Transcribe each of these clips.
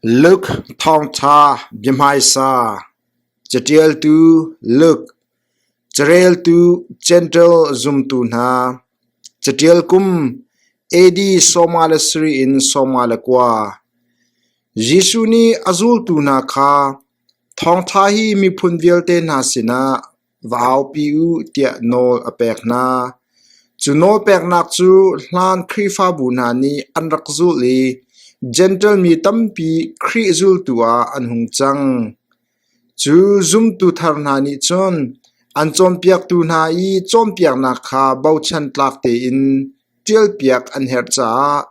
Luke Thawngṭha biahmaisa Caṭialtu Luke, Careltu Gentle zumtu hna, Caṭial kum AD 77 in 59. Jesuh nih a zultu hna kha thawngṭha hi miphun vialte hna sinah va aupi u tiah nawl a pek hna. Cu nawlpeknak cu hlan Khrihfabu hna nih an rak zulh i Jentail mi tampi Khrih zultu ah an hung cang. Cu zumtu thar hna nih cun an cawnpiaktu hna i cawnpiaknak kha bochan tlak tein ṭialpiak an herh caah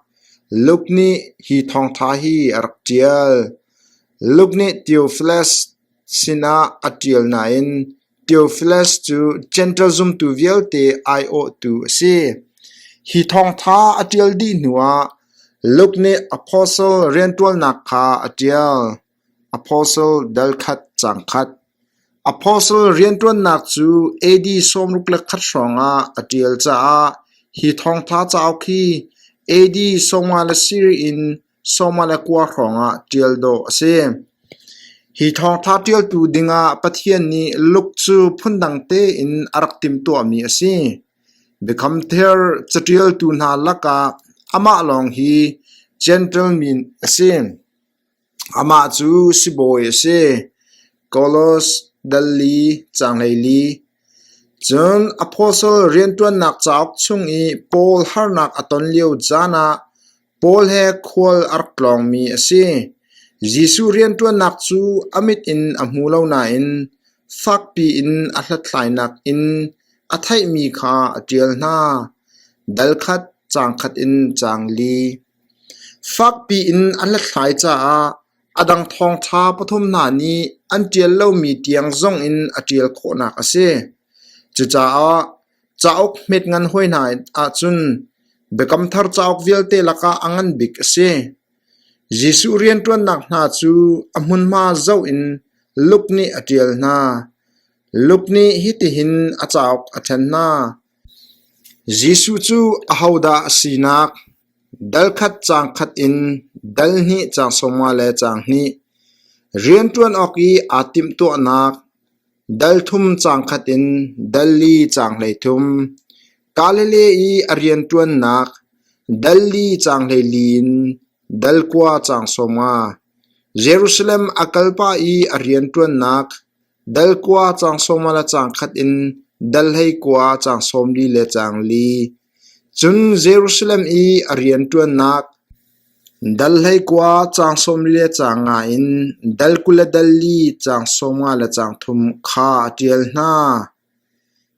Luke nih hi thawngṭha hi a rak ṭial. Luke nih Theophilus sinah a ṭial nain Theophilus cu Jentail zumtu vialte aiawhtu a si. Hi thawngṭha a ṭial dih hnuah Luke nih apostle rianṭuannak kha a ṭial. Apostle dal khat caang khat. Apostle rianṭuannak cu AD 61 hrawngah a ṭial caah hi thawngṭha cauk hi AD 53 in 69 hrawngah ṭial dawh a si. Hi thawngṭha ṭialtu dingah Pathian nih Luke cu phundang tein a rak timhtuahmi a si. Biakam Thar caṭialtu hna lakah amah lawng hi Jentail mi a si. Amah cu sibawi a si. Kolos dal li caang 14. Cun apostle rianṭuannak cauk chung i Paul harnak a ton lio caan ah Paul he khual a rak tlawngmi a si. Jesuh rianṭuannak cu a mit in a hmu lo nain fakpi in a hlathlainak in a theihmi kha a ṭial hna. Dal khat, caang khat in caang li. Fakpi in a hlathlai caah a dang thawngṭha pathum hna nih an ṭial lomi tiang zongin a ṭial khawhnak a si. Cucaah Cauk hmetngan hawi hna ahcun Biakam Thar cauk vialte lakah a ngan bik a si. Jesuh rianṭuannak hna cu a hmunhma zoh in Luke nih a ṭial hna. Luke nih hitihin a cauk a ṭhen hna. Jesuh cu ahodah a sinak, dal khat caang khat in dal hnih caang 50 le caang hnih, rianṭuan awk i aa timhtuahnak, Dal thum caang khat in dal li caang 13, Galilee i a rianṭuannak dal li caang 14 in dal kua caang 50, Jerusalem a kalpah i a rianṭuannak dal kua caang 50 le caang khat in dal 19 caang 40 le caang li, cun Jerusalem i a rianṭuannak Dal 19 caang 40 le caang nga in dal 20 le dal li caang 50 le caang thum kha a ṭial hna.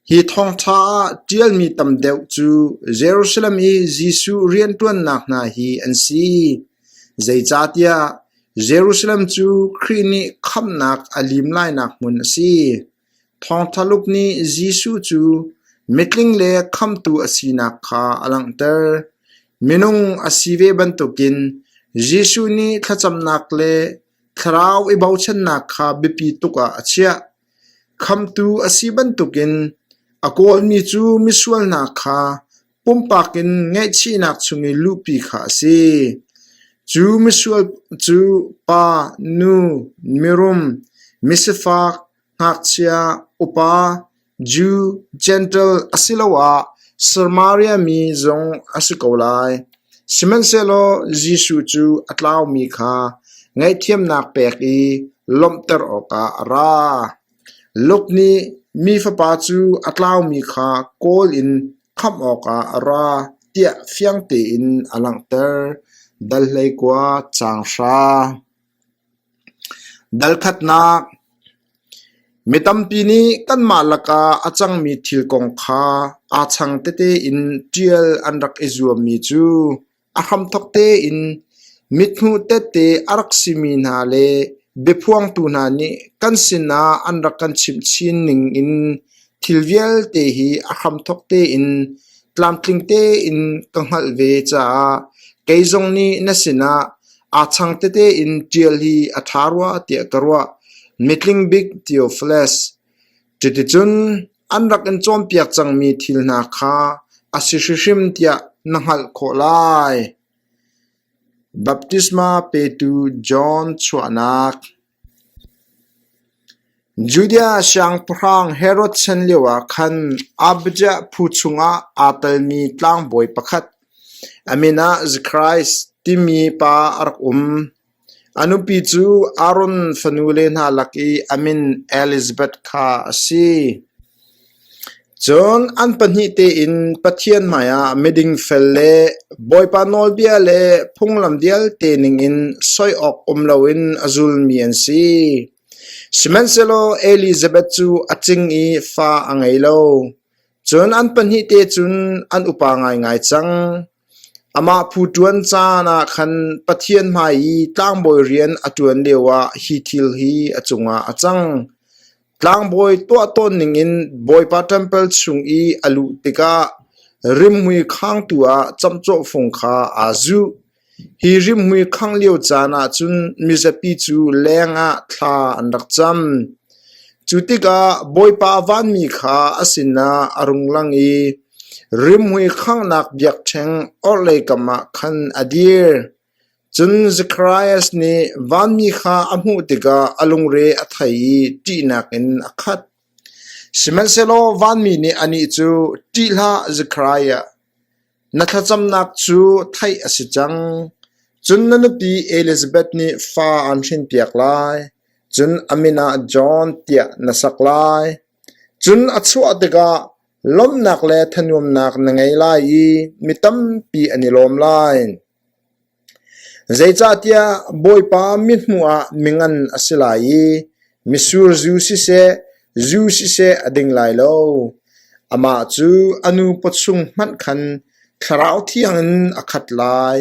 Hi thawngṭha ah ṭialmi tam deuh cu Jerusalem i Jesuh rianṭuannak hna hi an si. Zeicahtiah Jerusalem cu Khrih nih khamhnak a lim lainak hmun a si. Thawngṭha Luke nih Jesuh cu mitling le khamhtu a sinak kha a langhter. Minung a si ve bantukin Jesuh nih thlacamnak le thlarau i bochannak kha biapi tuk ah a chiah. Khamhtu a si bantukin a kawlmi cu misual hna kha pumpak in ngaihchihnak chung i luhpi kha a si. Cu misual cu pa, nu, mirum, misifak, ngakchia, upa, Jew, Jentail asiloah Samaria mi zong a si ko lai. Sihmanhsehlaw Jesuh cu a tlaumi kha ngaihthiamnak pek i lawmhter awkah a ra. Luke nih mi fapa cu a tlaumi kha kawl in khamh awkah a ra tiah fiang tein a langhter. Dal 19 caang hra. Dal khatnak Mi tampi nih kanmah lakah a cangmi thil kong kha aa chang tete in ṭial an rak i zuammi cu a hramthawk tein mithmuh tette a rak simi hna le biaphuangtu hna nih kan sinah an rak kan chimh chin ningin thil vialte hi a hramthawk tein tlamtling tein ka hngalh ve caah kei zong nih na sinah aa chang tete in ṭial hi a ṭha rua tiah ka ruah. Mitling bik Theophilus. Cuticun an rak in cawnpiak cangmi thil hna kha a si hrimhrim tiah na hngalh khawh lai. Baptisma petu John chuahnak. Judea siangpahrang Herod chan lioah khan Abijah phu chungah aa telmi tlangbawi pakhat, a min ah Zekhariah timi pa a rak um. A nupi cu Aaron fanule hna lak i a min Elizabeth kha a si. Cun an pahnih tein Pathian hmaiah miding fel le Bawipa nawlbia le phunglam vialte ningin soi awk um loin a zulmi an si. Sihmanhsehlaw Elizabeth cu a cing i fa a ngei lo. Cun an pahnih te cun an upa ngaingai cang. Amah phu ṭuan caan ah khan Pathian hmai i tlangbawi rian a ṭuan lioah hi thil hi a cungah a cang. Tlangbawi tuah tawn ningin Bawipa ṭempal chung i a luh tikah rimhmui khangtu ah camcawh fung kha aa zuh. Hi rimhmui khangh lio caan ah cun mizapi cu lengah thla an rak cam. Cu tikah Bawipa vanmi kha a sinah a rung lang i rimhmui khanghnak biakṭheng orhlei kam ah khan a dir. Cun Zekhariah nih vanmi kha a hmuh tikah a lungre a thei i ṭihnak in a khat. Sihmanhsehlaw vanmi nih anih cu, “Ṭih hlah, Zekhariah! Na thlacamnak cu theih a si cang. Cun na nupi Elizabeth nih fa aan hrinpiak lai, cun a min ah John tiah na sak lai. Cun a chuah tikah lawmhnak le thanuamnak na ngei lai i mi tampi an i lawm lai. Zeicahtiah Bawipa mithmuh ah mingan a si lai i mitsur zu siseh, zu siseh a ding lai lo. Amah cu a nu pawchung hmanh khan Thlarau Thiang in a khat lai.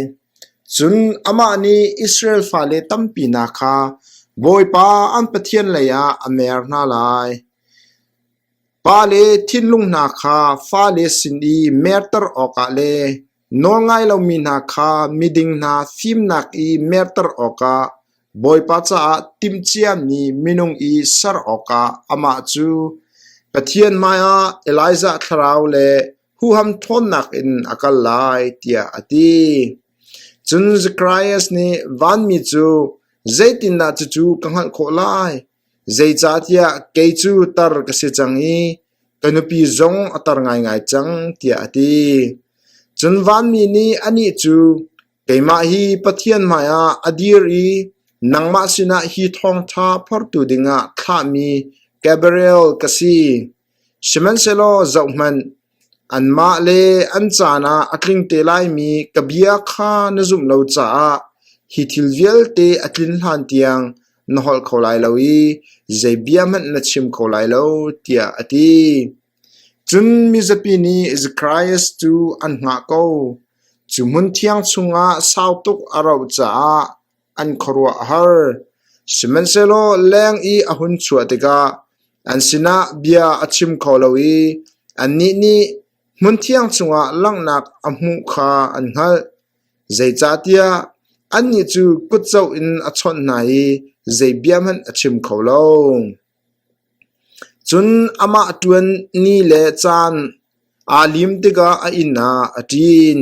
Cun amah nih Israel fale tampi hna kha Bawipa an Pathian leiah a mer hna lai. Pale thinlung hna kha fale sin i merter awkah le Nawlngai lomi hna kha miding hna fimnak i merter awkah Bawipa caah timhciami minung i ser awkah amah cu Pathian hmaiah Elijah thlarau le huham ṭhawnnak in a kal lai, tiah a ti. Cun Zekhariah nih vanmi cu, “Zeitindah cucu ka hngalh khawh lai? Zeicahtiah kei cu tar ka si cang i Ka nupi zong a tar ngaingai cang,” tiah a ti. Cun vanmi nih anih cu, “Keimah hi Pathian hmaiah a dir i nangmah sinah hi thawngṭha phortu dingah thlahmi Gabriel ka si. Sihmanhsehlaw zohhmanh, anmah le an caan ah a tling te laimi ka bia kha na zumh lo caah hi thil vialte a tlin hlantiang na holh kho lai lo i zei bia hmanh na chim kho lai lo, tiah a ti. Cun mizapi nih Zekhariah cu an hngah ko. Cu hmunthiang chungah sau tuk a rauh caah an khuaruah a har. Sihmanhsehlaw leng i a hun chuah tikah an sinah bia a chim kho lo i annih nih hmunthiang chungah langhnak a hmuh kha an hngalh. Zeicahtiah annih cu kutzoh in a chawnh hna i zei bia hmanh a chim kho lo. Cun amah ṭuan ni le caan aa lim tikah a inn ah a ṭin.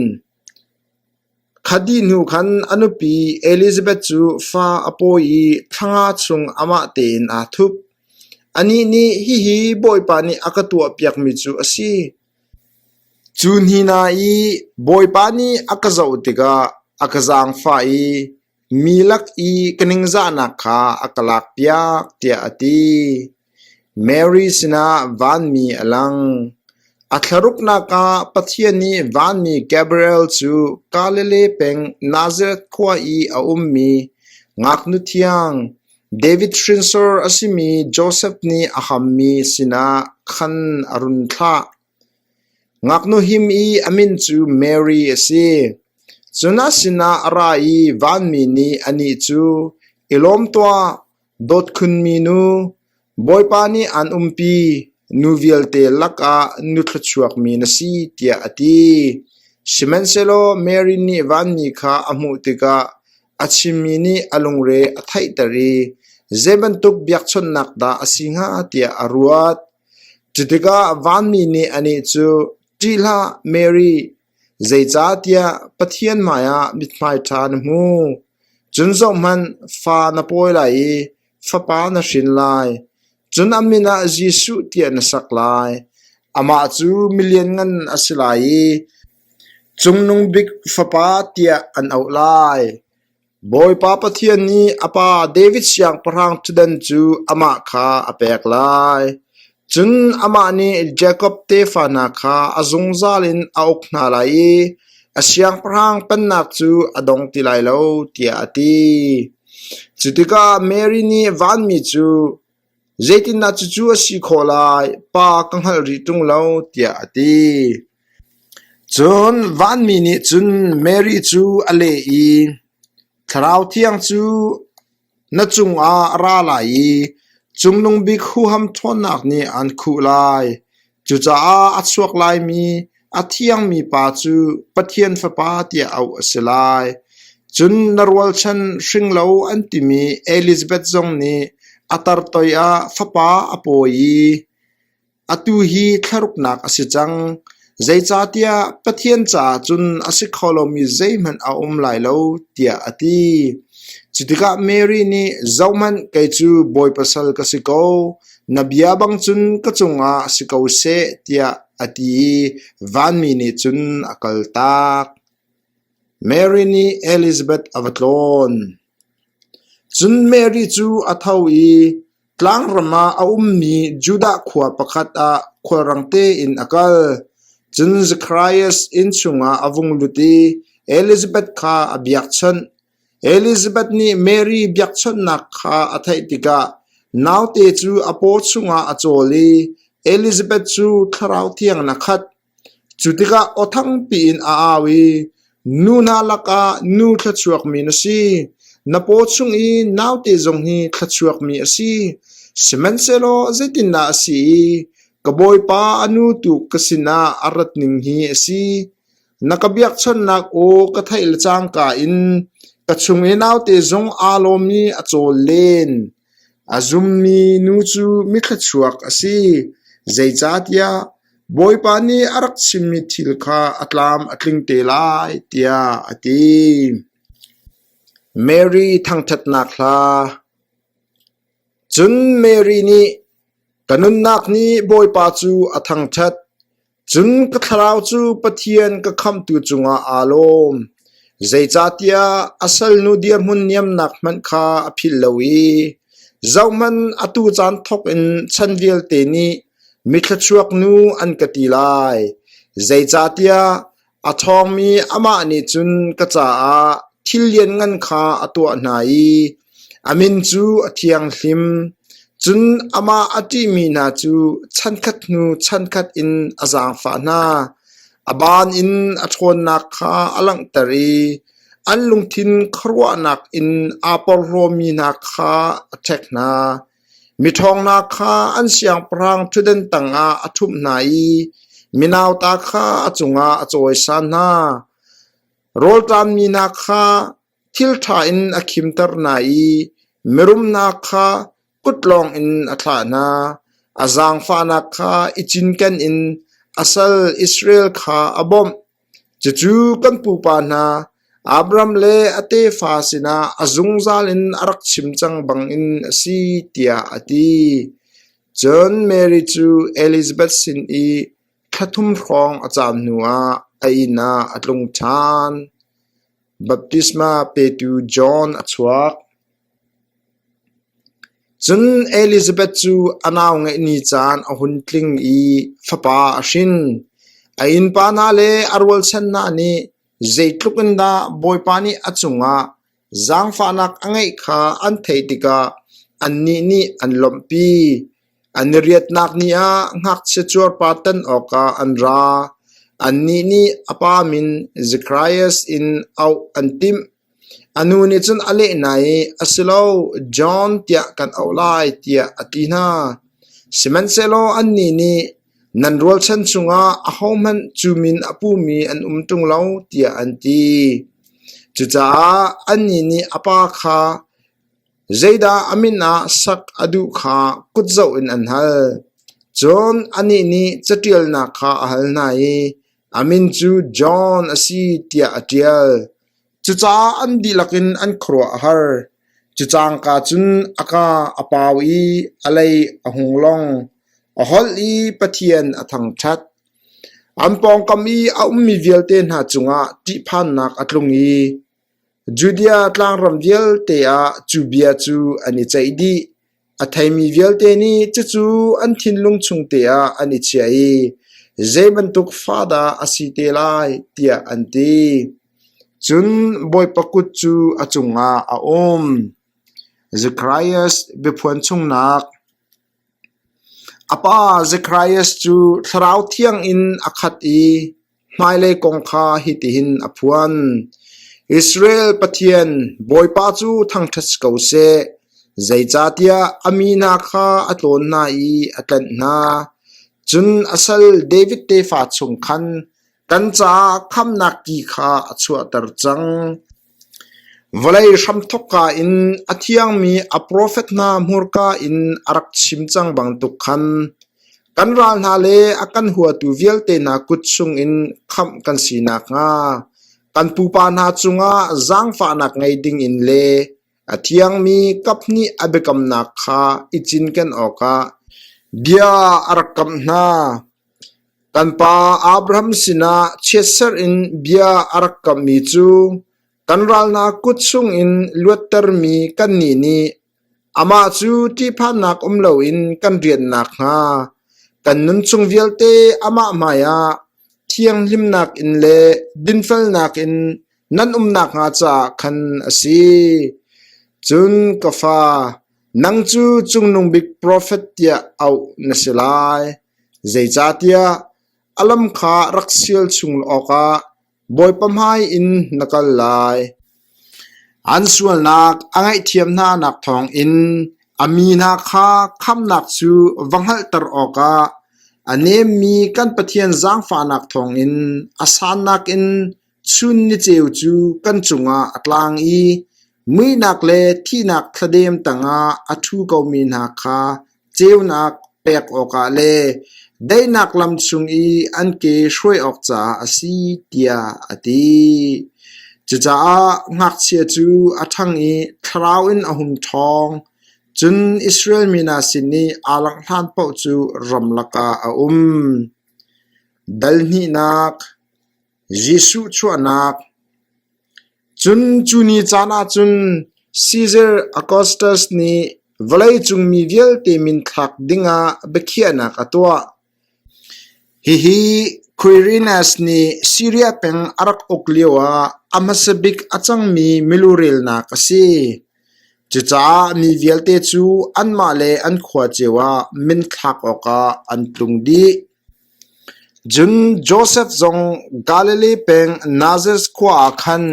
Kha dih hnu khan a nupi Elizabeth cu fa a pawi i thla nga chung amah tein aa thup. Anih nih, “Hihi Bawipa nih a ka tuahpiakmi cu a si. Cu hni hna i Bawipa nih a ka zoh tikah a ka zaangfah i mi lak i ka ningzahnak kha a ka lakpiak,” tiah a ti. Mary sinah vanmi a lang. A thlaruknak ah Pathian nih vanmi Gabriel cu Galilee peng Nazareth khua i a ummi ngaknu thiang, David hrinsor a simi Josef nih a hammi sinah khan a run thlah. Ngaknu him i a min cu Mary a si. Cun a sinah a ra i vanmi nih anih cu, “I lawm tuah, dawt khunmi nu, Bawipa nih aan umpi, nu vialte lakah nu thluachuakmi na si,” tiah a ti. Sihmanhsehlaw Mary nih vanmi kha a hmuh tikah a chimmi nih a lungre a theihter i zei bantuk biakchawnhnak dah a si hnga tiah a ruat. Cutikah vanmi nih anih cu, “Ṭih hlah, Mary! Zeicahtiah Pathian hmaiah mithmai ṭha na hmu. Cun zohhmanh, fa na pawi lai i fapa na hrin lai. Cun a min ah Jesuh tiah na sak lai. Amah cu milianngan a si lai i Cungnung Bik Fapa tiah an auh lai. Bawipa Pathian nih a pa David siangpahrang ṭhutdan cu amah kha a pek lai. Cun amah nih Jakob tefa hna kha a zungzal in a uk hna lai i a siangpahrang pennak cu a dong ti lai lo, tiah a ti. Cu tikah Mary nih vanmi cu, Zeitindah cucu a si khawh lai? Pa ka hngalh rih ṭung lo, tiah a ti. Cun vanmi nih cun Mary cu a leh i, Thlarau Thiang cu na cungah a ra lai i Cungnung Bik huham ṭhawnnak nih aan khuh lai. Cucaah a chuak laimi a thiangmi pa cu Pathian Fapa tiah auh a si lai. Cun na rualchan hringlo an timi Elizabeth zong nih a tar toi ah fapa a pawi i Atu hi thlaruknak a si cang, zeicahtiah Pathian caah cun a si kho lomi zeihmanh a um lai lo, tiah a ti. Cu tikah Mary nih, “Zohhmanh, kei cu Bawipa sal ka si ko, na bia bang cun ka cungah si ko seh,” tiah a ti i vanmi nih cun a kaltak. Mary nih Elizabeth a va tlawn. Cun Mary cu a tho i Tlangram ah a ummi Judah khua pakhat ah khualrang tein a kal. Cun Zekhariah inn chungah a vung lut i Elizabeth kha a biakchawnh. Elizabeth nih Mary biakchawnhnak kha a theih tikah naute cu a paw chungah a cawl i Elizabeth cu Thlarau Thiang in a khat. Cu tikah aw thangpi in a au i, “Nu hna lakah nu thluachuakmi na si! Na paw chung i naute zong hi thluachuakmi a si! Sihmanhsehlaw zeitindah a si i ka Bawipa a nu tu ka sinah a rat ning hi a si? Na ka biakchawnhnak aw ka theih le cangka in ka chung i naute zong aa lawm i a cawl len. A zummi nu cu mithluachuak a si, zeicahtiah Bawipa nih a rak chimmi thil kha a tlam a tling te lai, tiah a ti. Mary thangṭhatnak hla. Cun Mary nih, Ka nunnak nih Bawipa cu a thangṭhat, Cun ka thlarau cu Pathian ka Khamhtu cungah aa lawm, zeicahtiah a salnu dirhmun niamnak hmanh kha a philh lo i, zohhmanh, atu caan thawk in chan vialte nih mithluachuak nu an ka ti lai, zeicahtiah a ṭhawngmi amah nih cun ka caah thil lianngan kha a tuah hna i a min cu a thianghlim. Cun amah a ṭihmi hna cu chankhat hnu chankhat in a zaangfah hna. A baan in a ṭhawnnak kha a langhter i an lungthin khuaruahnak in aa porhlawmi hna kha a ṭhek hna. Miṭhawng hna kha an siangpahrang ṭhutdan tangah a ṭhumh hna i mi nauta kha a cungah a cawisan hna. Rawlṭammi hna kha thil ṭha in a khimter hna i mirum hna kha kut lawngin a thlah hna. A zaangfahnak kha i cinken in a sal Israel kha a bawmh. Cucu kan pupa hna Abraham le a tefa sinah a zungzal in a rak chim cang bangin a si, tiah a ti. Cun Mary cu Elizabeth sin i thla thum hrawng a caam hnuah a inn ah a tlung ṭhan. Baptisma petu John a chuak. Cun Elizabeth cu a nau ngeih ni caan a hun tling i fapa a hrin. A innpa hna le a rualchan hna nih zeitluk in dah Bawipa nih a cungah zaangfahnak a ngeih kha an theih tikah annih nih an lawmhpi. An i riatnak ni ah ngakchia cuarpa tan awkah an ra. Annih nih a pa min Zekharias in auh an timh. A nu nih cun a leh hna i, “A si lo, John tiah kan auh lai,” tiah a ti hna. Sihmanhsehlaw annih nih, “Nan rualchan chungah ahohmanh cu min a pumi an um ṭung lo,” tiah an ti. Cucaah annih nih a pa kha zeidah a min ah sak a duh kha kutzoh in an hal. Cun anih nih caṭialnak kha a hal hna i. A min cu John a si tiah a ṭial. Cucaah an dihlak in an khuaruah a har. Cu cangka cun a kaa a pau i a lei a hung long. A holh i Pathian a thangṭhat. An pawngkam i a ummi vialte hna cungah ṭihphannak a tlung i Judea tlangram vialte ah cu bia cu an i ceih dih. A theimi vialte nih cucu an thinlung chungte ah an i chiah i zei bantuk fa dah a si te lai tiah an ti. Cun Bawipa kut cu a cungah a um. Zekharias biaphuan chungnak A pa Zekharias cu Thlarau Thiang in a khat i hmailei kong kha hitihin a phuan: Israel Pathian Bawipa cu thangṭhat si ko seh, zeicahtiah a mi hna kha a tlawn hna i a tlanh hna. Cun a sal David tefa chung khan kan caah khamhnak ti kha a chuahter cang. Vawlei hramthawkka in a thiangmi a profet hna hmurka in a rak chim cang bantuk khan kan ral hna le a kan huatu vialte hna kut chungin khamh kan si nakhnga kan pupa hna cungah zaangfahnak ngei dingin le a thiangmi kaphnih a biakamnak kha i cinken awkah bia a rak kamh hna. Kan pa Abraham sinah chiatserh in bia a rak kamhmi cu kan ral hna kut chungin luattermi kannih nih amah cu ṭihphannak um loin kan rianh nakhnga kan nunchung vialte amah hmaiah thianghlimnak in le dinfelnak in nan um nakhnga caah khan a si. Cun ka fa, nang cu Cungnung Bik profet tiah auh na si lai. Zeicahtiah a lam kha rak sial chung awkah Bawipa hmai in na kal lai. An sualnak a ngaihthiam hnanak thawngin a mi hna kha khamhnak cu va hngalhter awkah a nemmi kan Pathian zaangfahnak thawngin a sannak in Chun niceu cu kan cungah a tlang i muihnak le thihnak thladem tangah a ṭhu komi hna kha ceunak pek awkah le daihnak lam chung i an ke hruai awk caah a si, tiah a ti. Cucaah ngakchia cu a ṭhang i thlarau in a hung ṭhawng, cun Israel mi hna sin i aa langh hlan paoh cu ramlak ah a um. Dal hnihnak Jesuh chuahnak Cun cu ni caan ah cun Caesar Augustus nih vawleicung mi vialte min thlak dingah biakhiahnak a tuah. Hihi Quirinius nih Siria peng a rak uk lioah a hmasa bik a cangmi milurelnak a si. Cucaah mi vialte cu anmah le an khua cio ah min thlak awkah an tlung dih. Cun Josef zong Galilee peng Nazareth khua ah khan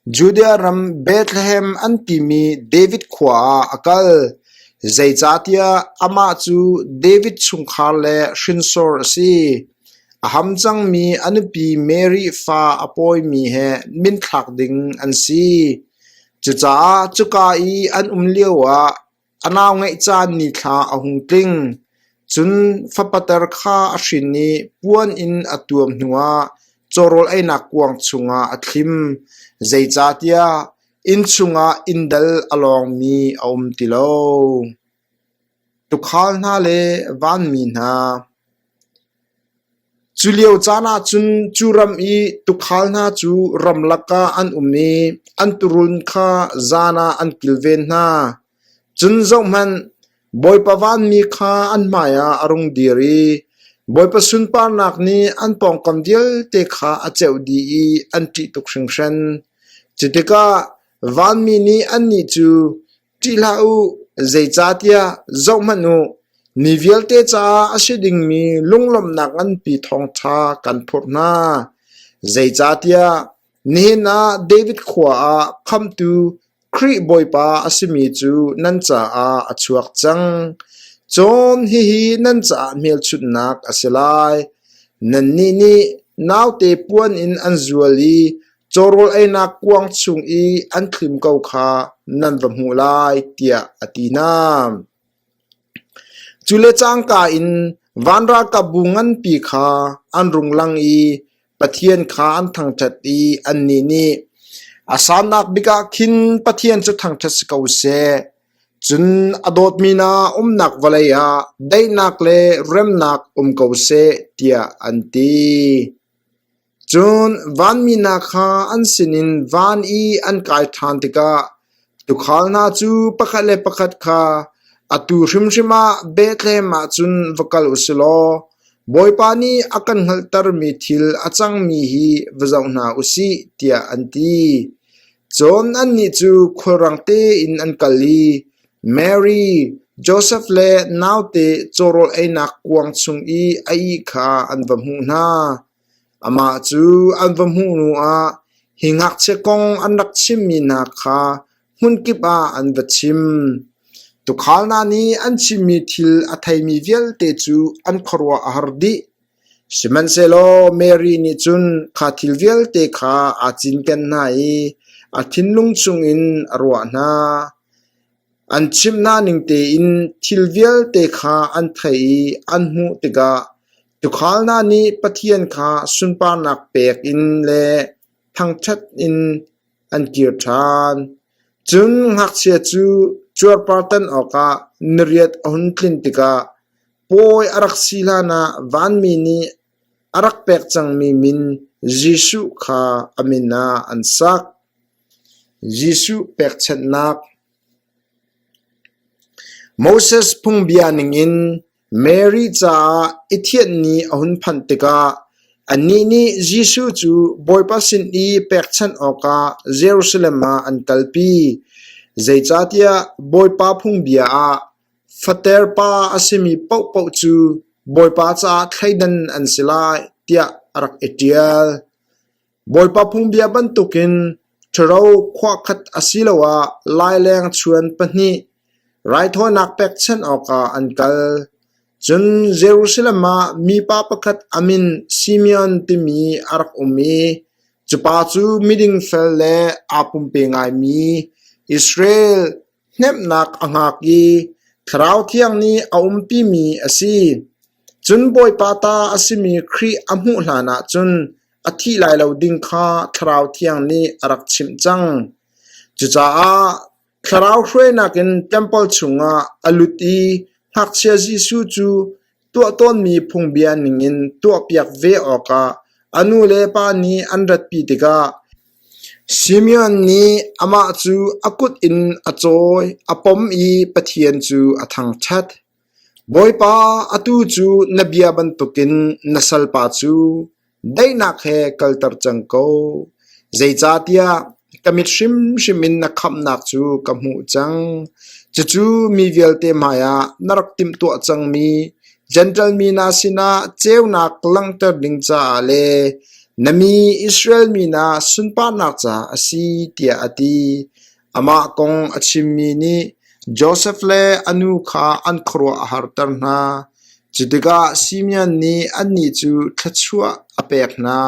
Judea ram Bethlehem an timi David khua ah a kal, zeicahtiah amah cu David chungkhar le hrinsor a si. A ham cangmi a nupi Mary fa a pawimi he minthlak ding an si. Cucaah cuka i an um lioah A nau ngeih caan nithla a hung tling, cun fapater kha a hrin i puan in a tuam hnuah cawrawl einak kuang chungah a thlim, zeicahtiah inn chungah inndal a lawngmi a um ti lo. Tuukhal hna le vanmi hna. Cu lio caan ah cun cu ram i tuukhal hna cu ramlak ah an um i an tuurun kha zan ah an kilven hna. Cun zohhmanh, Bawipa vanmi kha an hmaiah a rung dir i Bawipa sunparnak nih an pawngkam vialte kha a ceuh dih i an ṭih tuk hringhran. Cu tikah vanmi nih annih cu, Ṭih hlah u, zeicahtiah zohhmanh u, mi vialte caah a si dingmi lunglawmhnak nganpi thawngṭha kan phurh hna. Zeicahtiah nihin ah David khua ah Khamhtu Khrih Bawipa a simi cu nan caah a chuak cang. Cun hihi nan caah hmelchunhnak a si lai. Nannih nih naute puan in an zual i Cawrawl einak kuang chung i an thlim ko kha nan va hmuh lai, tiah a ti hna. Cu le cangka in van ralkapbu nganpi kha an rung lang i Pathian kha an thangṭhat i annih nih, A sannak bik ah khin Pathian cu thangṭhat si ko seh. Cun a dawtmi hna umnak vawlei ah daihnak le remnak um ko seh, tiah an ti. Cun vanmi hna kha an sinin van i an kai ṭhan tikah tuukhal hna cu pakhat le pakhat kha, Atu hrimhrim ah Bethlehem ah cun va kal u si law Bawipa nih a kan hngalhtermi thil a cangmi hi va zoh hna u sih, tiah an ti. Cun annih cu khulrang tein an kal i Mary, Josef le naute cawrawl einak kuang chung i a ih kha an va hmuh hna. Amah cu an va hmuh hnuah hi ngakchia kong an rak chimmi hna kha hmunkip ah an va chim. Tuukhal hna nih an chimmi thil a theimi vialte cu an khuaruah a har dih. Sihmanhsehlaw Mary nih cun kha thil vialte kha aa cinken hna i a thinlung chungin a ruah hna. An chimh hna ning tein thil vialte kha an theih i an hmuh tikah tuukhal hna nih Pathian kha sunparnak pek in le thangṭhat in an kir ṭhan. Cun ngakchia cu cuarpartan awkah niriat a hun tlin tikah pawi a rak si hlanah vanmi nih a rak pek cangmi min Jesuh kha a min ah an sak. Jesuh pekchanhnak Moses phungbia ningin Mary caah i thianh ni a hun phanh tikah annih nih Jesuh cu Bawipa sin i pekchanh awkah Jerusalem ah an kalpi. Zeicahtiah Bawipa phungbia ah fater pa a simi paohpaoh cu Bawipa caah thleidan an si lai tiah a rak i ṭial. Bawipa phungbia bantukin ṭhuro khuahkhat asiloah laileng chuan pahnih raithawinak pekchanh awkah an kal. Cun Jerusalem ah mipa pakhat a min Simeon timi a rak um i cu pa cu miding fel le aa pumpe ngaimi Israel Hnemhnak a hngak i Thlarau Thiang nih a umpimi a si. Cun Bawipa ta a simi Khrih a hmuh hlanah cun a thih lai lo ding kha Thlarau Thiang nih a rak chimh cang. Cucaah Thlarau hruainak in ṭempal chungah a lut i ngakchia Jesuh cu tuah tawnmi phungbia ningin tuahpiak ve awkah a nu le pa nih an ratpi tikah Simeon nih amah cu a kut in a cawi, a pom i Pathian cu a thangṭhat. Bawipa, atu cu na bia bantukin na salpa cu daihnak he kalter cang ko. Zeicahtiah ka mit hrimhrim in na khamhnak cu ka hmuh cang. Cucu mi vialte hmaiah na rak timhtuah cangmi Jentail mi hna sinah ceunak langhter ding caah le na mi Israel mi hna sunparnak caah a si, tiah a ti. Amah kong a chimmi nih Josef le a nu kha an khuaruah a harter hna. Cu tikah Simeon nih annih cu thluachuah a pek hna.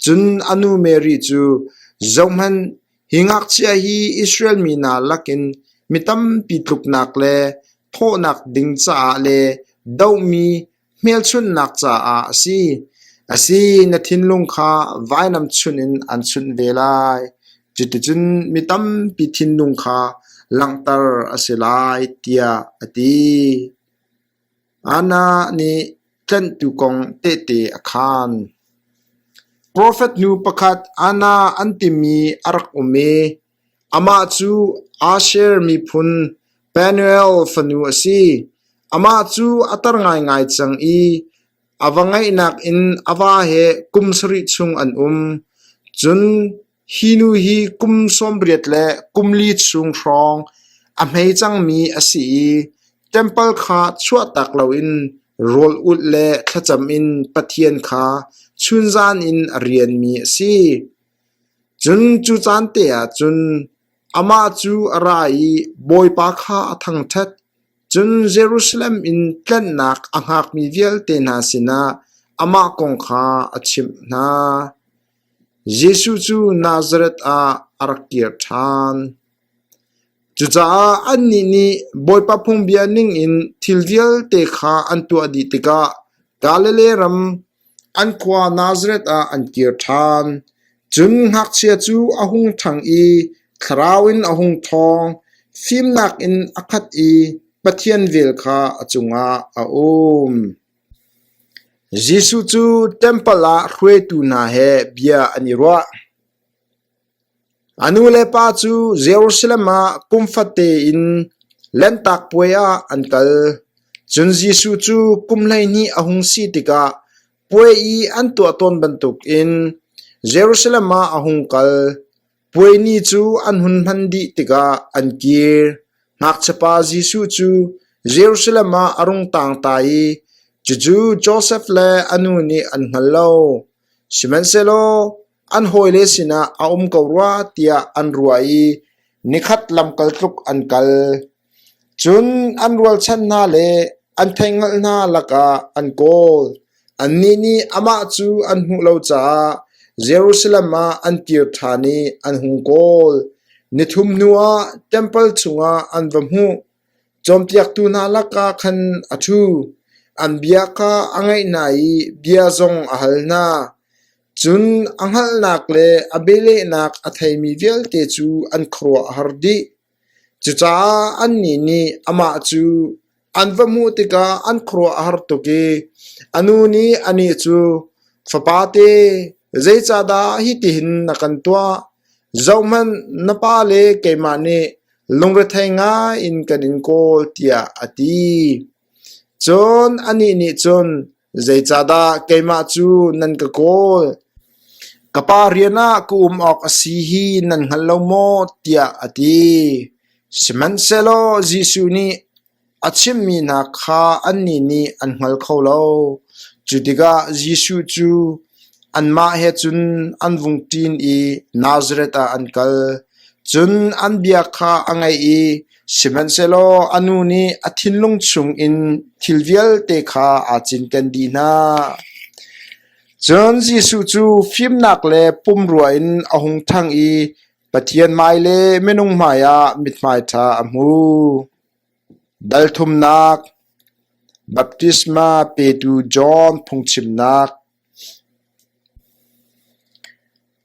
Cun a nu Mary cu, “Zohhmanh, hi ngakchia hi Israel mi hna lakin mi tampi tluknak le thawhnak ding caah le dohmi hmelchunhnak caah a si. A si, na thinlung kha vainam chunh in an chunh ve lai. Cuticun mi tampi thinlung kha langhter a si lai, tiah a ti. Anna nih tlanhtu kong tehte a khaan. Profet nu pakhat Anna an timi a rak um i Amah cu Asher miphun Penuel fanu a si. Amah cu a tar ngaingai cang i a va ngeihnak in a va he kum sarih chung an um. Cun hi nu hi kum 80 le kum li chung hrawng a hmei cangmi a si i ṭempal kha chuahtak loin rawl ulh le thlacam in Pathian kha chunzan in a rianmi a si. Cun cu caan te ah cun amah cu a ra i Bawipa kha a thangṭhat. Cun Jerusalem in tlanhnak a hngakmi vialte hna sinah amah kong kha a chimh hna. Jesuh cu Nazareth ah a rak kir ṭhan. Cucaah annih nih Bawipa phungbia ningin thil vialte kha an tuah dih tikah Galilee ram. an khua Nazareth ah an kir ṭhan. Cun ngakchia cu a hung ṭhang i thlarau in a hung ṭhawng, fimnak in a khat i Pathian vel kha a cungah a um. Jesuh cu ṭempal ah hruaitu hna he bia an i ruah. A nu le pa cu Jerusalem ah kum fate in Lanhtak Puai ah an kal. Cun Jesuh cu kum 12 a hung si tikah puai i an tuah tawn bantukin Jerusalem ah a hung kal. Puai ni cu an hun hman dih tikah an kir. Ngakchiapa Jesuh cu Jerusalem ah a rung tangta i cucu Josef le a nu nih an hngal lo. Sihmanhsehlaw an hawile sinah a um ko rua tiah an ruah i nikhat lamkal tluk an kal. Cun an rualchan hna le an theihhngalh hna lakah an kawl. Annih nih amah cu an hmuh lo caah Jerusalem ah an kir ṭhan i an hung kawl. Nithum hnuah ṭempal chungah an va hmuh. Cawnpiaktu hna lakah khan a ṭhu. An bia kha a ngaih hna i bia zong a hal hna. Cun a hngalhnak le a bialehnak a theimi vialte cu an khuaruah a har dih. Cucaah annih nih amah cu an va hmuh tikah an khuaruah a har tuk i a nu nih anih cu, "Fapate, zeicahdah hitihin na kan tuah? Zohhmanh, na pa le keimah nih lungrethei ngaiin kan in kawl," tiah a ti. Cun anih nih cun, "Zeicahdah keimah cu nan ka kawl? Ka Pa rian ah ka um awk a si hi nan hngal lo maw?" tiah a ti. Sihmanhsehlaw Jesuh nih a chimmi hna kha annih nih an hngal kho lo. Cu tikah Jesuh cu anmah he cun an vung ṭin i Nazareth ah an kal. Cun an bia kha a ngaih i sihmanhsehlaw a nu nih a thinlung chungin thil vialte kha aa cinken dih hna. Cun Jesuh cu fimnak le pumrua in a hung ṭhang i Pathian hmai le minung hmaiah mithmai ṭha a hmu. Dal thumnak Baptisma petu John phungchimnak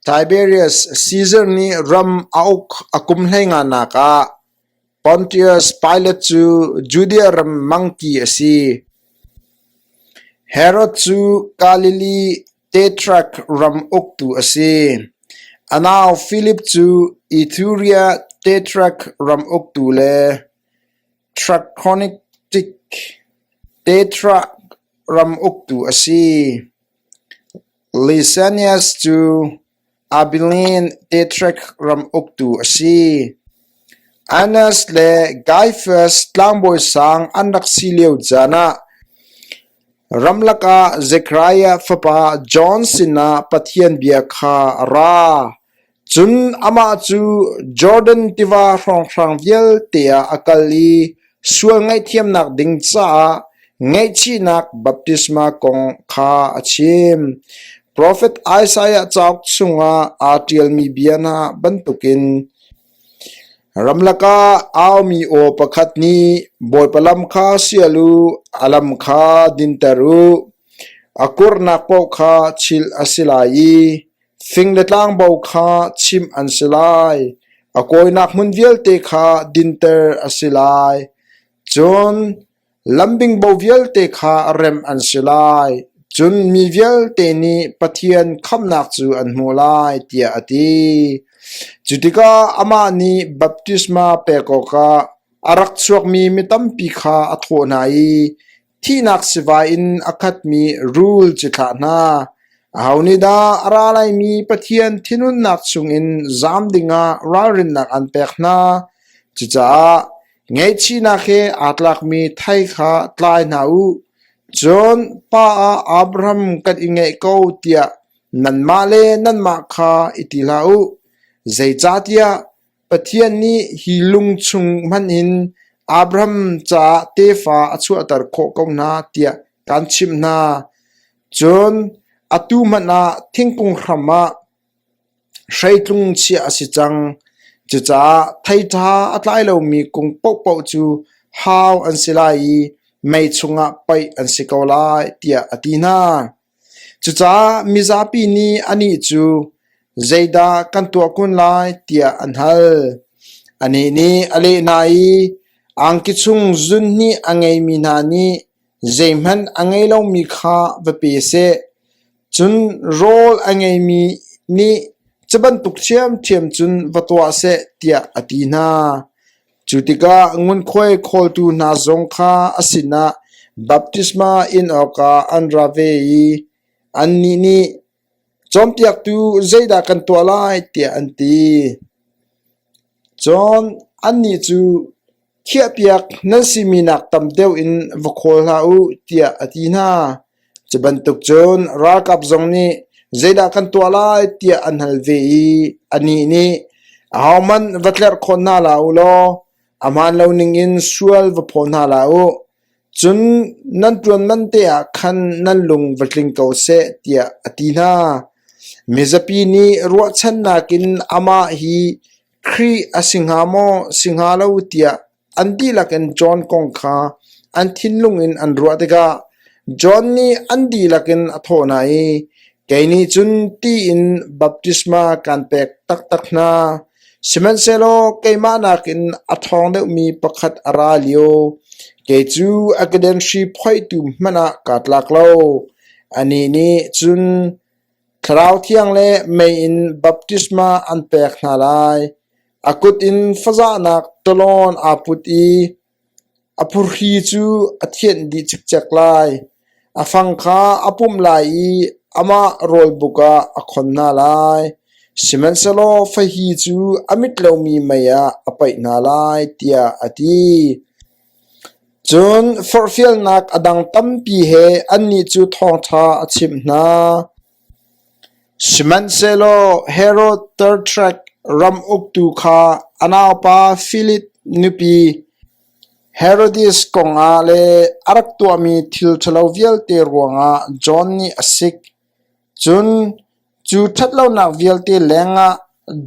Tiberius Caesar nih ram a uk a kum hleinganak ah Pontius Pilat cu Judea ram mangki a si. Herod cu Galilee Tetrarch ram uktu a si. A nau Philip cu Ithuria Tetrarch ram uktu le Trachonitic Tetrarch ram uktu a si. Lysanias cu Abilene Tetrarch ram uktu a si. Annas le Caiaphas tlangbawi sang an rak si lio caan ah ramlak ah Zekhariah fapa John sinah Pathian bia kha a ra. Cun amah cu Jordan tiva hrawnghrang vialte ah a kal i sual ngaihthiamnak ding caah ngaihchihnak baptisma kong kha a chim. Profet Isaiah cauk chungah aa ṭialmi bia hna bantukin ramlak ah aumi aw pakhat nih Bawipa lam kha sial u, a lam kha dinter u. A kurnak paoh kha chilh a si lai i Fing le tlangbo kha chimh an si lai, a kawinak hmun vialte kha dinter a si lai, cun lambingbo vialte kha remh an si lai. Cun mi vialte nih Pathian khamhnak cu an hmuh lai, tiah a ti. Cu tikah amah nih baptisma pek awkah a rak chuakmi mi tampi kha a thawh hna i Thihnak sivai in a khatmi rul cithlah hna, aho nih dah a ra laimi Pathian thinhunnak chungin zam dingah ralrinnak an pek hna? Cucaah ngaihchihnak he aa tlakmi thei kha tlai hna u. Cun pa ah Abraham kan i ngeih ko tiah nanmah le nanmah kha i ti hlah u. Zeicahtiah Pathian nih hi lung chung hmanh in Abraham caah tefa a chuahter khawh ko hna tiah kaan chimh hna. Cun atu hmanh ah thingkung hram ah hreitlung chiah a si cang. Cucaah thei ṭha a tlai lomi kung paohpaoh cu hau an si lai i mei chungah paih an si ko lai tiah a ti hna. Cucaah mizapi nih anih cu, “Zeidah kan tuah kun lai?” tiah an hal. Anih nih a leh hna i, “Angki chung zun hnih a ngeimi hna nih zeihmanh a ngei lomi kha va pe seh, cun rawl a ngeimi nih cu bantuk ṭhiamṭhiam cun va tuah seh,” tiah a ti hna. Cu tikah ngunkhuai khawltu hna zong kha a sinah baptisma in awkah an ra ve i annih nih, “Cawnpiaktu, zeidah kan tuah lai?” tiah an ti. Cun annih cu, “Khiahpiak nan simi nak tam deuh in va khawl hlah u,” tiah a ti hna. Cu bantuk cun ralkap zong nih, “Zeidah kan tuah lai?” tiah an hal ve i anih nih, “Ahohmanh va tlerhkhawn hna hlah u law a hmaan lo ningin sual va phaw hna hlah u. Cun nan ṭuan man te ah khan nan lung va tling ko seh,” tiah a ti hna. Mizapi nih ruahchannak in amah hi Khrih a si hnga maw, si hnga lo tiah an dihlak in John kong kha an thinlung in an ruah tikah John nih an dihlak in a thawh hna i, Kei nih cun ti in baptisma kaan pek taktak hna, sihmanhsehlaw keimah nakin a ṭhawng deuhmi pakhat a ra lio. Kei cu a keden hri phoihtu hmanh ah kaa tlak lo. Anih nih cun Thlarau Thiang le mei in baptisma an pek hna lai. A kut in fazahnak ṭalawn aa put i a phuhri cu a thianh dih cikcek lai. A fang kha a pumh lai i amah rawlbuk ah a khon hna lai. Sihmanhsehlaw fahi cu a mit lomi mei ah a paih hna lai, tiah a ti. Cun forhfialnak a dang tampi he annih cu thawngṭha a chimh hna. Sihmanhsehlaw Herod Tetrarch ram uktu kha a naupa Filip nupi Herodis kongah le a rak tuahmi thil ṭhalo vialte ruangah John nih a sik. Cun cu ṭhatlonak vialte lengah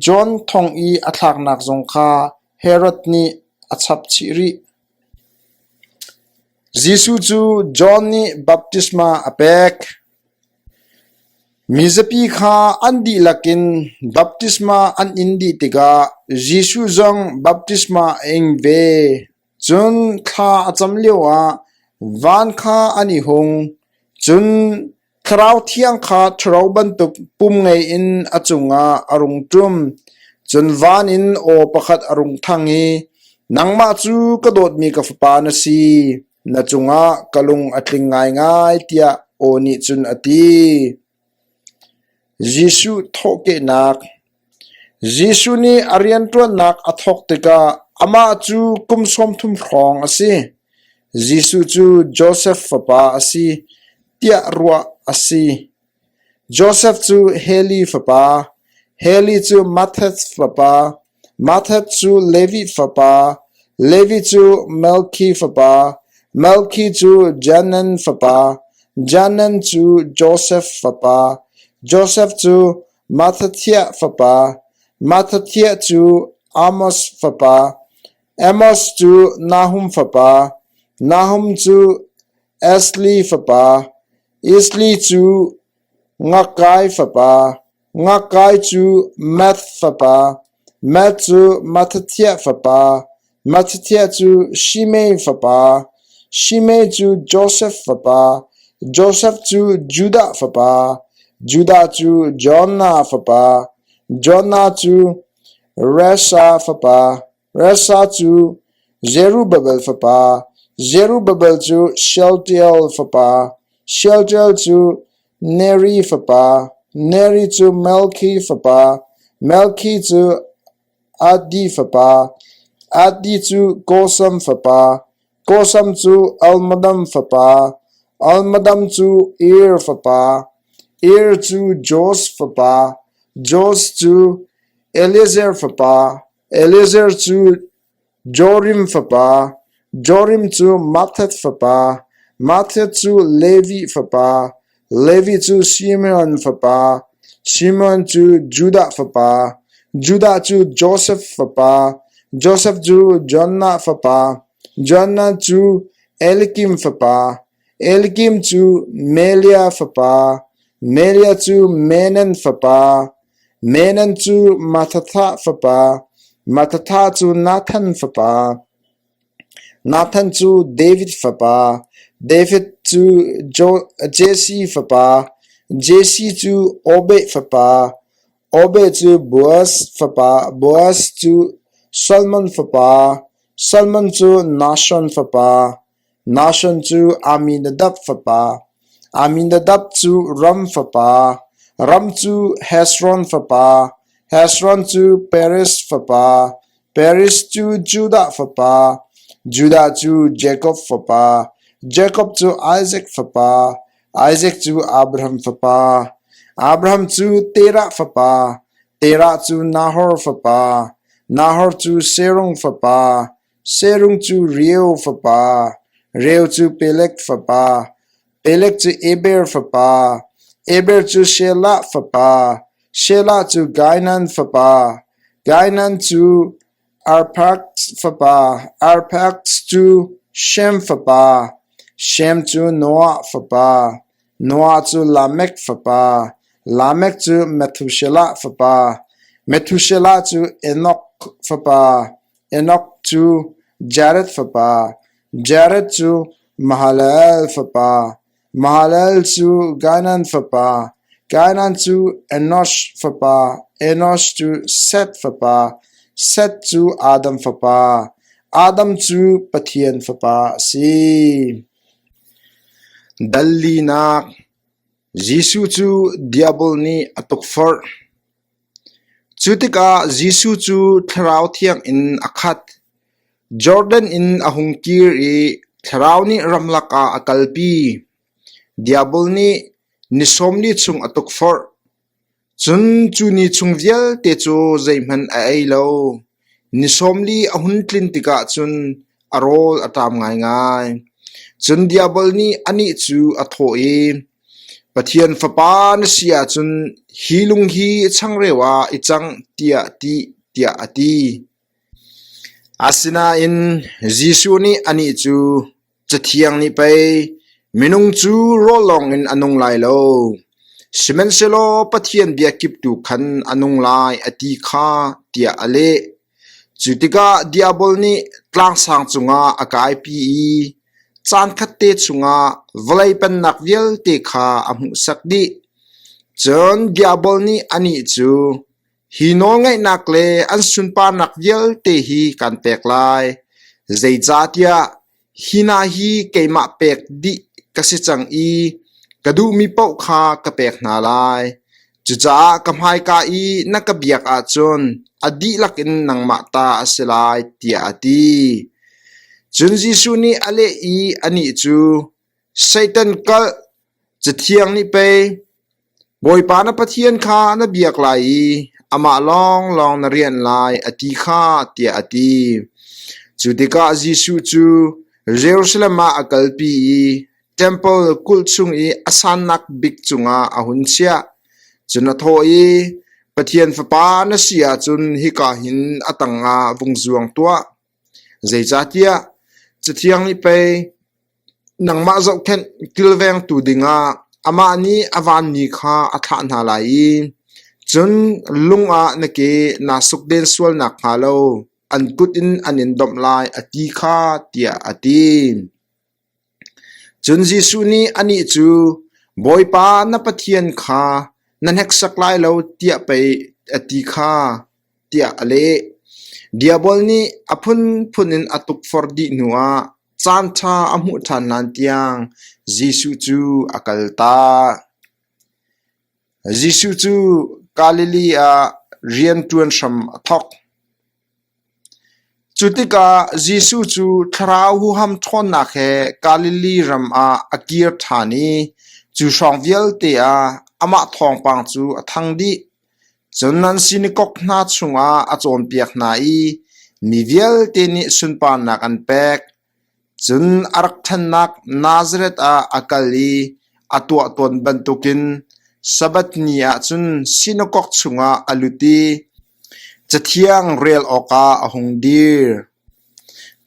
John thong i a thlaknak zong kha Herod nih a chapchih rih. Jesuh cu John nih baptisma a pek. Mizapi kha an dihlak in baptisma an in dih tikah Jesuh zong baptisma a ing ve. Cun thla a cam lioah van kha an i hung, cun Thlarau Thiang kha ṭhuro bantuk pum ngei in a cungah a rung ṭum. Cun van in aw pakhat a rung thang i, “Nangmah cu ka dawtmi ka fapa na si, na cungah ka lung a tling ngaingai,” tiah aw nih cun a ti. Jesuh thawhkehnak Jesuh nih a rianṭuannak a thawk tikah amah cu kum 30 hrawng a si. Jesuh cu Josef fapa a si tiah ruah a si. Josef cu Heli fapa, Heli cu Matthat fapa, Matthat cu Levi fapa, Levi cu Melki fapa, Melki cu Janan fapa, Janan cu Josef fapa, Josef cu Mattathiah fapa, Mattathiah cu Amos fapa, Amos cu Nahum fapa, Nahum cu Esli fapa, Esli cu Ngakkai fapa, Ngakkai cu Math fapa, Math cu Mattathiah fapa, Mattathiah cu Shimei fapa, Shimei cu Josef fapa, Josef cu Judah fapa, Judah cu Jonah fapa, Jonah cu Resa fapa, Resa cu Zerubbabel fapa, Zerubbabel cu Shealtiel fapa, Shealtiel cu Neri fapa, Neri cu Melki fapa, Melki cu Addi fapa, Addi cu Kosam fapa, Kosam cu Almadam fapa, Almadam cu Er fapa, Er cu Jos fapa, Jos cu Eliezer fapa, Eliezer cu Jorim fapa, Jorim cu Matthat fapa, Matthat cu Levi fapa, Levi cu Simeon fapa, Simeon cu Judah fapa, Judah cu Josef fapa, Josef cu Jonah fapa, Jonah cu Eliakim fapa, Eliakim cu Meliah fapa, Meliah cu Menan fapa, Menan cu Mattatha fapa, Mattatha cu Nathan fapa, Nathan cu David fapa, David cu Jesse fapa, Jesse cu Obed fapa, Obed cu Boaz fapa, Boaz cu Salmon fapa, Salmon cu Nahshon fapa, Nahshon cu Amminadab fapa, Amminadab cu Ram fapa, Ram cu Hezron fapa, Hezron cu Perez fapa, Perez cu Judah fapa, Judah cu Jakob fapa, Jakob cu Isaac fapa, Isaac cu Abraham fapa, Abraham cu Terah fapa, Terah cu Nahor fapa, Nahor cu Serung fapa, Serung cu Reu fapa, Reu cu Peleg fapa, Peleg cu Eber fapa, Eber cu Shelah fapa, Shelah cu Kainan fapa, Kainan cu Arphaxad fapa, Arphaxad cu Shem fapa, Shem cu Noah fapa, Noah cu Lamek fapa, Lamek cu Methushelah fapa, Methushelah cu Enoch fapa, Enoch cu Jared fapa, Jared cu Mahalalel fapa, Mahalalel cu Kainan fapa, Kainan cu Enosh fapa, Enosh cu Seth fapa, Seth cu Adam fapa, Adam cu Pathian fapa a si. Dal linak Jesuh cu Diabol nih a tukforh. Cu tikah Jesuh cu Thlarau Thiang in a khat. Jordan in a hung kir i Thlarau nih ramlak ah a kalpi. Diabol nih ni 40 chung a tukforh. Cun cu ni chung vialte cu zeihmanh a ei lo. Ni 40 a hun tlin tikah cun a rawl a ṭam ngaingai. Cun Diabol nih anih cu a thawh i, Pathian Fapa na si ahcun hi lung hi changreu ah i cang tiah ti, tiah a ti. Asinain Jesuh nih anih cu, Cathiang nih pei minung cu rawl lawngin a nung lai lo, sihmanhsehlaw Pathian bia kip tu khan a nung lai a ti kha, tiah a leh. Cu tikah Diabol nih tlangsang cungah a kaipi i caankhatte chungah vawlei pennak vialte kha a hmuhsak dih. Cun Diabol nih anih cu, Hi nawlngeihnak le an sunparnak vialte hi kaan pek lai, zeicahtiah hi hna hi keimah pek dih ka si cang i ka duhmi paoh kha ka pek hna lai. Cucaah ka hmaika i na ka biak ahcun a dihlak in nangmah ta a si lai, tiah a ti. Cun Jesuh nih a leh i anih cu, Satan kalh, Cathiang nih pei, Bawipa na Pathian kha na biak lai i amah lawnglawng na rianh lai, a ti kha, tiah a ti. Cu tikah Jesuh cu Jerusalem ah a kalpi i ṭempal kulh chung i a sannak bik cungah a hun chiah. Cun a thawh i, Pathian Fapa na si ahcun hika hin a tangah vung zuang tuah. Zeicahtiah Cathiang nih pei nangmah zohkhenh kilvengtu dingah amah nih a vanmi kha a thlah hna lai i cun lung ah na ke naa sukden sual nakhnga lo an kut in an in domh lai, a ti kha, tiah a ti. Cun Jesuh nih anih cu, Bawipa na Pathian kha na hneksak lai lo tiah pei a ti kha, tiah a leh. Diabol nih a phunphun in a tukforh dih hnuah caanṭha a hmuh ṭhan hlan tiang Jesuh cu a kaltak. Jesuh cu Galilee ah rian ṭuan hram a thawk. Cu tikah Jesuh cu thlarau huham ṭhawnnak he Galilee ram ah a kir ṭhan i cu hrawng vialte ah amah thawngpang cu a thang dih. Cun nan sinakok hna chungah a cawnpiak hna i mi vialte nih sunparnak an pek. Cun a rak ṭhannak Nazareth ah a kal i a tuah tawn bantukin Sabbath ni ah cun sinakok chungah a lut i Cathiang rel awkah a hung dir.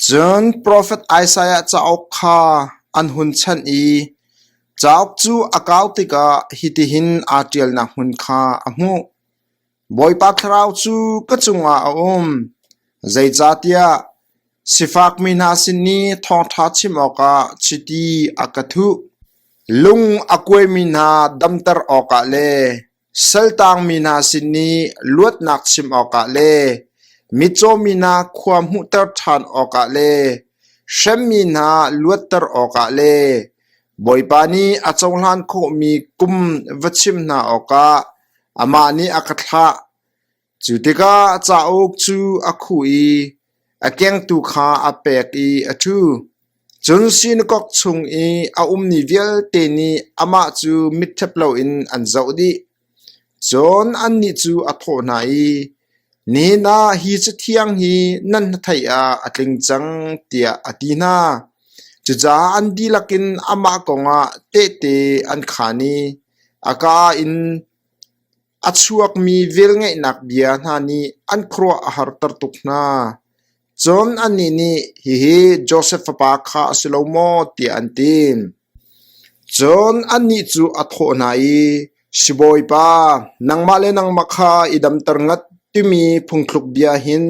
Cun profet Isaiah cauk kha an hun chanh i. Cauk cu a kau tikah hitihin aa ṭialnak hmun kha a hmuh: Bawipa Thlarau cu ka cungah a um, zeicahtiah sifakmi hna sin i thawngṭha chim awkah chiti a ka thuh. Lung a kuaimi hna damter awkah le saltangmi hna sin i luatnak chim awkah le mitcawmi hna khua hmuhter ṭhan awkah le hremmi hna luatter awkah le Bawipa nih a cohlan khawhmi kum va chim hna awkah amah nih a ka thlah. Cu tikah cauk cu a khuh i a kengtu kha a pek i a ṭhu. Cun sinakok chung i a ummi vialte nih amah cu mitṭhep loin an zoh dih. Cun annih cu a thawh hna i, “Nihin ah hi Cathiang hi nan hnatheih ah a tling cang,” tiah a ti hna. Cucaah an dihlak in amah kong ah tehte an khaan i a kaa in A chuakmi velngeihnak bia hna nih an khuaruah a harter tuk hna. Cun annih nih, “Hihi Josef fapa kha a si lo maw?” tiah an ti. Cun annih cu a thawh hna i, “Sibawipa, nangmah le nangmah kha i damter ngat timi phungthluk bia hin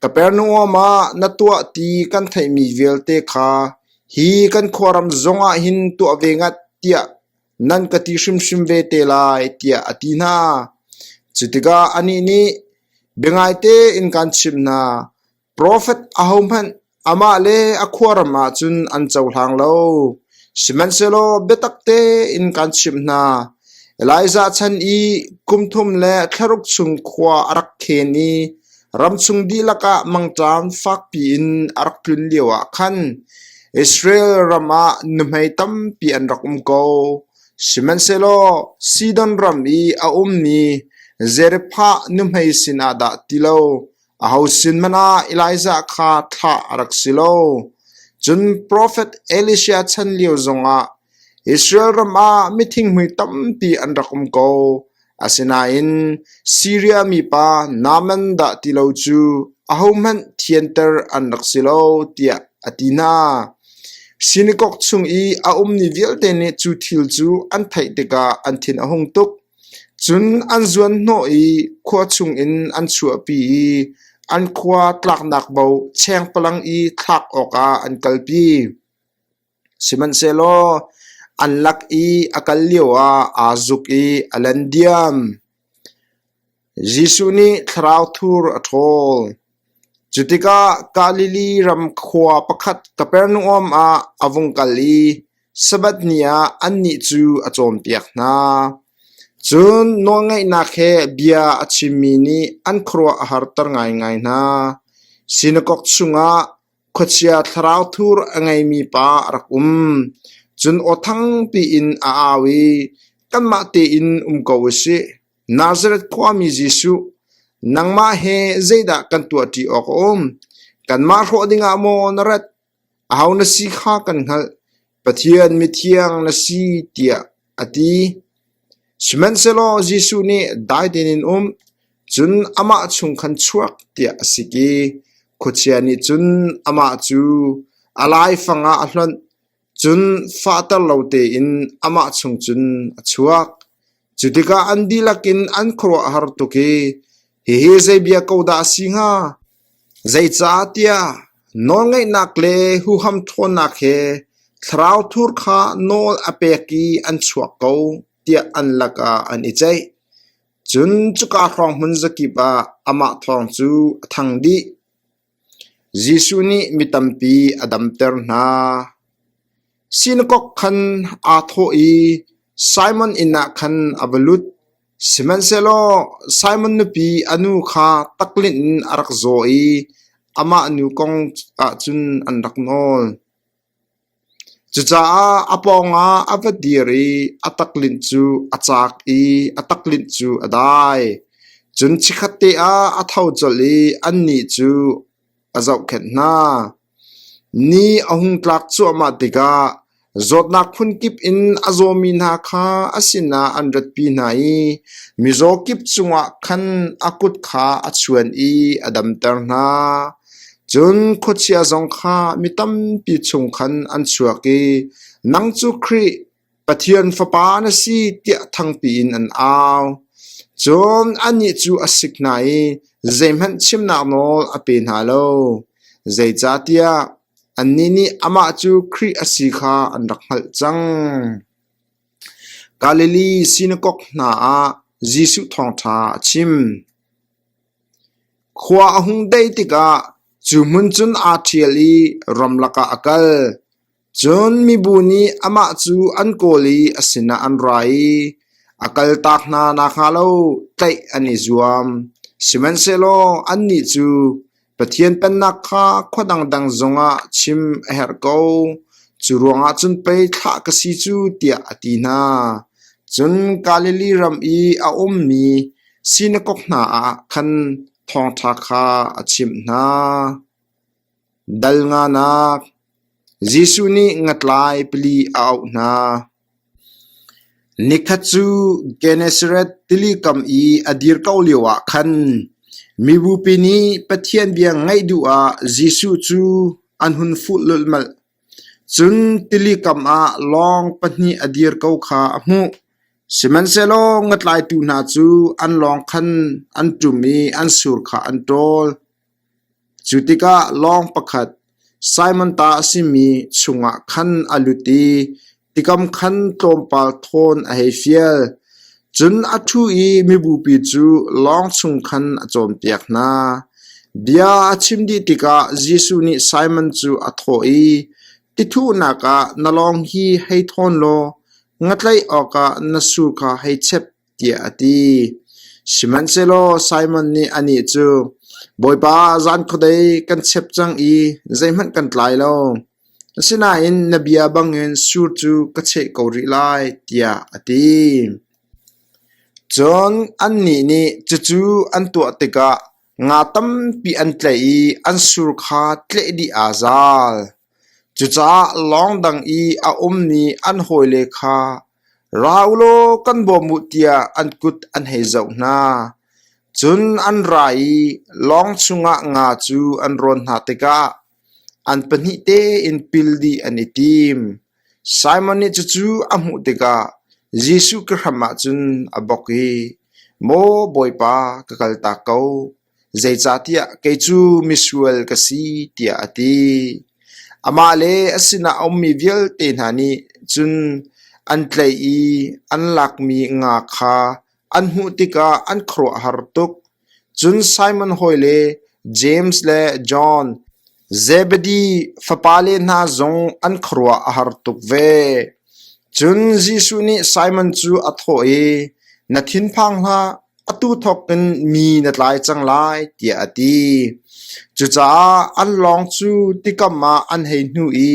Kapernaum ah na tuah ti kan theihmi vialte kha hi kan khuaram zongah hin tuah ve ngat,” tiah nan ka ti hrimhrim ve te lai, tiah a ti hna. Cu tikah anih nih, Biangaite in kaan chimh hna, profet ahohmanh amah le a khuaram ah cun an cohlang lo. Sihmanhsehlaw biatak tein kaan chimh hna, Elijah chan i kum thum le thlaruk chung khua a rak khen i ramchung dihlak ah mangṭam fakpi in a rak tlun lioah khan Israel ram ah nuhmei tampi an rak um ko. Sihmanhsehlaw Sidon ram i a ummi Zarephath nuhmei sinah dah ti lo, aho sin hmanh ah Elijah kha thlah a rak si lo. Cun profet Elisha chan lio zongah Israel ram ah mithinghmui tampi an rak um ko. Asinain Siria mipa Naaman dah ti lo cu ahohmanh thianter an rak si lo, tiah a ti hna. Sinakok chung i a ummi vialte nih cu thil cu an theih tikah an thin a hung tuk. Cun an zuanhnawh i khua chungin an chuahpi i an khua tlaknak bo chengpalang i thlak awkah an kalpi. Sihmanhsehlaw an lak i a kal lioah aa zuk i a lan diam. Jesuh nih thlarau thur a ṭhawl. Cu tikah Galilee ram khua pakhat Kapernaum ah a vung kal i Sabbath ni ah annih cu a cawnpiak hna. Cun nawlngaihnak he bia a chimmi nih an khuaruah a harter ngaingai hna. Sinakok chungah Khuachia thlarau thur a ngeimi pa a rak um. Cun aw thangpi in a au i, “Kanmah tein um ko u sih. Nazareth khuami Jesuh, nangmah he zeidah kan tuahṭi awk a um? Kanmah hrawh dingah maw na rat? Aho na si kha kan hngalh. Pathian mithiang na si,” tiah a ti. Sihmanhsehlaw Jesuh nih dai tein in um, cun amah chung khan chuak tiah a sik i khuachia nih cun amah cu a laifang ah a hlonh, cun fahter lo tein amah chung cun a chuak. Cu tikah an dihlak in an khuaruah a har tuk i, “Hihi zei bia ko dah a si hnga? Zeicahtiah nawlngeihnak le huham ṭhawnnak he thlarau thur kha nawl a pek i an chuak ko, tiah an lakah an i ceih. Cun cuka hrawng hmun zakip ah amah thawng cu a thang dih. Jesuh nih mi tampi a damter hna. Sinakok khan aa thawh i Simon inn ah khan a va lut. Sihmanhsehlaw Simon nupi a nu kha taklinh in a rak zaw i amah nu kong ah cun an rak nawl. Cucaah a pawngah a va dir i a taklinh cu a caak i a taklinh cu a dai. Cun chikkhatte ah a tho colh i annih cu a zohkhenh hna. Ni a hung tlak cuahmah tikah zawtnak phunkip in a zawmi hna kha a sinah an ratpi hna i mizaw kip cungah khan a kut kha a chuan i a damter hna. Cun khuachia zong kha mi tampi chung khan an chuak i, “Nang cu Khrih, Pathian Fapa na si tiah thangpi in an au. Cun annih cu a sik hna i zeihmanh chimnak nawl a pe hna lo, zeicahtiah annih nih amah cu Khrih a si kha an rak hngalh cang. Galilee sinakok hna ah Jesuh thawngṭha a chim. Khua a hung dei tikah cu hmun cun aa ṭhial i ramlak ah a kal. Cun mibu nih amah cu an kawl i a sinah an ra i a kaltak hna nakhnga lo tlaih an i zuam. Sihmanhsehlaw annih cu Pathian Pennak kha khua dangdang zongah chim a herh ko, cu ruangah cun pei thlah ka si cu tiah a ti hna. Cun Galilee ram i a ummi sinakok hna ah khan thawngṭha kha a chimh hna. Dal nganak Jesuh nih ngatlai pali a auh hna. Nikhat cu Gennesaret tili kam i a dir ko lioah khan mibupi nih Pathian bia ngaih duh ah Jesuh cu an hun fuh lulhmalh. Cun tili kam ah lawng pahnih a dir ko kha a hmuh. Sihmanhsehlaw ngatlaitu hna cu an lawng khan an ṭum i an sur kha an ṭawl. Cu tikah lawng pakhat Simon ta a simi chungah khan a lut i tikam khan tlawmpal thawn a hei fial. Cun a ṭhu i mibupi cu lawng chung khan a cawnpiak hna. Bia a chim dih tikah Jesuh nih Simon cu a thawh i, “Tithuhnak ah na lawng hi hei thawn law ngatlaih awkah na sur kha hei chep,” tiah a ti. Sihmanhsehlaw Simon nih anih cu, Bawipa, zan khuadei kan chep cang i zeihmanh kan tlai lo. Asinain na bia bangin sur cu ka cheh ko rih lai, tiah a ti. Cun annih nih cucu an tuah tikah nga tampi an tlaih i an sur kha tleh dih aa zal. Cucaah lawng dang i a ummi an hawile kha ra u law kan bawm u tiah an kut an hei zoh hna. Cun an ra i lawng chungah nga cu an rawn hna tikah an pahnih tein pil dih an i tim. Simon nih cucu a hmuh tikah Jesuh ka hram ah cun a bawk i, “Maw Bawipa, ka kaltak ko, zeicahtiah kei cu misual ka si,” tiah a ti. Amah le a sinah a ummi vialte hna nih cun an tlaih i an lakmi nga kha an hmuh tikah an khuaruahhar tuk. Cun Simon hawile Jeim le John, Zebedi fapale hna zong an khuaruah a har tuk ve. Cun Jesuh nih Simon cu a thawh i, “Na thinphang hlah, atu thawk in mi na tlai cang lai,” tiah a ti. Cucaah an lawng cu tikam ah an hei hnuh i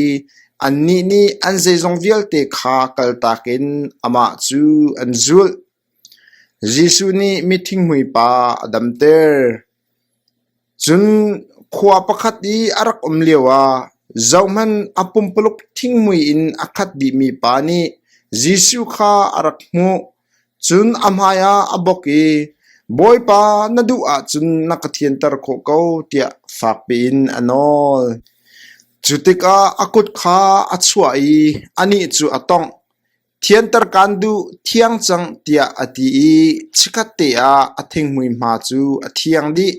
annih nih an zeizong vialte kha kaltak in amah cu an zulh. Jesuh nih mithinghmui pa a damter. Cun khua pakhat i a rak um lioah zohhmanh a pumpuluk thinghmui in a khat dihmi pa nih Jesuh kha a rak hmuh. Cun a hmaiah a bawk i, “Bawipa, na duh ahcun na ka thianter khawh ko,” tiah fakpi in a nawl. Cu tikah a kut kha a chuah i anih cu a tongh. Thianter kaan duh, thiang cang tiah a ti i chikkhatte ah a thinghmui hma cu a thiang dih.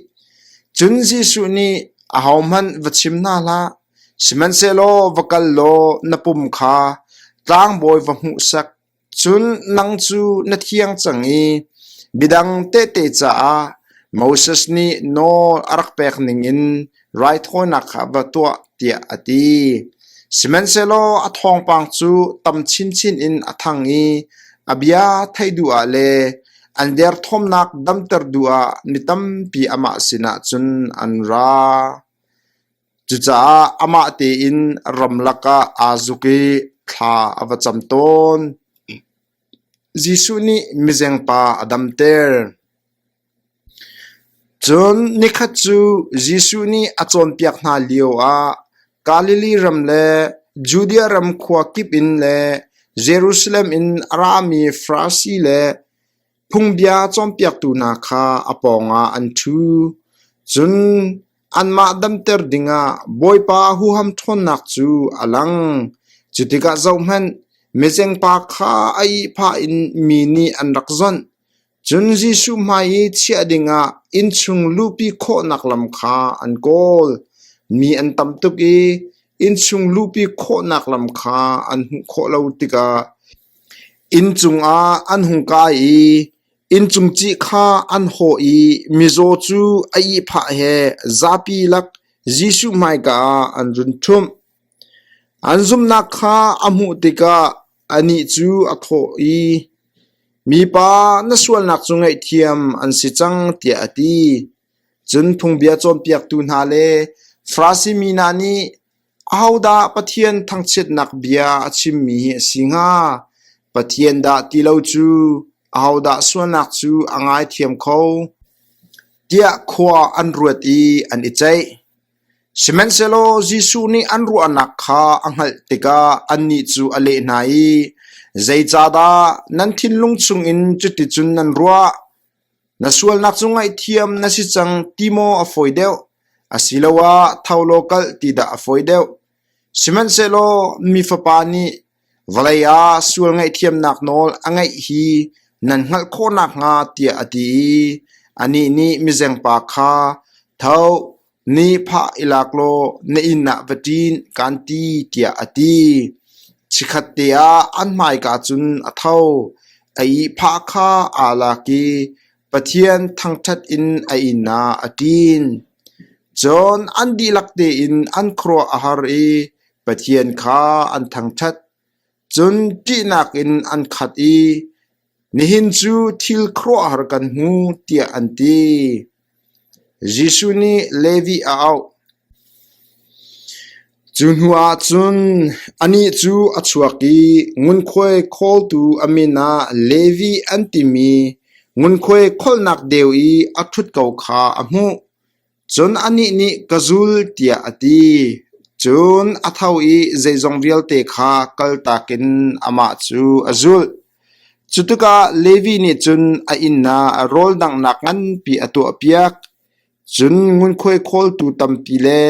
Cun Jesuh nih, “Ahohmanh va chim hna hlah, sihmanhsehlaw va kal law na pum kha tlangbawi va hmuhsak, cun nang cu na thiang cang i midang tehte caah Moses nih nawl a rak pek ningin raithawinak kha va tuah,” tiah a ti. Sihmanhsehlaw a thawngpang cu tam chinchin in a thang i a bia theih duh ah le an derthawmnak damter duh ah mi tampi amah sinah cun an ra. Cucaah amah tein ramlak ah aa zuk i thla a va cam tawn. Jesuh nih mizengpa a damter. Cun nikhat cu Jesuh nih a cawnpiak hna lioah Galilee ram le Judea ram khua kip in le Jerusalem in a rami Farasi le phungbia cawnpiaktu hna kha a pawngah an ṭhu. Cun anmah damter dingah Bawipa huham ṭhawnnak cu a lang. Cu tikah zohhmanh, Mizengpa kha a ihphah in mi nih an rak zawnh. Cun Jesuh hmai i chiah dingah innchung luhpi khawhnak lam kha an kawl. Mi an tam tuk i innchung luhpi khawhnak lam kha an hmuh khawh lo tikah inn cungah an hung kai i inncung cih kha an hawh i mizaw cu a ihphah he zapi lak Jesuh hmaika ah an run ṭhumh. An zumhnak kha a hmuh tikah anih cu a thawh i, “Mipa, na sualnak cu ngaihthiam an si cang,” tiah a ti. Cun phungbia cawnpiaktu hna le Farasi mi hna nih, “Ahodah Pathian thangchiatnak bia a chimmi hi a si hnga? Pathian dah ti lo cu ahodah sualnak cu a ngaithiam kho?” tiah khua an ruat i an i ceih. Sihmanhsehlaw Jesuh nih an ruahnak kha a hngalh tikah annih cu a leh hna i, “Zeicahdah nan thinlung chungin cuticun nan ruah? Na sualnak cu ngaihthiam na si cang ti maw a fawi deuh, asiloah tho law kal ti dah a fawi deuh? Sihmanhsehlaw Mi Fapa nih vawlei ah sual ngaihthiamnak nawl a ngeih hi nan hngalh khawh nakhnga tiah a ti i anih nih mizengpa kha, “Tho, ni phah i lak law na inn ah va ṭin,” kaan ti, tiah a ti. Chikkhatte ah an hmaika cun a tho, a ihphah kha aa lak i Pathian thangṭhat in a inn ah a ṭin. Cun an dihlak tein an khuaruah a har i Pathian kha an thangṭhat. Cun ṭihnak in an khat i, “Nihin cu thil khuaruahhar kan hmu,” tiah an ti. Jesuh nih Levi a auh. Cu hnuah cun anih cu a chuak i ngunkhuai khawltu a min ah Levi an timi ngunkhuai kholhnak deu i a ṭhut ko kha a hmuh. Cun anih nih, “Ka zul,” tiah a ti. Cun a tho i zeizong vialte kha kaltak in amah cu a zulh. Cu tikah Levi nih cun a inn ah rawl danghnak nganpi a tuahpiak. Cun ngunkhuai khawltu tampi le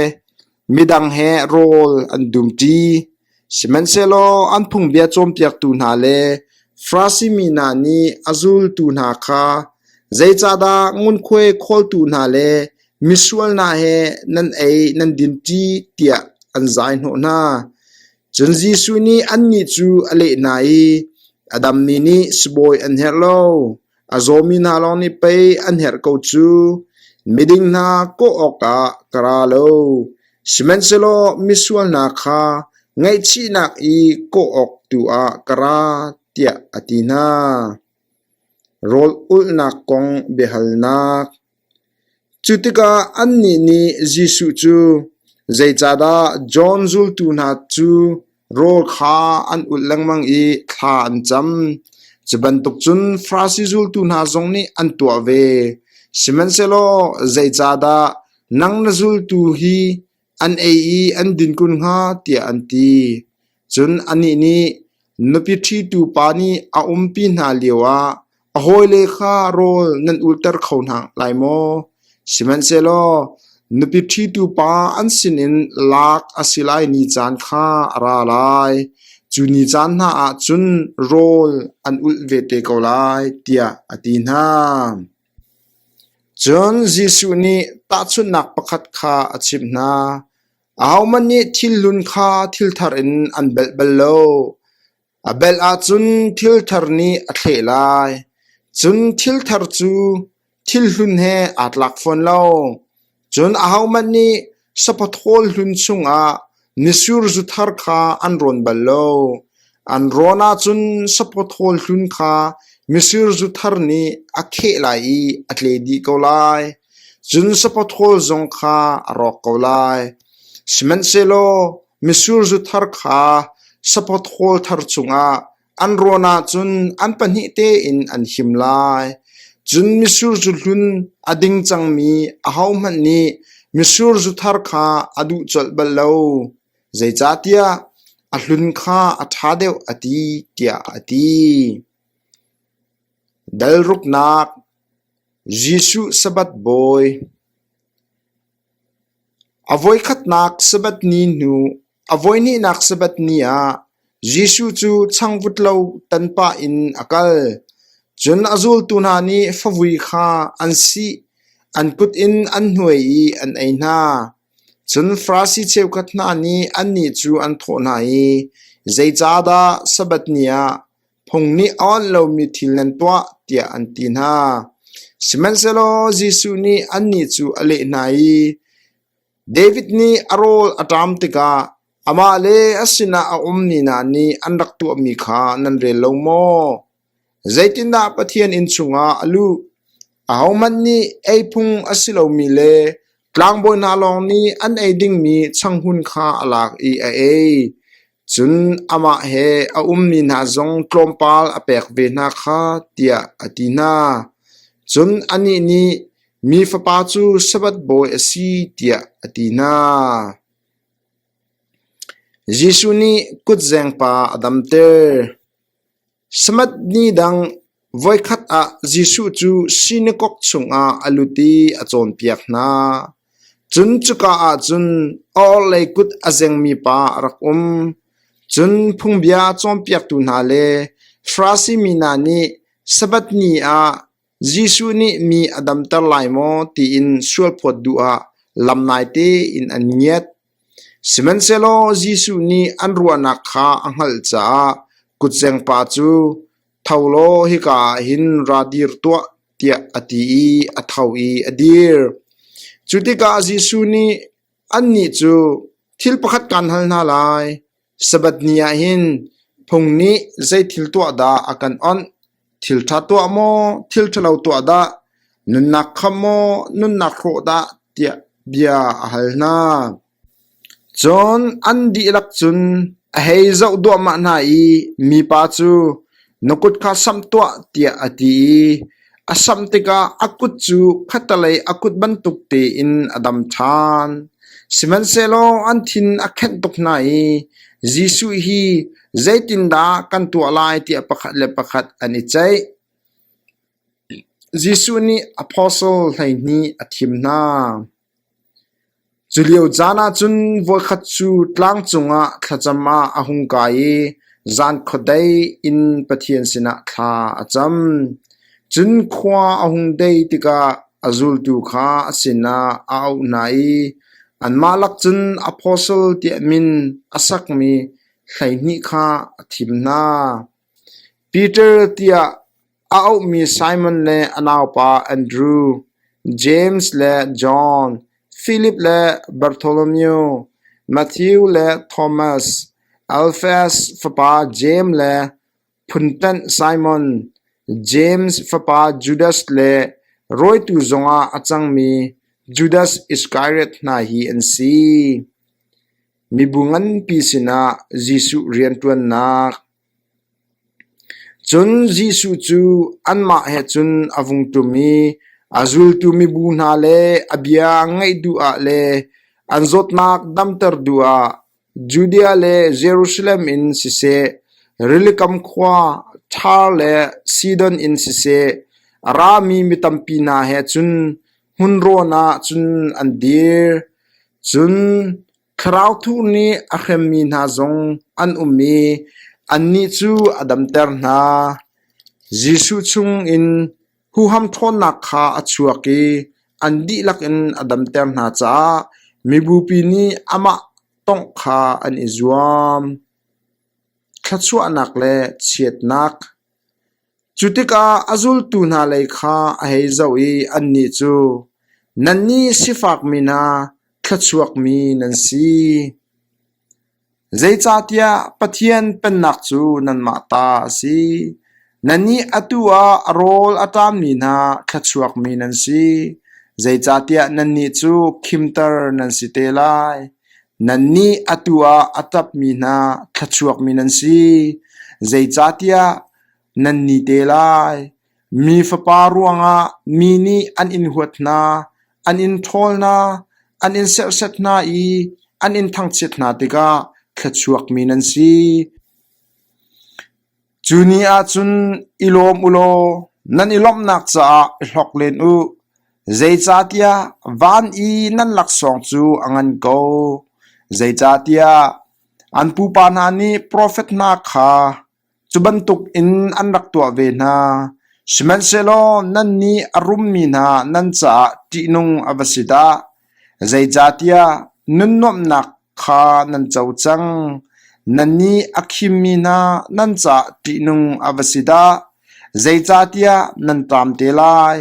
midang he rawl an dumṭi. Sihmanhsehlaw an phungbia cawnpiaktu hna le Farasi mi hna nih a zultu hna kha, “Zeicahdah ngunkhuai khawltu hna le misual hna he nan ei nan dinṭi?” tiah an zaihnawh hna. Cun Jesuh nih annih cu a leh hna i, “A dammi nih sibawi an herh lo, a zawmi hna lawng nih pei an herh ko cu. Miding hna kawh awkah ka ra lo, sihmanhsehlaw misual hna kha ngaihchihnak i kawh awk tu ah ka ra,” tiah a ti hna. Rawl ulhnak kong biahalnak. Cu tikah annih nih Jesuh cu, “Zeicahdah John zultu hna cu rawl kha an ulh lengmang i thla an cam? Cu bantuk cun Farasi zultu hna zong nih an tuah ve. Sihmanhsehlaw zeicahdah nang na zultu hi an ei i an din kun hnga?” tiah an ti. Cun anih nih, “Nupi ṭhitu pa nih a umpi hna lioah a hawile kha rawl nan ulhter kho hna lai maw? Sihmanhsehlaw nupi ṭhitu pa an sinin lak a si lai ni caan kha a ra lai. Cu ni caan hna ah cun rawl an ulh ve te ko lai,” tiah a ti hna. Cun Jesuh nih tahchunhnak pakhat kha a chimh hna. Ahohmanh nih thil hlun kha thil thar in an belh bal lo. A belh ahcun thil thar nih a thleh lai. Cun thil thar cu thil hlun he aa tlak fawn lo. Cun ahohmanh nih sapathawl hlun chungah mitsur zu thar kha an rawn bal lo. An rawn ahcun sapathawl hlun kha mitsur zu thar nih a kheh lai i a tle dih ko lai. Cun sapathawl zong kha a rawk ko lai. Sihmanhsehlaw mitsur zu thar kha sapathawl thar chungah an rawn ahcun an pahnih tein an him lai. Cun mitsur zu hlun a ding cangmi ahohmanh nih mitsur zu thar kha a duh colh bal lo, zeicahtiah a hlun kha a ṭha deuh a ti, tiah a ti. Dal ruknak Jesuh Sabbath Bawi A voikhatnak Sabbath ni hnu a voihnihnak Sabbath ni ah. Jesuh cu changvut lo tan pah in a kal. Cun a zultu hna nih favui kha an sih, an kut in an hnuai i an ei hna. Cun Farasi cheukhat hna nih annih cu an thawh hna i, “Zeicahdah Sabbath ni ah phung nih a onh lomi thil nan tuah?” tiah an ti hna. Sihmanhsehlaw Jesuh nih annih cu a leh hna i, David nih a rawl a ṭam tikah amah le a sinah a ummi hna nih an rak tuahmi kha nan rel lo maw? Zeitindah Pathian inn chungah a luh? Ahohmanh nih ei phung a si lomi le tlangbawi hna lawng nih an ei dingmi changhun kha a lak i a ei. Cun amah he a ummi hna zong tlawmpal a pek ve hna kha, tiah a ti hna. Cun anih nih, Mi Fapa cu Sabbath bawi a si, tiah a ti hna. Jesuh nih kutzengpa a damter. Sabbath ni dang voikhat ah Jesuh cu sinakok chungah a lut i a cawnpiak hna. Cun cuka ah cun a orhlei kut a zengmi pa a rak um. Cun phungbia cawnpiaktu hna le Farasi mi hna nih Sabbath ni ah Jesuh nih mi a damter lai maw tiin sualphawt duh ah lam naite in an ngiat. Sihmanhsehlaw Jesuh nih an ruahnak kha a hngalh caah kutzengpa cu, “Tho law hika ah hin ra dir tuah,” tiah a ti i a tho i a dir. Cu tikah Jesuh nih annih cu, “Thil pakhat kaan hal hna lai. Sabbath ni ah hin phung nih zei thil tuah dah a kan onh? Thil ṭha tuah maw, thil ṭhalo tuah dah? Nunnak khamh maw, nunnak hrawh dah?” tiah bia a hal hna. Cun an dihlak cun a hei zoh duahmah hna i mipa cu, “Na kut kha samh tuah,” tiah a ti i a samh tikah a kut cu khattelei a kut bantuk tein a dam ṭhan. Sihmanhsehlaw an thin a khenh tuk hna i Jesuh hi zeitindah kan tuah lai tiah pakhat le pakhat an i ceih. Jesuh nih apostle 12 a thim hna. Cu lio caan ah cun voikhat cu tlang cungah thlacam ah a hung kai i zan khuadei in Pathian sinah thla a cam. Cun khua a hung dei tikah a zultu kha a sinah a auh hna i anmah lak cun apostle tiah min a sakmi 12 kha a thim hna. Peter tiah a auhmi Simon le a naupa Andru, Jeim le John, Filip le Bartholomew, Matthew le Thomas, Alfeus fapa Jeim le phunṭanh Simon, Jeim fapa Judas le rawitu zongah a cangmi Judas Iskariot hna hi an si. Mibu nganpi sinah Jesuh rianṭuannak. Cun Jesuh cu anmah he cun a vung ṭum i a zultu mibu hna le a bia ngaih duh ah le an zawtnak damter duh ah Judea le Jerusalem in siseh, rilikam khua Tair le Sidon in siseh, a rami mi tampi hna he cun hmunrawn ah cun an dir. Cun Thlarau thur nih a hremmi hna zong an um i annih cu a damter hna. Jesuh chungin huham ṭhawnnak kha a chuak i an dihlak in a damter hna caah mibupi nih amah tawngh kha an i zuam. Thluachuahnak le chiatnak. Cu tikah a zultu hna lei kha a hei zoh i annih cu, “Nannih sifakmi hna, thluachuakmi nan si. Zeicahtiah Pathian Pennak cu nanmah ta a si. Nannih atu ah a rawl a ṭammi hna thluachuakmi nan si. Zeicahtiah nannih cu khimter nan si te lai. Nannih atu ah a ṭapmi hna thluachuakmi nan si, zeicahtiah nan ni te lai. Mi Fapa ruangah mi nih an in huat hna, an in ṭhawl hna, an in serhsat hna i an in thangchiat hna tikah thluachuakmi nan si. Cu ni ah cun i lawm u law nan i lawmhnak caah i hlok len u, zeicahtiah van i nan laksawng cu a ngan ko. Zeicahtiah An pupa hna nih profet hna kha cu bantukin an rak tuah ve hna. Sihmanhsehlaw nannih a rummi hna nan caah ṭihnung a va si dah! Zeicahtiah nunnuamhnak kha nan co cang. Nannih a khimmi hna nan caah ṭihnung a va si dah! Zeicahtiah nan ṭam te lai.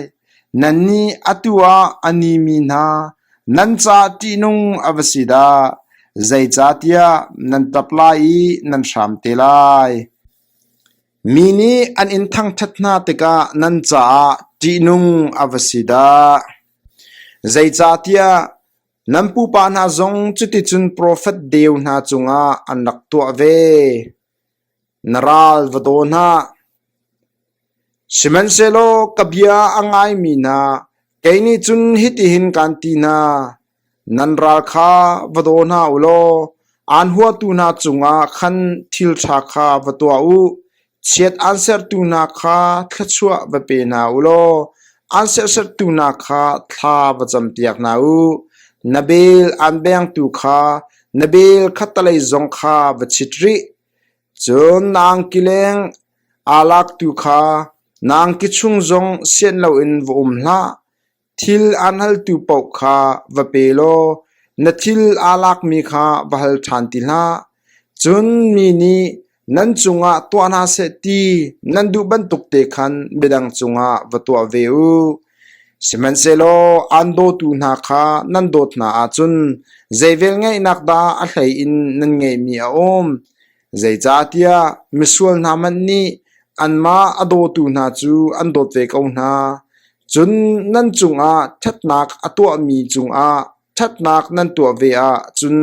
Nannih atu ah a nimi hna nan caah ṭihnung a va si dah! Zeicahtiah nan ṭap lai i nan hram te lai. Mi nih an in thangṭhat hna tikah nan caah ṭihnung a va si dah! Zeicahtiah nan pupa hna zong cuticun profet deu hna cungah an rak tuah ve. Na ral va daw hna. Sihmanhsehlaw ka bia a ngaimi hna kei nih cun hitihin kaan ti hna: Nan ral kha va daw hna u law aan huatu hna cungah khan thil ṭha kha va tuah u. Chiat aan sertu hna kha thluachuah va pe hna u law aan serhsattu hna kha thla va campiak hna u. Na bel aan bengtu kha na bel khattelei zong kha va chit rih. Cun na angki leng aa laktu kha na angki chung zong sianh loin va um hlah. Thil aan haltu paoh kha va pe law na thil aa lakmi kha va hal ṭhan ti hlah. Cun mi nih nan cungah tuah hna seh ti nan duh bantuk te khan midang cungah va tuah ve u. Sihmanhsehlaw aan dawtu hna kha nan dawt hna ahcun zei velngeihnak dah a hlei in nan ngeihmi a um? Zeicahtiah misual hna hmanh nih anmah a dawtu hna cu an dawt ve ko hna. Cun nan cungah ṭhatnak a tuahmi cungah ṭhatnak nan tuah ve ahcun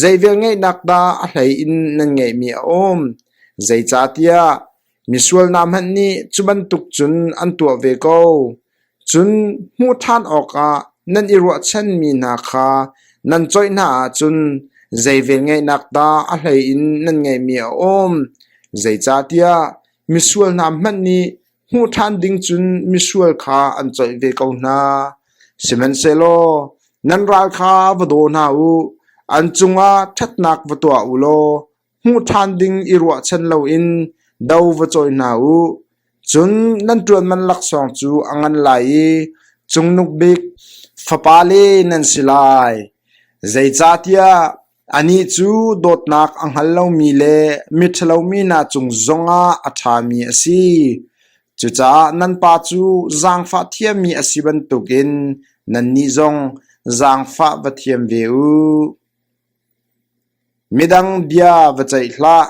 zei velngeihnak dah a hlei in nan ngeihmi a um? Zeicahtiah misual hna hmanh nih cu bantuk cun an tuah ve ko. Cun hmuh ṭhan awkah nan i ruahchanmi hna kha nan coih hna ahcun zei velngeihnak dah a hlei in nan ngeihmi a um? Zeicahtiah misual hna hmanh nih hmuh ṭhan ding cun misual kha an coih ve ko hna. Sihmanhsehlaw nan ral kha va daw hna u, an cungah ṭhatnak va tuah u law hmuh ṭhan ding i ruahchan loin do va cawi hna u. Cun nan ṭuan man laksawng cu a ngan lai i Cungnung Bik fapale nan si lai. Zeicahtiah anih cu dawtnak a hngal lomi le miṭhalo mi hna cung zongah a ṭhami a si. Cucaah nan Pa cu zaangfah thiammi a si bantukin nannih zong zaangfah va thiam ve u. Midang bia va ceih hlah.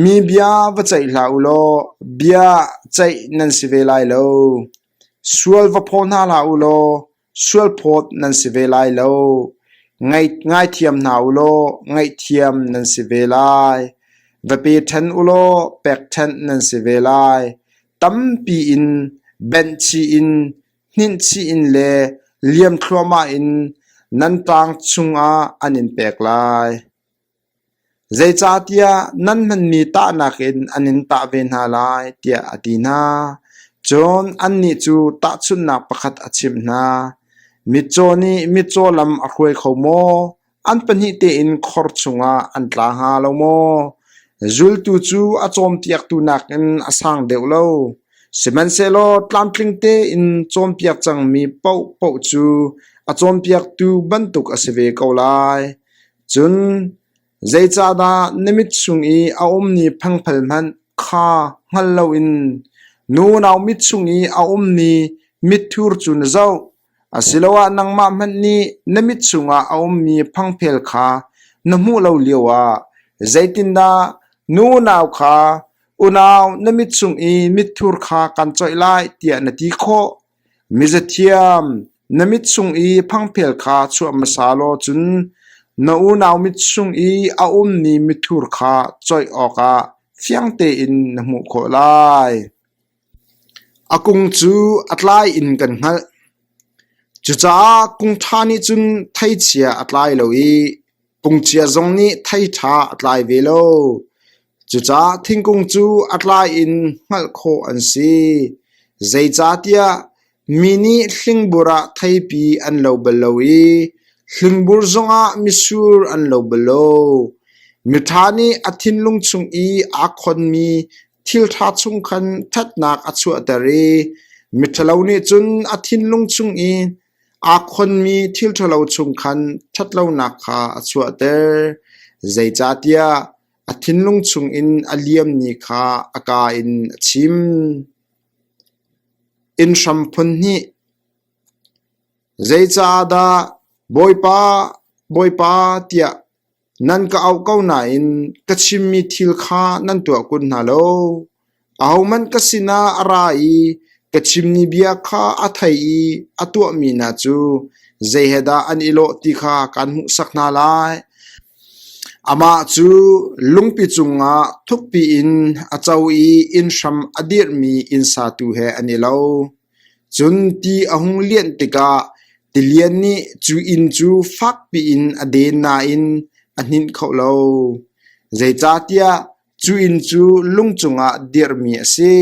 Mi bia va ceih hlah u law bia ceih nan si ve lai lo. Sual va phaw hna hlah u law sualphawt nan si ve lai lo. Ngaithiam hna u law ngaihthiam nan si ve lai. Va pe ṭhen u law pek ṭhen nan si ve lai. Tampi in benh chih in hninh chih in le liam thluahmah in nan ṭang chungah an in pek lai. Zeicahtiah nan hmanmi tahnak in an in tah ve hna lai, tiah a ti hna. Cun annih cu tahchunhnak pakhat a chimh hna. Mitcaw nih mitcaw lam a hruai kho maw? An pahnih tein khor chungah an tla hnga lo maw? Zultu cu a cawnpiaktu nakin a sang deuh lo. Sihmanhsehlaw tlamtling tein cawnpiak cangmi paohpaoh cu a cawnpiaktu bantuk a si ve ko lai. Cun zeicahdah na mit chung i a ummi phangphal hmanh kha hngal loin nunau mit chung i a ummi mitthur cu na zoh? Asiloah nangmah hmanh nih na mit chungah a ummi phangphel kha na hmuh lo lioah zeitindah nunau kha, Unau, na mit chung i mitthur kha kan coih lai tiah na ti khawh? Mizathiam, na mit chung i phangphel kha chuah hmasa law cun na unau mit chung i a ummi mithur kha coih awkah fiang tein na hmuh khawh lai. A kung cu a tlai in kan hngalh. Cucaah kung ṭha nih cun thei chia a tlai lo i kung chia zong nih thei ṭha a tlai ve lo. Cucaah thingkung cu a tlai in hngalh khawh an si. Zeicahtiah mi nih hlingbur ah theipi an lo bal lo i Hlingbur zongah mitsur an lo bal lo. Miṭha nih a thinlung chung i aa khonmi thilṭha chung khan ṭhatnak a chuahter i miṭhalo nih cun a thinlung chung i aa khonmi thil ṭhalo chung khan ṭhatlonak kha a chuahter. Zeicahtiah a thinlung chungin a liammi kha a kaa in a chim. Inn hram phun hnih. Zeicahdah Bawipa, Bawipa tiah nan ka auh ko nain ka chimmi thil kha nan tuah kun hna lo? Ahohmanh ka sinah a ra i ka chimmi bia kha a thei i a tuahmi hna cu zei he dah an i lawh ti kha kaan hmuhsak hna lai. Amah cu lungpi cungah thukpi in a co i inn hram a dirhmi inn satu he an i lo. Cun ti a hung lianh tikah tilian nih cu inn cu fakpi in a den nain a hninh kho lo, zeicahtiah cu inn cu lung cungah dirhmi a si.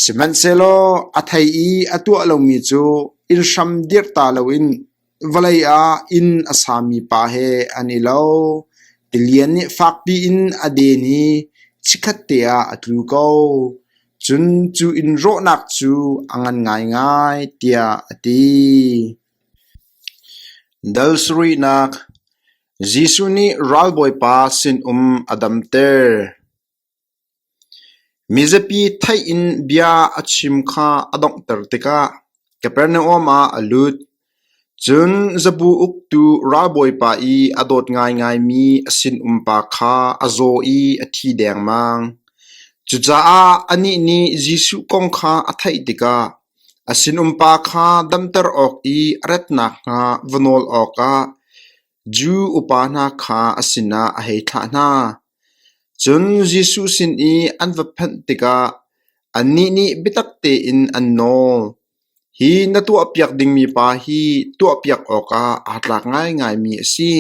Sihmanhsehlaw a thei i a tuah lomi cu inn hram dirh ta loin vawlei ah inn a sami pa he an i lo. Tilian nih fakpi in a den i chikkhatte ah a tlu ko. Cun cu inn rawhnak cu a ngan ngaingai, tiah a ti. Dal sarihnak Jesuh nih ralbawipa sinum a damter. Mizapi theih in bia a chim kha a donghter tikah Kapernaum ah a lut. Cun zabu uktu ralbawipa i a dawt ngaingaimi a sinumpa kha a zaw i a thi dengmang. Cucaah anih nih Jesuh kong kha a theih tikah a sinumpa kha damter awk i a rat nakhnga va nawl awkah Jew upa hna kha a sinah a hei thlah hna. Cun Jesuh sin i an va phanh tikah annih nih biatak tein an nawl. Hi na tuahpiak dingmi pa hi tuahpiak awkah aa tlak ngaingaimi a si,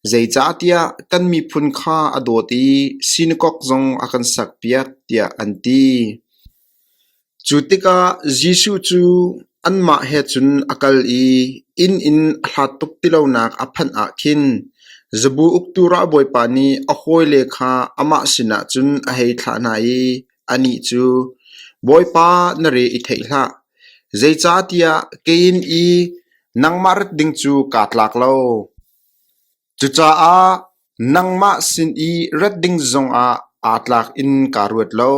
zeicahtiah kan miphun kha a dawt i sinakok zong a kan sakpiak, tiah an ti. Cu tikah Jesuh cu anmah he cun a kal i inn in a hlat tuk ti lonak a phanh ah khin zabu uktu ralbawipa nih a hawile kha amah sinah cun a hei thlah hna i Anih cu, “Bawipa, na re i theih hlah, zeicahtiah kei in i nangmah rat ding cu kaa tlak lo. Cucaah nangmah sin i rat ding zongah aa tlak in kaa ruat lo.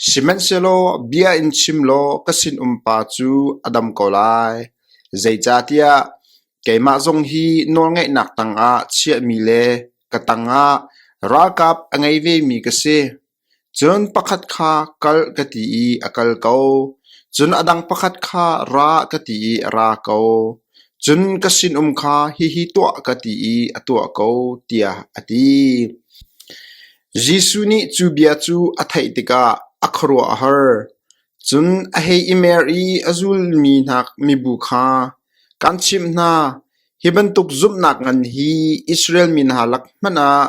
Sihmanhsehlaw bia in chim law ka sinumpa cu a dam ko lai. Zeicahtiah keimah zong hi nawlngeihnak tangah chiahmi le ka tangah ralkap a ngei vemi ka si. Cun pakhat kha, ‘Kal,’ ka ti i a kal ko; cun a dang pakhat kha, ‘Ra,’ ka ti i a ra ko; cun ka sinum kha, ‘Hihi tuah,’ ka ti i a tuah ko,” tiah a ti. Jesuh nih cu bia cu a theih tikah a khuaruah a har. Cun a hei i mer i a zulmi hna mibu kha, “Kaan chimh hna, hi bantuk zumhnak ngan hi Israel mi hna lak hmanh ah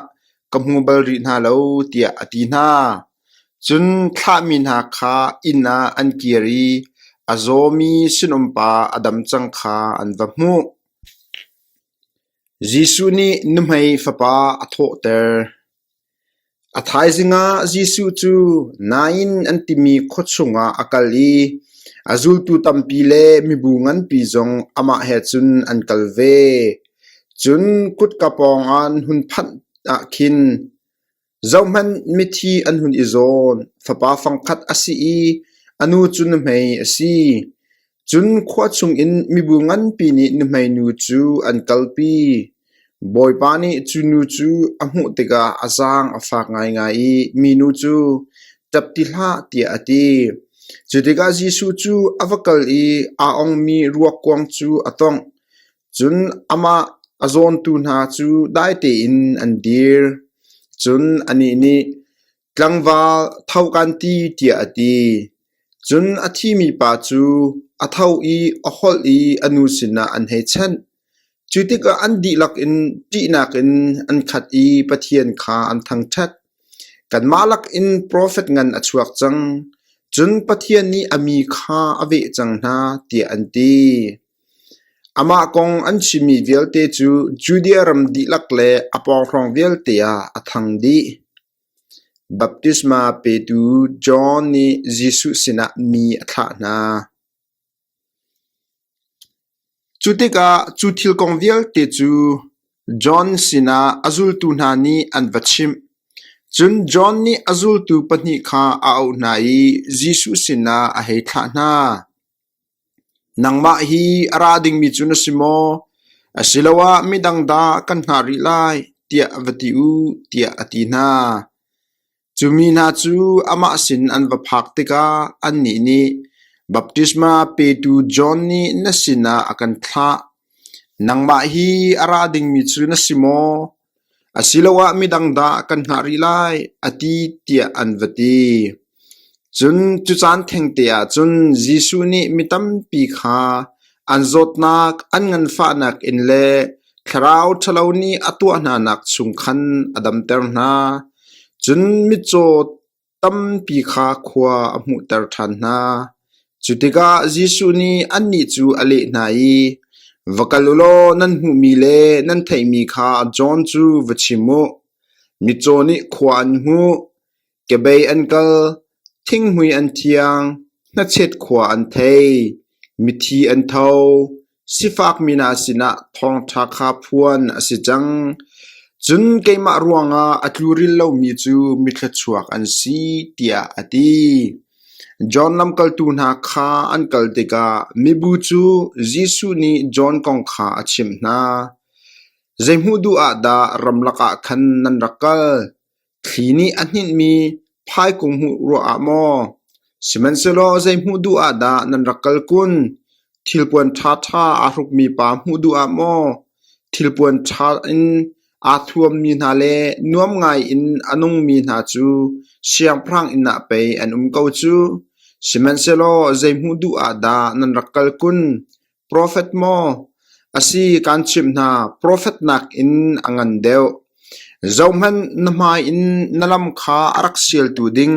ka hmu bal rih hna lo,” tiah a ti hna. Cun thlahmi hna kha inn ah an kir i a zawmi sinumpa a dam cang kha an va hmuh. Jesuh nih nuhmei fapa a thawhter. A thaizing ah Jesuh cu Nain an timi khua chungah a kal i a zultu tampi le mibu nganpi zong amah he cun an kal ve. Cun kutka pawngah an hun phanh ah khin, zohhmanh, mithi an hun i zawn; fapa fangkhat a si i a nu cu nuhmei a si. Cun khua chungin mibu nganpi nih nuhmei nu cu an kalpi. Bawipa nih cu nu cu a hmuh tikah a zaang a fak ngaingai i minu cu, “Ṭap ti hlah,” tiah a ti. Cu tikah Jesuh cu a va kal i aa ongmi ruakkuang cu a tongh. Cun amah a zawntu hna cu dai tein an dir. Cun anih nih, “Tlangval, tho kaan ti,” tiah a ti. Cun a thimi pa cu a tho i a holh i a nu sinah an hei chanh. Cu tikah an dihlak in ṭihnak in an khat i Pathian kha an thangṭhat. Kanmah lakin profet ngan a chuak cang, cun Pathian nih a mi kha a veh cang hna, tiah an ti. Amah kong an chimmi vialte cu Judea ram dihlak le a pawnghrawng vialte ah a thang dih. Baptisma petu John nih Jesuh sinah mi a thlah hna. Cu tikah cu thil kong vialte cu John sinah a zultu hna nih an va chimh. Cun John nih a zultu pahnih kha a auh hna i Jesuh sinah a hei thlah hna. Nangmah hi a ra dingmi cu na si maw, asiloah midang dah kan hngah rih lai, tiah va ti u, tiah a ti hna. Cu mi hna cu amah sin an va phak tikah annih nih, Baptisma petu John nih na sinah a kan thlah. Nangmah hi a ra dingmi cu na si maw, asiloah midang dah kan hngah rih lai, a ti, tiah an va ti. Cun cu caan thengte ah cun Jesuh nih mi tampi kha an zawtnak, an nganfahnak in le thlarau ṭhalo nih a tuah hnanak chung khan a damter hna. Cun mitcaw tampi kha khua a hmuhter ṭhan hna. Cu tikah Jesuh nih annih cu a leh hna i, Va kal u law nan hmuhmi le nan theihmi kha John cu va chim u. Mitcaw nih khua an hmuh, Kebei an kal, thinghmui an thiang, hnachet khua an thei, mithi an tho, sifakmi hna sinah thawngṭha kha phuan a si cang. Cun keimah ruangah a tluril lomi cu mithluachuak an si, tiah a ti. John lamkaltu hna kha an kal tikah mibu cu Jesuh nih John kong kha a chimh hna. Zei hmuh duh ah dah ramlak ah khan nan rak kal? Thli nih a hninhmi phaikung hmuh ruah ah maw? Sihmanhsehlaw zei hmuh duh ah dah nan rak kal kun? Thilpuan ṭhaṭha aa hrukmi pa hmuh duh ah maw? Thilpuan ṭha in aa thuammi hna le nuam ngai in a nungmi hna cu siangpahrang inn ah pei an um ko cu. Sihmanhsehlaw zei hmuh duh ah dah nan rak kal kun? Profet maw? A si, kaan chimh hna, profet nakin a ngan deuh. Zohhmanh, na hmai in na lam kha a rak sialtu ding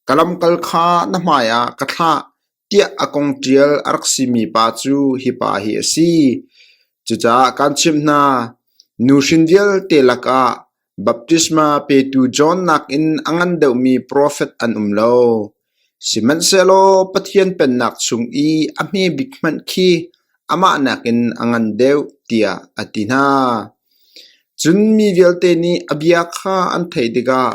ka lamkal kha na hmaiah ka thlah, tiah a kong ṭial a rak simi pa cu hi pa hi a si. Cucaah kaan chimh hna, nuhrin vialte lakah Baptisma petu John nakin a ngan deuhmi profet an um lo. Sihmanhsehlaw Pathian Pennak chung i a hme bik hmanh khi amah nakin a ngan deuh, tiah a ti hna. Cun mi vialte nih a bia kha an theih tikah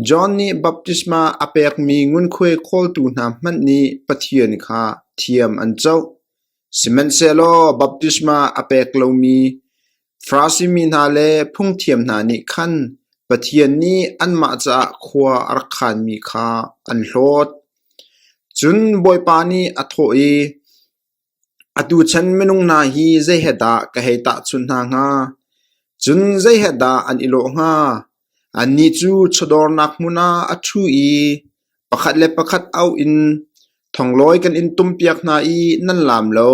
John nih baptisma a pekmi ngunkhuai khawltu hna hmanh nih Pathian kha thiam an coh. Sihmanhsehlaw baptisma a pek lomi Farasi mi hna le phungthiam hna nih khan Pathian nih anmah caah khua a rak khanmi kha an hlawt. Cun Bawipa nih a thawh i, Atu chan minung hna hi zei he dah ka hei tahchunh hna hnga? Cun zei he dah an i lawh hnga? Annih cu chawdawrnak hmun ah a ṭhu i pakhat le pakhat auh in thonglawi kan in tumpiak hna i nan laam lo.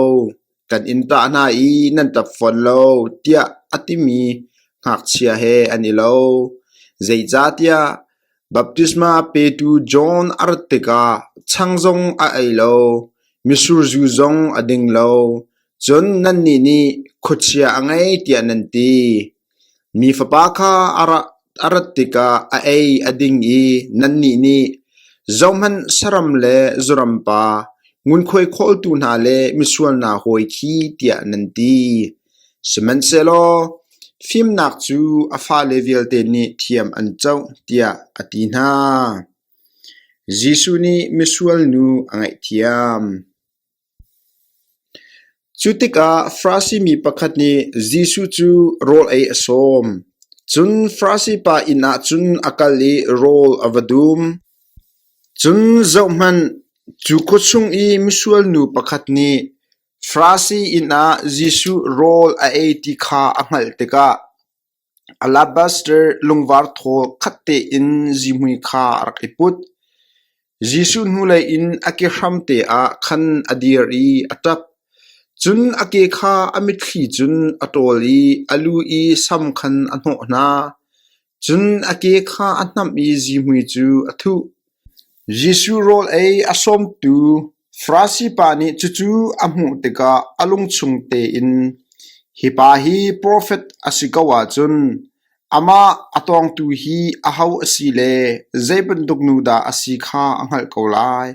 Kan in ṭah hna i nan ṭap fawn lo, tiah a timi ngakchia he an i lo. Zeicahtiah baptisma petu John a rat tikah chang zong a ei lo, mitsur zu zong a ding lo, cun nannih nih khuachia a ngei tiah nan ti. Mi Fapa kha a rat tikah a ei a ding i nannih nih, ‘Zohhmanh, saram le zuram pa, ngunkhuai khawltu hna le misual hna hawi khi,’ tiah nan ti. Sihmanhsehlaw fimnak cu a fale vialte nih thiam an coh, tiah a ti hna. Jesuh nih misual nu a ngaihthiam. Cu tikah Farasi mi pakhat nih Jesuh cu rawl ei a sawm. Cun Farasi pa inn ah cun a kal i rawl a va dum. Cun zohhmanh, cu khua chung i misual nu pakhat nih Farasi inn ah Jesuh rawl a ei ti kha a hngalh tikah Alabaster lungvar thawl khat tein zihmui kha a rak i put. Jesuh hnulei in a ke hramte ah khan a dir i a ṭap. Cun a ke kha a mitthli cun a ṭawl i a lu i sam khan a hnawh hna. Cun a ke kha a hnamh i zihmui cu a thuh. Jesuh rawl ei a sawmtu. Farasi pa nih cucu a hmuh tikah a lungchung tein, “Hi pa hi profet a si ko ahcun amah a tawngtu hi aho a si le zei bantuk nu dah a si kha a hngalh ko lai,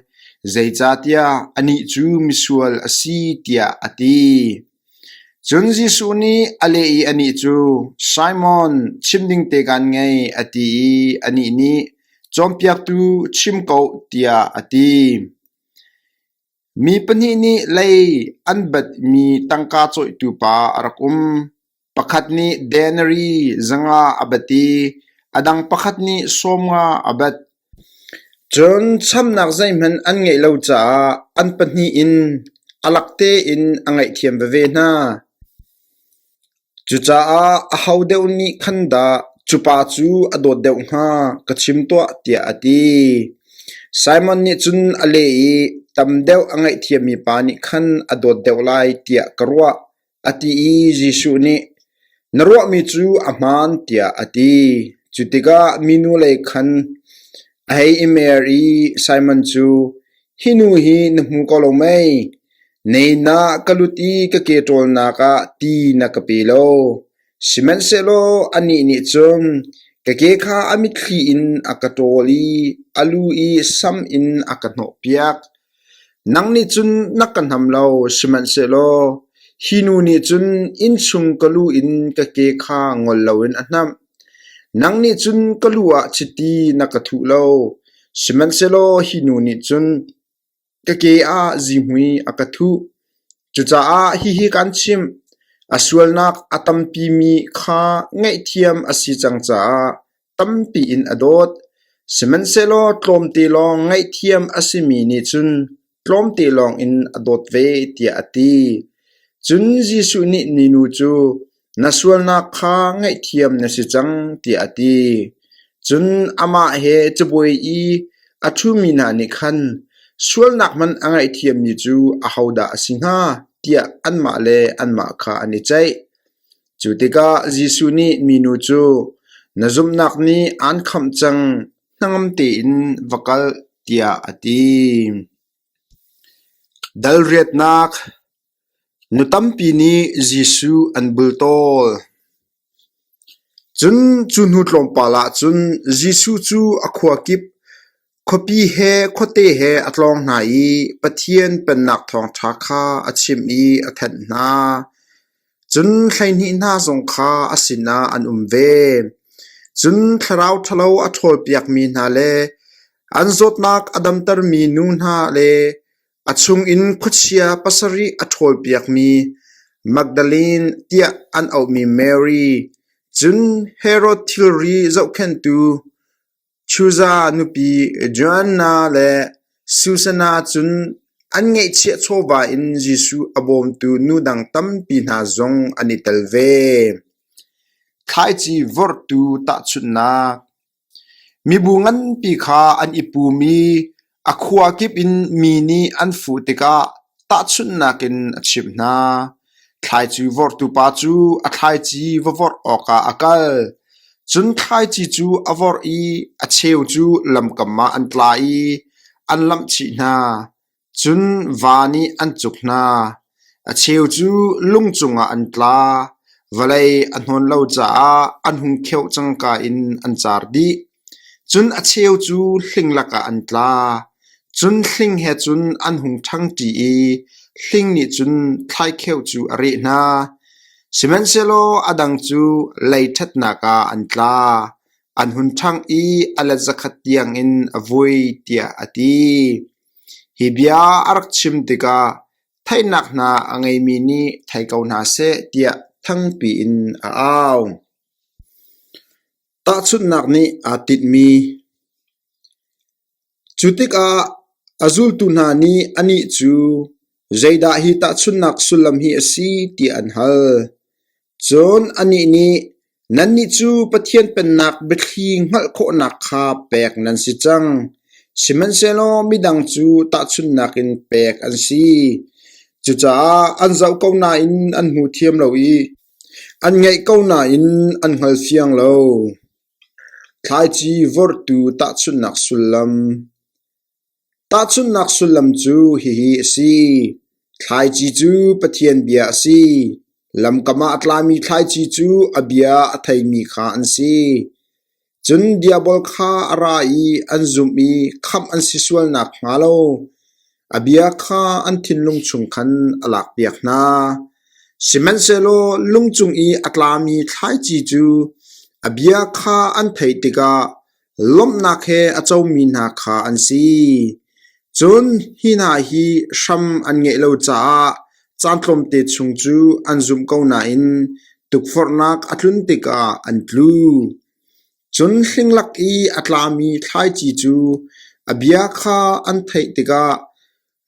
zeicahtiah anih cu misual a si,” tiah a ti. Cun Jesuh nih a leh i anih cu, “Simon, chim ding te kaan ngei,” a ti i anih nih, “Cawnpiaktu, chim ko,” tiah a ti. Mi pahnih nih lei an batmi tangka cawihtu pa a rak um. Pakhat nih denari 500 a bat i a dang pakhat nih 50 a bat. Cun chamnak zeihmanh an ngeih lo caah an pahnih in a lak tein a ngaihthiam veve hna. Cucaah aho deuh nih khan dah cu pa cu a dawt deuh hnga, ka chim tuah, tiah a ti. Simon nih cun a leh i, Tam deuh a ngaihthiammi pa nih khan a dawt deuh lai tiah ka ruah, A ti i Jesuh nih, Na ruahmi cu a hmaan, tiah a ti. Cu tikah minu lei khan a hei i mer i Simon cu, Hi nu hi na hmu ko lo mei? Nei na ka lut i ka ke ṭawlnak ah ti na ka pe lo. Sihmanhsehlaw anih nih cun ka ke kha a mitthli in a ka ṭawl i a lu i sam in a ka hnawhpiak. Nang nih cun na ka hnam lo, sihmanhsehlaw hi nu nih cun innchung ka lu in ka ke kha ngol loin a hnamh. Nang nih cun ka lu ah chiti na ka thuh lo, sihmanhsehlaw hi nu nih cun ka ke ah zihmui a ka thuh. Cucaah hihi kaan chimh: a sualnak a tampimi kha ngaihthiam a si cang caah tampi in a dawt. Sihmanhsehlaw tlawmte lawng ngaihthiam a simi nih cun tlawmte lawngin a dawt ve, tiah a ti. Cun Jesuh nih minu cu, Na sualnak kha ngaihthiam na si cang, tiah a ti. Cun amah he cabuai i a ṭhumi hna nih khan, Sualnak hmanh a ngaihthiammi cu ahodah a si hnga? tiah anmah le anmah kha an i ceih. Cu tikah Jesuh nih minu cu, Na zumhnak nih aan khamh cang, hnangam tein va kal, tiah a ti. Dal riatnak Nu tampi nih Jesuh an bultawl. Cun cu hnu tlawmpal ah cun Jesuh cu a khua kip, khuapi he khuate he a tlawng hna i Pathian Pennak thawngṭha kha a chimh i a thanh hna. Cun 12 hna zong kha a sinah an um ve. Cun thlarau ṭhalo a ṭhawlpiakmi hna le an zawtnak a damtermi nu hna le A chungin khuachia pasarih a ṭhawlpiakmi Magdalene tiah an auhmi Mary, cun Herod thilri zohkhenhtu Chuza nupi Joanna le Susanna cun an ngeihchiah chawva in Jesuh a bawmtu nu dang tampi hna zong an i tel ve. Thlaici vorhtu tahchunhnak Mibu nganpi kha an i pum i a khua kip in mi nih an fuh tikah tahchunhnak in a chimh hna. Thlaici vorhtu pa cu a thlaici va vorh awkah a kal. Cun thlaici cu a vorh i a cheu cu lamkam ah an tla i an lamhchih hna. Cun va nih an cuk hna. A cheu cu lung cungah an tla, vawlei a hnawn lo caah an hung kheuh cangka in an car dih. Cun a cheu cu hling lakah an tla. Cun hling he cun an hung ṭhangṭi i hling nih cun thlaikheu cu a reh hna. Sihmanhsehlaw a dang cu lei ṭhatnak ah an tla. An hun ṭhang i a let zakhat tiangin a vui, tiah a ti. Hi bia a rak chim tikah theihnak hna a ngeimi nih thei ko hna seh tiah thangpi in a au. Tahchunhnak nih aa tinhmi Cu tikah a zultu hna nih anih cu, “Zeidah hi tahchunhnak sullam hi a si?” tiah an hal. Cun anih nih, “Nannih cu Pathian Pennak biathli hngalh khawhnak kha pek nan si cang, sihmanhsehlaw midang cu tahchunhnak in pek an si. Cucaah an zoh ko nain an hmu thiam lo i an ngaih ko nain an hngalfiang lo.” Thlaici vorhtu tahchunhnak sullam. Tahchunhnak sullam cu hihi a si: Thlaici cu Pathian bia a si. Lamkam ah a tlami thlaici cu a bia a theimi kha an si. Cun diabol kha a ra i an zumh i khamh an si sual nakhnga lo a bia kha an thinlung chung khan a lakpiak hna. Sihmanhsehlaw lung cung i a tlami thlaici cu a bia kha an theih tikah lawmhnak he a comi hna kha an si. Cun hi hna hi hram an ngeih lo caah caan tlawmte chung cu an zumh ko nain tukforhnak a tlun tikah an tlu. Cun hling lak i a tlami thlaici cu a bia kha an theih tikah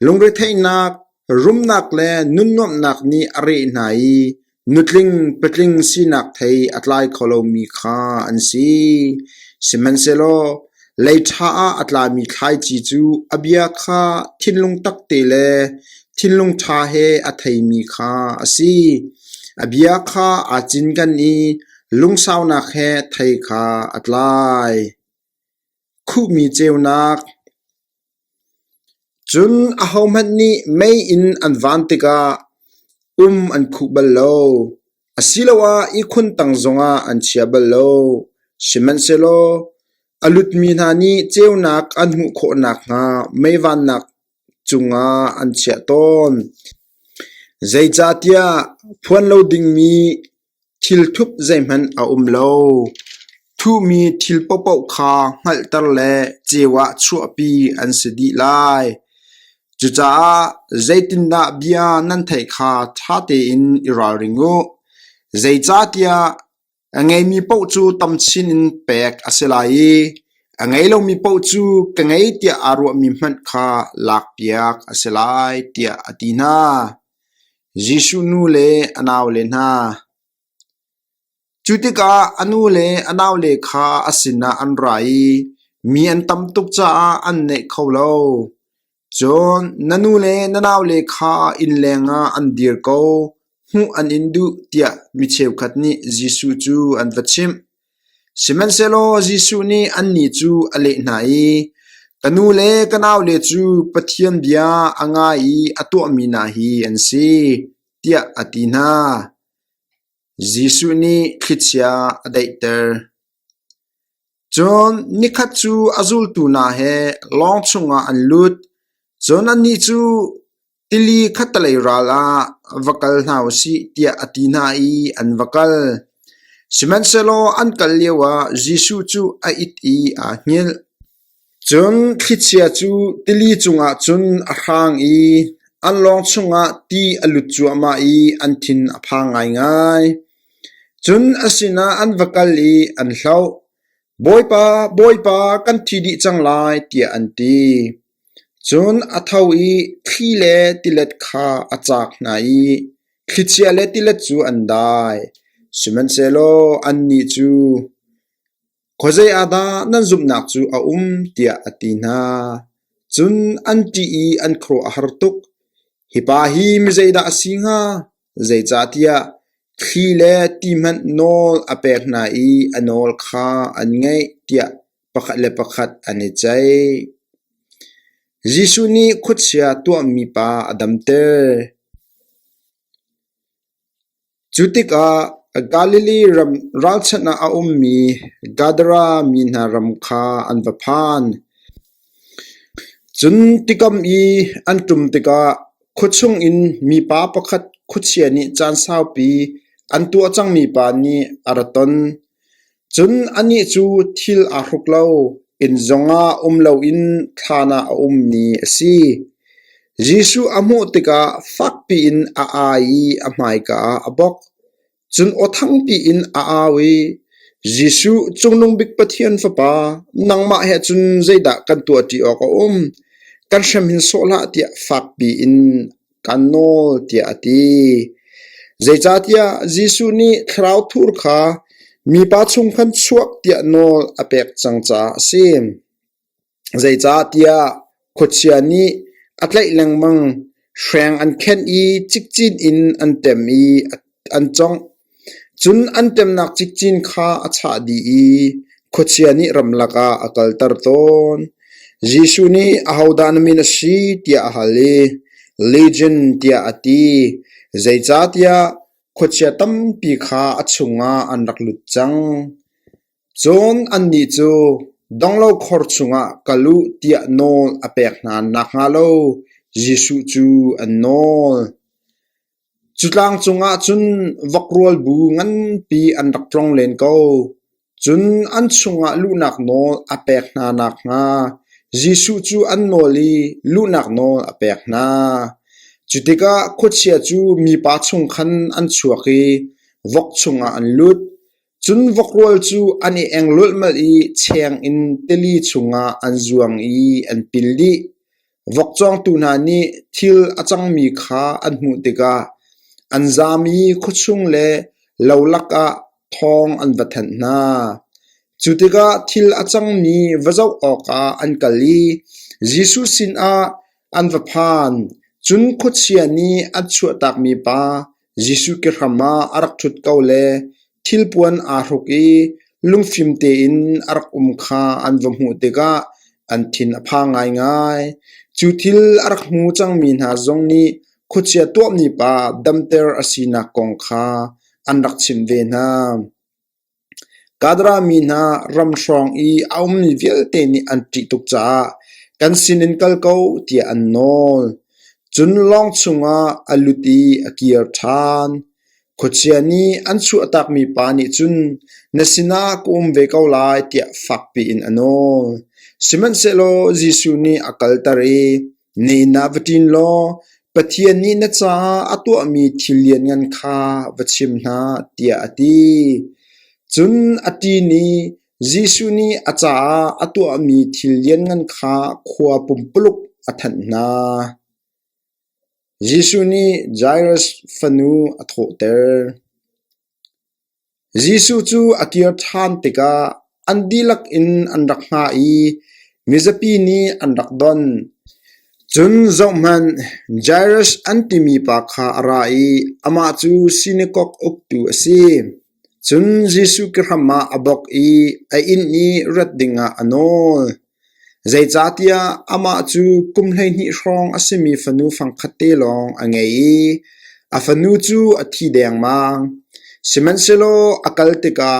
lungretheihnak, rumnak le nunnuamhnak nih a reh hna i nutling patling sinak thei a tlai kho lomi kha an si. Sihmanhsehlaw lei ṭha ah a tlami thlaici cu a bia kha thinlung takte le thinlung ṭha he a theimi kha a si. A bia kha aa cinken i Lungsaunak he thei kha a tlai. Khuhmi ceunak. Cun ahohmanh nih mei in an van tikah um an khuh bal lo, asiloah ihkhun tang zongah an chia bal lo. Sihmanhsehlaw a lutmi hna nih ceunak an hmuh khawh nakhnga mei vannak cungah an chiah tawn. Zeicahtiah phuan lo dingmi Thilthup zeihmanh a um lo. Thuhmi thil paohpaoh kha hngalhter le ceu ah chuahpi an si dih lai. Cucaah zeitindah bia nan theih kha ṭha tein i ralring u. Zeicahtiah a ngeimi paoh cu tam chin in pek a si lai i a ngei lomi paoh cu ka ngei tiah aa ruahmi hmanh kha lakpiak a si lai, tiah a ti hna. Jesuh nu le a naule hna. Cu tikah a nu le a naule kha a sinah an ra i mi an tam tuk caah an naih kho lo. Cun na nu le na naule kha inn lengah an dir ko, hmuh an in duh tiah mi cheukhat nih Jesuh cu an va chimh. Sihmanhsehlaw Jesuh nih annih cu a leh hna i, Ka nu le ka naule cu Pathian bia a ngai i a tuahmi hna hi an si, tiah a ti hna. Jesuh nih thlichia a daihter. Cun nikhat cu a zultu hna he lawng chungah an lut, cun annih cu Tili khattelei ral ah va kal hna u sih tiah a ti hna i an va kal. Sihmanhsehlaw an kal lioah Jesuh cu a it i aa hngilh. Cun thlichia cu tili cungah cun a hrang i an lawng chungah ti a lut cuahmah i an thin a phang ngaingai. Cun a sinah an va kal i an hloh. Bawipa, Bawipa, kan thi dih cang lai, tiah an ti. Cun a tho i thli le tilet kha a caak hna i thlichia le tilet cu an dai. Sihmanhsehlaw annih cu, “Khuazei ah dah nan zumhnak cu a um?” tiah a ti hna. Cun an ṭih i an khuaruah a har tuk. Hi pa hi mi zeidah a si hnga? Zeicahtiah thli le ti hmanh nawl a pek hna i a nawl kha an ngaih tiah pakhat le pakhat an i ceih. Jesuh nih khuachia tuahmi pa a damter. Cu tikah Galilee ram ralchanh ah a ummi Gadara mi hna ram kha an va phan. Cun tikam i an ṭum tikah khua chungin mipa pakhat khuachia nih caan saupi an tuah cangmi pa nih a ra ton. Cun anih cu thil aa hruk lo, inn zongah um loin thlan ah a ummi a si. Jesuh a hmuh tikah fakpi in a ai i a hmaika ah a bawk. Cun aw thangpi in a au i, Jesuh, Cungnung Bik Pathian Fapa, nangmah he cun zeidah kan tuahṭi awk a um? Kan hrem hin sawh hlah tiah fakpi in Kaan nawl tiah a ti. Zeicahtiah Jesuh nih thlarau thur kha mipa chung khan chuak tiah nawl a pek cang caah a si. Zeicahtiah khuachia nih a tlaih lengmang, hreng an khenh i cikcin in an ṭem i an cawngh. Cun an ṭemnak cikcin kha a chah dih i khuachia nih ramlak ah a kalter tawn. Jesuh nih, “Ahodah na min a si?” tiah a hal i, “Legion,” tiah a ti, zeicahtiah khuachia tampi kha a chungah an rak lut cang. Cun annih cu donglo khor chungah kal u tiah nawl a pek hna nakhnga lo Jesuh cu an nawl. Cu tlang cungah cun vokrual bu nganpi an rak tlong len ko. Cun an chungah luhnak nawl a pek hna nakhnga Jesuh cu an nawl i luhnak nawl a pek hna. Cu tikah khuachia cu mipa chung khan an chuak i vok chungah an lut. Cun vokrual cu an i eng lulhmalh i cheng in tili chungah an zuang i an pil dih. Vok cawngtu hna nih thil a cangmi kha an hmuh tikah an zaam i khuachung le lo lakah thawng an va thanh hna. Cu tikah thil a cangmi va zoh awkah an kal i Jesuh sinah an va phan. Cun khuachia nih an chuahtakmi pa Jesuh kehram ah a rak ṭhut ko le thilpuan aa hruk i lungfim tein a rak um kha an va hmuh tikah an thin a phang ngaingai. Cu thil a rak hmu cangmi hna zong nih khuachia tuahmi pa damter a sinak kong kha an rak chimh ve hna. Gadara mi hna ram hrawng i a ummi vialte nih an ṭih tuk caah kan sinin kal ko tiah an nawl. Cun lawng chungah a lut i a kir ṭhan. Khuachia nih an chuahtakmi pa nih cun na sinah ka um ve ko lai tiah fakpi in a nawl. Sihmanhsehlaw Jesuh nih a kalter i Na inn ah va ṭin law Pathian nih na caah a tuahmi thil lianngan kha va chim hna, tiah a ti. Cun a ṭin i Jesuh nih a caah a tuahmi thil lianngan kha khua pumpuluk a thanh hna. Jesuh nih Jairus fanu a thawhter. Jesuh cu a kir ṭhan tikah an dihlak in an rak hngah i mizapi nih an rak don. Cun zohhmanh, Jairus an timi pa kha a ra i amah cu sinakok uktu a si. Cun Jesuh kehram ah a bawk i a inn i rat dingah a nawl. Zeicahtiah amah cu kum 12 hrawng a simi fanu fangkhat te lawng a ngei i a fanu cu a thi dengmang. Sihmanhsehlaw a kal tikah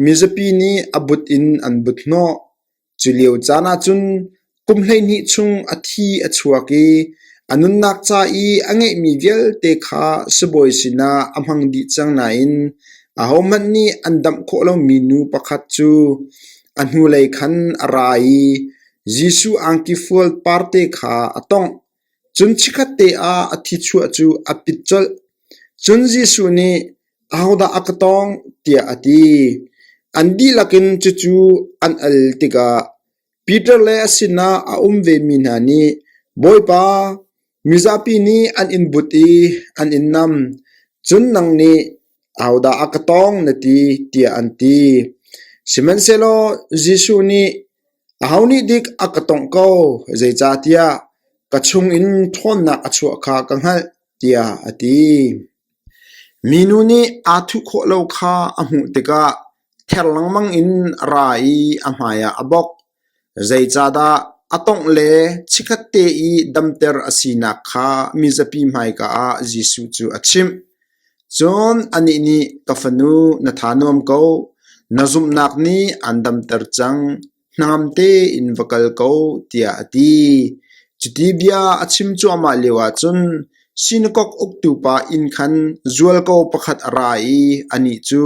mizapi nih a but in an but hnawh. Cu lio caan ah cun kum 12 chung a thi a chuak i a nunnak ca i a ngeihmi vialte kha sibawi sinah a hmang dih cang nain ahohmanh nih an damh khawh lomi nu pakhat cu A hnulei khan a ra i Jesuh angki fual parte kha a tongh. Cun chikkhatte ah a thichuah cu a pit colh. Cun Jesuh nih, “Ahodah a ka tawng?” tiah a ti. An dihlak in cucu an al tikah Peter le a sinah a um vemi hna nih, “Bawipa, Mizapi nih an in but i an in nam, cun nang nih, ‘Ahodah a ka tawng?’ na ti, tiah an ti. Sihmanhsehlaw Jesuh nih, “Aho nih dik a ka tawngh ko, zeicahtiah ka chungin ṭhawnnak a chuah kha ka hngalh,” tiah a ti. Minu nih aa thuh khawh lo kha a hmuh tikah ther lengmang in a ra i a hmaiah a bawk. Zeicahdah a tongh le chikkhatte i damter a sinak kha mizapi hmaika ah Jesuh cu a chimh. Cun anih nih, Ka fanu, na tha nuam ko. Na zumhnak nih aan damter cang. Hnangam tein va kal ko, tiah a ti. Cuti bia a chim cuahmah lioah cun sinakok uktu pa inn khan zualko pakhat a ra i anih cu,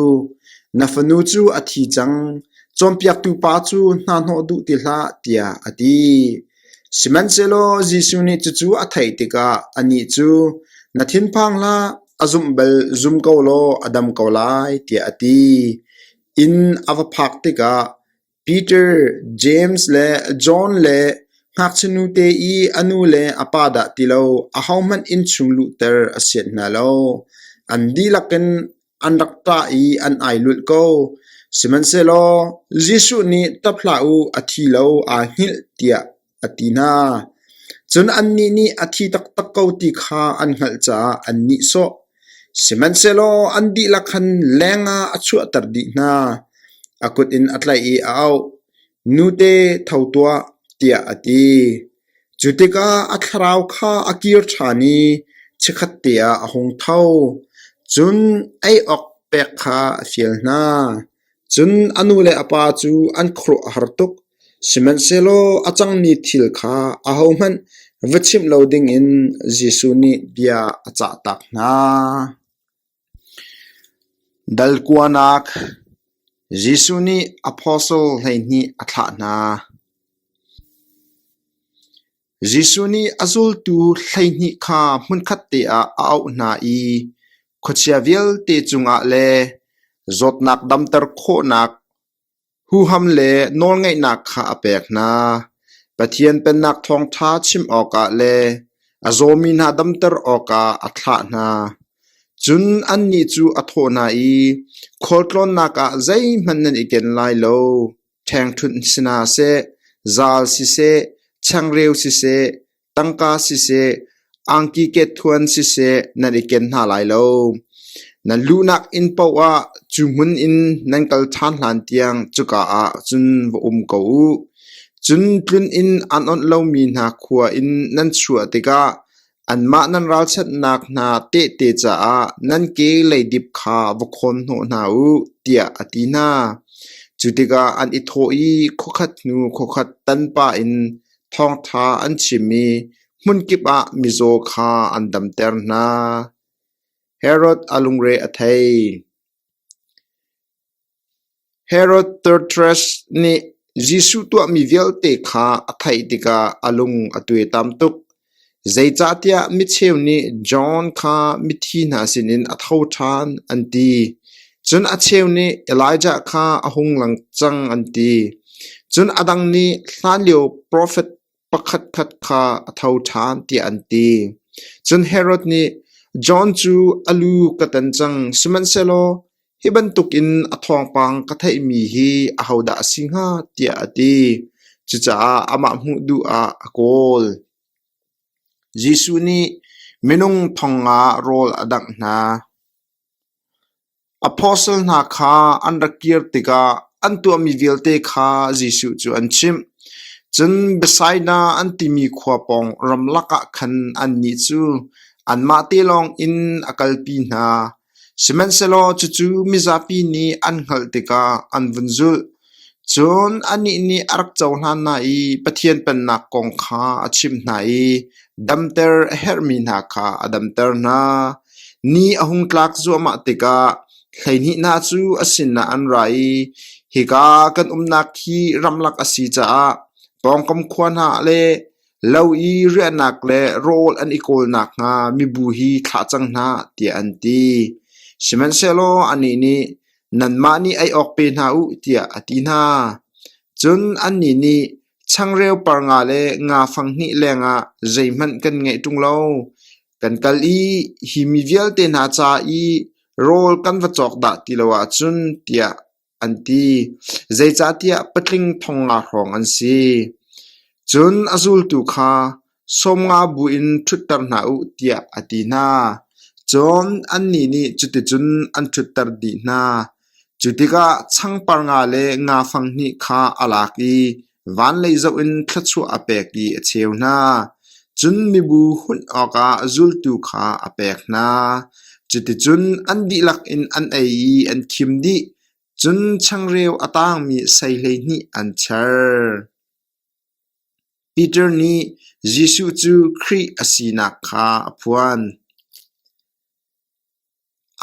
Na fanu cu a thi cang. Cawnpiaktu pa cu hna hnawh duh ti hlah, tiah a ti. Sihmanhsehlaw Jesuh nih cucu a theih tikah anih cu, Na thinphang hlah, a zumh bal zum ko law a dam ko lai, tiah a ti. Inn a va phak tikah Peter, James le John le ngakchia nute i a nu le a pa dah ti lo ahohmanh innchung luhter a sianh hna lo. An dihlak in an rak ṭah i an ai lulh ko. Sihmanhsehlaw Jesuh nih ṭap hlah u, a thi lo, aa hngilh tiah a ti hna. Cun annih nih a thi taktak ko ti kha an hngalh caah an nihsawh. Sihmanhsehlaw an dihlak khan lengah a chuahter dih hna. A kut in a tlaih i a auh, “Nute, tho tuah!” tiah a ti. Cu tikah a thlarau kha a kir ṭhan i chikkhatte ah a hung tho, cun ei awk pek kha a fial hna. Cun a nu le a pa cu an khuaruah a har tuk, sihmanhsehlaw a cangmi thil kha ahohmanh va chimh lo dingin Jesuh nih bia a cahtak hna. Dalkuanak Jesuh nih apostle 12 a thlah hna. Jesuh nih a zultu 12 kha hmunkhatte ah a auh hna i khuachia vialte cungah le zawtnak damter khawhnak Huham le nawlngeihnak kha a pek hna. Pathian Pennak thawngṭha chim awkah le a zawmi hna damter awkah a thlah hna. Cun annih cu a thawh hna i, Khualtlawnnak ah zeihmanh nan i ken lai lo; ṭhengṭhunh si hna seh, zal siseh, changreu siseh, tangka siseh, angki kethuan siseh nan i ken hna lai lo. Nan luhnak inn paoh ah cu hmun in nan kal ṭhan hlan tiang cuka ah cun va um ko u. Cun tluninn an onh lomi hna khua in nan chuah tikah anmah nan ralchanhnak hna tehte caah nan ke leidip kha va khawn hnawh hna u, tiah a ti hna. Cu tikah an i thawh i khuakhat hnu khuakhat tan pah in Thawngṭha an chim i hmunkip ah mizaw kha an damter hna. Herod a lungre a thei. Herod Tetrarch nih Jesuh tuahmi vialte kha a theih tikah a lung a tuaitam tuk. Zeicahtiah micheu nih John kha mithi hna sinin a tho ṭhan an ti. Cun a cheu nih Elijah kha a hung lang cang an ti. Cun a dang nih hlanlio profet pakhatkhat kha a tho ṭhan tiah an ti. Cun Herod nih John cu a lu ka tan cang, sihmanhsehlaw hi bantukin a thawngpang ka theihmi hi ahodah a si hnga tiah a ti. Cucaah amah hmuh duh ah a kawl. Jesuh nih minung thong nga rawl a dangh hna. Apostle hna kha an rak kir tikah an tuahmi vialte kha Jesuh cu an chimh. Cun Bethsaida an timi khua pawng ramlak ah khan annih cu anmah te lawngin a kalpi hna. Sihmanhsehlaw cucu mizapi nih an hngalh tikah an vun zulh. Cun anih nih a rak cohlan hna i Pathian Pennak kong kha a chimh hna i damter a herhmi hna kha a damter hna. Ni a hung tlak zuahmah tikah 12 hna cu a sinah an ra i, “Hika kan umnak hi ramlak a si caah pawngkam khua hna le lo i riahnak le rawl an i kawl nakhnga mibu hi thlah cang hna,” tiah an ti. Sihmanhsehlaw anih nih, “Nanmah nih ei awk pe hna u,” tiah a ti hna. Cun annih nih, “Changreu par nga le nga fang hnih lengah zeihmanh kan ngeih ṭung lo. Kan kal i hi mi vialte hna ca i rawl kan va cawk dah ti lo ahcun,” tiah an ti. Zeicahtiah patling thong nga hrawng an si. Cun a zultu kha, “Sawm nga bu in ṭhutter hna u,” tiah a ti hna. Cun annih nih cuticun an ṭhutter dih hna. Cu tikah changpar nga le nga fang hnih kha a lak i van lei zoh in thluachuah a pek i a cheu hna. Cun mibu hunh awkah zultu kha a pek hna. Cuticun an dihlak in an ei i an khim dih. Cun changreu a tangmi sei 12 an char. Peter nih Jesuh cu Khrih a sinak kha a phuan.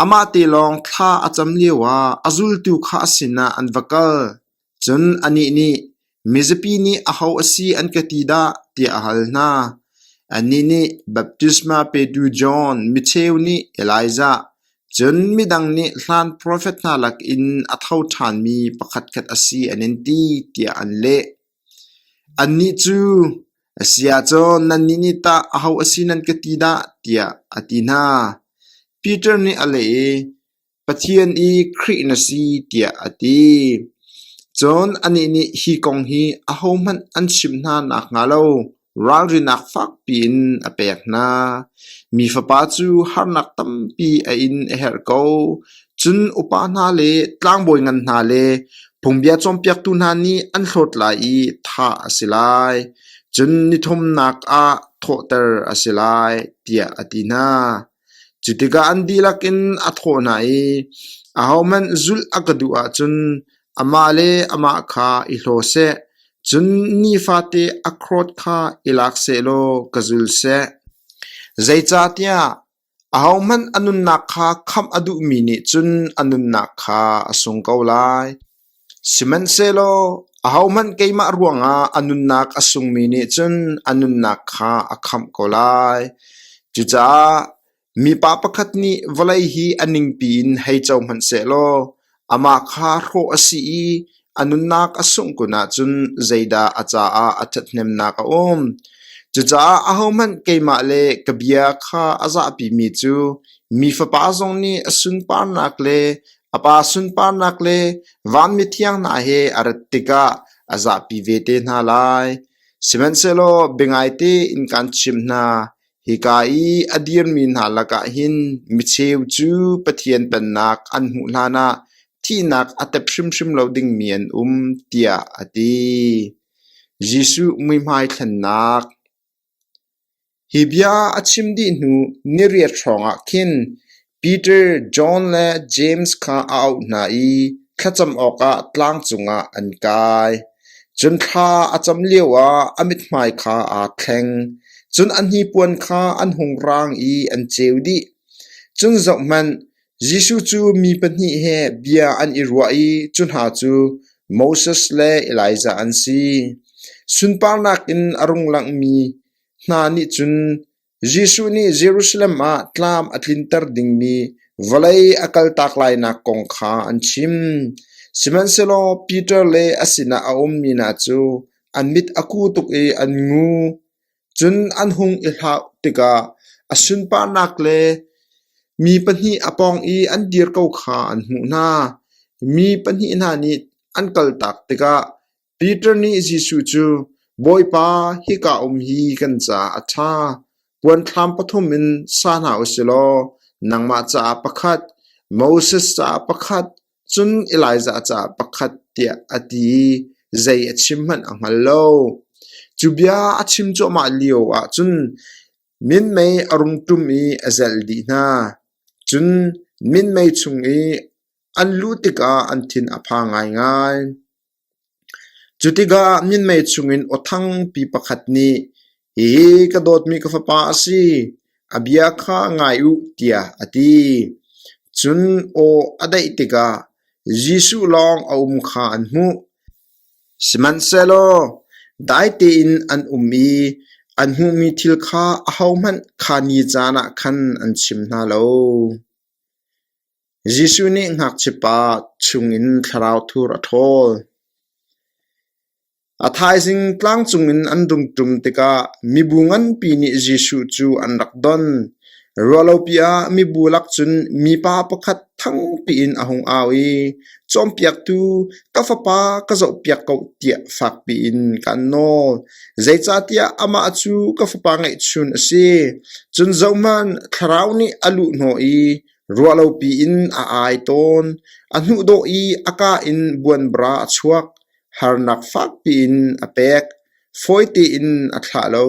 Amah te lawng thla a cam lioah a zultu kha a sinah an va kal. Cun anih nih, “Mizapi nih aho a si an ka ti dah?” tiah a hal hna. Annih nih, “Baptisma petu John, micheu nih Elijah, cun midang nih hlan profet hna lakin a tho ṭhanmi pakhatkhat a si an in ti,” tiah an leh. Annih cu, “A si ahcun nannih nih tah aho a si nan ka ti dah?” tiah a ti hna. Peter nih a leh i, “Pathian i Khrih na si,” tiah a ti. Cun anih nih hi kong hi ahohmanh an chimh hna nakhnga lo ralrinnak fakpi in a pek hna. Mi Fapa cu harnak tampi a in a herh ko, cun upa hna le tlangbawi ngan hna le. Phungbia cawnpiaktu hna nih an hlawt lai i thah a si lai, cun nithumnak ah thawhter a si lai, tiah a ti hna. Cu tikah an dihlak in a thawh hna i, “Ahohmanh zulh a ka duh ahcun amah le amah kha i hlaw seh, cun nifate a krawt kha i lak sehlaw ka zul seh. Zeicahtiah ahohmanh a nunnak kha khamh a duhmi nih cun a nunnak kha a sung ko lai. Sihmanhsehlaw ahohmanh keimah ruangah a nunnak a sungmi nih cun a nunnak kha a khamh ko lai. Cucaah mipa pakhat nih vawlei hi a ningpi in hei co hmanh sehlaw amah kha hrawh a si i a nunnak a sungh kun ahcun zeidah a caah a ṭhathnemnak a um? Cucaah ahohmanh keimah le ka bia kha a zahpimi cu mi Fapa zong nih a sunparnak le A pa sunparnak le van mithiang hna he a rat tikah a zahpi ve te hna lai. Sihmanhsehlaw biangai tein kaan chimh hna, hika i a dirmi hna lakah hin micheu cu Pathian Pennak an hmuh hlanah thihnak a tep hrimhrim lo dingmi an um, tiah a ti. Jesuh muihmai thlennak. Hi bia a chim dih hnu niriat hrawngah khin Peter, John le Jeim kha a auh hna i thlacam awkah tlang cungah an kai. Cun thla a cam lioah a mithmai kha aa thleng, cun a hnipuan kha an hung raang i an ceu dih. Cun zohhmanh, Jesuh cu mi pahnih he bia an i ruah i cu hna cu Moses le Elijah an si. Sunparnak in a rung langhmi hna nih cun Jesuh nih Jerusalem ah tlam a tlinter dingmi vawlei a kaltak lainak kong kha an chim. Sihmanhsehlaw Peter le a sinah a ummi hna cu an mit a ku tuk i an ngu. Cun an hung i hlauh tikah a sunparnak le mi pahnih a pawng i an dir ko kha an hmuh hna. Mi pahnih hna nih an kaltak tikah Peter nih Jesuh cu, “Bawipa, hika um hi kan caah a ṭha. Puanthlam pathum in sa hna u si law nangmah caah pakhat, Moses caah pakhat, Cun Elijah caah pakhat tiah a ti i zei a chim hmanh a hngal lo. Cu bia a chim cuahmah lio ah cun minmei a rung ṭum i a zelh dih hna. Cun minmei chung i an luh tikah an thin a phang ngaingai. Cu tikah minmei chungin aw thangpi pakhat nih, “Hihi ka dawtmi ka fapa a si, a bia kha ngai u,” tiah a ti. Cun aw a daih tikah Jesuh lawng a um kha an hmuh. Sihmanhsehlaw dai tein an um i an hmuhmi thil kha ahohmanh kha ni caan ah khan an chim hna lo. Jesuh nih ngakchiapa chungin thlarau thur a ṭhawl. A thaizing tlang cungin an rung ṭum tikah mibu nganpi nih Jesuh cu an rak don. Ruahlopi ah mibu lak cun mipa pakhat thangpi in a hung au i, “Cawnpiaktu, ka fapa ka zohpiak ko tiah fakpi in kaan nawl. Zeicahtiah amah cu ka fapa ngeihchun a si. Cun zohhmanh, thlarau nih a luhhnawh i Ruahlopi in a ai tawn, a hnuhdawh i a kaa in buanbara a chuak, harnak fakpi in a pek, fawi tein a thlah lo.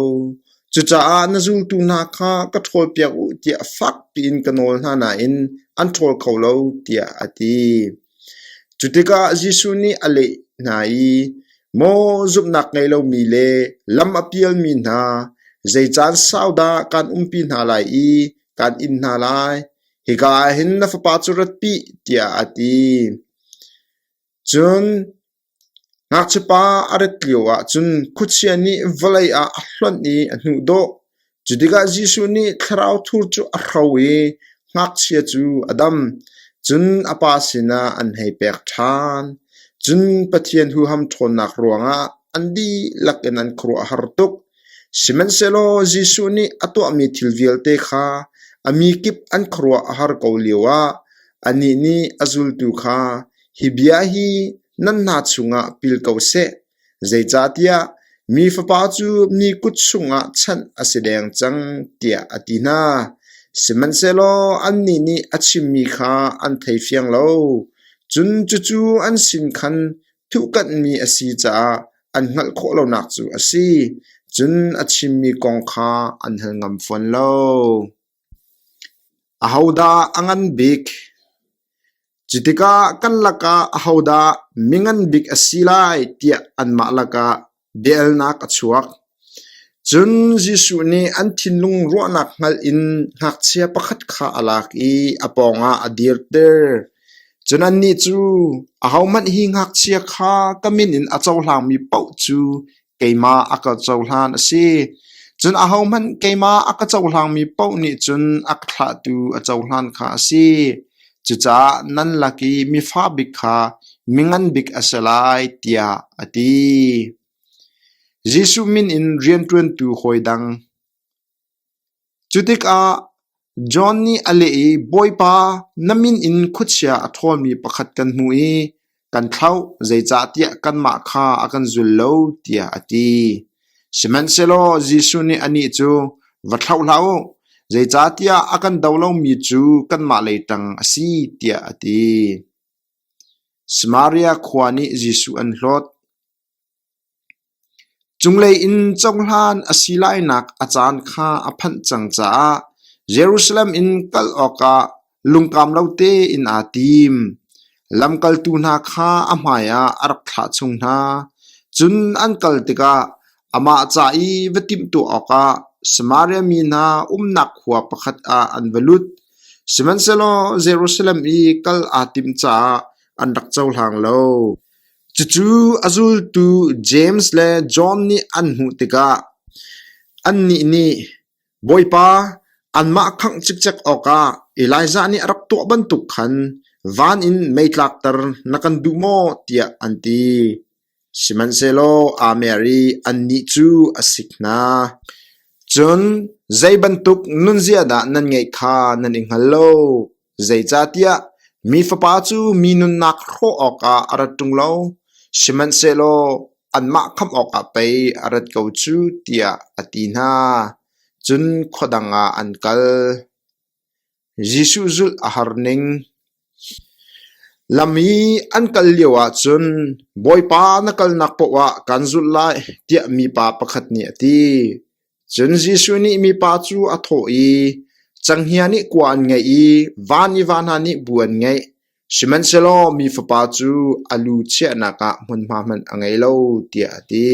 Cucaah na zultu hna kha ka ṭhawlpiak u tiah fakpi in ka nawl hna nain an ṭhawl kho lo, tiah a ti. Cu tikah Jesuh nih a leh hna i, Maw zumhnak ngei lomi le lam a pialmi hna, zei caan sau dah kaan umpi hna lai i kaan inn hna lai. Hika ah hin na fapa cu ratpi, tiah a ti. Cun ngakchiapa a rat lioah cun khuachia nih vawlei ah a hlonh i a hnuhdawh. Cu tikah Jesuh nih thlarau thur cu a hro i ngakchia cu a dam. Cun a pa sinah an hei pek ṭhan. Cun Pathian huham ṭhawnnak ruangah an dihlak in an khuaruah a har tuk. Sihmanhsehlaw Jesuh nih a tuahmi thil vialte kha a mi kip an khuaruah a har ko lioah anih nih a zultu kha, “Hi bia hi nan hna chungah pil ko seh, zeicahtiah Mi Fapa cu mi kut chungah chanh a si deng cang,” tiah a ti hna. Sihmanhsehlaw annih nih a chimmi kha an thei fiang lo. Cun cucu an sin khan thuhkanhmi a si caah an hngalh khawh lonak cu a si. Cun a chimmi kong kha an hal ngam fawn lo. Ahodah a ngan bik? Cutikah kan lakah ahodah mingan bik a si lai tiah anmah lakah bia-alnak a chuak. Cun Jesuh nih an thinlung ruahnak hngalh in ngakchia pakhat kha a lak i a pawngah a dirter. Cun annih cu, “Ahohmanh hi ngakchia kha ka min in a cohlangmi paoh cu keimah a ka cohlan a si. Cun ahohmanh keimah a ka cohlangmi paoh nih cun a ka thlahtu a cohlan kha a si. Cucaah nan lak i mifa bik kha mingan bik a si lai,” tiah a ti. Jesuh min in rianṭuantu hawi dang. Cu tikah John nih a leh i, “Bawipa, na min in khuachia a ṭhawlmi pakhat kan hmuh i kan thlauh, zeicahtiah kanmah kha a kan zul lo,” tiah a ti. Sihmanhsehlaw Jesuh nih anih cu, “Va thlauh hlah u, zeicahtiah a kan do lomi cu kanmah lei ṭang a si,” tiah a ti. Samaria khua nih Jesuh an hlawt. Cunglei in cohlan a si lainak a caan kha a phanh cang caah Jerusalem in kal awkah lungkam lo tein aa tim. Lamkaltu hna kha a hmaiah a rak thlah chung hna. Cun an kal tikah amah ca i va timhtuah awkah Samaria mi hna umnak khua pakhat ah an va lut. Sihmanhsehlaw Jerusalem i kal aa timh caah an rak cohlang lo. Cucu a zultu Jeim le John nih an hmuh tikah annih nih, “Bawipa, anmah khangh cikcek awkah Elijah nih a rak tuah bantuk khan van in mei tlakter na kan duh maw?” tiah an ti. Sihmanhsehlaw aa mer i annih cu a sik hna. Cun zei bantuk nunzia dah nan ngeih kha nan i hngal lo. Zeicahtiah Mi Fapa cu mi nunnak hrawh awkah a rat ṭung lo, sihmanhsehlaw anmah khamh awkah pei a rat ko cu, tiah a ti hna. Cun khua dang ah an kal. Jesuh zulh a har ning. Lam i an kal lioah cun, “Bawipa, na kalnak paoh ah kaan zulh lai,” tiah mipa pakhat nih a ti. Cun Jesuh nih mipa cu a thawh i, “Cenghngia nih kua an ngeih i van i va hna nih bu an ngeih, sihmanhsehlaw Mi Fapa cu a lu chiahnak ah hmunhma hmanh a ngei lo,” tiah a ti.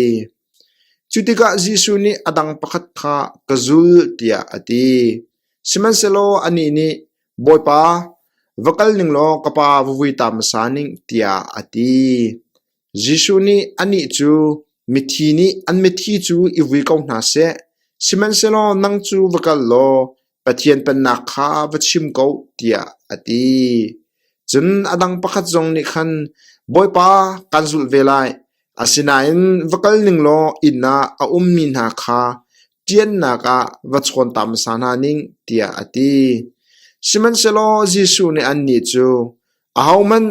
Cu tikah Jesuh nih a dang pakhat kha, “Ka zul,” tiah a ti. Sihmanhsehlaw anih nih, “Bawipa, va kal ning law ka pa va vui ta hmasa ning,” tiah a ti. Jesuh nih anih cu, “Mithi nih an mithi cu i vui ko hna seh; sihmanhsehlaw nang cu va kal law Pathian Pennak kha va chim ko,” tiah a ti. Cun a dang pakhat zong nih khan, “Bawipa, kaan zulh ve lai; asinain va kal ning law inn ah a ummi hna kha ṭiannak ah va chawn ta hmasa hna ning,” tiah a ti. Sihmanhsehlaw Jesuh nih annih cu, “Ahohmanh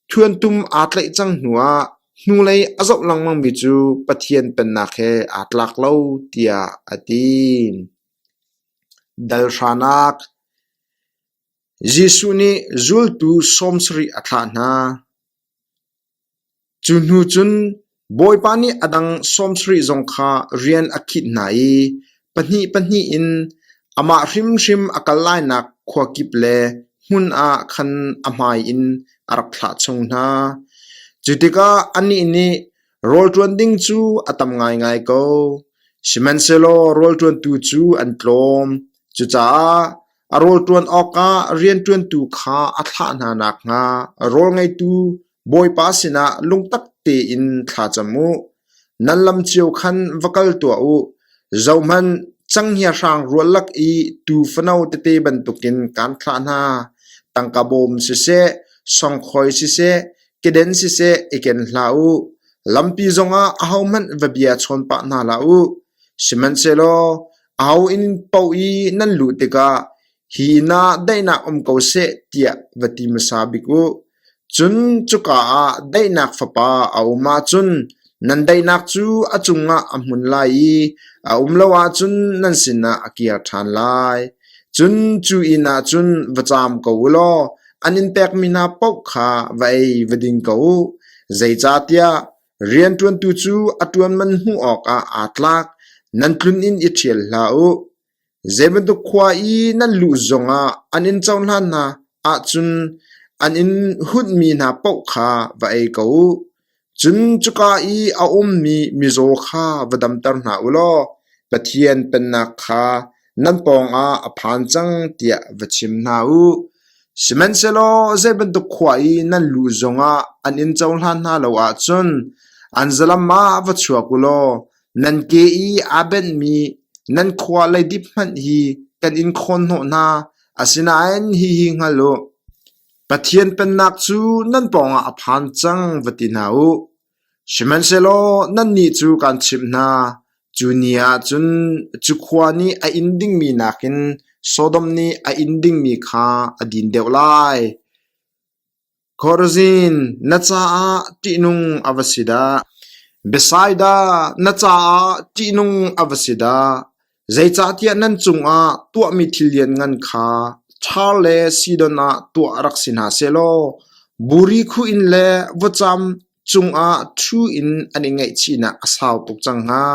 Thuantum aa tlaih cang hnuah hnulei a zoh lengmangmi cu Pathian Pennak he aa tlak lo tiah a ti. Dalhranak Jesuh nih zultu 70 a thlah hna. Cu hnu cun Bawipa nih a dang 70 zong kha rian a khinh hna i pahnih pahnih in amah hrimhrim a kal lainak khua kip le hmun ah khan a hmai in a rak thlah chung hna. Cu tikah anih nih rawl ṭuan ding cu a tam ngaingai ko, sihmanhsehlaw rawl ṭuantu cu an tlawm. Cucaah a rawl ṭuan awkah rianṭuantu kha a thlah hna nakhnga rawl ngeitu Bawipa sinah lungtak tein thla cam u. Nan lam cio khan va kal tuah u. Zohhmanh, cenghngia hrang rual lak i tuu fano tete bantukin kaan thlah hna. Tangka bawm siseh, songkhoi siseh, keden siseh i ken hlah u. Lampi zongah ahohmanh va bia chawn pah hna hlah u. Sihmanhsehlaw aho inn paoh i nan luh tikah Hi inn ah daihnak um ko seh tiah va ti hmasa bik u. Cun cuka ah daihnak fapa a um ahcun nan daihnak cu a cungah a hmun lai i a um lo ahcun nan sinah a kir ṭhan lai. Cun cu inn ah cun va caam ko u law. An in pekmi hna paoh kha va ei va ding ko u, zeicahtiah rianṭuantu cu a ṭuan man hmuh awkah aa tlak. Nan tluninn i ṭhial hlah u. Zei bantuk khua i nan luh zongah an in cohlan hna ahcun an in hunhmi hna paoh kha va ei ko u. Cun cuka i a ummi mizaw kha va damter hna u law Pathian Pennak kha nan pawngah a phan cang tiah va chim hna u. Sihmanhsehlaw zei bantuk khua i nan luh zongah an in cohlan hna lo ahcun an zalam ah va chuak u law nan ke i aa benhmi nan khua leidip hmanh hi kan in khawnhnawh hna. Asinain hihi hngal u: Pathian Pennak cu nan pawngah a phan cang, va ti hna u. Sihmanhsehlaw nannih cu kaan chimh hna, cu ni ah cun cu khua nih a inn dingmi nakin Sodom nih a inn dingmi kha a din deuh lai. Khorazin, na caah ṭihnung a va si dah! Bethsaida, na caah ṭihnung a va si dah! Zeicahtiah nan cungah tuahmi thil lianngan kha Ṭhar le Sidon ah tuah rak si hna sehlaw buri khuh in le vawcam cungah ṭhu in an i ngaihchihnak a sau tuk cang hnga.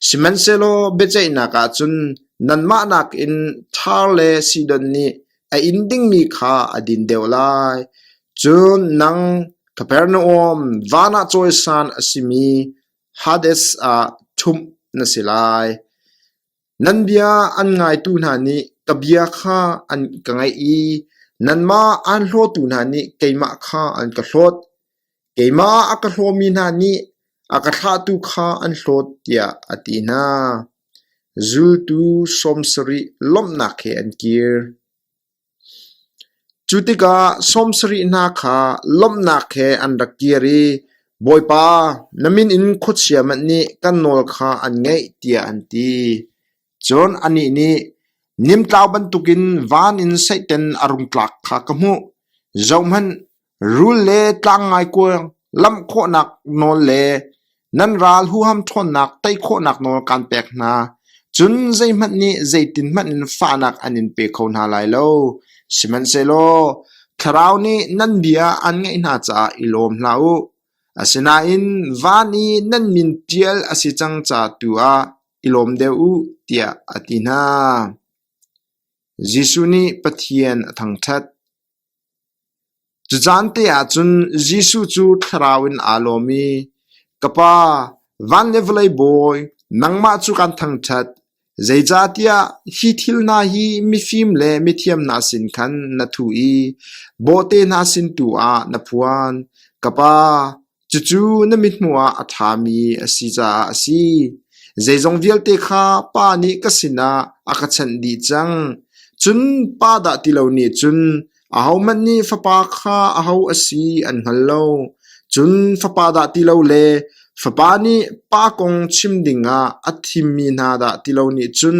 Sihmanhsehlaw biaceihnak ah cun nanmah nakin Ṭhar le Sidon nih a inn dingmi kha a din deuh lai. Cun nang, Kapernaum, van ah cawisan a simi Hades ah ṭhumh na si lai. Nan bia an ngaitu hna nih ka bia kha an ka ngaih i nanmah aan hlawtu hna nih keimah kha an ka hlawt. Keimah a ka hlawmi hna nih a ka thlahtu kha an hlawt, tiah a ti hna. Zultu 70 lawmhnak he an kir. Cu tikah 70 hna kha lawmhnak he an rak kir i, Bawipa, na min in khuachia hmanh nih kan nawl kha an ngaih, tiah an ti. Cun anih nih, Nimtlau bantukin van in Satan a rung tlak kha ka hmuh. Zohhmanh, Rul le tlangngaikuang lamh khawhnak nawl le nan ral huham ṭhawnnak tei khawhnak nawl kaan pek hna. Cun zeihmanh nih zeitinhmanh in fahnak an in pe kho hna lai lo. Sihmanhsehlaw Thlarau nih nan bia an ngaih hna caah i lawm hlah u. Asinain van i nan min ṭial a si cang ca tu ah i lawm deuh u, tiah a ti hna. Jesuh nih Pathian a thangṭhat. Cu caan te ah cun Jesuh cu thlarau in aa lawm i, “Ka Pa, van le vawlei Bawi, nangmah cu kaan thangṭhat, zeicahtiah hi thil hna hi mifim le mithiam hna sin khan na thuh i bawhte hna sin tu ah na phuan. Ka Pa, Cucu na mithmuh ah a ṭhami a si caah a si. Zeizong vialte kha Pa nih ka sinah a ka chanh dih cang. Cun Pa dah ti lo nih cun ahohmanh nih Fapa kha aho a si an hngal lo. Cun Fapa dah ti lo le Fapa nih Pa kong chim dingah a thimmi hna dah ti lo nih cun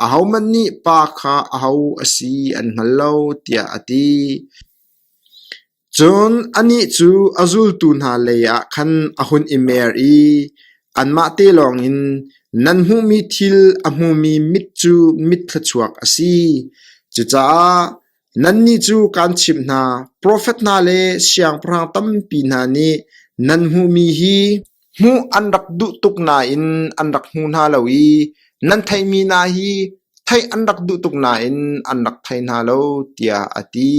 ahohmanh nih Pa kha aho a si an hngal lo, tiah a ti. Cun anih cu a zultu hna leiah khan a hun i mer i anmahte lawngin, “Nan hmuhmi thil a hmumi mit cu mit thluachuak a si. Cucaah nannih cu kaan chimh hna, profet hna le siangpahrang tampi hna nih nan hmuhmi hi hmuh an rak duh tuk nain an rak hmu hna lo i nan theihmi hna hi theih an rak duh tuk nain an rak thei hna lo,” tiah a ti.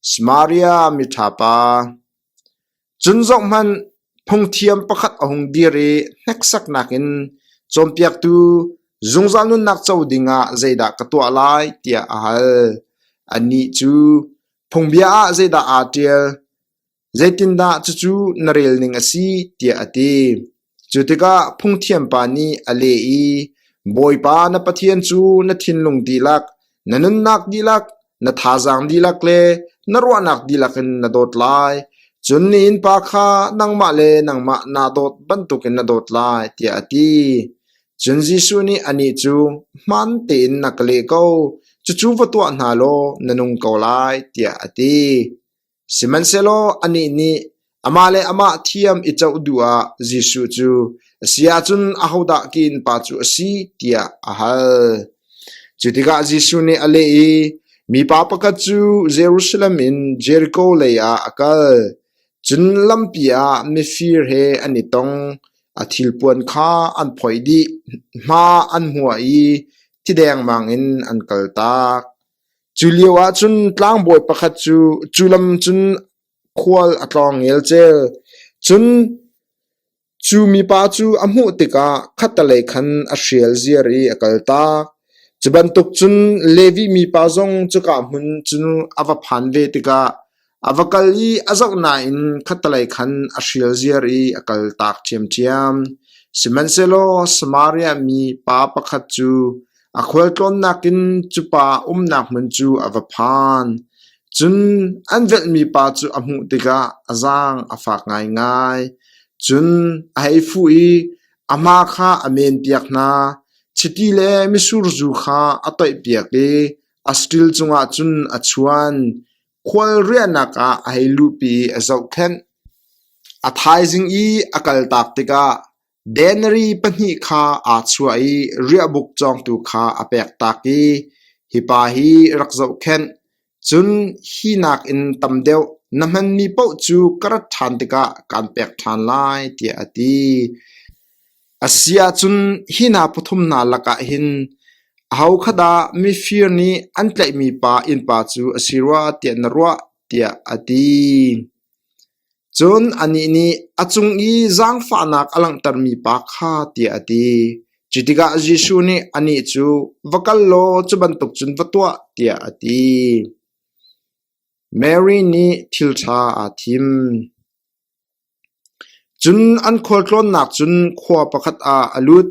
Samaria miṭha pa. Cun zohhmanh, phungthiam pakhat a hung dir i hneksaknak in, “Cawnpiaktu, zungzal nunnak co dingah zeidah ka tuah lai?” tiah a hal. Anih cu, “Phungbia ah zeidah aa ṭial? Zeitindah cucu na rel ning a si?” tiah a ti. Cu tikah phungthiampa nih a leh i, “Bawipa na Pathian cu na thinlung dihlak, na nunnak dihlak, na thazaang dihlak le na ruahnak dihlak in na dawt lai. Cun na innpa kha nangmah le nangmah naa dawt bantukin na dawt lai,” tiah a ti. Cun Jesuh nih anih cu, “Hmaan tein na ka leh ko. Cucu va tuah hna law na nung ko lai,” tiah a ti. Sihmanhsehlaw anih nih amah le amah thiam i coh duh ah Jesuh cu, “A si ahcun ahodah ka innpa cu a si?” tiah a hal. Cu tikah Jesuh nih a leh i, Mipa pakhat cu Jerusalem in Jeriko lei ah a kal. Cun lampi ah mifir he an i tong. A thilpuan kha an phoih dih, hma an hmuah i thi dengmang in an kaltak. Cu lioah cun tlangbawi pakhat cu cu lam cun khual a tlawng ngelcel. Cun cu mipa cu a hmuh tikah khattelei khan a hrial ziar i a kaltak. Cu bantuk cun Levi mipa zong cuka hmun cun a va phan ve tikah a va kal i a zoh nain khattelei khan a hrial ziar i a kaltak ṭhiamṭhiam. Sihmanhsehlaw Samaria mi pa pakhat cu a khualtlawnnak in cu pa umnak hmun cu a va phan. Cun an velhmi pa cu a hmuh tikah a zaang a fak ngaingai. Cun a hei fuh i a hma kha a menpiak hna. Chiti le mitsur zu kha a toihpiak i a saṭil cungah cun a chuan. Khual riahnak ah a hei luhpi i a zohkhenh. A thaizing i a kaltak tikah Denari pahnih kha aa chuah i riahbuk cawngtu kha a pektak i, “Hi pa hi rak zohkhenh, cun hi nakin tam deuh na hmanmi paoh cu ka rat ṭhan tikah kaan pek ṭhan lai,” tiah a ti. A si ahcun hi hna pathum hna lakah hin aho kha dah mifir nih an tlaihmi pa innpa cu a si rua tiah na ruah? tiah a ti. Cun anih nih a cung i zaangfahnak a langhtermi pa kha tiah a ti. Cu tikah Jesuh nih anih cu, Va kal law cu bantuk cun va tuah, tiah a ti. Mary nih thil ṭha aa thim. Cun an khualtlawnnak cun khua pakhat ah a lut.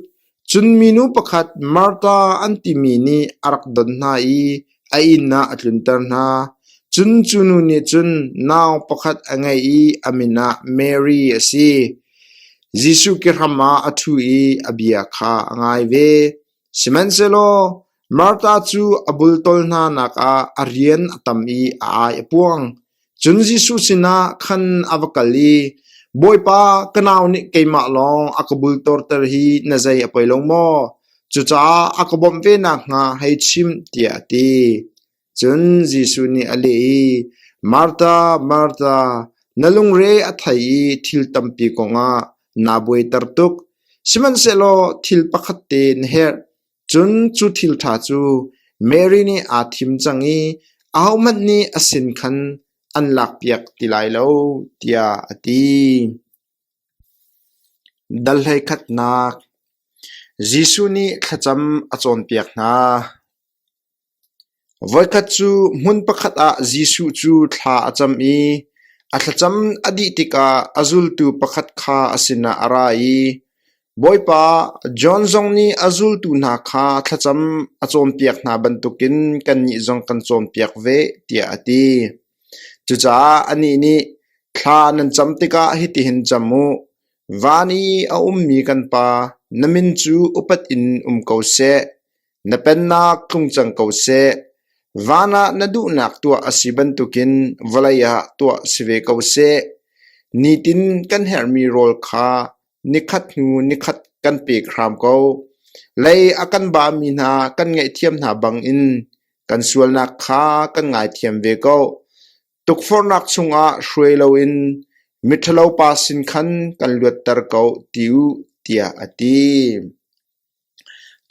Cun minu pakhat Martha an timi nih a rak don hna i a inn ah a tlunter hna. Cun cu nu nih cun nau pakhat a ngei i a min ah Mary a si. Jesuh kehram ah a ṭhu i a bia kha a ngai ve. Sihmanhsehlaw Martha cu a bultawl hna nak ah a rian a tam i a ai a puang. Cun Jesuh sinah khan a va kal i, Bawipa, ka nau nih keimah lawng a ka bultorter hi na zei a poi lo maw? Cucaah a ka bawmh ve nakhnga hei chim, tiah a ti. Cun Jesuh nih a leh i, Martha, Martha, na lungre a thei i thil tampi kongah naa buaiter tuk. Sihmanhsehlaw thil pakhat te na herh. Cun cu thil ṭha cu Mary nih aa thim cang i ahohmanh nih a sin khan an lakpiak ti lai lo, tiah a ti. Dal hleikhatnak Jesuh nih thlacam a cawnpiak hna. Voikhat cu hmun pakhat ah Jesuh cu thla a cam i a thlacam a dih tikah a zultu pakhat kha a sinah a ra i, “Bawipa, John zong nih a zultu hna kha thlacam a cawnpiak hna bantukin kannih zong kan cawnpiak ve,” tiah a ti. Cucaah anih nih, “Thla nan cam tikah hitihin cam u: Van i a ummi kan Pa, na min cu upat in um ko seh. Na pennak tlung cang ko seh. Van ah na duhnak tuah a si bantukin vawlei ah tuah si ve ko seh. Nitin kan herhmi rawl kha nikhat hnu nikhat kan pek hram ko. Lei a kan bami hna kan ngaihthiam hna bangin kan sualnak kha kan ngaithiam ve ko. Tukforhnak chungah hruai loin miṭhalopa sin khan kan luatter ko ti u, tiah a ti.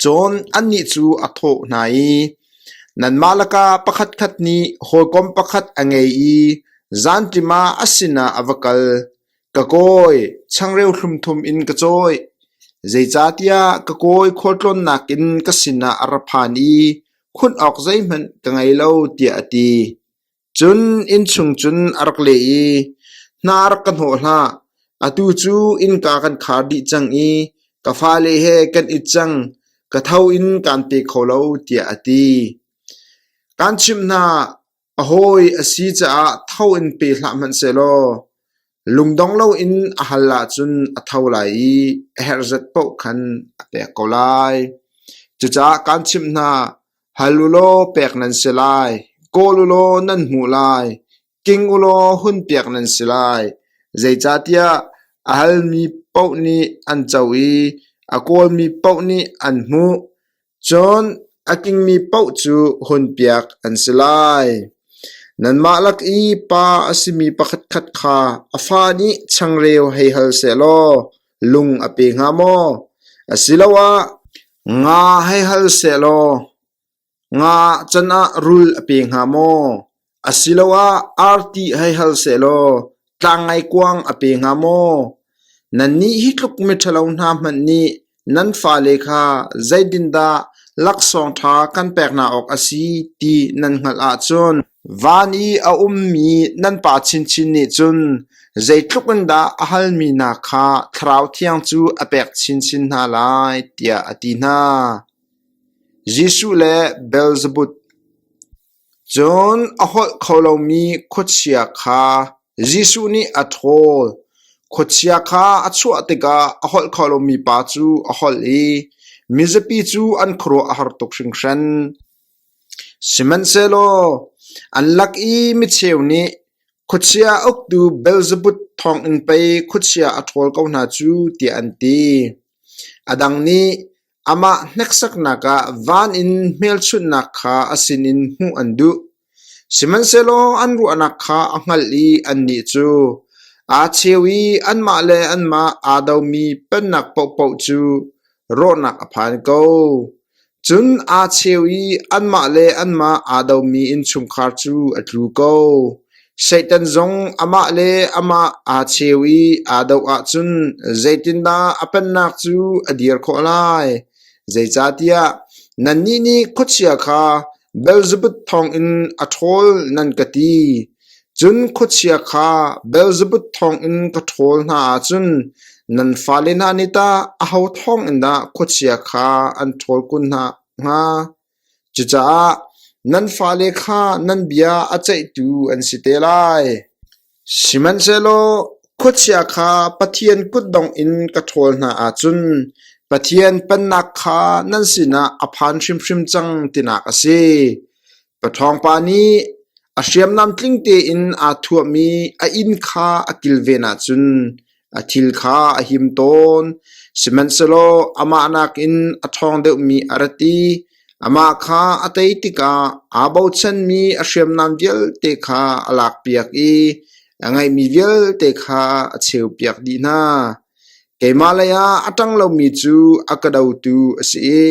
Cun annih cu a thawh hna i, “Nanmah lakah pakhatkhat nih hawikom pakhat a ngei i zanṭim ah a sinah a va kal. Ka kawi, changreu hlum thum in ka cawi. Zeicahtiah ka kawi khualtlawnnak in ka sinah a ra phan i khunh awk zeihmanh ka ngei lo,” tiah a ti. Cun innchung cun a rak leh i, “Hna rak ka hnawh hlah. Atu cu innka kan khar dih cang i ka fale he kan it cang. Ka tho in kaan pe kho lo,” tiah a ti. Kaan chimh hna, a hawi a si caah tho in pe hlah hmanh sehlaw lungdong loin a hal ahcun a tho lai i a herh zat paoh khan a pek ko lai. Cucaah kaan chimh hna, Hal u law pek nan si lai, kawl u law nan hmuh lai, king u law hunpiak nan si lai. Zeicahtiah a halmi paoh nih an co i a kawlmi paoh nih an hmuh. Cun A kingmi paoh cu hunpiak an si lai. Nanmah lak i pa a simi pakhatkhat kha a fa nih changreu hei hal sehlaw lung a pe hnga maw? Asiloah nga hei hal sehlaw nga can ah rul a pe hnga maw? Asiloah arti hei hal sehlaw tlang ngaikuang a pe hnga maw? Nannih hi tluk miṭhalo hna hmanh nih nan fale kha zeitindah laksawng ṭha kan pek hna awk a si ti nan hngalh ahcun van i a ummi nan Pa chinchin nih cun zeitluk in dah a halmi hna kha Thlarau Thiang cu a pek chinchin hna lai, tiah a ti hna. Jesuh le Beelzebub Cun a holh kho lomi khuachia kha Jesuh nih a ṭhawl. Khuachia kha a chuah tikah a holh kho lomi pa cu a holh i mizapi cu an khuaruah a har tuk hringhran. Sihmanhsehlaw an lak i micheu nih, Khuachia uktu Beelzebub thawngin pei khuachia a ṭhawl ko hna cu, tiah an ti. A dang nih, Amah hneksaknak ah van in hmelchunhnak kha a sinin hmuh an duh. Sihmanhsehlaw an ruahnak kha a hngalh i annih cu aa cheu i anmah le anmah aa domi pennak paohpaoh cu rawhnak a phan ko. Cun aa cheu i anmah le anmah aa domi innchungkhar cu a tlu ko. Satan zong amah le amah aa cheu i aa doh ahcun zeitindah a pennak cu a dir khawh lai? Zeicahtiah nannih nih khuachia kha Beelzebub thawngin a ṭhawl nan ka ti. Cun khuachia kha Beelzebub thawngin ka ṭhawl hna ahcun nan fale hna nih tah aho thawngin dah khuachia kha an ṭhawl kun hna hnga? Cucaah nan fale kha nan bia a ceihtu an si te lai. Sihmanhsehlaw khuachia kha Pathian kutdong in ka ṭhawl hna ahcun Pathian Pennak kha nan sinah a phan hrimhrim cang tinak a si. Paṭhawngpa nih a hriamnam tling tein aa thuahmi a inn kha a kilven ahcun a thil kha a him tawn. Sihmanhsehlaw amah nakin a ṭhawng deuhmi a rat i amah kha a tei tikah aa bochanmi a hriamnam vialte kha a lakpiak i a ngeihmi vialte kha a cheupiak dih hna. Keimah leiah a ṭang lomi cu a ka dotu a si i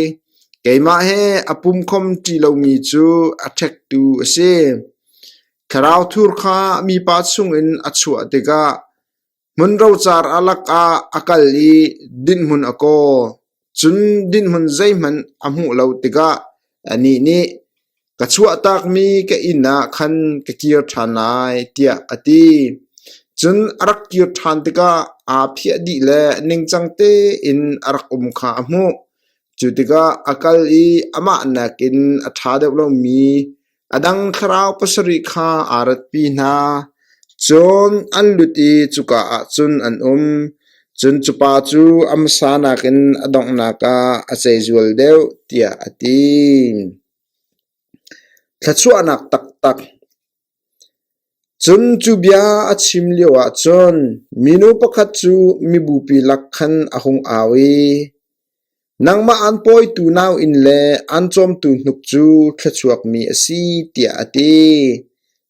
keimah he a pumkhom ṭi lomi cu a ṭhektu a si. Thlarau thur kha mipa chungin a chuah tikah hmun rocar a lakah a kal i dinhhmun a kawl. Cun dinhhmun zeihmanh a hmuh lo tikah anih nih, Ka chuahtakmi ka inn ah khan ka kir ṭhan lai, tiah a ti. Cun a rak kir ṭhan tikah aa phiah dih le ningcang tein a rak um kha a hmuh. Cu tikah a kal i amah nakin a ṭha deuh lomi A dang thlarau pasarih kha aa ratpi hna, cun an lut i cuka ah cun an um. Cun cu pa cu a hmasa nakin a donghnak ah a ceizual deuh, tiah a ti. Thluachuahnak taktak Cun cu bia a chim lioah cun minu pakhat cu mibupi lak khan a hung au i, Nangmah aan pawitu nauinn le aan cawmtu hnuk cu thluachuakmi a si, tiah a ti.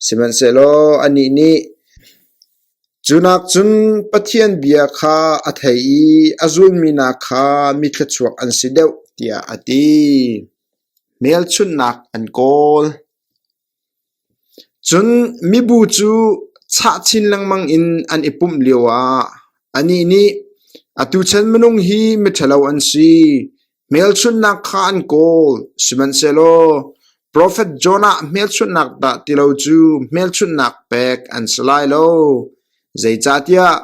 Sihmanhsehlaw anih nih, Cu nakcun Pathian bia kha a thei i a zulmi hna kha mi thluachuak an si deuh, tiah a ti. Hmelchunhnak an kawl. Cun mibu cu chah chin lengmang in an i pumh lioah anih nih, Atu chan minung hi miṭhalo an si, hmelchunhnak kha an kawl, sihmanhsehlaw profet Jonah hmelchunhnak dah ti lo cu hmelchunhnak pek an si lai lo. Zeicahtiah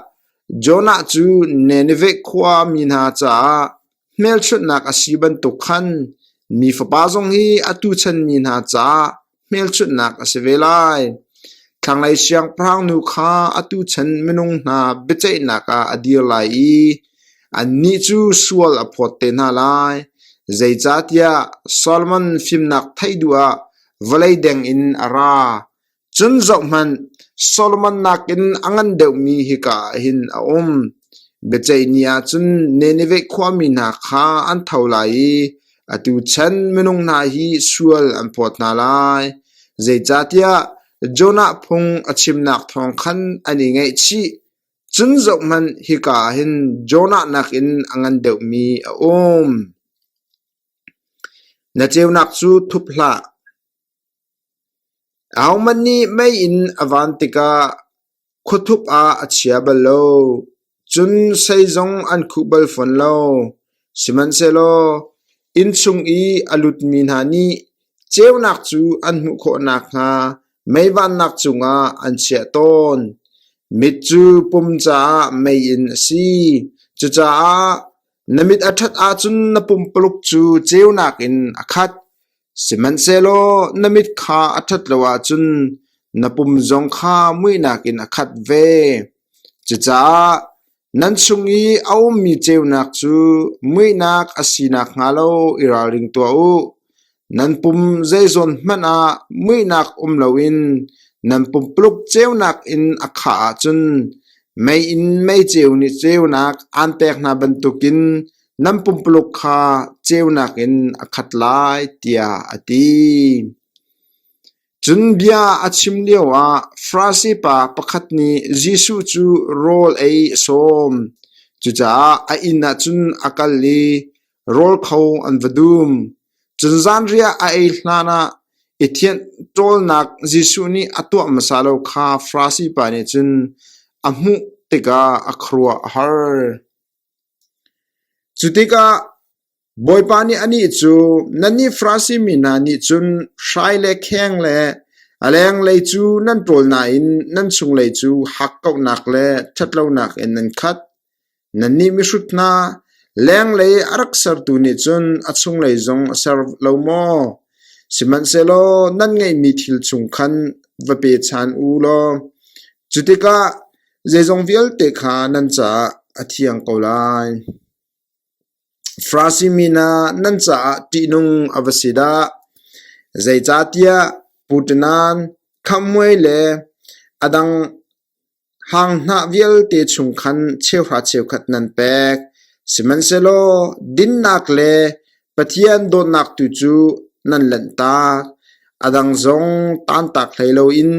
Jonah cu Nineveh khua mi hna caah Hmelchunhnak a si bantuk khan mi fapa zong hi atu chan mi hna caah hmelchunhnak a si ve lai. Thlanglei siangpahrang nu kha atu chan minung hna biaceihnak ah a dir lai i annih cu sual a phawt te hna lai. Zeicahtiah Solomon fimnak theih duh ah vawlei deng in a ra. Cun zohhmanh, Solomon nakin a ngan deuhmi hika ah hin a um. Biaceih ni ah cun Nineveh khuami hna kha an tho lai i. Atu chan minung hna hi sual an phawt hna lai, zeicahtiah Jonah phung a chimnak thawng khan an i ngaihchih. Cun zohhmanh, hika ah hin Jonah nakin a ngan deuhmi a um. Na ceunak cu thup hlah. Ahohmanh nih meiinn a van tikah khuathup ah a chia bal lo, cun sei zong an khuh bal fawn lo. Sihmanhsehlaw inn chung i a lutmi hna nih ceunak cu an hmuh khawh nakhnga mei vannak cungah an chiah tawn. Mit cu pum caah meiinn a si. Cucaah na mit a ṭhat ahcun na pumpaluk cu ceunak in a khat. Sihmanhsehlaw na mit kha a ṭhat lo ahcun na pum zong kha muihnak in a khat ve. Cucaah nan chung i a ummi ceunak cu muihnak a si nakhnga lo i ralring tuah u. Nan pum zeizawn hmanh ah muihnak um loin nan pumpuluk ceunak in a khah ahcun meiinn meiceu nih ceunak aan pek hna bantukin nan pumpuluk kha ceunak in a khat lai tiah a ti. Cun bia a chim lioah Farasi pa pakhat nih Jesuh cu rawl ei a sawm. Cucaah a inn ah cun a kal i rawl kho an va dum. Cun zanriah a ei hlanah i thianh ṭawlnak Jesuh nih a tuah hmasa lo kha Farasi pa nih cun a hmuh tikah a khuaruah a har. Cu tikah Bawipa nih anih cu, “Nannih Farasi mi hna nih cun hrai le kheng le a lenglei cu nan ṭawl nain nan chunglei cu hakkauhnak le ṭhatlonak in nan khat. Nannih mihrut hna, lenglei a rak sertu nih cun a chunglei zong a ser lo maw? Sihmanhsehlaw nan ngeihmi thil chung khan va pechan u law cu tikah Zeizong vialte kha nan caah a thiang ko lai. Farasi mi hna nan caah ṭihnung a va si dah! Zeicahtiah puṭinan, khamhmuai le a dang hanghnah vialte chung khan cheuhra cheukhat nan pek. Sihmanhsehlaw dinnak le Pathian dawtnak tu cu nan lanhtak. A dang zong taantak hlei loin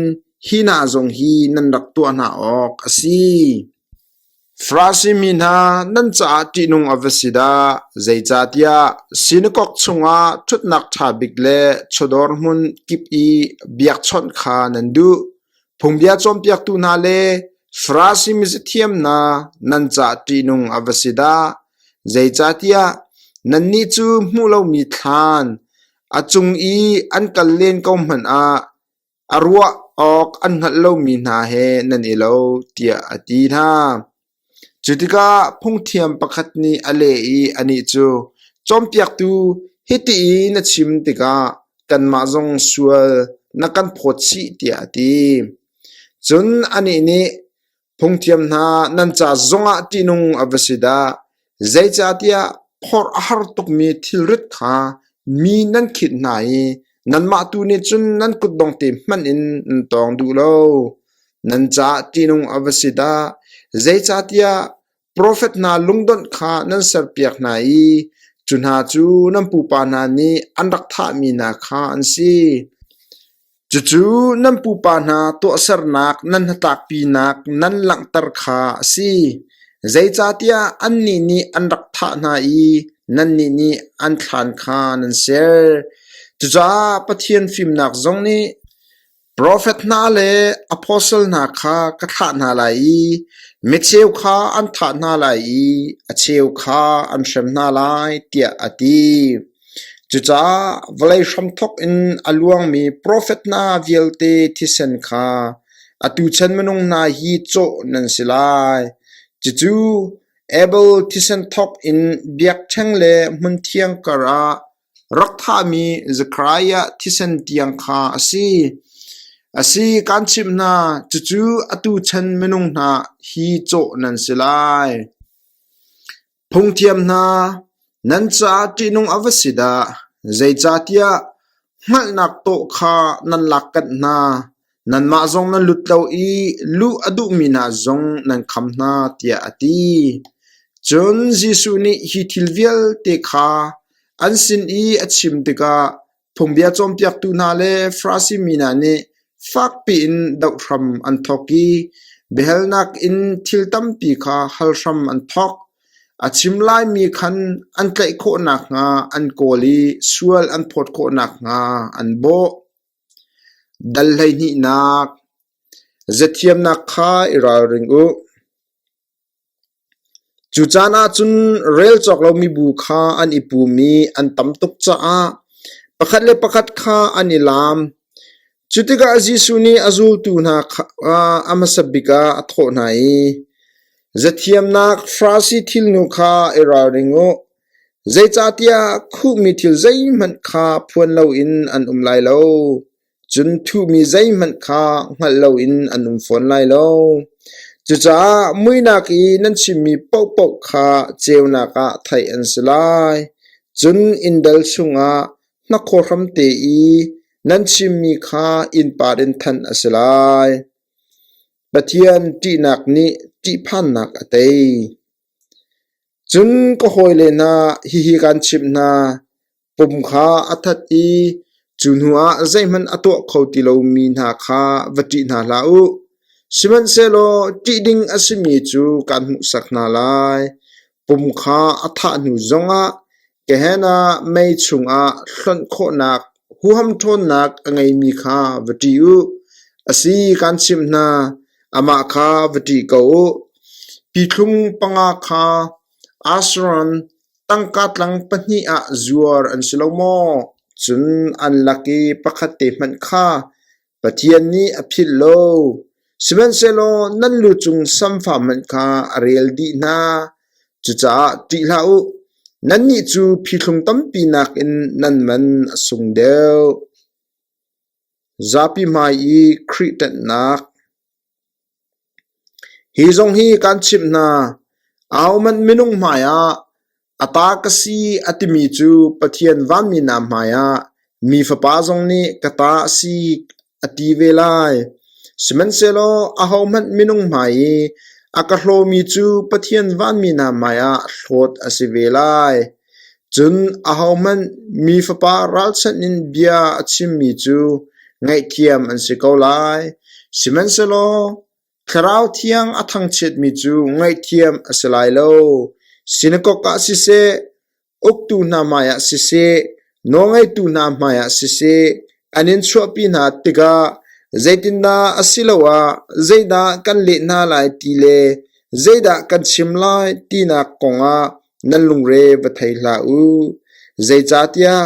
Hi hna zong hi nan rak tuah hna awk a si. Farasi mi hna nan caah ṭihnung a va si dah! Zeicahtiah sinakok chungah ṭhutnak ṭha bik le chawdawr hmun kip i biakchawnh kha nan duh. Phungbia cawnpiaktu hna le Farasi mizathiam hna nan caah ṭihnung a va si dah! Zeicahtiah nannih cu hmuh lomi thlan, a cung i an kal len ko hmanh ah A ruah awk an hngalh lomi hna he nan i lo, tiah a ti hna. Cu tikah phungthiam pakhat nih a leh i anih cu, “Cawnpiaktu, hiti i na chim tikah kanmah zong sual na kan phawt chih,” tiah a ti. Cun anih nih, Phungthiam hna, nan ca zongah ṭihnung a va si dah! Zeicahtiah phorh a har tukmi thilrit kha mi nan khinh hna i nanmah tu nih cun nan kutdongte hmanh in nan tawng duh lo. Nan caah ṭihnung a va si dah! Zeicahtiah profet hna lungdonh kha nan serpiak hna i cu hna cu nan pupa hna nih an rak thahmi hna kha an si. Cucu nan pupa hna tuahsernak nan hnatlakpinak nan langhter kha a si. Zeicahtiah annih nih an rak thah hna i nannih nih an thlan kha nan ser. Cucaah Pathian fimnak zong nih profet hna le apostle hna kha ka thlah hna lai i micheu kha an thah hna lai i a cheu kha an hrem hna lai, tiah a ti. Cucaah vawlei hramthawk in a luangmi profet hna vialte thisen kha atu chan minung hna hi cawh nan si lai. Cucu Abel thisen thawk in biakṭheng le hmunthiang karah rak thahmi Zekhariah thisen tiang kha a si. A si, kaan chimh hna, cucu atu chan minung hna hi cawh nan si lai. Phungthiam hna, nan caah ṭihnung a va si dah! Zeicahtiah hngalhnak tawh kha nan lakkanh hna; nanmah zong nan lut lo i luh a duhmi hna zong nan kham hna, tiah a ti. Cun Jesuh nih hi thil vialte kha. An sin i a chim tikah phungbia cawnpiaktu hna le Farasi mi hna nih fakpi in doh hram an thawk i biahalnak in thil tampi kha hal hram an thawk. A chim laimi khan an tlaih khawh nakhnga an kawl i sual an phawt khawh nakhnga an bawh. Dal hleihnihnak Zathiamnak kha i ralring u. Cu caan ah cun rel cawk lo mibu kha an i pum i an tam tuk caah pakhat le pakhat kha an i laam. Cu tikah Jesuh nih a zultu hna kha a hmasa bik ah a thawh hna i, Zathiamnak Farasi thilnu kha i ralring u. Zeicahtiah khuhmi thil zeihmanh kha phuan loin an um lai lo. Cun thuhmi zeihmanh kha hngalh loin an um fawn lai lo. Cucaah muihnak i nan chimmi paohpaoh kha ceunak ah theih an si lai. Cun inndal chungah hnakhaw hramte i nan chimmi kha innpa in thanh a si lai. Pathian ṭihnak nih ṭihphannak a tei. Cun ka hawile hna, hihi kaan chimh hna: Pum kha a that i cu hnuah zeihmanh a tuah kho ti lomi hna kha va ṭih hna hlah u. Sihmanhsehlaw ṭih ding a simi cu kaan hmuhsak hna lai. Pum kha a thah hnu zongah Gehenna mei chungah hlonh khawhnak huham ṭhawnnak a ngeimi kha va ṭih u. A si, kaan chimh hna, amah kha va ṭih ko u. Pithlung panga kha Asheron Tangka tlang pahnih ah zuar an si lo maw? Cun an lak i pakhat te hmanh kha Pathian nih a philh lo. Sihmanhsehlaw nan lu cung samfa hmanh kha a rel dih hna. Cucaah ṭih hlah u; nannih cu pithlung tampi nakin nan man a sung deuh. Zapi hmai i Khrih ṭanhnak Hi zong hi kaan chimh hna: ahohmanh minung hmaiah a ta ka si a timi cu Pathian vanmi hna hmaiah Mi Fapa zong nih ka ta a si a ti ve lai. Sihmanhsehlaw ahohmanh minung hmai i a ka hlawmi cu Pathian vanmi hna hmaiah hlawt a si ve lai. Cun ahohmanh Mi Fapa ralchanh in bia a chimmi cu ngaihthiam an si ko lai; sihmanhsehlaw Thlarau Thiang a thangchiatmi cu ngaihthiam a si lai lo. Sinakok ah siseh, uktu hna hmaiah siseh, nawlngeitu hna hmaiah siseh, an in chuahpi hna tikah zeitindah asiloah zeidah kan leh hna lai ti le zeidah kan chim lai tinak kongah nan lungre va thei hlah u. Zeicahtiah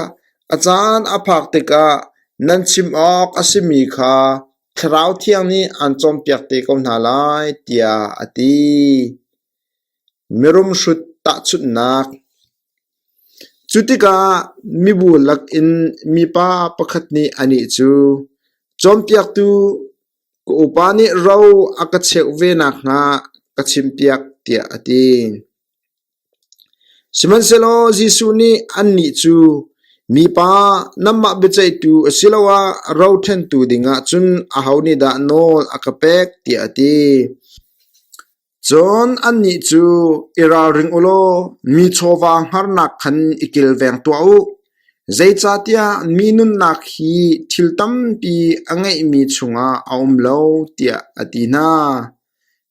a caan a phak tikah nan chim awk a simi kha Thlarau Thiang nih aan cawnpiak te ko hna lai, tiah a ti. Mirum hrut tahchunhnak Cu tikah mibu lakin mipa pakhat nih anih cu, “Cawnpiaktu, ka upa nih ro a ka cheuh ve nakhnga ka chimpiak,” tiah a ti. Sihmanhsehlaw Jesuh nih annih cu, “Mipa, nangmah biaceihtu asiloah ro ṭhentu dingah cun aho nih dah nawl a ka pek?” tiah a ti. Cun annih cu, “I ralring u law mi chawva hngarnak khan i kilveng tuah u. Zeicahtiah mi nunnak hi thil tampi a ngeihmi chungah a um lo,” tiah a ti hna.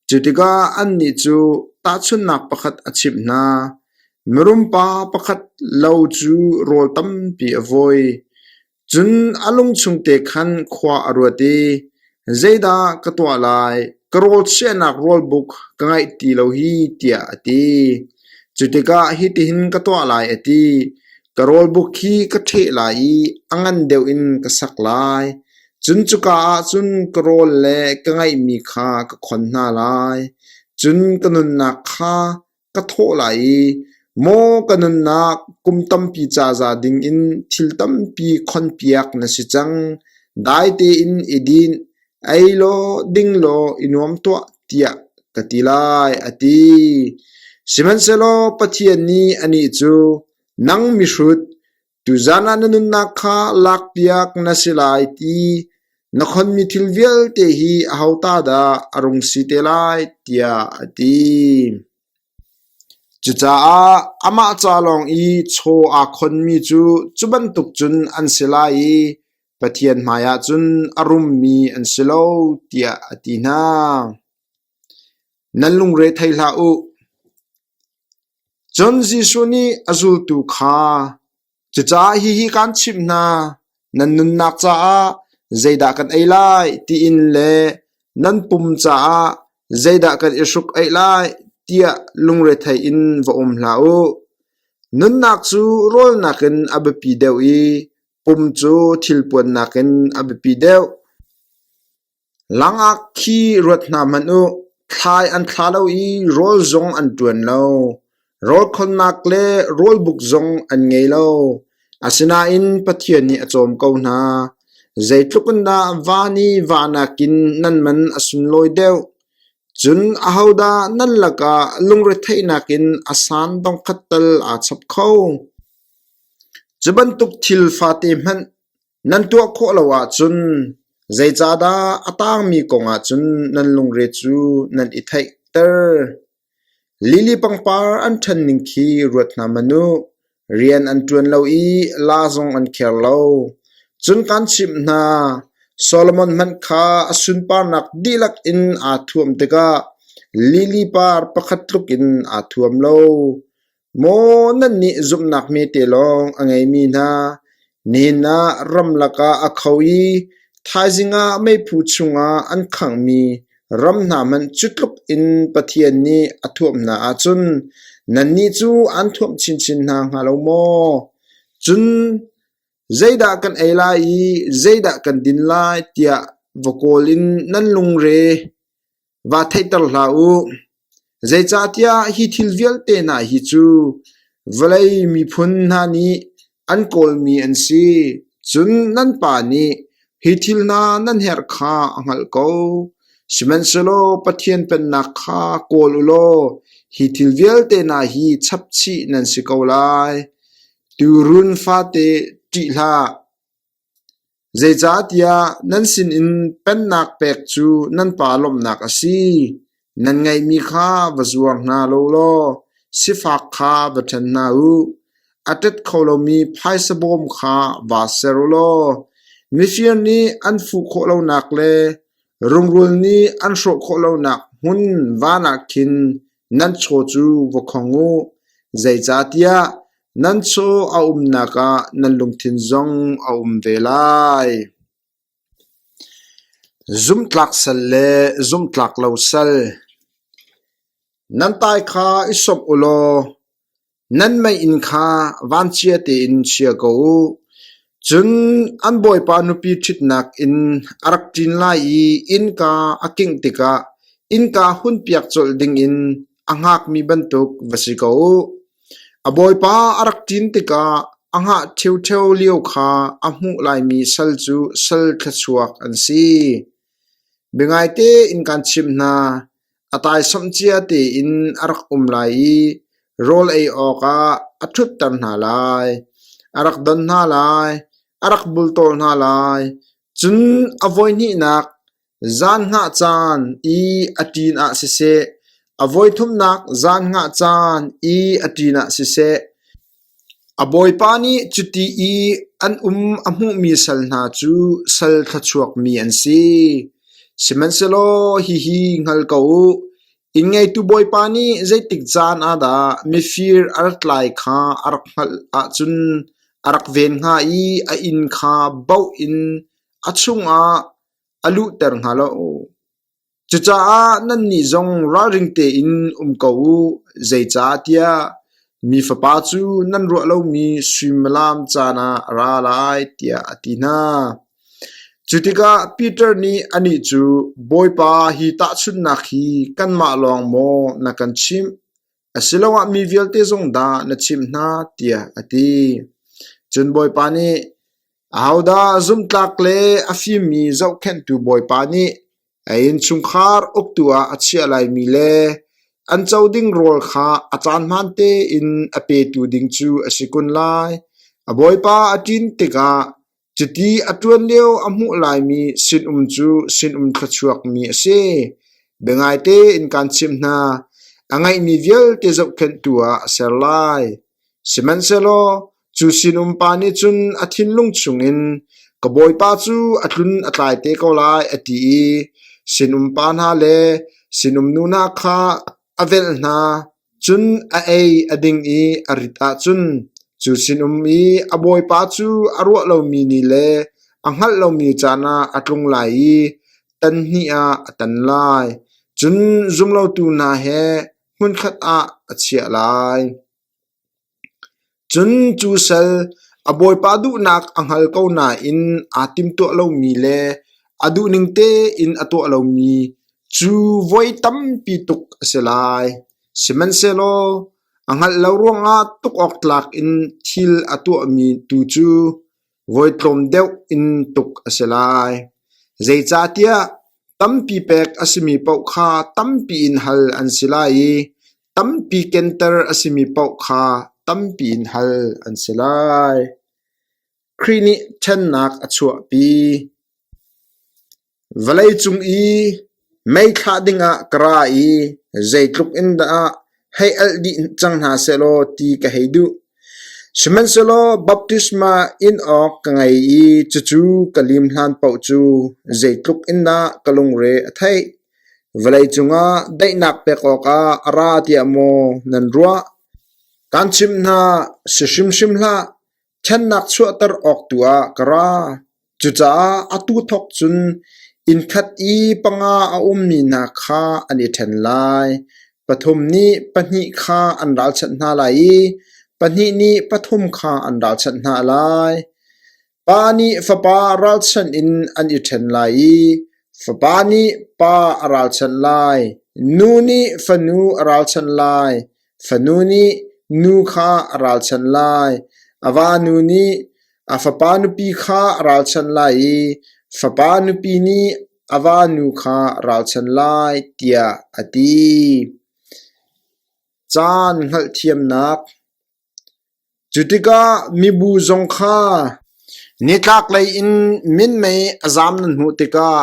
Cu tikah annih cu tahchunhnak pakhat a chimh hna: Mirum pa pakhat lo cu rawl tampi a vawi. Cun a lung chungte khan khua a ruat i, “Zeidah ka tuah lai? Ka rawl chiahnak rawlbuk ka ngeih ti lo hi,” tiah a ti. Cu tikah hitihin ka tuah lai a ti: Ka rawlbuk hi ka ṭheh lai i a ngan deuh in ka sak lai. Cun cuka ah cun ka rawl le ka ngeihmi kha ka khon hna lai. Cun ka nunnak kha ka thawh lai i, Maw ka nunnak, kum tampi ca za dingin thil tampi khonpiak na si cang. Dai tein i din, ei law ding law i nuam tuah, tiah ka ti lai, a ti. Sihmanhsehlaw Pathian nih anih cu, Nang mihrut, Tuzan ah na nunnak kha lakpiak na si lai ti na khonmi thil vialte hi aho ta dah a rung si te lai, tiah a ti. Cucaah amah ca lawng i chaw aa khonmi cu cu bantuk cun an si lai i Pathian hmaiah cun a rummi an si lo, tiah a ti hna. Nan lungre thei hlah u. Cun Jesuh nih a zultu kha, Cucaah hihi kaan chimh hna, nan nunnak caah zeidah kan ei lai tiin le nan pum caah zeidah kan i hruk-aih lai tiah lungrethei in va um hlah u. Nunnak cu rawl nakin a biapi deuh i pum cu thilpuan nakin a biapi deuh. Langak khi ruat hna hmanh u, thlai an thla lo i rawl zong an ṭuan lo. Rawlkhonnak le rawlbuk zong an ngei lo. Asinain Pathian nih a cawm ko hna. Zeitluk in dah va nih va nakin nan man a sunlawi deuh. Cun ahodah nan lakah lungretheihnak in a san dongkhat tal aa chap kho? Cu bantuk thil fate hmanh Nan tuah khawh lo ahcun zeicahdah a tangmi kong ah cun nan lungre cu nan i theihter? Lily pangpar an ṭhan ning khi ruat hna hmanh u. Rian an ṭuan lo i la zong an kher lo. Cun kaan chimh hna, Solomon hmanh kha a sunparnak dihlak in aa thuam tikah lily par pakhat tluk in aa thuam lo. Maw nannih zumhnak hmete lawng a ngeimi hna, nihin ah ramlak ah a kho i thaizing ah meiphu chungah an khanghmi ram hna hmanh cu tluk in Pathian nih a thuamh hna ahcun nannih cu aan thuamh chinchin hna hnga lo maw? Cun zeidah kan ei lai i zeidah kan din lai tiah va kawl in nan lungre Va theihter hlah u, zeicahtiah hi thil vialte hna hi cu vawlei miphun hna nih an kawlmi an si. Cun nan Pa nih hi thil hna nan herh kha a hngalh ko. Sihmanhsehlaw Pathian Pennak kha kawl u law hi thil vialte hna hi chapchih nan si ko lai. Tuurun fate ṭih hlah. Zeicahtiah nan sinin pennak pek cu nan Pa lawmhnak a si. Nan ngeihmi kha va zuar hna law sifak kha va ṭhen hna u. A ṭet kho lomi phaisa bawm kha vaa ser u law mifir nih an fuh khawh lonak le rungrul nih an hrawh khawh lonak hmun van ah khin nan chaw cu va khong u. Zeicahtiah Nan chaw a umnak ah nan lungthin zong a um ve lai. Zumhtlak sal le zumhtlak lo sal. Nan tai kha i sawmh u law nan meiinn kha vanchia tein chia ko u. Cun an bawipa nupi ṭhitnak in a rak ṭin lai i innka a kingh tikah innka hunpiak colh dingin a hngakmi bantuk va si ko u. A bawipa a rak ṭin tikah a hngah ṭheoṭheo lio kha a hmuh laimi sal cu sal thluachuak an si. Biangaite in kaan chimh hna, a taisawmh cia tein a rak um lai i rawl ei awkah a ṭhutter hna lai, a rak don hna lai, a rak bultawl hna lai. Cun a voihnihnak Zan hngah caan i a ṭin ah siseh, a voithumnak zan hngah caan i a ṭin ah siseh, a bawipa nih cuti i an um a hmuhmi sal hna cu sal thluachuakmi an si. Sihmanhsehlaw hihi hngal ko u, inn-ngeitu bawipa nih zeitik caan ah dah mifir a rat lai kha a rak hngalh ahcun a rak ven hnga i a inn kha baoh in a chungah a luhter hnga lo. Cucaah nannih zong ralring tein um ko u, zeicahtiah Mi Fapa cu nan ruah lomi suimilam caan ah a ra lai, tiah a ti hna. Cu tikah Peter nih anih cu, Bawipa, hi tahchunhnak hi kanmah lawng maw na kan chimh, asiloah mi vialte zong dah na chimh hna? tiah a ti. Cun Bawipa nih, Ahodah zumhtlak le a fimmi zohkhenhtu bawipa nih a innchungkhar uktu ah a chiah laimi le an co ding rawl kha a caan hmaan tein a petu ding cu a si kun lai. A bawipa a ṭin tikah cuti a ṭuan lio a hmuh laimi sinum cu sinum thluachuakmi a si. Biangaite in kaan chimh hna. A ngeihmi vialte zohkhenhtu ah a ser lai. Sihmanhsehlaw cu sinum pa nih cun a thinlung chungin, Ka bawipa cu a tlun a tlai te ko lai, a ti i sinum pa hna le sinum nu hna kha a velh hna. Cun a ei a ding i a rit ahcun cu sinum i a bawipa cu a ruah lomi ni le a hngalh lomi caan ah a tlung lai i tan hnih ah a tan lai. Cun zumlotu hna he hmunkhat ah a chiah lai. Cun cu sal a bawipa duhnak a hngal ko nain aa timhtuah lomi le a duhning tein a tuah lomi cu voi tampi tuk a si lai. Sihmanhsehlaw a hngalh lo ruangah tuk awk tlak in thil a tuahmi tu cu voi tlawm deuh in tuk a si lai. Zeicahtiah tampi pek a simi paoh kha tampi in hal an si lai i tampi kenter a simi paoh kha tampi in hal an si lai. Khrih nih ṭhennak a chuahpi. Vawleicung i mei thlah dingah ka ra i zeitluk in dah hei alh dih cang hna sehlaw ti ka hei duh. Sihmanhsehlaw baptisma in awk ka ngei i cucu ka lim hlan paoh cu zeitluk in dah ka lungre a theih. Vawleicung ah daihnak pek awkah a ra tiah maw nan ruah? Kaan chimh hna, si hrimhrim hlah. Ṭhennak chuahter awk tu ah ka ra. Cucaah atu thawk cun innkhat i panga a ummi hna kha an i ṭhen lai. Pathum nih pahnih kha an ralchanh hna lai i pahnih nih pathum kha an ralchanh hna lai. Pa nih fapa ralchanh in an i ṭhen lai i fapa nih pa a ralchanh lai. Nu nih fanu a ralchanh lai. Fanu nih nu kha a ralchanh lai. A va nu nih a fapa nupi kha a ralchanh lai i fapa nupi nih a va nu kha a ralchanh lai, tiah a ti. Caan hngalhthiamnak Cu tikah mibu zong kha nitlaklei in minmei a zam nan hmuh tikah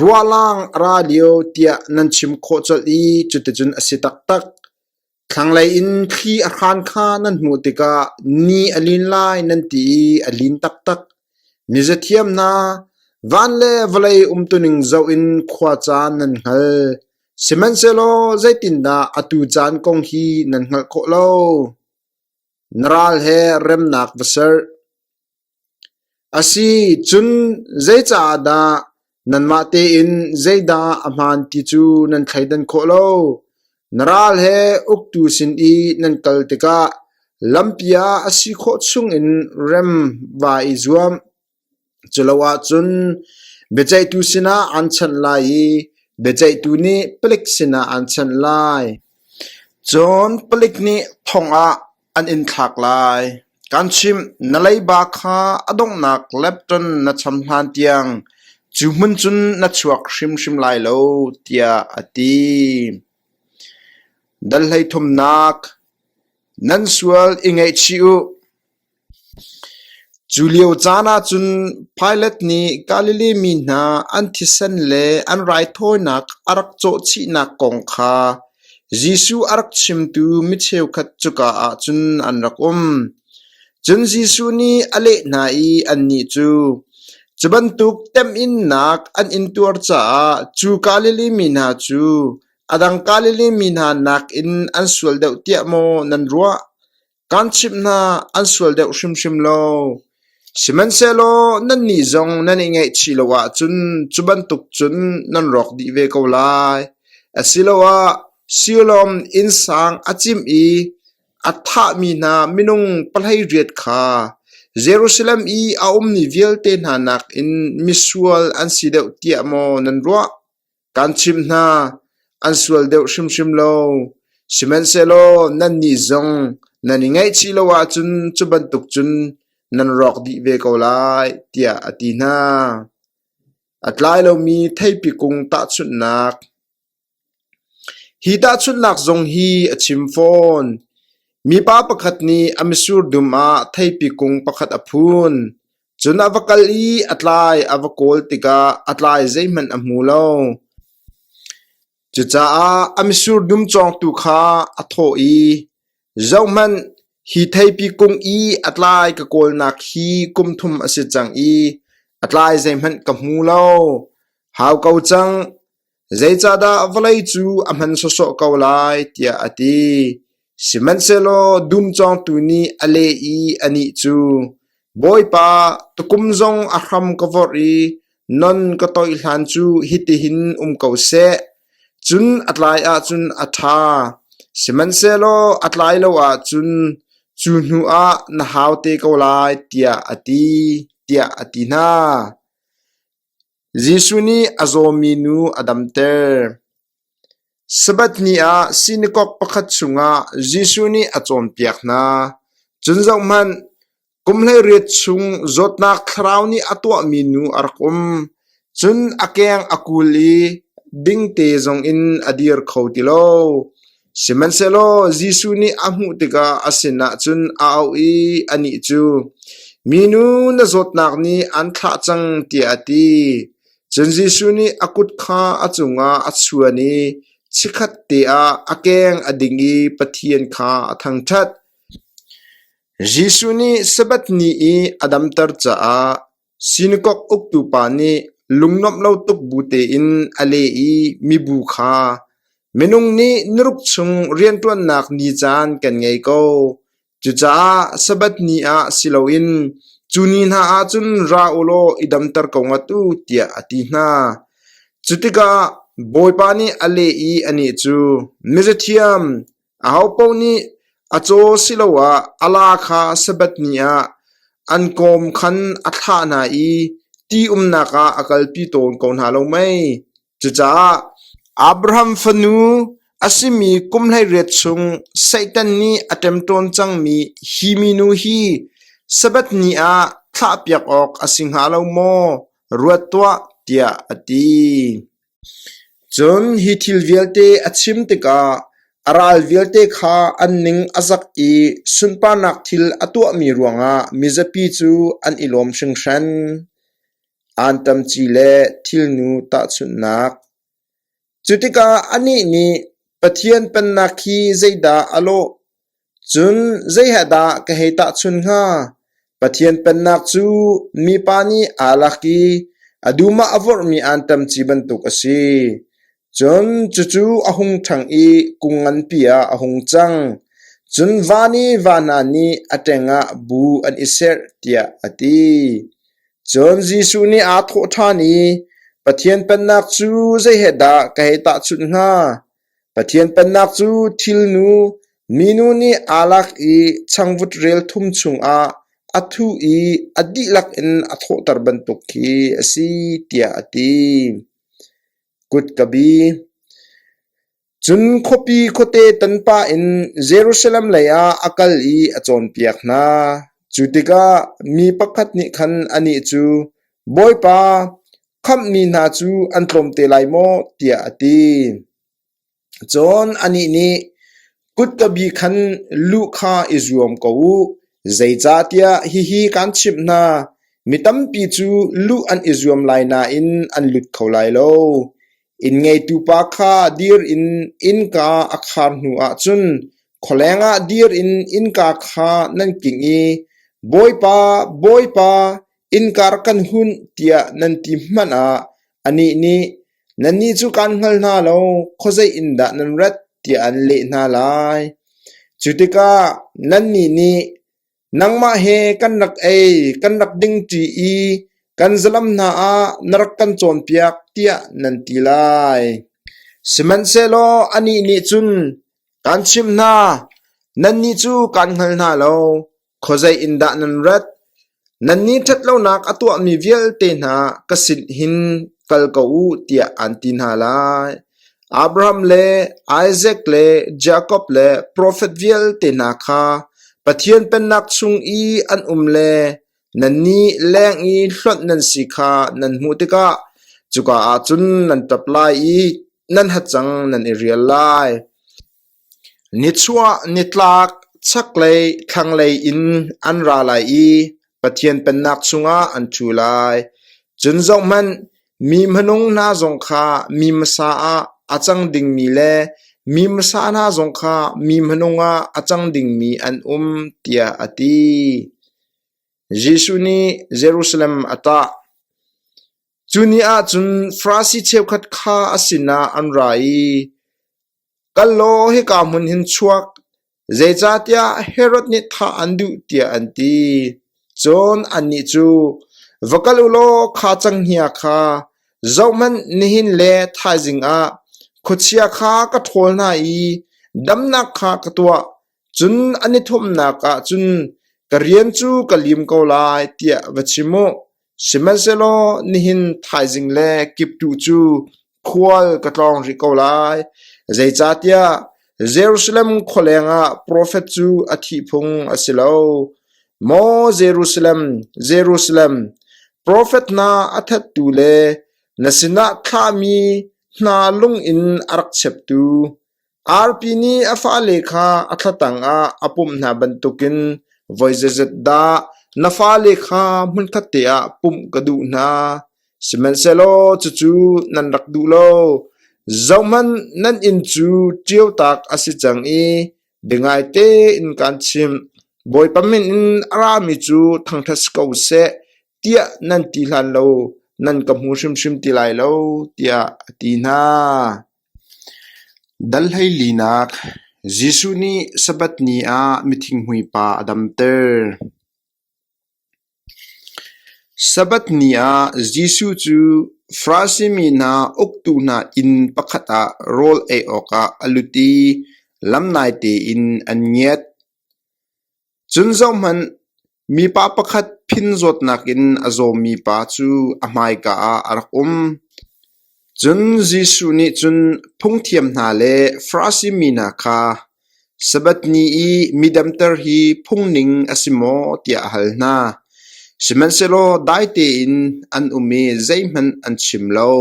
ruahlang a ra lio tiah nan chim khawh colh i cuticun a si taktak. Thlanglei in thli a hran kha nan hmuh tikah ni a lin lai nan ti i a lin taktak. Mizathiam hna, van le vawlei umtuning zoh in khua caan nan hngal. Sihmanhsehlaw zeitindah atu caan kong hi nan hngalh khawh lo? Na ral he remnak va ser. A si cun zeicah dah nanmah tein zeidah a hmaan ti cu nan thleidan khawh lo? Na ral he uktu sin i nan kal tikah lampi ah a si khawh chungin rem vaa i zuam. Culoahcun biaceihtu sinah aan chanh lai i biaceihtu nih palik sinah aan chanh lai. Cun palik nih thong ah an in thlak lai. Kaan chimh, na leiba kha a donghnak lepton na cham hlan tiang cu hmun cun na chuak hrimhrim lai lo, tiah a ti. Dal 13 Nan sual i ngaihchih u. Cu lio caan ah cun Pilat nih Galilee mi hna an thisen le an raithawinak a rak cawhchihnak kong kha Jesuh a rak chimtu mi cheukhat cuka ah cun an rak um. Cun Jesuh nih a leh hna i annih cu, Cu bantuk temhinnak an intuar caah cu Galilee mi hna cu a dang Galilee mi hna nakin an sual deuh tiah maw nan ruah? Kaan chimh hna, an sual deuh hrimhrim lo. Sihmanhsehlaw nannih zong nan i ngaihchih lo ahcun cu bantuk cun nan rawk dih ve ko lai. Asiloah Siloam innsang a cimh i a thahmi hna minung 18 kha Jerusalem i a ummi vialte hna nakin misual an si deuh tiah maw nan ruah? Kaan chimh hna, an sual deuh hrimhrim lo. Sihmanhsehlaw nannih zong nan i ngaihchih lo ahcun cu bantuk cun nan rawk dih ve ko lai, tiah a ti hna. A tlai lomi theipi kung tahchunhnak. Hi tahchunhnak zong hi a chim fawn. Mipa pakhat nih a mitsur dum ah theipi kung pakhat a phun. Cun a va kal i a tlai a va kawl tikah a tlai zeihmanh a hmu lo. Cucaah a mitsur dum cawngtu kha a thawh i, “Zohhmanh, hi theipi kung i a tlai ka kawlnak hi kum thum a si cang i a tlai zeihmanh ka hmu lo. Hau ko cang, zeicahdah vawlei cu a hman sawsawh ko lai?” tiah a ti. Sihmanhsehlaw dum cawngtu nih a leh i anih cu, “Bawipa, tukum zong a hram ka vorh i non ka toih hlan cu hitihin um ko seh. Cun a tlai ahcun a ṭha, sihmanhsehlaw a tlai lo ahcun cu hnu ah na hau te ko lai,” tiah a ti, tiah a ti hna. Jesuh nih a zawmi nu a damter. Sabbath ni ah sinakok pakhat chungah Jesuh nih a cawnpiak hna. Cun zohhmanh, kum 18 chung zawtnak thlarau nih a tuahmi nu a rak um. Cun a keng a kul i dingte zongin a dir kho ti lo. Sihmanhsehlaw Jesuh nih a hmuh tikah a sinah cun a auh i anih cu, “Minu, na zawtnak nih aan thlah cang,” tiah a ti. Cun Jesuh nih a kut kha a cungah a chuan i chikkhatte ah a keng a ding i Pathian kha a thangṭhat. Jesuh nih Sabbath ni i a damter caah sinakok uktu pa nih lungnuamh lo tuk bu tein a leh i mibu kha, “Minung nih niruk chung rianṭuannak ni caan kan ngei ko. Cucaah Sabbath ni ah si loin cu ni hna ah cun ra u law i damter ko ngat u,” tiah a ti hna. Cu tikah Bawipa nih a leh i anih cu, “Mirathiam, ahopaoh nih a caw siloah a laa kha Sabbath ni ah an kawm khan a thlah hna i ti umnak ah a kalpi tawn ko hna lo mei? Cucaah Abraham fanu a simi kum 18 chung Satan nih a ṭemṭawn cangmi hi minu hi Sabbath ni ah thlahpiak awk a si hnga lo maw? Ruat tuah, tiah a ti. Cun hi thil vialte a chim tikah a ral vialte kha an ning a zak i sunparnak thil a tuahmi ruangah mizapi cu an i lawm hringhran. Anṭamci le thilnu tahchunhnak. Cu tikah anih nih, Pathian Pennak hi zeidah a lawh? Cun zei he dah ka hei tahchunh hnga? Pathian Pennak cu mipa nih aa lak i a dum ah a vorhmi anṭamci bantuk a si. Cun cucu a hung ṭhang i kung nganpi ah a hung cang. Cun van i va hna nih a ṭeng ah bu an i serh, tiah a ti. Cun Jesuh nih aa thawh ṭhan i, Pathian Pennak cu zei he dah ka hei tahchunh hnga? Pathian Pennak cu thilnu, minu nih aa lak i changvut rel thum chungah a thuh i a dihlak in a thawhter bantuk khi a si, tiah a ti. Kut ka bi. Cun khuapi khuate tanpah in Jerusalem leiah a kal i a cawnpiak hna. Cu tikah mi pakhat nih khan anih cu, “Bawipa, khamhmi hna cu an tlawm te lai maw?” tiah a ti. Cun anih nih, “Kutka bi khan luh kha i zuam ko u, zeicahtiah hihi kaan chimh hna, mi tampi cu luh an i zuam lai nain an lut kho lai lo. Inn ngeitu pa kha dir in innka a khar hnuah cun khualeng ah dir in innka kha nan kingh i, Bawipa, Bawipa, innka rak kan hunh, tiah nan ti hmanh ah anih nih, Nannih cu kaan hngal hna lo, khuazei in dah nan rat, tiah an leh hna lai. Cu tikah nannih nih, Nangmah he kan rak ei, kan rak dingṭi i kan zalam hna ah na rak kan cawnpiak, tiah nan ti lai. Sihmanhsehlaw anih nih cun, Kaan chimh hna, nannih cu kaan hngal hna lo. Khuazei in dah nan rat? Nannih ṭhatlonak a tuahmi vialte hna ka sin hin kal ko u, tiah aan ti hna lai. Abraham le Isaac le Jakob le profet vialte hna kha Pathian Pennak chung i an um le nannih leng i hlonh nan si kha nan hmuh tikah cuka ah cun nan ṭap lai i nan hacang nan i rial lai. Nichuah nitlak chaklei thlanglei in an ra lai i Pathian Pennak chungah an ṭhu lai. Cun zohhmanh, mi hmanung hna zong kha mi hmasa ah a cang dingmi le mi hmasa hna zong kha mi hmanung ah a cang dingmi an um, tiah a ti. Jesuh nih Jerusalem a ṭah. Cu ni ah cun Farasi cheukhat kha a sinah an ra i, Kal law hika hmun hin chuak, zeicahtiah Herod nih thah an duh, tiah an ti. Cun annih cu, Va kal u law kha cenghngia kha zohhmanh nihin le thaizing ah khuachia kha ka ṭhawl hna i damnak kha ka tuah, cun an i thumnak ah cun ka rian cu ka lim ko lai, tiah va chim u. Sihmanhsehlaw nihin thaizing le kiptuh cu khual ka tlawng rih ko lai, zeicahtiah Jerusalem khualeng ah profet cu a thih phung a si lo. Maw Jerusalem, Jerusalem, profet hna a thattu le na sinah thlahmi hna lung in a rak cheptu, Arpi nih a fale kha a thlatang ah a pumh hna bantukin voi zeizat dah na fale kha hmunkhat te ah pumh ka duh hna. Sihmanhsehlaw cucu nan rak duh lo. Zohhmanh, nan inn cu ṭiotak a si cang i biangai tein kaan chimh, Bawipa min in a rami cu thangṭhat si ko seh tiah nan ti hlan lo nan ka hmu hrimhrim ti lai lo, tiah a ti hna. Dal hleilinak Jesuh nih Sabbath ni ah mithinghmui pa a damter. Sabbath ni ah Jesuh cu Farasi mi hna uktu hna inn pakhat ah rawl ei awkah a lut i lam naite in an ngiat. Cun zohhmanh, mipa pakhat phin zawtnak in a zawmi pa cu a hmaika ah a rak um. Cun Jesuh nih cun phungthiam hna le Farasi mi hna kha, Sabbath ni i mi damter hi phung ning a si maw tiah a hal hna. Sihmanhsehlaw dai tein an um i zeihmanh an chim lo.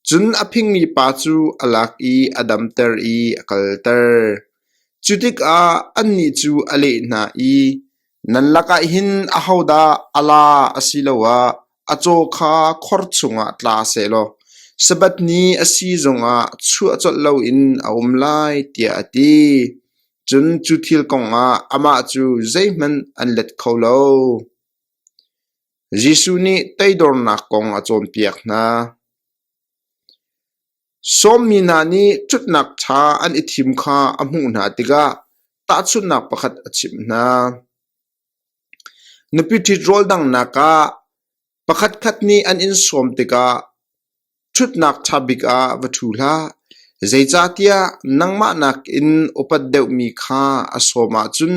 Cun a phingmi pa cu a lak i a damter i a kalter. Cu tikah annih cu a leh hna i, “Nan lakah hin ahodah a laa asiloah a caw kha khor chungah tla sehlaw Sabbath ni a si zongah chuah colh loin a um lai,” tiah a ti. Cun cu thil kongah amah cu zeihmanh an let kho lo. Jesuh nih toidornak kong a cawnpiak hna. Sawmmi hna nih ṭhutnak ṭha an i thim kha a hmuh hna tikah tahchunhnak pakhat a chimh hna. Nupi ṭhit rawl danghnak ah pakhatkhat nih an in sawm tikah ṭhutnak ṭha bik ah va ṭhu hlah. Zeicahtiah nangmah nakin upat deuhmi kha a sawm ahcun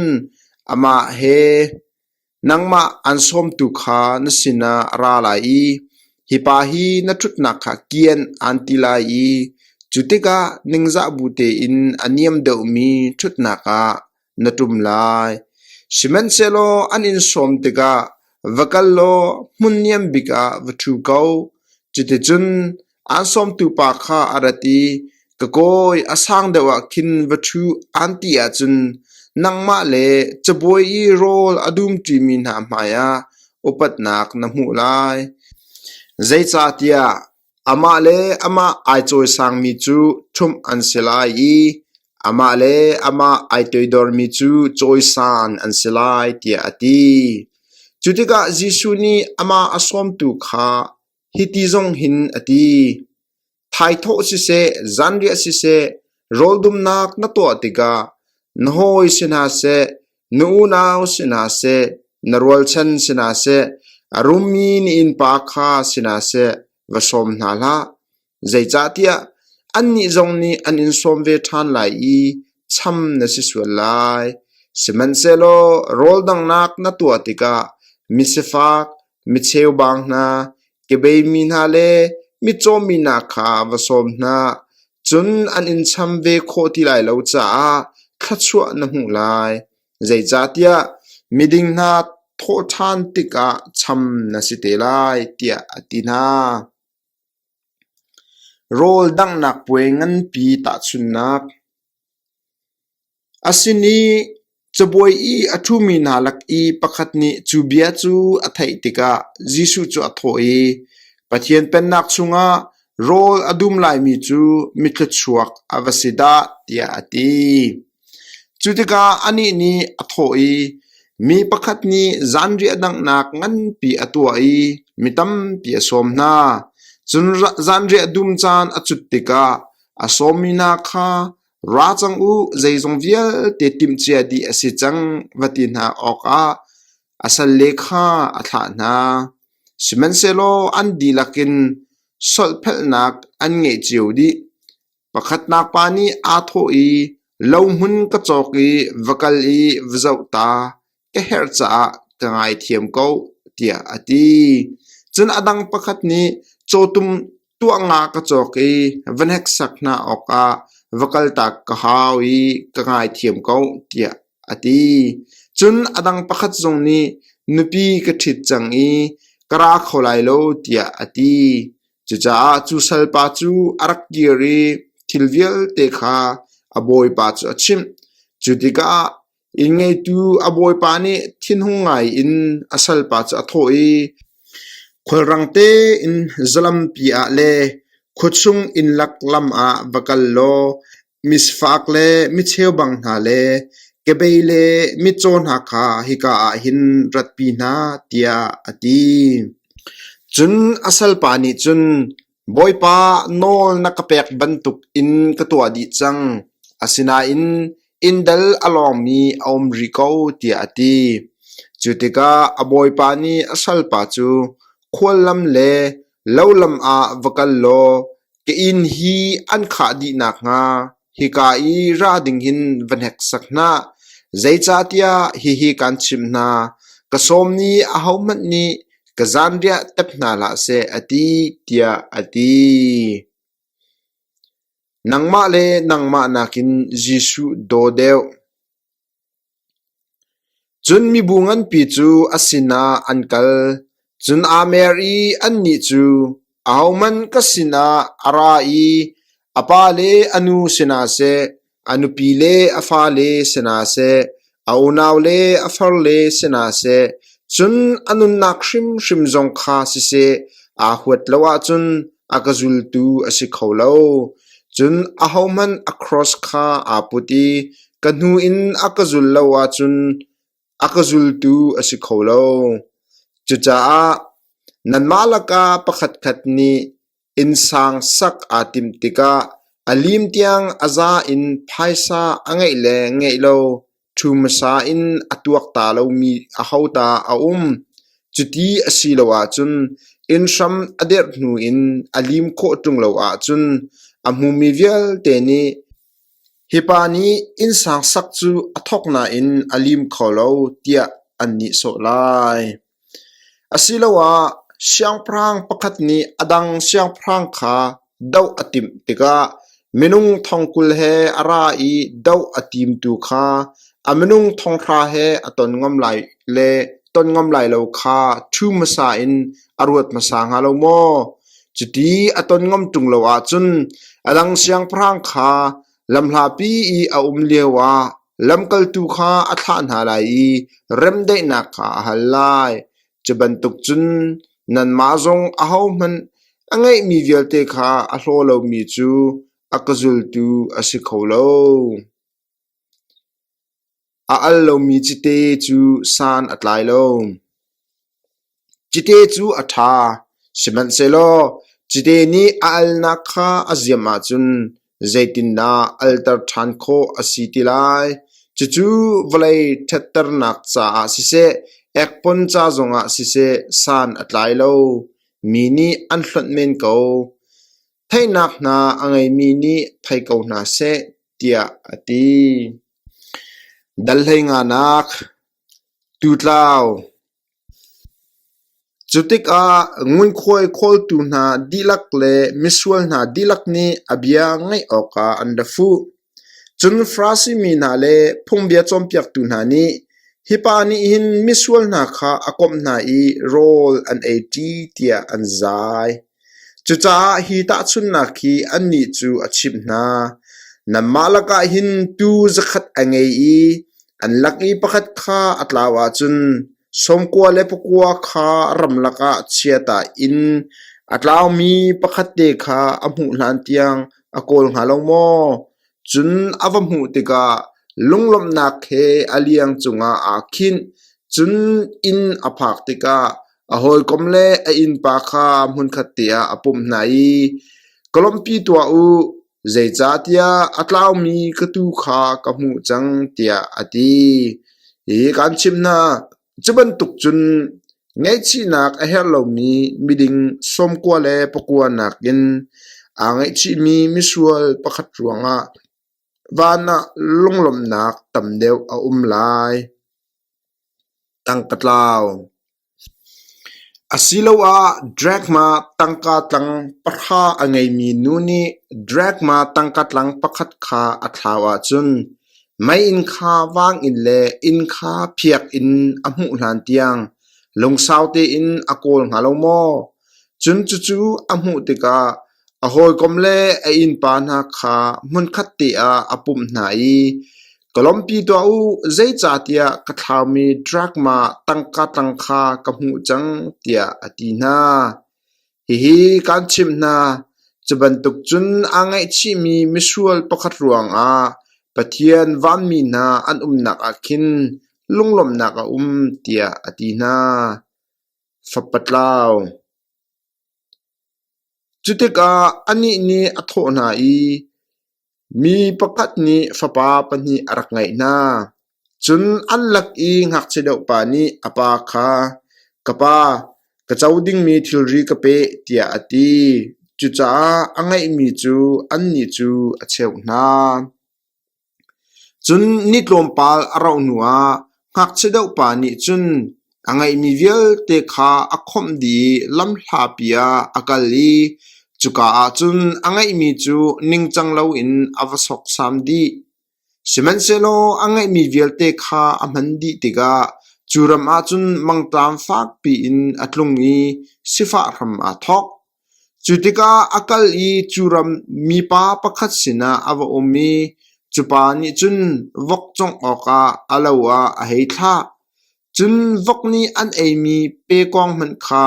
amah he Nangmah aan sawmtu kha na sinah a ra lai i hi pa hi na ṭhutnak kha kian aan ti lai i cu tikah ningzah bu tein a niam deuhmi ṭhutnak ah na ṭum lai. Sihmanhsehlaw an in sawm tikah va kal law hmun niam bik ah va ṭhu ko. Cuticun aan sawmtu pa kha a rat i, “Ka kawi, a sang deuh ah khin va ṭhu,” aan ti ahcun nangmah le cabuai i rawl a dumṭimi hna hmaiah upatnak na hmuh lai. Zeicahtiah amah le amah ai cawisangmi cu ṭhumh an si lai i amah le amah ai toidormi cu cawisan an si lai, tiah a ti. Cu tikah Jesuh nih amah a sawmtu kha Hiti zong hin a ti: Thaithawh siseh, zanriah siseh, rawldumnak na tuah tikah na hawi si hna seh, na unau si hna seh, na rualchan si hna seh, a rummi na innpa kha si hna seh, va sawm hna hlah. Zeicahtiah annih zong nih an in sawm ve ṭhan lai i cham na si sual lai. Sihmanhsehlaw rawl danghnak na tuah tikah misifak, micheubang hna, kebeimi hna le mitcawmi hna kha va sawm hna, cun an in cham ve khawh ti lai lo caah thluachuah na hmuh lai. Zeicahtiah miding hna thawhṭhan tikah cham na si te lai, tiah a ti hna. Rawl danghnak puai nganpi tahchunhnak. A sin i cabuai i a ṭhumi hna lak i pakhat nih cu bia cu a theih tikah Jesuh cu a thawh i, “Pathian Pennak chungah Rawl a dum laimi cu mithluachuak a va si dah, tiah a ti. Cu tikah anih nih a thawh i, Mi pakhat nih zanriah danghnak nganpi a tuah i mi tampi a sawm hna. Cun zanriah dum caan a cut tikah a sawmmi hna kha, Ra cang u, zeizong vialte timhcia dih a si cang, va ti hna awkah a salle kha a thlah hna. Sihmanhsehlaw an dihlak in solhphelhnak an ngeih cio dih. Pakhatnak pa nih aa thawh i, "Lohmun ka cawk i va kal i va zoh ta, ka herh caah ka ngaithiam ko," tiah a ti. Cun a dang pakhat nih, "Cawtum tuah nga ka cawk i va hneksak hna awkah va kaltak ka hau i ka ngaithiam ko," tiah a ti. Cun a dang pakhat zong nih, "Nupi ka ṭhit cang i ka ra kho lai lo," tiah a ti. Cucaah cu salpa cu a rak kir i thil vialte kha a bawipa cu a chimh. Cu tikah inn-ngeitu a bawipa nih thinhung ngaiin a salpa cu a thawh i, Khulrang tein zalampi ah le khuachung innlak lam ah va kal law misifak le micheubang hna le kebei le mitcaw hna kha hika ah hin ratpi hna, tiah a ti. Cun a salpa nih cun, Bawipa, nawl na ka pek bantuk in ka tuah dih cang, asinain inn dal a lawngmi a um rih ko, tiah a ti. Cu tikah a bawipa nih a salpa cu, Khuallam le lolam ah va kal law Ka inn hi an khah dih nakhnga hika i ra ding hin va hneksak hna. Zeicahtiah hihi kaan chimh hna, ka sawm nih ahohmanh nih ka zanriah tep hna hlah seh a ti, tiah a ti. Nangmah le nangmah nakin Jesuh daw deuh. Cun mibu nganpi cu a sinah an kal. Cun aa mer i annih cu, “Ahohmanh ka sinah a ra i a pa le a nu sinah seh, a nupi le a fale sinah seh, a unau le a farle sinah seh, cun a nunnak hrimhrim zong kha siseh, aa huat lo ahcun a ka zultu a si kho lo. Cun ahohmanh a cross kha aa put i Ka hnu in a ka zul lo ahcun a ka zultu a si kho lo. Cucaah nanmah lakah pakhatkhat nih innsang sak aa timh tikah a lim tiang a za in phaisa a ngeih le ngeih lo ṭhu hmasa in a tuak ta lomi ahodah a um? Cuti a si lo ahcun inn hram a derh hnu in a lim khawh ṭung lo ahcun a hmumi vialte nih Hi pa nih innsang sak cu a thawk nain a lim kho lo tiah an nihsawh lai. Asiloah siangpahrang pakhat nih a dang siangpahrang kha doh a timh tikah minung thongkul he a ra i doh a timtu kha a minung thonghra he a ton ngam lai le ton ngam lai lo kha ṭhu hmasa in a ruat hmasa hnga lo maw? Cuti a ton ngam ṭung lo ahcun a dang siangpahrang kha lamhlapi i a um lioah lamkaltu kha a thlah hna lai i remdaihnak kha a hal lai. Cu bantuk cun nanmah zong ahohmanh a ngeihmi vialte kha a hlaw lomi cu a ka zultu a si kho lo. A al lomi cite cu san a tlai lo. Cite cu a ṭha, sihmanhsehlaw cite nih a alnak kha a ziam ahcun zeitindah alter ṭhan khawh a si ti lai? Cucu vawlei ṭhatternak caah siseh, ekpon ca zongah siseh san a tlai lo. Mi nih an hlonh men ko. Theihnak hna a ngeimi nih thei ko hna seh, tiah a ti. Dal hlei-nganak Tutlau Cu tikah ngunkhuai khawltu hna dihlak le misual hna dihlak nih a bia ngaih awkah an ra fuh. Cun Farasi mi hna le phungbia cawnpiaktu hna nih, Hi pa nih hin misual hna kha a komh hna i rawl an eiṭi, tiah an zai. Cucaah hi tahchunhnak hi annih cu a chimh hna: Nanmah lakah hin tuu zakhat a ngei i an lak i pakhat kha a tlau ahcun 99 kha ramlak ah chiata in A tlaumi pakhatte kha a hmuh hlantiang a kawl hnga lo maw? Cun a va hmuh tikah lunglawmhnak he a liang cungah aa khinh. Cun inn a phak tikah a hawikom le a innpa kha hmunkhatte ah a pumh hna i, “Ka lawmhpi tuah u, zeicahtiah a tlaumi ka tuu kha ka hmuh cang,” tiah a ti. Hihi kaan chimh hna, Cu bantuk cun ngaihchihnak a herh lomi miding 99 nakin aa ngaihchihmi misual pakhat ruangah van ah lunglawmhnak tam deuh a um lai. Tangka tlau Asiloah drakma tangka tlang pahra a ngeimi nu nih drakma tangka tlang pakhat kha a thlau ahcun Meiinn kha vang in le inn kha phiak in a hmuh hlantiang lungsau tein a kawl hnga lo maw? Cun cucu a hmuh tikah a hawikom le a innpa hna kha hmunkhat te ah a pumh hna i, “Ka lawmhpi tuah u, zeicahtiah ka thlaumi drakma tangka tlang kha ka hmuh cang,” tiah a ti hna. Hihi kaan chimh hna, cu bantuk cun aa ngaihchihmi misual pakhat ruangah Pathian vanmi hna an umnak ah khin lunglawmhnak a um, tiah a ti hna. Fapa tlau Cu tikah anih nih a thawh hna i, Mi pakhat nih fapa pahnih a rak ngeih hna. Cun an lak i ngakchia deuh pa nih a pa kha, “Ka pa, ka co dingmi thilri ka pe,” tiah a ti. Cucaah a ngeihmi cu annih cu a cheuh hna. Cun ni tlawmpal a rauh hnuah ngakchia deuh pa nih cun a ngeihmi vialte kha a khawmh dih i lamhlapi ah a kal i cuka ah cun a ngeihmi cu ningcang loin a va sawksam dih. Sihmanhsehlaw a ngeihmi vialte kha a hman dih tikah cu ram ah cun mangṭam fakpi in a tlung i sifah hram aa thawk. Cu tikah a kal i cu ram mipa pakhat sinah a va um i cu pa nih cun vok cawngh awkah a lo ah a hei thlah. Cun vok nih an eimi pekawng hmanh kha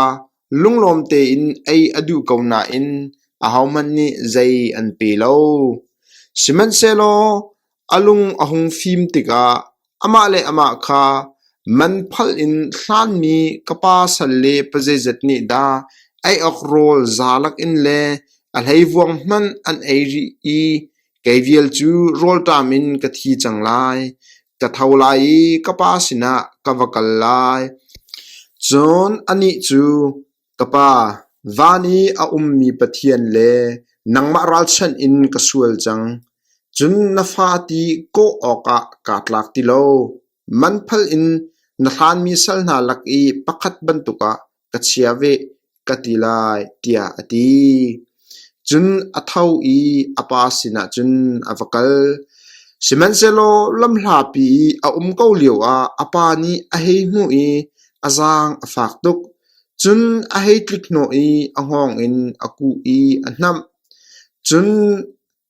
lunglawm tein ei a duh ko nain ahohmanh nih zei an pe lo. Sihmanhsehlaw a lung a hung fim tikah amah le amah kha, Man phalh in hlanmi ka pa salle pazeizat nih dah ei awk rawl za lakin le a hleivuang hmanh an ei rih i kei vial cu rawlṭam in ka thi cang lai. Ka tho lai i ka pa sinah ka va kal lai. Cun anih cu, Ka pa, van i a ummi Pathian le nangmah ralchanh in ka sual cang. Cun na fa ti kawh awkah kaa tlak ti lo. Man phalh in na hlanmi sal hna lak i pakhat bantuk ah ka chia ve, ka ti lai, tiah a ti. Cun a tho i a pa sinah cun a va kal. Sihmanhsehlaw lamhlapi i a um ko lioah a pa nih a hei hmuh i a zaang a fak tuk. Cun a hei tlik hnawh i a hngawng in a kuh i a hnamh. Cun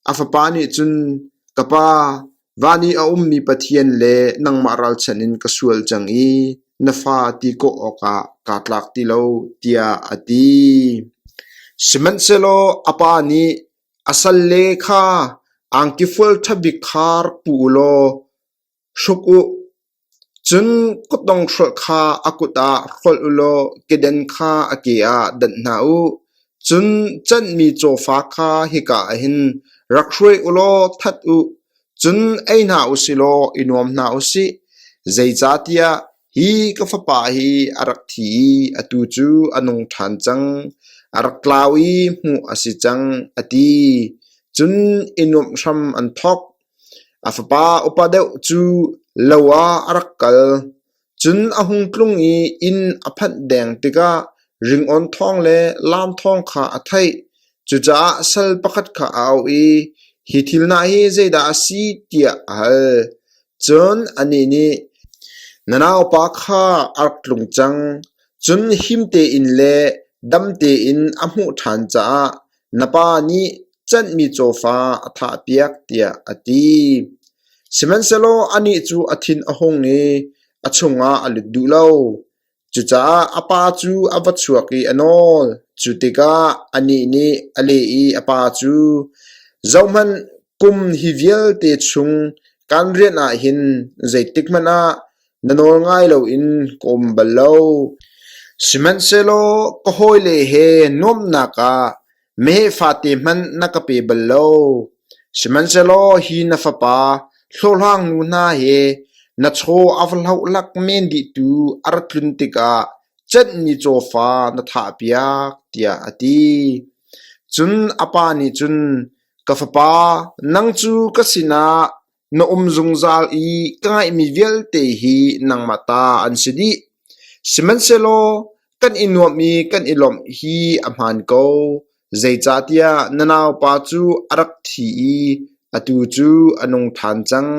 a fapa nih cun, Ka pa, van i a ummi Pathian le nangmah ralchanh in ka sual cang i na fa ti kawh awkah kaa tlak ti lo, tiah a ti. Sihmanhsehlaw a pa nih a salle kha angki fual ṭha bik kha rak pu u law hruk u. Cun kutdong hrolh kha a kut ah hrolh u law kedan kha a ke ah danh hna u. Cun canhmi cawfa kha hika ah hin rak hruai u law that u. Cun ei hna u sih law i nuam hna u sih. Zeicahtiah hi ka fapa hi a rak thi i atu cu a nung ṭhan cang; a rak tlau i hmuh a si cang, a ti. Cun i nuamh hram an thawk. A fapa upa deuh cu lo ah a rak kal. Cun a hung tlung i inn a phanh deng tikah ringawn thawng le laam thawng kha a theih. Cucaah sal pakhat kha a auh i, “Hi thil hna hi zeidah a si?” tiah a hal. Cun anih nih, “Na naupa kha a rak tlung cang, cun him tein le dam tein a hmuh ṭhan caah na pa nih canhmi cawfa a thahpiak,” tiah a ti. Sihmanhsehlaw anih cu a thin a hung i a chungah a lut duh lo. Cucaah a pa cu a va chuak i a nawl. Cu tikah anih nih a leh i a pa cu, “Zohhmanh, kum hi vialte chung kan rian ah hin zeitikhmanh ah na nawl ngai loin ka um bal lo. Sihmanhsehlaw ka hawile he nuamhnak ah meheh fate hmanh na ka pe bal lo. Sihmanhsehlaw hi na fapa hlawhhlang nu hna he na chaw a va hlohlak men dihtu a ra tlun tikah cenhmi cawfa na thahpiak,” tiah a ti. Cun a pa nih cun, “Ka fapa, nang cu ka sinah na um zungzal i ka ngeihmi vialte hi nangmah ta an si dih. Sihmanhsehlaw kan i nuamh i kan i lawmh hi a hmaan ko, zeicahtiah na naupa cu a rak thi i atu cu a nung ṭhan cang,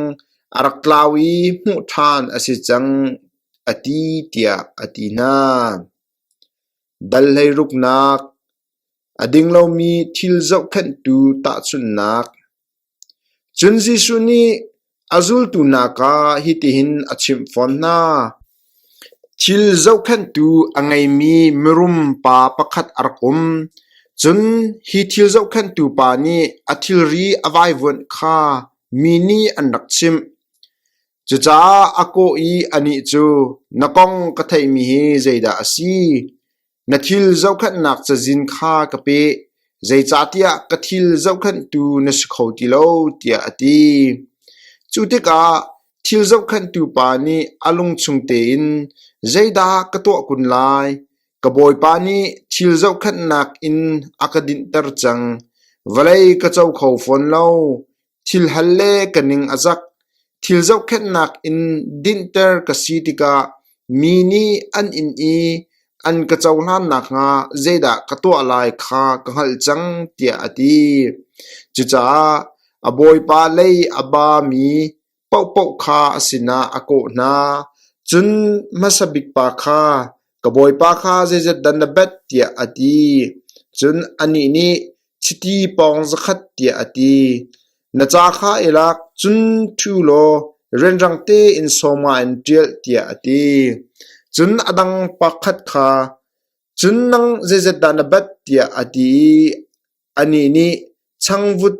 a rak tlau i hmuh ṭhan a si cang,” a ti tiah a ti hna. Dal hleiruknak A ding lomi thil zohkhenhtu tahchunhnak. Cun Jesuh nih a zultu hna kha hitihin a chimh fawn hna: Thil zohkhenhtu a ngeimi mirum pa pakhat a rak um. Cun hi thil zohkhenhtu pa nih a thilri a vaivuanh kha mi nih an rak chimh. Cucaah a kawh i anih cu, “Na kong ka theihmi hi zeidah a si? Na thil zohkhenhnak cazin kha ka pe, zeicahtiah ka thil zohkhenhtu na si kho ti lo,” tiah a ti. Cu tikah thil zohkhenhtu pa nih a lungchung tein, “Zeidah ka tuah kun lai? Ka bawipa nih thil zohkhenhnak in a ka dinhter cang. Vawlei ka co kho fawn lo. Thil hal le ka ning a zak. Thil zohkhenhnak in dinhter ka si tikah mi nih an inn i an ka cohlan nakhnga zeidah ka tuah lai kha ka hngalh cang,” tiah a ti. Cucaah a bawipa lei a bami paohpaoh kha a sinah a kawh hna. Cun hmasa bik pa kha, “Ka bawipa kha zeizat dah na bat?” tiah a ti. Cun anih nih, “Chiti pawng zakhat,” tiah a ti. “Na ca kha i lak, cun ṭhu law rianrang tein sawma in ṭial,” tiah a ti. Cun a dang pakhat kha, “Cun nang zeizat dah na bat?” tiah a ti i anih nih, “Changvut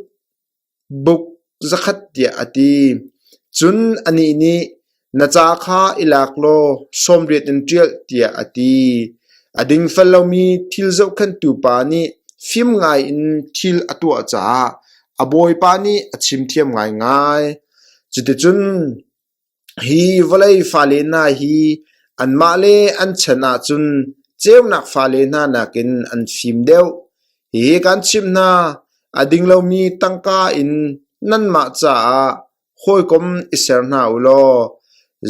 Buk zakhat tiah a ti. Cun anih nih, Na ca kha i lak law 80 in ṭial tiah a ti. A dingfel lomi thil zohkhenhtu pa nih fim ngaiin thil a tuah caah a bawipa nih a chimthiam ngaingai. Cuticun Hi vawlei fale hna hi anmah le an chan ahcun ceunak fale hna nakin an fim deuh. Hihi kaan chimh hna, a ding lomi tangka in nanmah caah hawikom i ser hna u law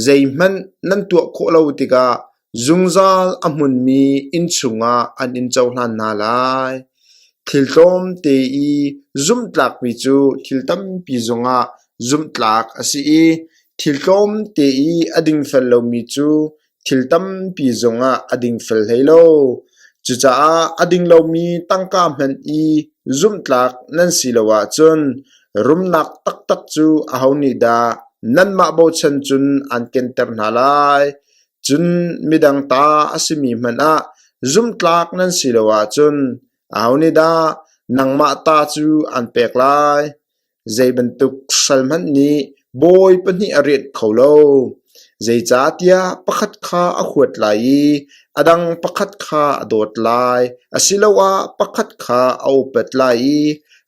zeihmanh nan tuah khawh lo tikah zungzal a hmunmi inn chungah an in cohlan hna lai. Thil tlawmte i zumhtlakmi cu thil tampi zongah zumhtlak a si i thil tlawmte i a dingfel lomi cu thil tampi zongah a dingfel hlei lo. Cucaah a ding lomi tangka hmanh i zumhtlak nan si lo ahcun rumnak taktak cu aho nih dah nanmah bochan cun aan kenter hna lai? Cun midang ta a simi hmanh ah zumhtlak nan si lo ahcun aho nih dah nangmah ta cu aan pek lai? Zei bantuk sal hmanh nih bawi pahnih a rianh kho lo. Zeicahtiah pakhat kha a huat lai i a dang pakhat kha a dawt lai, asiloah pakhat kha a upat lai i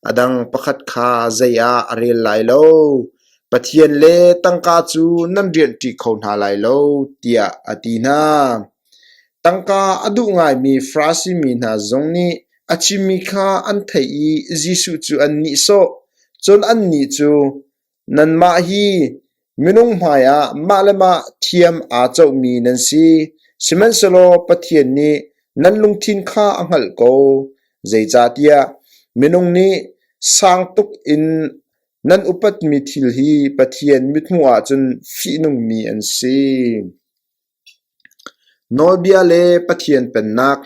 a dang pakhat kha zei ah a rel lai lo. Pathian le tangka cu nan rianṭi kho hna lai lo, tiah a ti hna. Tangka a duh ngaimi Farasi mi hna zong nih a chimmi kha an theih i Jesuh cu an nihsawh. Cun annih cu, Nanmah hi minung hmaiah mah le mah thiam aa cohmi nan si, sihmanhsehlaw Pathian nih nan lungthin kha a hngalh ko. Zeicahtiah minung nih sang tuk in Nan upatmi thil hi Pathian mithmuh ahcun fihnungmi an si. Nawlbia le Pathian Pennak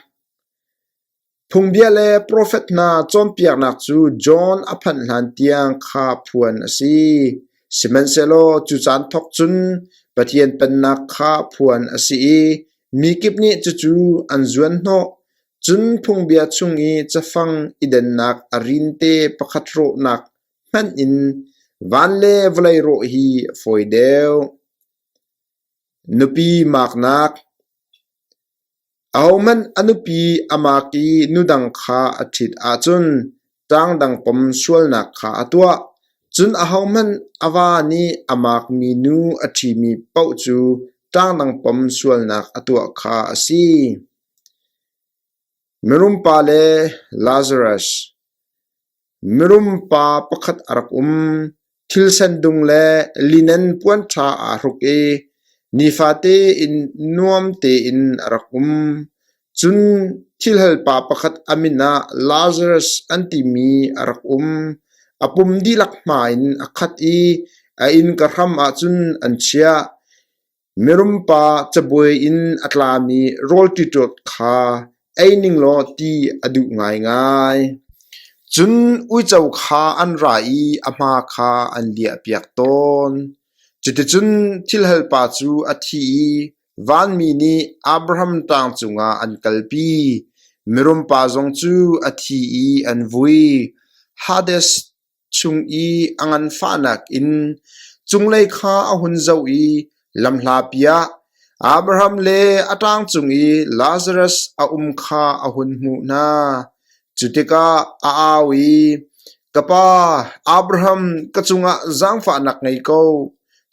Phungbia le profet hna cawnpiaknak cu John a phanh hlan tiang kha phuan a si. Sihmanhsehlaw cu caan thawk cun Pathian Pennak kha phuan a si i mi kip nih cucu an zuanhnawh. Cun phungbia chung i cafang i dennak a rinte pakhat rawhnak hmanh in van le vawlei rawh hi a fawi deuh. Nupi maaknak Ahohmanh a nupi a maak i nudang kha a ṭhit ahcun ṭangdang pom sualnak kha a tuah. Cun ahohmanh a va nih a maakmi nu a ṭhimi paoh cu ṭangdang pom sualnak a tuah kha a si. Mirumpa le Lazarus Mirum pa pakhat a rak um. Thil sendung le linen puan ṭha aa hruk i nifate in nuam tein a rak um. Cun thilhal pa pakhat a min ah Lazarus an timi a rak um. A pum dihlak hma in a khat i a innka hram ah cun an chiah. Mirumpa cabuai in a tlami rawl ṭiṭawt kha ei ning law ti a duh ngaingai. Cun uico kha an ra i a hma kha an liahpiak tawn. Cuticun thilhalpa cu a thi i vanmi nih Abraham ṭang cungah an kalpi. Mirumpa zong cu a thi i an vui. Hades chung i a nganfahnak in cunglei kha a hun zoh i lamhlapi ah Abraham le a ṭang cung i Lazarus a um kha a hun hmuh hna. Cu tikah a au i, Ka pa, Abraham, ka cungah zaangfahnak ngei ko.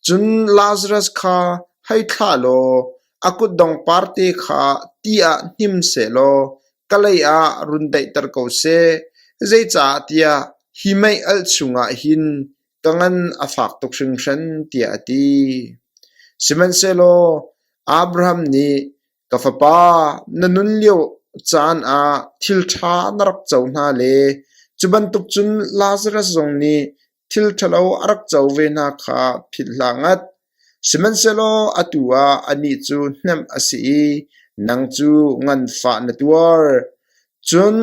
Cun Lazarus kha hei thlah law a kutdong parte kha ti ah hnim sehlaw ka lei ah run daihter ko seh, zeicahtiah hi mei-alh chungah hin ka ngan a fak tuk hringhran, tiah a ti. Sihmanhsehlaw Abraham nih, Ka fapa, na nun lio caan ah thil ṭha na rak co hna le cu bantuk cun Lazarus zong nih thil ṭhalo a rak co ve hna kha philh hlah ngat. Sihmanhsehlaw atu ah anih cu hnemh a si i nang cu nganfah na tuar. Cun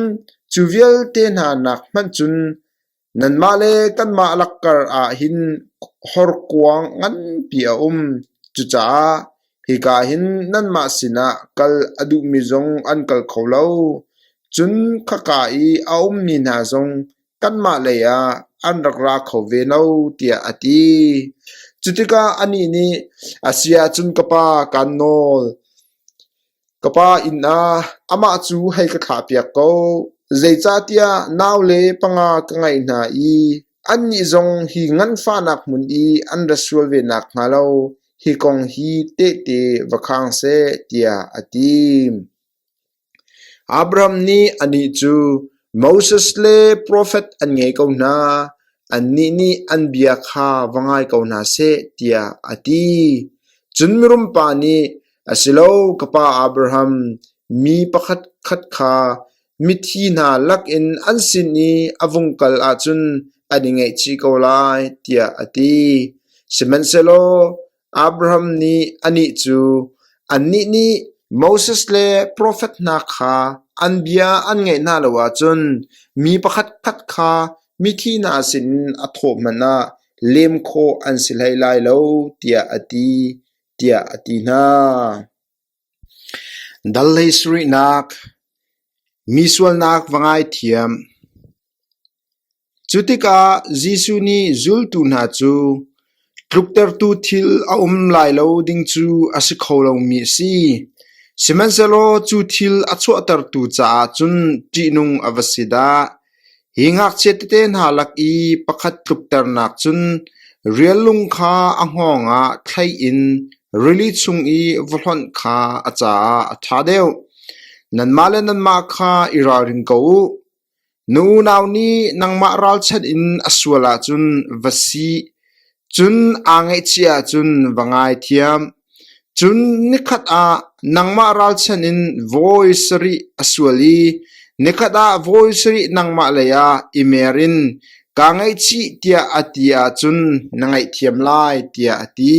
cu vialte hna nak hmanh cun nanmah le kanmah lakkar ah hin horkuang nganpi a um. Cucaah hika hin nanmah sinah kal a duhmi zong an kal kho lo. Cun khaka i a ummi hna zong kanmah lei ah an rak ra kho ve lo, tiah a ti. Cu tikah anih nih, A si ahcun ka pa, kaan nawl. Ka pa inn ah amah cu hei ka thlahpiak ko. Zeicahtiah naule panga ka ngeih hna i annih zong hi nganfahnak hmun i an ra sual ve nakhnga lo hi kong hi tehte va khang seh, tiah a ti. Abraham nih anih cu, Moses le profet an ngei ko hna, annih nih an bia kha va ngai ko hna seh, tiah a ti. Cun mirumpa nih, A si lo, ka pa Abraham, mi pakhatkhat kha mithi hna lakin an sin i a vung kal ahcun an i ngaihchih ko lai, tiah a ti. Sihmanhsehlaw Abraham nih anih cu, Annih nih Moses le profet hna kha an bia an ngaih hna lo ahcun mi pakhatkhat kha mithi hna sinin a thawh hmanh ah lem khawh an si hlei lai lo, tiah a ti, tiah a ti hna. Dal hlei sarihnak Mi sualnak va ngaithiam. Cu tikah Jesuh nih zultu hna cu, Tluktertu thil a um lai lo ding cu a si kho lomi a si. Sihmanhsehlaw cu thil a chuahtertu caah cun ṭihnung a va si dah! Hi ngakchia tete hna lak i pakhat tlukternak cun riallung kha a hngawng ah thlai in rili chung i va hlonh kha a caah a ṭha deuh. Nanmah le nanmah kha i ralring ko u. Na unau nih nangmah ralchanh in a sual ahcun va si, cun aa ngaihchih ahcun va ngaithiam. Cun nikhat ah nangmah ralchanh in vawi sarih a sual i nikhat ah vawi sarih nangmah lei ah i mer in kaa ngaihchih tiah a ti ahcun na ngaihthiam lai, tiah a ti.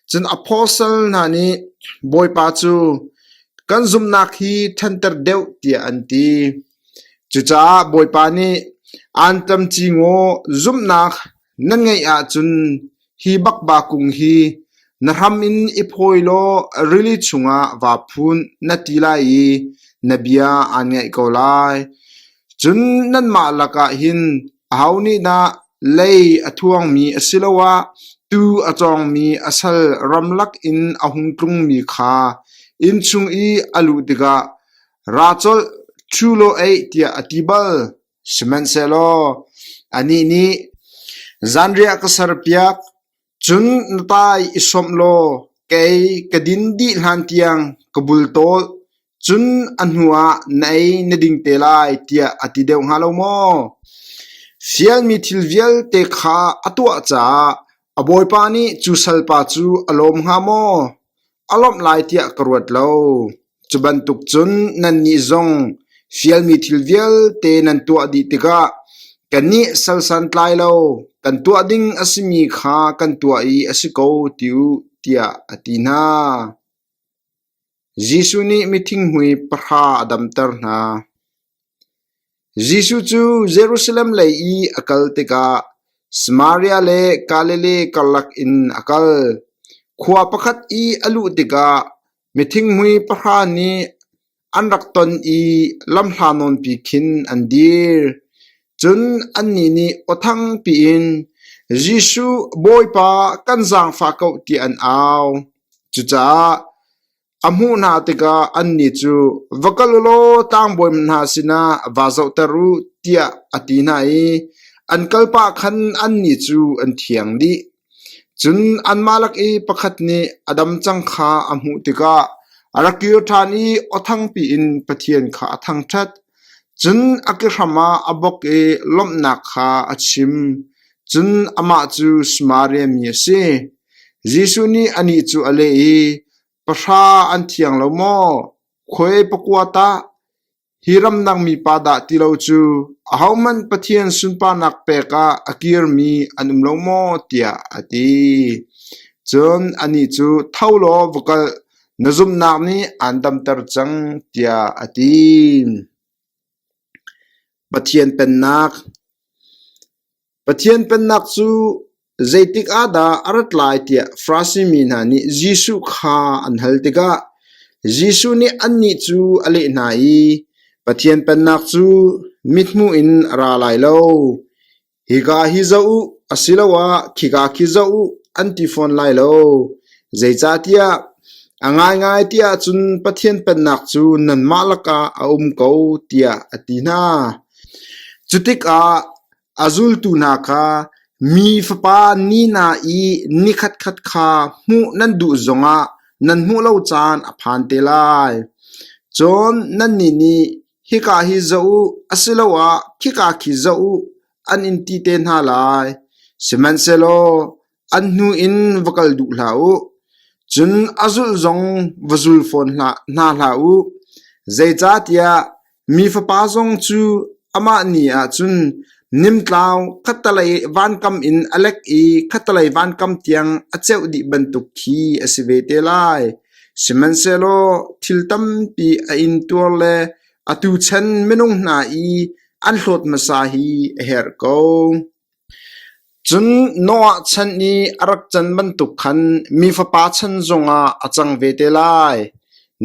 Cun apostle hna nih Bawipa cu, Kan zumhnak hi ṭhanter deuh, tiah an ti. Cucaah Bawipa nih, Anṭam ci ngaw zumhnak nan ngeih ahcun hi bakba kung hi na hram in i phawi law rili chungah vaa phun, na ti lai i. na bia aan ngaih ko lai. Cun nanmah lakah hin aho nih dah lei a thuangmi asiloah tuu a cawngmi a sal ramlak in a hung tlungmi kha inn chung i a luh tikah, “Ra colh, ṭhu law ei,” tiah a ti bal? Sihmanhsehlaw anih nih, “Zanriah ka serpiak, cun na tai i sawmh law kei ka din dih hlantiang ka bultawl, cun a hnuah na ei na ding te lai,” tiah a ti deuh hnga lo maw? Fialmi thil vialte kha a tuah caah a bawipa nih cu salpa cu a lawm hnga maw? A lawmh lai tiah ka ruat lo. Cu bantuk cun nannih zong fialmi thil vialte nan tuah dih tikah kannih sal santlai lo kan tuah ding a simi kha kan tuah i a si ko ti u, tiah a ti hna. Jesuh nih mithinghmui pahra a damter hna. Jesuh cu Jerusalem lei i a kal tikah Samaria le Galilee karlak in a kal. Khua pakhat i a luh tikah mithinghmui pahra nih an rak ton i lamhla nawnpi khin an dir. Cun annih nih aw thangpi in, “Jesuh, Bawipa, kan zaangfah ko,” tiah an au. Cucaah A hmuh hna tikah annih cu, “Va kal u law tlangbawi hna sinah vaa zohter u,” tiah a ti hna i an kalpah khan annih cu an thiang dih. Cun anmah lak i pakhat nih a dam cang kha a hmuh tikah a ra kir ṭhan i aw thangpi in Pathian kha a thangṭhat. Cun a kehram ah a bawk i lawmhnak kha a chim. Cun amah cu Samaria mi a si. Jesuh nih anih cu a leh i, “Pahra an thiang lo maw? Khuai pakua tah? Hi ramdang mipa dah ti lo cu ahohmanh Pathian sunparnak pek ah a kirmi an um lo maw?” tiah a ti. Cun anih cu, “Tho law va kal, na zumhnak nih aan damter cang,” tiah a ti. Pathian Pennak Pathian Pennak cu zeitik ah dah a rat lai tiah Farasi mi hna nih Jesuh kha an hal tikah Jesuh nih annih cu a leh hna i, Pathian Pennak cu mithmuh in a ra lai lo. Hika hi zoh u asiloah khika khi zoh u an ti fawn lai lo. Zeicahtiah a ngaingai ti ahcun Pathian Pennak cu nanmah lakah a um ko, tiah a ti hna. Cutikah A zultu hna kha, “Mi Fapa ni hna i ni khatkhat kha hmuh nan duh zongah nan hmuh lo caan a phan te lai. Cun nannih nih, ‘Hika hi zoh u,’ asiloah ‘Khika khi zoh u,’ an in ti te hna lai. Sihmanhsehlaw an hnu in va kal duh hlah u, cun a zulh zong va zul fawn hna hlah u. Zeicahtiah mi Fapa zong cu amah ni ah cun nimtlau khattelei vankam in a lek i khattelei vankam tiang a ceuh dih bantuk khi a si ve te lai. Sihmanhsehlaw thil tampi a intuar le atu chan minung hna i an hlawt hmasa hi a herh ko. Cun Noah chan i a rak can bantuk khan Mi Fapa chan zongah a cang ve te lai.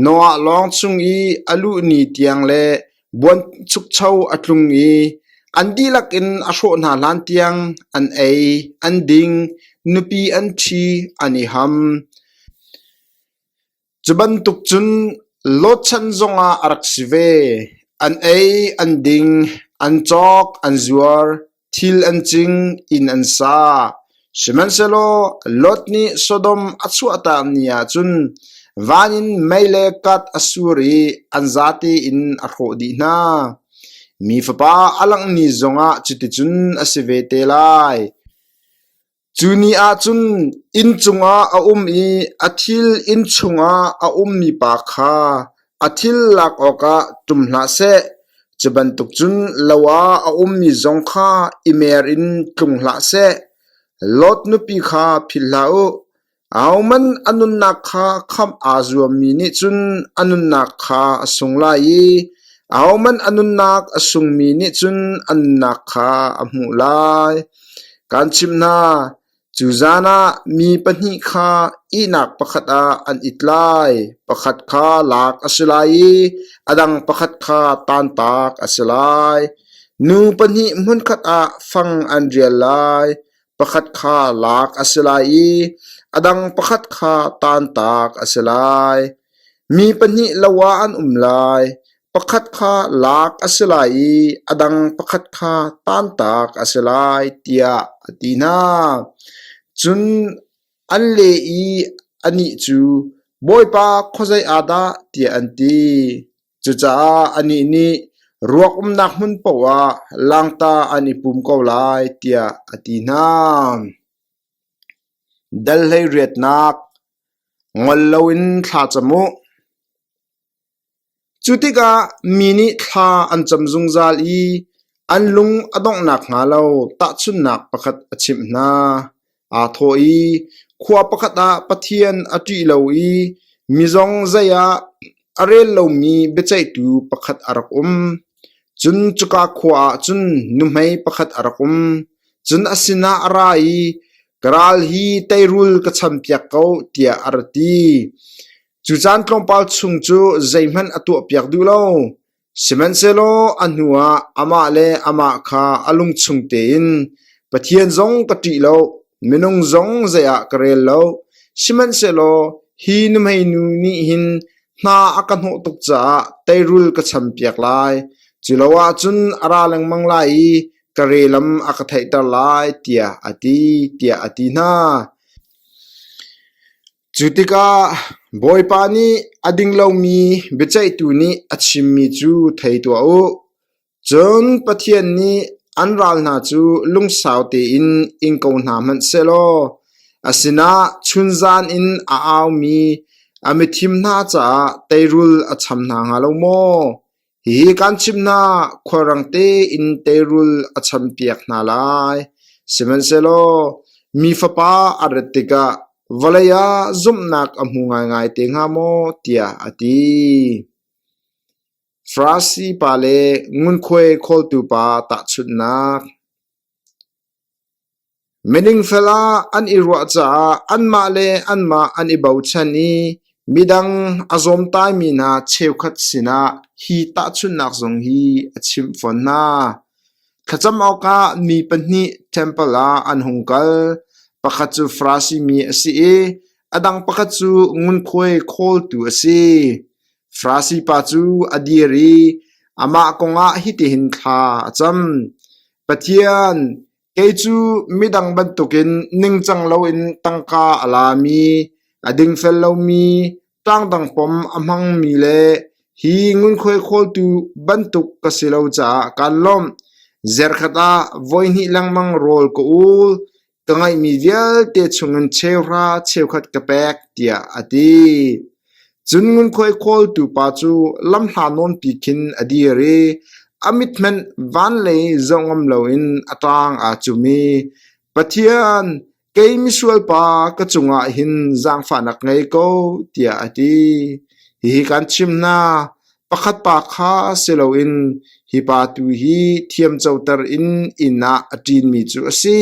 Noah lawng chung i a luh ni tiang le buanchukcho a tlung i an dihlak in a hrawh hna hlantiang an ei, an ding, nupi an ṭhi, an i ham. Cu bantuk cun Lot chan zongah a rak si ve. An ei, an ding, an cawk, an zuar, thil an cing, inn an sa. Sihmanhsehlaw Lot nih Sodom a chuahtak ni ah cun van in mei le kat a sur i an zate in a hrawh dih hna. Mi Fapa a langh ni zongah cuticun a si ve te lai. Cu ni ah cun inn cungah a um i a thil inn chungah a ummi pa kha a thil lak awkah ṭum hlah seh; cu bantuk cun lo ah a ummi zong kha i mer in tlung hlah seh. Lot nupi kha philh hlah u. Ahohmanh a nunnak kha khamh aa zuammi nih cun a nunnak kha a sung lai i ahohmanh a nunnak a sungmi nih cun a nunnak kha a hmuh lai. Kaan chimh hna. Cu zan ah mi pahnih kha ihnak pakhat ah an it lai, pakhat kha lak a si lai i a dang pakhat kha tantak a si lai. Nu pahnih hmunkhat ah fang an rial lai, pakhat kha lak a si lai i a dang pakhat kha tantak a si lai. Mi pahnih lo ah an um lai, pakhat kha lak a si lai i a dang pakhat kha tantak a si lai, tiah a ti hna. Cun an leh i anih cu, Bawipa, khuazei ah dah? tiah an ti. Cucaah anih nih, Ruak umnak hmun paoh ah langta an i pum ko lai, tiah a ti hna. Dal hleiriatnak Ngol loin thla cam u. Cu tikah mi nih thla an cam zungzal i an lung a dongh nakhnga lo tahchunhnak pakhat a chimh hna. Aa thawh i, Khua pakhat ah Pathian a ṭih lo i mi zong zei ah a rel lomi biaceihtu pakhat a rak um. Cun cuka khua ah cun nuhmei pakhat a rak um. Cun a sinah a ra i, Ka ral hi teirul ka champiak ko, tiah a ra ti. Cu caan tlawmpal chung cu zeihmanh a tuahpiak duh lo. Sihmanhsehlaw a hnuah amah le amah kha a lungchung tein, Pathian zong ka ṭih lo, minung zong zei ah ka rel lo. Sihmanhsehlaw hi nuhmeinu nih hin hna a ka hnawh tuk caah teirul ka champiak lai. Cu lo ahcun a ra lengmang lai i ka relam a ka theihter lai, tiah a ti, tiah a ti hna. Cu tikah Bawipa nih a ding lomi biaceihtu nih a chimmi cu thei tuah u. Cun Pathian nih an ral hna cu lungsau tein ing ko hna hmanh sehlaw a sinah chunzan in a aumi a mithim hna caah teirul a cham hna hnga lo maw? Hihi kaan chimh hna, khualrang tein teirul a champiak hna lai. Sihmanhsehlaw Mi Fapa a rat tikah vawlei ah zumhnak a hmu ngaingai te hnga maw? tiah a ti. Farasi pa le ngunkhuai khawltu pa tahchunhnak. Miningfel ah an i ruah caah anmah le anmah an i bochan i midang a zawmtaimi hna cheukhat sinah hi tahchunhnak zong hi a chimh fawn hna. Thlacam awkah mi pahnih ṭempal ah an hung kal. Pakhat cu Farasi mi a si i a dang pakhat cu ngunkhuai khawltu a si. Farasi pa cu a dir i amah kongah hitihin thla a cam: Pathian, kei cu midang bantukin ningcang loin tangka a lami, a dingfel lomi, tlangdang pom a hmangmi le hi ngunkhuai khawltu bantuk ka si lo caah kaan lawmh. Zarhkhat ah voihnih lengmang rawl ka ul. Ka ngeihmi vialte chungin cheuhra cheukhat ka pek, tiah a ti. Cun ngunkhuai khawltu pa cu lamhla nawnpi khin a dir i a mit hmanh van lei zoh ngam loin a ṭang aa cum i, Pathian, kei misual pa ka cungah hin zaangfahnak ngei ko, tiah a ti. Hihi kaan chim hna, pakhat pa kha si loin hi pa tu hi thiamcoter in inn ah a ṭinmi cu a si.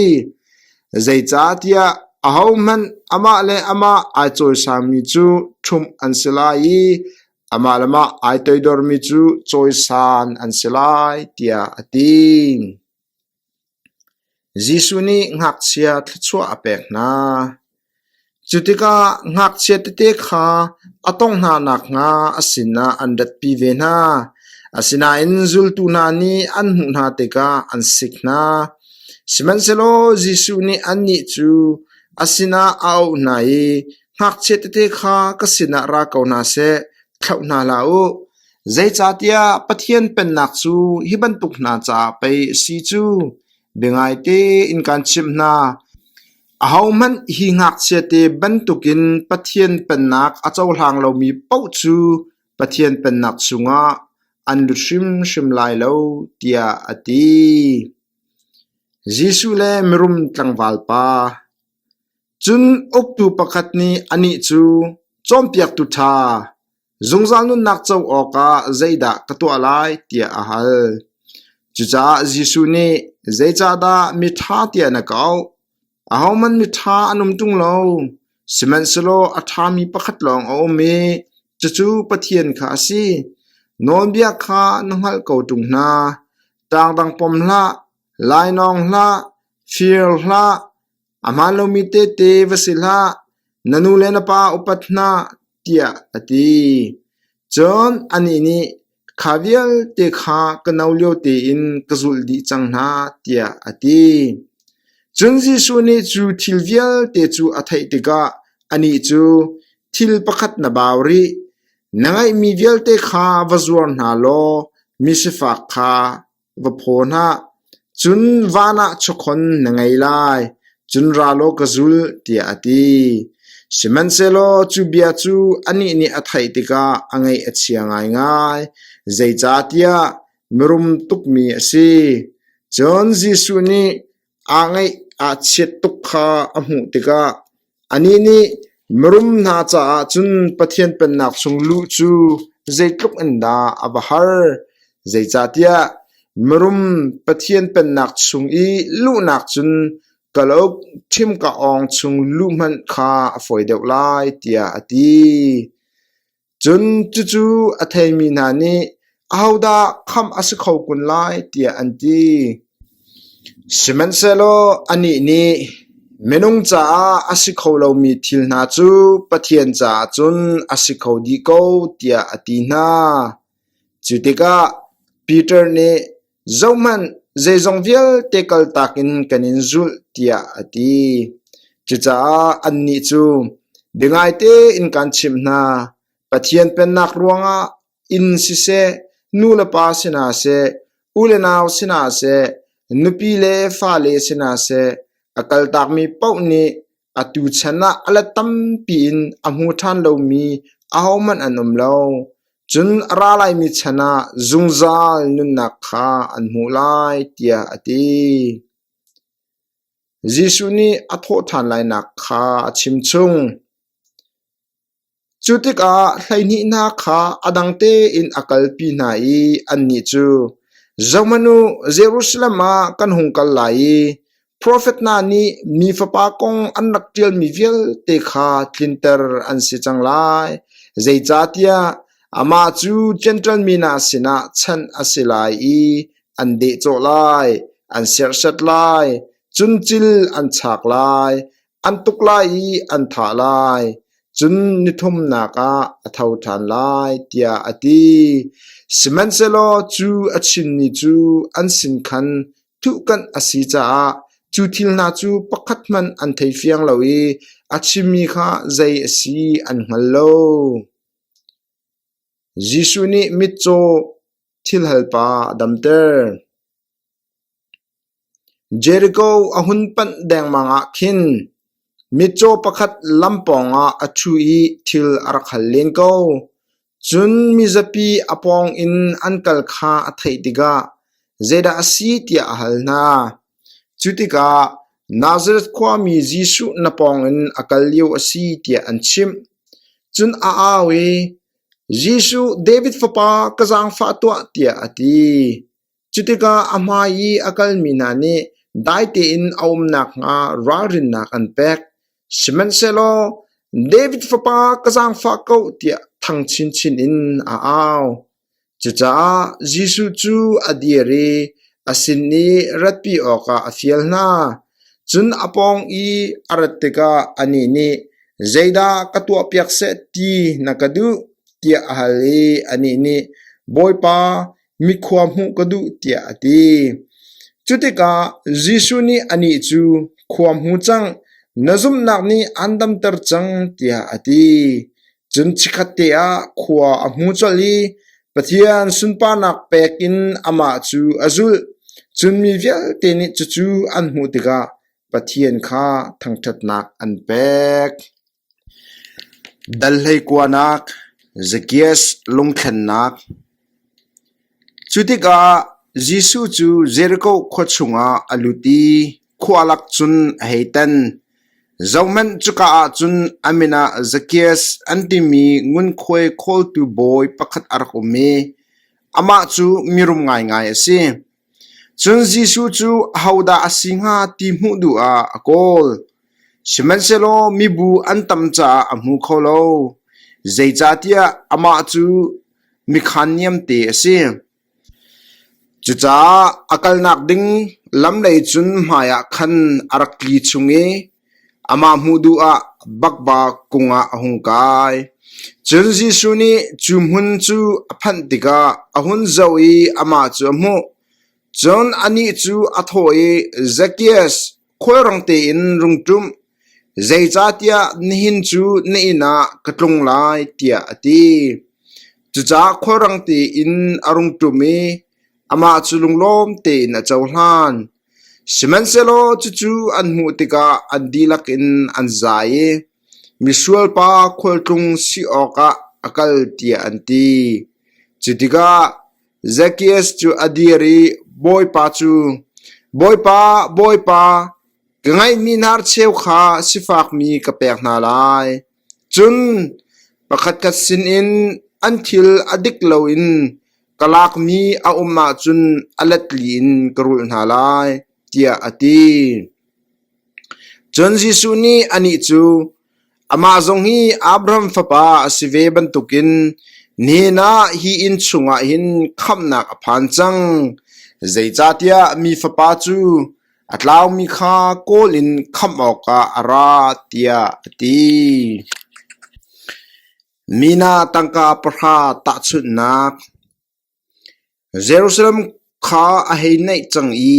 Zeicahtiah ahohmanh amah le amah ai cawisangmi cu ṭhumh an si lai i amah le amah ai toidormi cu cawisan an si lai, tiah a ti. Jesuh nih ngakchia thluachuah a pek hna. Cu tikah ngakchia tete kha a tongh hna nakhnga a sinah an ratpi ve hna. Asinain zultu hna nih an hmuh hna tikah an sik hna. Sihmanhsehlaw Jesuh nih annih cu a sinah a auh hna i, Ngakchia tete kha ka sinah ra ko hna seh, thlauh hna hlah u. Zeicahtiah Pathian Pennak cu hi bantuk hna caah pei a si cu. Biangaite in kaan chimh hna, ahohmanh hi ngakchiate bantukin Pathian Pennak a cohlang lomi paoh cu Pathian Pennak chungah an lut hrimhrim lai lo, tiah a ti. Jesuh le mirum tlangval pa. Cun uktu pakhat nih anih cu, Cawnpiaktu ṭha, Zungzal nunnak co awkah zeidah ka tuah lai tiah a hal. Cucaah Jesuh nih, Zeicahdah miṭha tiah na ka auh? Ahohmanh miṭha an um ṭung lo, sihmanhsehlaw a ṭhami pakhat lawng a um i cucu Pathian kha a si. Nawlbia kha na hngalh ko ṭung hna: ṭangdang pom hlah, lainawng hlah, fir hlah, a hmaan lomi tehte va si hlah, na nu le na pa upat hna, tiah a ti. Cun anih nih, Kha vialte kha ka no lio tein ka zulh dih cang hna, tiah a ti. Cun Jesuh nih cu thil vialte cu a theih tikah anih cu, Thil pakhat na bau rih. Na ngeihmi vialte kha va zuar hna law misifak kha va phaw hlah. Cun van ah chawkhon na ngei lai, cun ra law ka zul, tiah a ti. Sihmanhsehlaw cu bia cu anih nih a theih tikah a ngaih a chia ngaingai, zeicahtiah mirum tukmi a si. Cun Jesuh nih aa ngaih aa chiat tuk kha a hmuh tikah anih nih mirum hna caah cun Pathian Pennak chung luh cu zeitluk in dah a va har! Zeicahtiah mirum Pathian Pennak chung i luhnak cun kalauk ṭhimka awng chung luh hmanh kha a fawi deuh lai, tiah a ti. Cun cucu a theimi hna nih, “Ahodah khamh a si kho kun lai?” tiah an ti. Sihmanhsehlaw anih nih, “Minung caah a si kho lomi thil hna cu Pathian caah cun a si kho dih ko,” tiah a ti hna. Cu tikah Peter nih, “Zohhmanh, zeizong vialte kaltak in kan in zulh,” tiah a ti. Cucaah annih cu, “Biangaite in kaan chimh hna, Pathian Pennak ruangah inn siseh, nu le pa si hna seh, u le nau si hna seh, nupi le fale si hna seh, a kaltakmi paoh nih atu chan ah a let tampi in a hmu ṭhan lomi ahohmanh an um lo. Cun a ra laimi chan ah zungzal nunnak kha an hmuh lai, tiah a ti. Jesuh nih a thawhṭhan lainak kha a chimchung. Cu tikah 12 hna kha a dang tein a kalpi hna i annih cu, “Zohhmanh u, Jerusalem ah kan hung kal lai i profet hna nih Mi Fapa kong an rak ṭialmi vialte kha tlinter an si cang lai. Zeicahtiah amah cu Jentail mi hna sinah chanh a si lai i an dehcawh lai, an serhsat lai, cun cil an chak lai, An tuk lai i an thah lai, cun ni thumnak ah a tho ṭhan lai, tiah a ti. Sihmanhsehlaw cu a chimmi cu an sin khan thuhkanh a si caah cu thil hna cu pakhat hmanh an thei fiang lo i a chimmi kha zei a si an hngal lo. Jesuh nih mitcaw thilhalpa a damter. Jeriko a hun panh dengmang ah khin mitcaw pakhat lam pawngah a ṭhu i thil a rak hal len ko. Cun mizapi a pawngin an kal kha a theih tikah zeidah a si tiah a hal hna. Cu tikah Nazareth khuami Jesuh na pawngin a kal lio a si tiah an chimh. Cun a au i, Jesuh, David fapa, ka zaangfah tuah, tiah a ti. Cutikah a hmai i a kalmi hna nih dai tein a um nakhnga ralrinnak an pek. Sihmanhsehlaw, David fapa ka zaangfah ko tiah thang chinchin in a au. Cucaah Jesuh cu a dir i a sin i ratpi awkah a fial hna. Cun a pawng i a rat tikah anih nih, Zeidah ka tuahpiak seh ti na ka duh? tiah a hal i anih nih, Bawipa, mikhua hmuh ka duh tiah a ti. Cu tikah Jesuh nih anih cu, Khua hmu cang, na zumhnak nih aan damter cang tiah a ti. Cun chikkhatte ah khua a hmu colh i Pathian sunparnak pek in amah cu a zulh. Cun mi vialte nih cucu an hmuh tikah Pathian kha thangṭhatnak an pek. Dal hleikuanak Zakias lungthlennak Cu tikah Jesuh cu Jeriko khua chungah a lut i khua lak cun a hei tan. Zohhmanh, cuka ah cun a min ah Zakias an timi ngunkhuai khawltu bawi pakhat a rak um i amah cu mirum ngaingai a si. Cun Jesuh cu ahodah a si hnga ti hmuh duh ah a kawl. Sihmanhsehlaw mibu an tam caah a hmu kho lo, zeicahtiah amah cu mikhaan niamte a si. Cucaah a kalnak ding lam lei cun hmaiah khan a rak tli chung i amah hmuh duh ah bakba kung ah a hung kai. Cun Jesuh nih cu hmun cu a phanh tikah a hun zoh i amah cu a hmuh. Cun anih cu a thawh i, Zakeus, Khualrang tein rung ṭum, zeicahtiah nihin cu na inn ah ka tlung lai, tiah a ti. Cucaah khualrang tein a rung ṭum i amah cu lunglawm tein a cohlan. Sihmanhsehlaw cucu an hmuh tikah an dihlak in an zai i, Misual pa khualtlung si awkah a kal, tiah an ti. Cu tikah Zakeus cu a dir i Bawipa cu, Bawipa, Bawipa, ka ngeihmi hnarcheu kha sifakmi ka pek hna lai. Cun pakhatkhat sinin an thil a dik loin ka lakmi a um ahcun a let li in ka rulh hna lai, tiah a ti. Cun Jesuh nih anih cu, Amah zong hi Abraham fapa a si ve bantukin nihin ah hi inn chungah hin khamhnak a phan cang. Zeicahtiah mi Fapa cu a tlaumi kha kawl in khamh awkah a ra, tiah a ti. Mina tangka pahra tahchunhnak. Jerusalem kha a hei naih cang i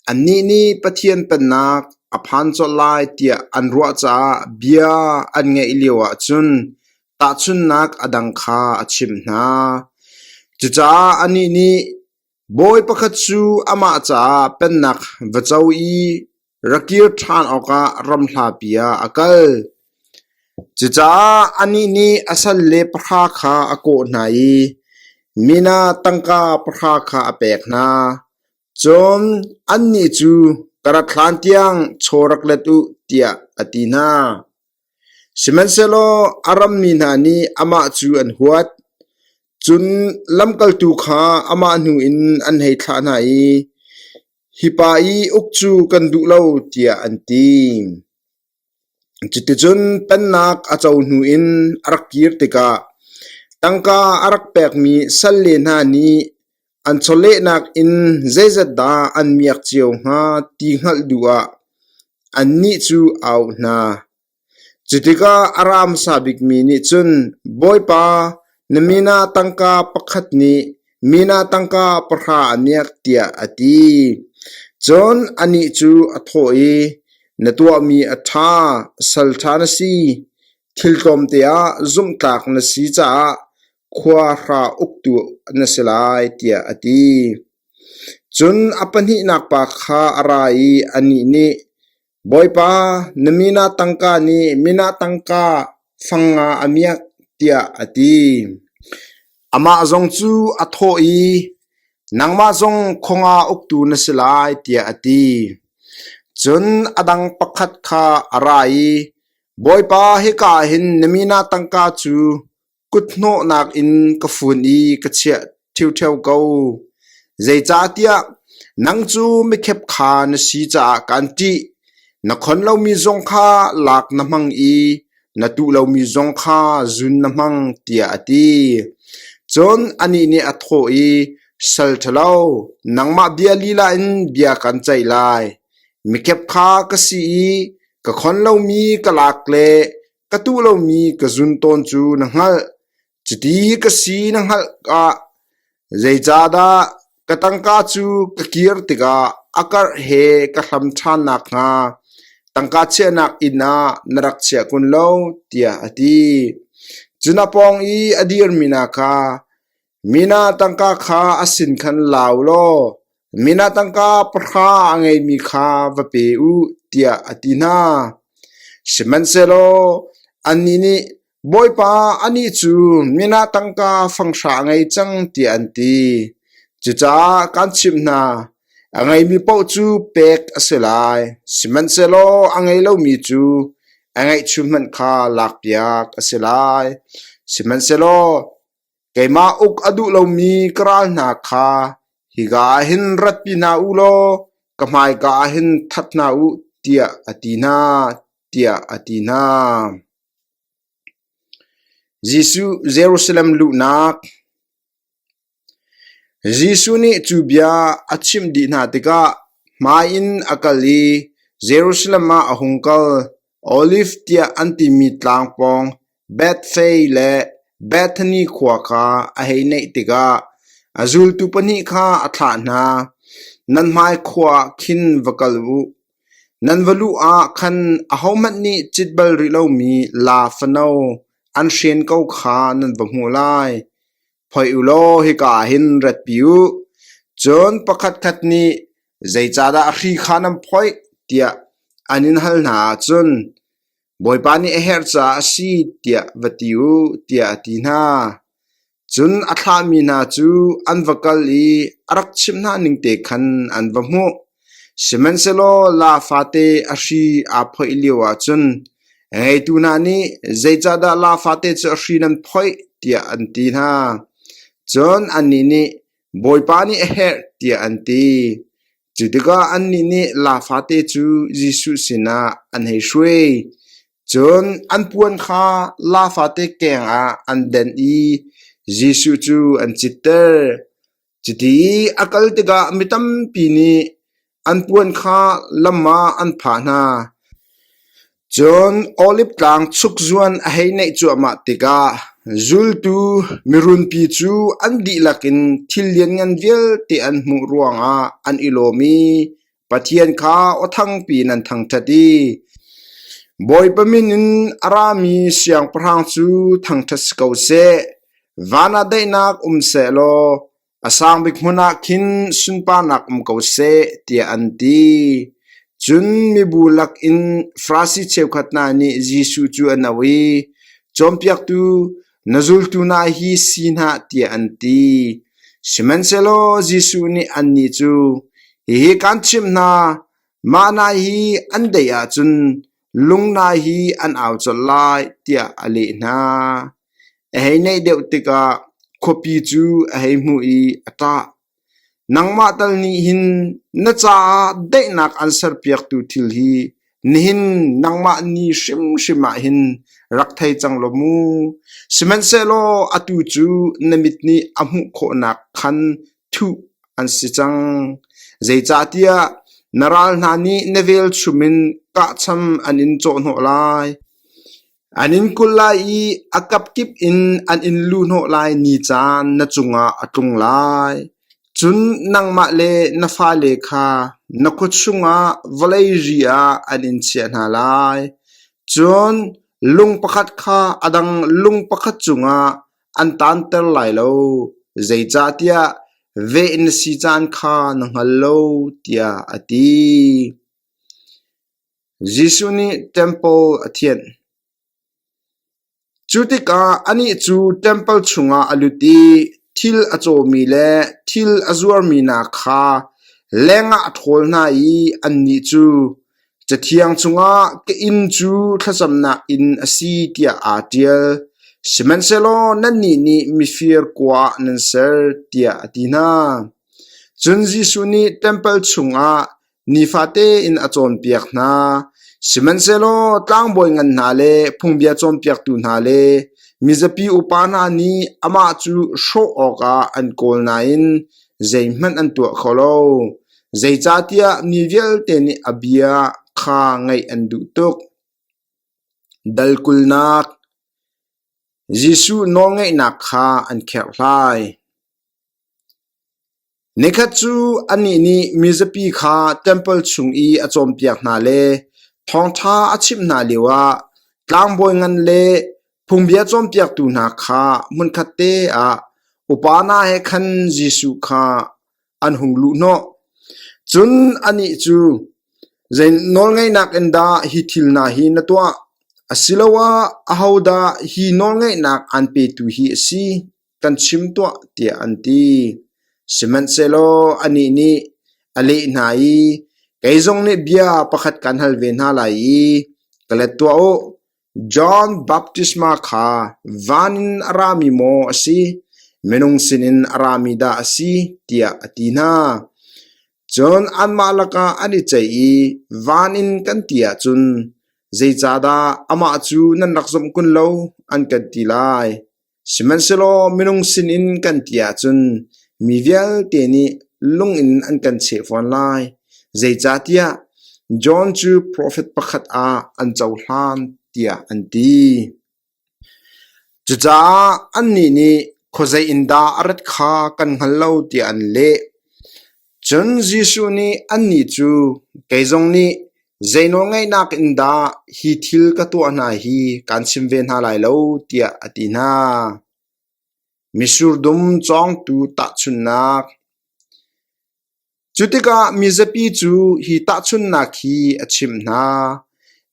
annih nih Pathian Pennak a phan colh lai tiah an ruah caah bia an ngaih lioah cun tahchunhnak a dang kha a chimh hna. Cucaah anih nih, Bawi pakhat cu amah caah pennak va co i ra kir ṭhan awkah ram hlapi ah a kal. Cucaah anih nih a salle pahra kha a kawh hna i mina tangka pahra kha a pek hna. Cun annih cu ka rat hlan tiang chaw rak let u tiah a ti hna. Sihmanhsehlaw a rammi hna nih amah cu an huat. Cun lamkaltu kha amah hnu in an hei thlah hna i, Hi pa i uk cu kan duh lo, tiah an ti. Cuticun pennak a co hnu in a rak kir tikah tangka a rak pekmi salle hna nih an chawlehnak in zeizat dah an miak cio hnga ti hngalh duh ah annih cu a auh hna. Cutikah a ra hmasa bikmi nih cun, Bawipa, na min ah tangka pakhat nih min ah tangka pahra a miak, tiah a ti. Cun anih cu a thawh i, Na tuahmi a ṭha, sal ṭha na si. Thil tlawmte ah zumhtlak na si caah khua hra uktu na si lai, tiah a ti. Cun a pahnihnak pa kha a ra i anih nih, Bawipa, na mina tangka nih mina tangka fang nga a miak, tiah a ti. Amah zong cu a thawh i, Nangmah zong khua nga uktu na si lai, tiah a ti. Cun a dang pakhat kha a ra i, Bawipa, hika ah hin na mina tangka cu Kuthnawhnak in ka fun i ka chiah ṭhiuṭheo ko. Zeicahtiah nang cu mikhep kha na si caah kaan ṭih. Na khon lomi zong kha lak na hmang i na tuh lomi zong kha zun na hmang, tiah a ti. Cun anih nih a thawh i, Sal ṭhalo, nangmah bia lila in bia kan ceih lai. Mikep kha ka si i ka khon lomi ka lak le Ka tuh lomi ka zun tawn cu na hngalh. Cuti ka si na hngalh ah zeicahdah ka tangka cu ka kir tikah a karh he ka hlam ṭhan nakhnga tangka chiahnak inn ah na rak chiah kun lo, tiah a ti. Cun a pawng i a dirmi hna kha, Mina tangka kha a sin khan la u law mina tangka pahra a ngeimi kha va pe u, tiah a ti hna. Sihmanhsehlaw annih nih, Bawipa, anih cu mina tangka fanghra a ngei cang, tiah an ti. Cucaah kaan chimh hna, a ngeimi paoh cu pek a si lai, sihmanhsehlaw a ngei lomi cu a ngeihchun hmanh kha lakpiak a si lai. Sihmanhsehlaw Keimah uk a duh lomi ka ral hna kha hi. Hika ah hin ratpi hna u law ka hmaika ah hin that hna u, tiah a ti hna, tiah a ti hna. Jesuh Jerusalem luhnak Jesuh nih cu bia a chimh dih hna tikah hmai in a kal i Jerusalem ah a hung kal. Oliv tiah an timi tlang pawng Bethphage le Bethani khua kha a hei naih tikah a zultu pahnih kha a thlah hna. Nan hmai khua ah khin va kal u. Nan va luh ah khan ahohmanh nih cit bal rih lomi laa fano an hren ko kha nan va hmuh lai. Phoih u law hika ah hin ratpi u. Cun pakhatkhat nih, ‘Zeicahdah a hri kha nan phoih?’ tiah an in hal hna ahcun, ‘Bawipa nih a herh caah a si,’ tiah va ti u, tiah a ti hna. Cun a thlahmi hna cu an va kal i a rak chimh hna ningte khan an va hmuh. Sihmanhsehlaw laa fate a hri aa phoih lioah cun a ngeitu hna nih, “Zeicahdah laa fate cu a hri nan phoih?” tiah an ti hna. Cun annih nih, “Bawipa nih a herh,” tiah an ti. Cu tikah annih nih laa fate cu Jesuh sinah an hei hruai. Cun an puan kha laa fate keng ah an denh i Jesuh cu an citter. Cuti i a kal tikah mi tampi nih an puan kha lam ah an phah hna. Cun Oliv Tlang chukzuan a hei naih cuahmah tikah zultu mirunpi cu an dihlak in thil lianngan vialte an hmuh ruangah an i lawm i Pathian kha aw thangpi in an thangṭhat i Bawipa min in a rami siangpahrang cu thangṭhat si ko seh. Van ah daihnak um sehlaw a sang bik hmun ah khin sunparnak um ko seh, tiah an ti. Cun mibu lakin Farasi cheukhat hna nih Jesuh cu an auh i, Cawnpiaktu, na zultu hna hi si hna, tiah an ti. Sihmanhsehlaw Jesuh nih annih cu, Hihi kaan chimh hna, mah hna hi an deih ahcun lung hna hi an au colh lai, tiah a leh hna. A hei naih deuh tikah khuapi cu a hei hmuh i a ṭah. Nangmah tal nih hin na caah daihnak an serpiaktu thil hi nihin nangmah ni hrimhrim ah hin rak thei cang law mu. Sihmanhsehlaw atu cu na mit nih a hmuh khawhnak khan thuh an si cang. Zeicahtiah na ral hna nih na velchum in kahcham an in cawhhnawh lai. An in kulh lai i a kapkip in an in luhhnawh lai ni caan na cungah a tlung lai. Cun nangmah le na fale kha na khua chungah vawlei ri ah an in chiah hna lai. Cun lung pakhat kha a dang lung pakhat cungah an taanter lai lo, zeicahtiah veh na si caan kha na hngal lo, tiah a ti. Jesuh nih ṭempal a thianh. Cu tikah anih cu ṭempal chungah a lut i thil a cawmi le thil a zuarmi hna kha lengah a ṭhawl hna i annih cu, Cathiang chungah ka inn cu thlacamnak inn a si tiah aa ṭial, sihmanhsehlaw nannih nih mifir kua ah nan ser, tiah a ti hna. Cun Jesuh nih ṭempal chungah Nifate in a cawnpiak hna. Sihmanhsehlaw tlangbawi ngan hna le phungbia cawnpiaktu hna le mizapi upa hna nih amah cu hrawh awkah an kawl nain zeihmanh an tuah kho lo. Zeicahtiah mi vialte nih a bia kha ngaih an duh tuk. Dal kulnak Jesuh nawlngeihnak kha an kherhhlai. Nikhat cu anih nih mizapi kha ṭempal chung i a cawnpiak hna le thawngṭha a chimh hna lioah tlangbawi ngan le phungbia cawnpiaktu hna kha hmunkhatte ah upa hna he khan Jesuh kha an hung luhhnawh. Cun anih cu, “Zei nawlngeihnak in dah hi thil hna hi na tuah? Asiloah ahodah hi nawlngeihnak aan petu hi a si?” kan chim tuah tiah an ti. Sihmanhsehlaw anih nih a leh hna i, Kei zong nih bia pakhat kaan hal ve hna lai i ka let tuah u. John Baptisma kha van in a rami maw a si? Minung sinin a rami dah a si? tiah a ti hna. Cun anmah lakah an i ceih i van in kan ti ahcun zeicahdah amah cu nan rak zumh kun lo, an kan ti lai. Sihmanhsehlaw minung sinin kan ti ahcun mi vialte nih lung in an kan cheh fawn lai, zeicahtiah John cu profet pakhat ah an cohlan, tiah an ti. Cucaah annih nih khuazei in dah a rat kha kan hngal lo tiah an leh. Cun Jesuh nih annih cu, Kei zong nih zei nawlngeihnak in dah hi thil ka tuah hna hi kaan chim ve hna lai lo, tiah a ti hna. Mitsur dum cawngtu tahchunhnak. Cu tikah mizapi cu hi tahchunhnak hi a chimh hna: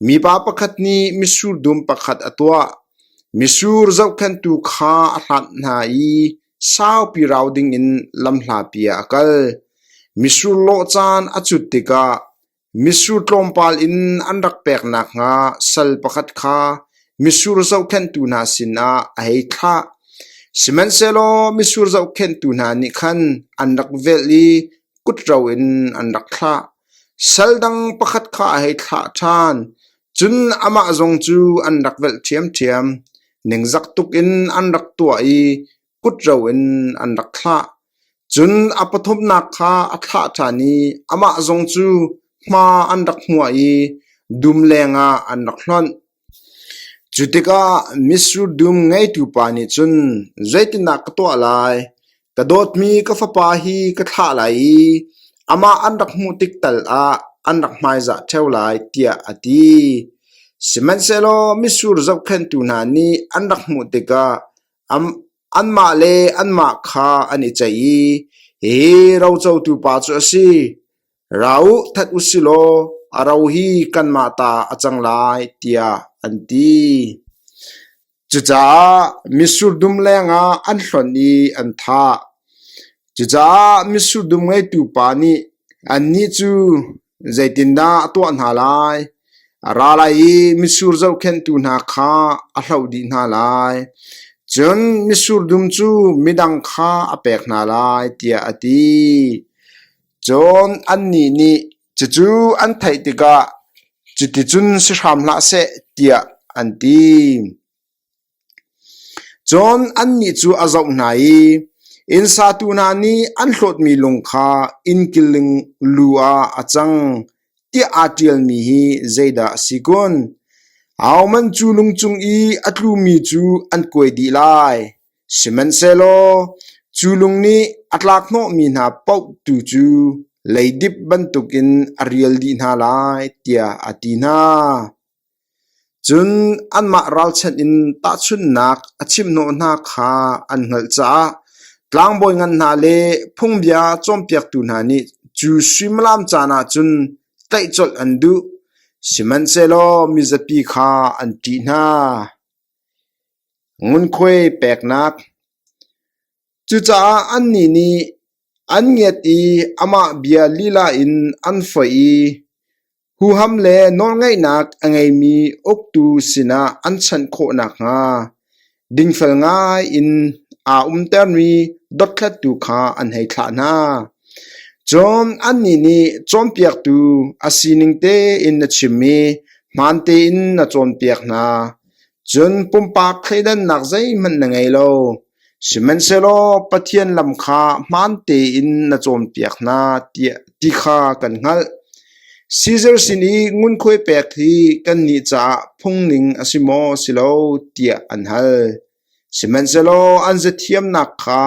Mipa pakhat nih mitsur dum pakhat a tuah. Mitsur zohkhenhtu kha a hlanh hna i saupi rau dingin lamhlapi ah a kal. Mitsur lawh caan a cut tikah mitsur tlawmpal in an rak pek nakhnga sal pakhat kha mitsur zohkhenhtu hna sinah a hei thlah. Sihmanhsehlaw mitsur zohkhenhtu hna nih khan an rak velh i kutro in an rak thlah. Sal dang pakhat kha a hei thlah ṭhan, cun amah zong cu an rak velh ṭhiamṭhiam. Ningzak tuk in an rak tuah i kutro in an rak thlah. Cun a pathumnak kha a thlah ṭhan i amah zong cu hma an rak hmuah i dum lengah an rak hlonh. Cu tikah mitsur dum ngeitu pa nih cun, “Zeitindah ka tuah lai? Ka dawtmi ka fapa hi ka thlah lai i amah an rak hmuh tik tal ah an rak hmaizah ṭheo lai,” tiah a ti. Sihmanhsehlaw mitsur zohkhenhtu hna nih an rak hmuh tikah anmah le anmah kha an i ceih i, “Hihi rocotu pa cu a si. Ra u, that u si law a ro hi kanmah ta a cang lai,” tiah an ti. Cucaah mitsur dum lengah an hlonh i an thah. Cucaah mitsur dum ngeitu pa nih annih cu zeitindah a tuah hna lai? A ra lai i mitsur zohkhenhtu hna kha a hloh dih hna lai. Cun mitsur dum cu midang kha a pek hna lai, tiah a ti. Cun annih nih cucu an theih tikah cuticun si hram hlah seh tiah an ti. Cun annih cu a zoh hna i inn satu hna nih an hlawtmi lung kha inn killing lu ah a cang tiah aa ṭialmi hi zeidah a si kun? Ahohmanh cu lung cung i a tlumi cu an kuai dih lai. Sihmanhsehlaw cu lung nih a tlakhnawhmi hna paoh tu cu leidip bantukin a rial dih hna lai, tiah a ti hna. Cun anmah ralchanh in tahchunhnak a chimhnawh hna kha an hngalh caah tlangbawi ngan hna le phungbia cawnpiaktu hna nih cu suimilam caan ah cun tlaih colh an duh, sihmanhsehlaw mizapi kha an ṭih hna. Ngunkhuai peknak Cucaah annih nih an ngiat i amah bia lila in an foih i huham le nawlngeihnak a ngeimi uktu sinah an chanh khawh nakhnga dingfel ngai in aa umtermi dothlattu kha an hei thlah hna. Cun annih nih cawnpiaktu a sining tein na chim i hmaan tein na cawnpiak hna. Cun pumpak thleidannak zeihmanh na ngei lo. Sihmanhsehlaw Pathian lam kha hmaan tein na cawnpiak hna tiah ti kha kan hngalh. Caesar sin i ngunkhuai pek hi kannih caah phungning a si maw si lo tiah an hal. Sihmanhsehlaw an zathiamnak kha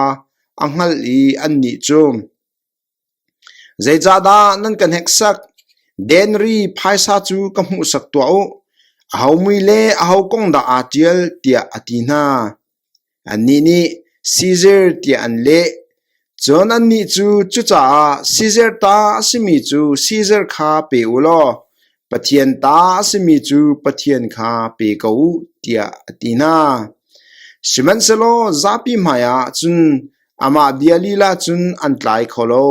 a hngalh i annih cu, Zeicahdah nan ka hneksak? Denri phaisa cu ka hmuhsak tuah u. Aho mui le aho kong dah aa ṭial tiah a ti hna. Annih nih Caesar tiah an leh. Cun annih cu cucaah Caesar ta a simi cu Caesar kha pe u law Pathian ta a simi cu Pathian kha pe ko u tiah a ti hna. Sihmanhsehlaw zapi hmaiah cun Amah bia lila cun an tlai kho lo.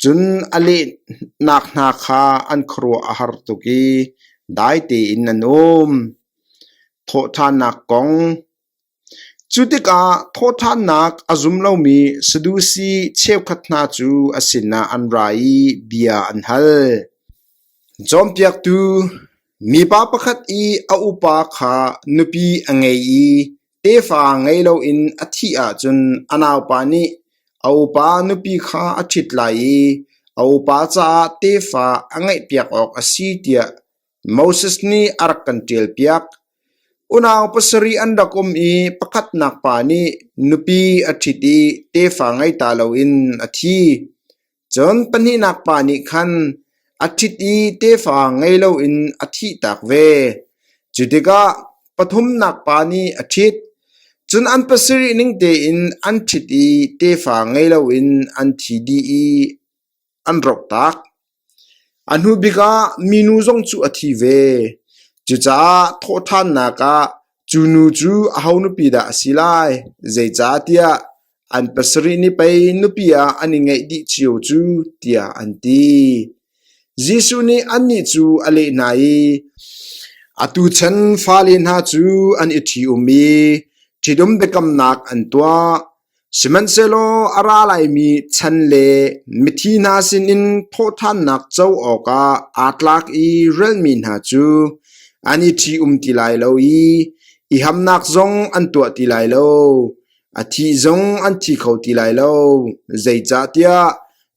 Cun a lehnak hna kha an khuaruah a har tuk i dai tein an um. Thawhṭhannak kong. Cu tikah thawhṭhannak a zum lomi Sadusi cheukhat hna cu a sinah an ra i bia an hal. Cawnpiaktu, mipa pakhat i a upa kha nupi a ngei i tefa ngei loin a thih ahcun a naupa nih a upa nupi kha a ṭhit lai i a upa caah tefa a ngeihpiak awk a si tiah Moses nih a rak kan ṭialpiak. Unau pasarih an rak um i pakhatnak pa nih nupi a ṭhit i tefa ngei ta loin a thi. Cun pahnihnak pa nih khan a ṭhit i tefa ngei loin a thihtak ve. Cu tikah pathumnak pa nih a ṭhit. Cun an pasarih ning tein an ṭhit i tefa ngei loin an thi dih i an rohtak. A hnu bik ah minu zong cu a thi ve. Cucaah thawhṭhannak ah cu nu cu aho nupi dah a si lai? Zeicahtiah an pasarih nih pei nupi ah an i ngeih dih cio cu tiah an ti. Jesuh nih annih cu a leh hna i, Atu chan fale hna cu an i ṭhi-um i ṭhitum biakamnak an tuah. Sihmanhsehlaw a ra laimi chan le mithi hna sinin thawhṭhannak co awkah aa tlak i relmi hna cu an i ṭhi-um ti lai lo i i hamnak zong an tuah ti lai lo. A thih zong an thi kho ti lai lo, zeicahtiah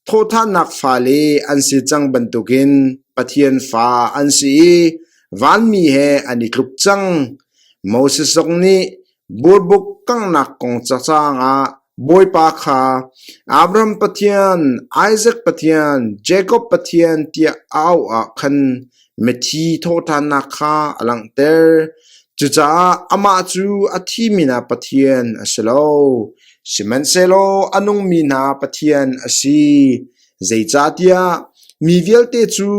thawhṭhannak fale an si cang bantukin Pathian fa an si i vanmi he an i tluk cang. Moses zong nih burbuk kanghnak kong cacaang ah Bawipa kha Abraham Pathian, Isaac Pathian, Jakob Pathian tiah a auh ah khan mithi thawhṭhannak kha a langhter. Cucaah amah cu a thimi hna Pathian a si lo, sihmanhsehlaw a nungmi hna Pathian a si. Zeicahtiah mi vialte cu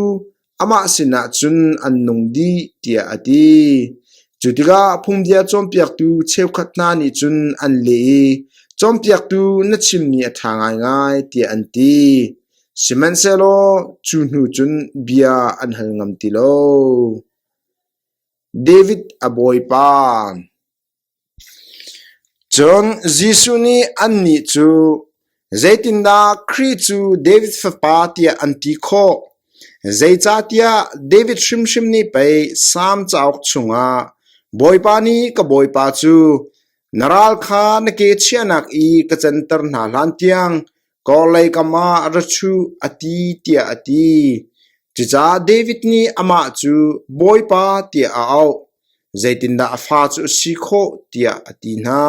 amah sinah cun an nung dih tiah a ti. Cu tikah phungbia cawnpiaktu cheukhat hna nih cun an leh i, Cawnpiaktu na chimmi a ṭha ngaingai, tiah an ti. Sihmanhsehlaw cu hnu cun bia an hal ngam ti lo. David a bawipa. Cun Jesuh nih annih cu, “Zeitindah Khrih cu David fapa tiah an ti khawh? Zeicahtiah David hrimhrim nih pei Salm cauk chungah, ‘Bawipa nih ka Bawipa cu, Na ral kha na ke chiahnak i ka canter hna hlantiang Kawlei kam ah ra chuh,’ a ti, tiah a ti. Cucaah David nih amah cu Bawipa tiah a auh. Zeitindah a fa cu a si khawh tiah a ti hna.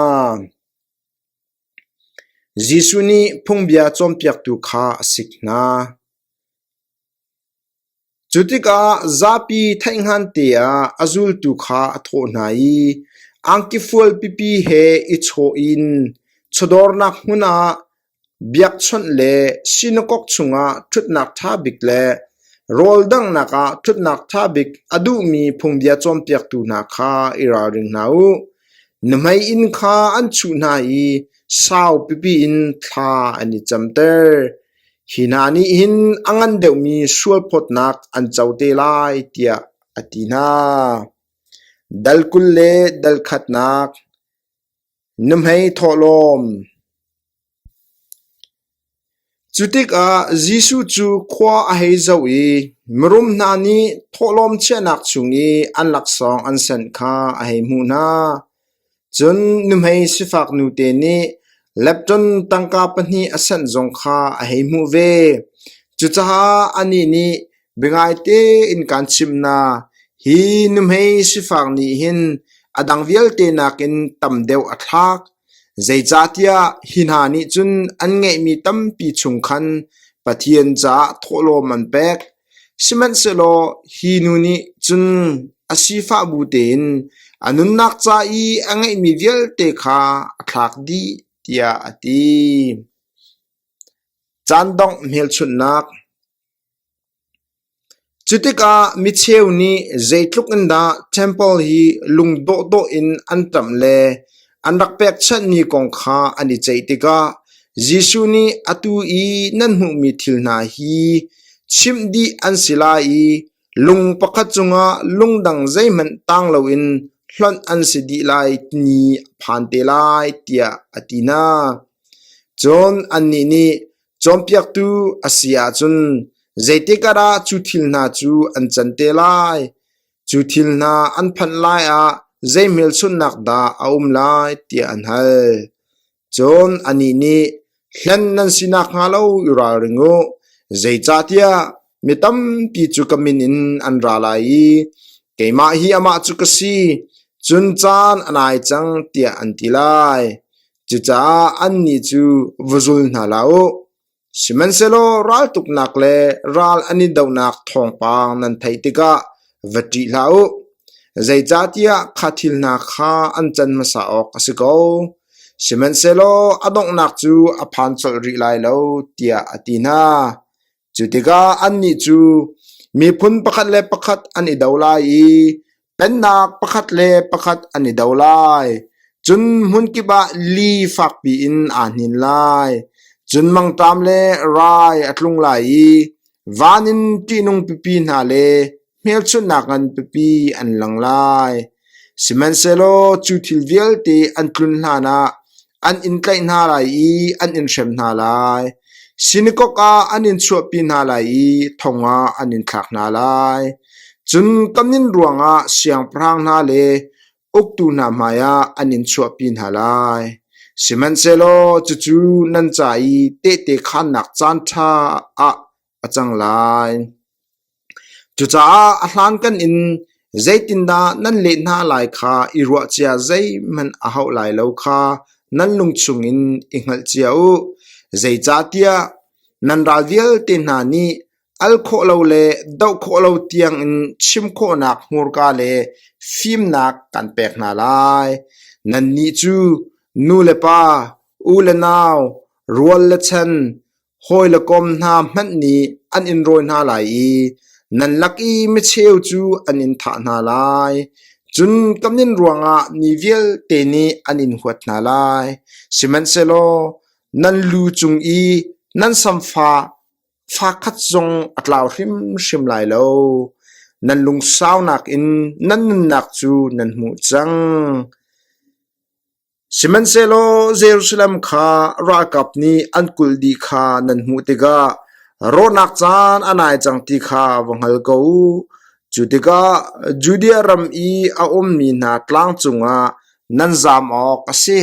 Jesuh nih phungbia cawnpiaktu kha a sik hna. Cu tikah zapi theihhngan te ah a zultu kha a thawh hna i angki fual pipi he i chawh in chawdawrnak hmun ah biakchawnh le sinakok chungah ṭhutnak ṭha bik le rawl danghnak ah ṭhutnak ṭha bik a duhmi phungbia cawnpiaktu hna kha i ralring hna u. Nuhmei inn kha an chuh hna i sau pipi in thla an i camter. Hi hna nih hin a ngan deuhmi sualphawtnak an co te lai, tiah a ti hna. Dal 20 le dal khatnak Nuhmei thawhlawm. Cu tikah Jesuh cu khua a hei zoh i mirum hna nih thawhlawm chiahnak chung i an laksawng an sanh kha a hei hmuh hna. Cun nuhmei sifak nute nih lepton tangka pahnih a sanh zong kha a hei hmuh ve. Cucaah anih nih, Biangai tein kaan chimh hna, hi nuhmei sifak nih hin a dang vialte nakin tam deuh a thlak. Zeicahtiah hi hna nih cun an ngeihmi tampi chung khan Pathian caah thawhlawm an pek. Sihmanhsehlaw hi nu nih cun a sifah bu tein a nunnak ca i a ngeihmi vialte kha a thlak dih, tiah a ti. Caan dongh hmelchunhnak. Cu tikah micheu nih zeitluk in dah ṭempal hi lung dawhdawh in an ṭamh le an rak pekchanhmi kong kha an i ceih tikah Jesuh nih atu i nan hmuhmi thil hna hi chimh dih an si lai i lung pakhat cungah lung dang zeihmanh tang loin hlonh an si dih lai ni a phan te lai, tiah a ti hna. Cun annih nih, Cawnpiaktu a si ahcun zeitik ah dah cu thil hna cu an can te lai? Cu thil hna an phanh lai ah zei hmelchunhnak dah a um lai, tiah an hal. Cun anih nih, Hlen nan si nakhnga lo i ralring u, zeicahtiah mi tampi cu ka min in an ra lai i, Keimah hi amah cu ka si, cun caan a nai cang, tiah an ti lai. Cucaah annih cu va zul hna hlah u. Sihmanhsehlaw raltuknak le ral an i dohnak thawngpang nan theih tikah va ṭih hlah u. Zeicahtiah kha thil hna kha an can hmasa awk a si ko. Sihmanhsehlaw a donghnak cu a phan colh rih lai lo, tiah a ti hna. Cu tikah annih cu miphun pakhat le pakhat an i do lai i pennak pakhat le pakhat an i do lai. Cun hmunkip ah li fakpi in aa hnin lai. Cun mangṭam le rai a tlung lai i van in ṭihnung pipi hna le hmelchunhnak ngan pipi an lang lai. Sihmanhsehlaw cu thil vialte an tlun hlanah an in tlaih hna lai i an in hrem hna lai. Sinakok ah an in chuahpi hna lai i thong ah an in thlak hna lai. Cun ka min ruangah siangpahrang hna le uktu hna hmaiah an in chuahpi hna lai. Sihmanhsehlaw cucu nan ca i tehte khaannak caanṭha ah a cang lai. Cucaah a hlankan in zeitindah nan leh hna lai kha i ruahcia zeihmanh a hauh lai lo kha nan lung chungin i hngalh cia u. Zeicahtiah nan ral vialte hna nih al khawh lo le doh khawh lo tiangin chim khawhnak hmurka le fimnak kan pek hna lai. Nannih cu nu le pa, u le nau, rual le chan, Hawi le kom hna hmanh nih an in rawi hna lai i nan lak i micheu cu an in thah hna lai. Cun ka min ruangah mi vialte nih an in huat hna lai. Sihmanhsehlaw nan lu cung i nan samfa fa khat zong a tlau hrimhrim lai lo. Nan lungsaunak in nan nunnak cu nan hmuh cang. Sihmanhsehlaw Jerusalem kha ralkap nih an kulh dih kha nan hmuh tikah rawhnak caan a nai cang ti kha va hngal ko u. Cu tikah Judea ram i a ummi hna tlang cungah nan zam awk a si.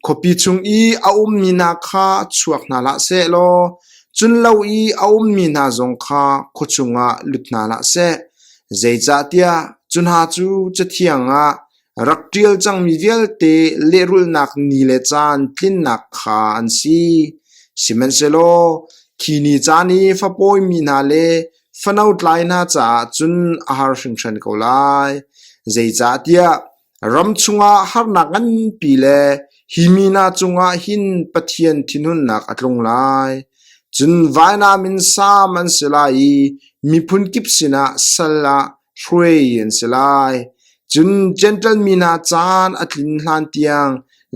Khuapi chung i a ummi hna kha chuak hna hlah seh law cun lo i a ummi hna zong kha khua chungah lut hna hlah seh. Zeicahtiah cu hna cu Cathiang ah Rak ṭial cangmi vialte lehrulhnak ni le caan tlinnak kha an si. Sihmanhsehlaw khi ni caan i fapawimi hna le fano tlai hna caah cun a har hringhran ko lai. Zeicahtiah ram chungah harnak nganpi le hi mi hna cungah hin Pathian thinhunnak a tlung lai. Cun vainam in saam an si lai i miphun kip sinah sal ah hruai an si lai. Cun Jentail mi hna caan a tlin hlan tiang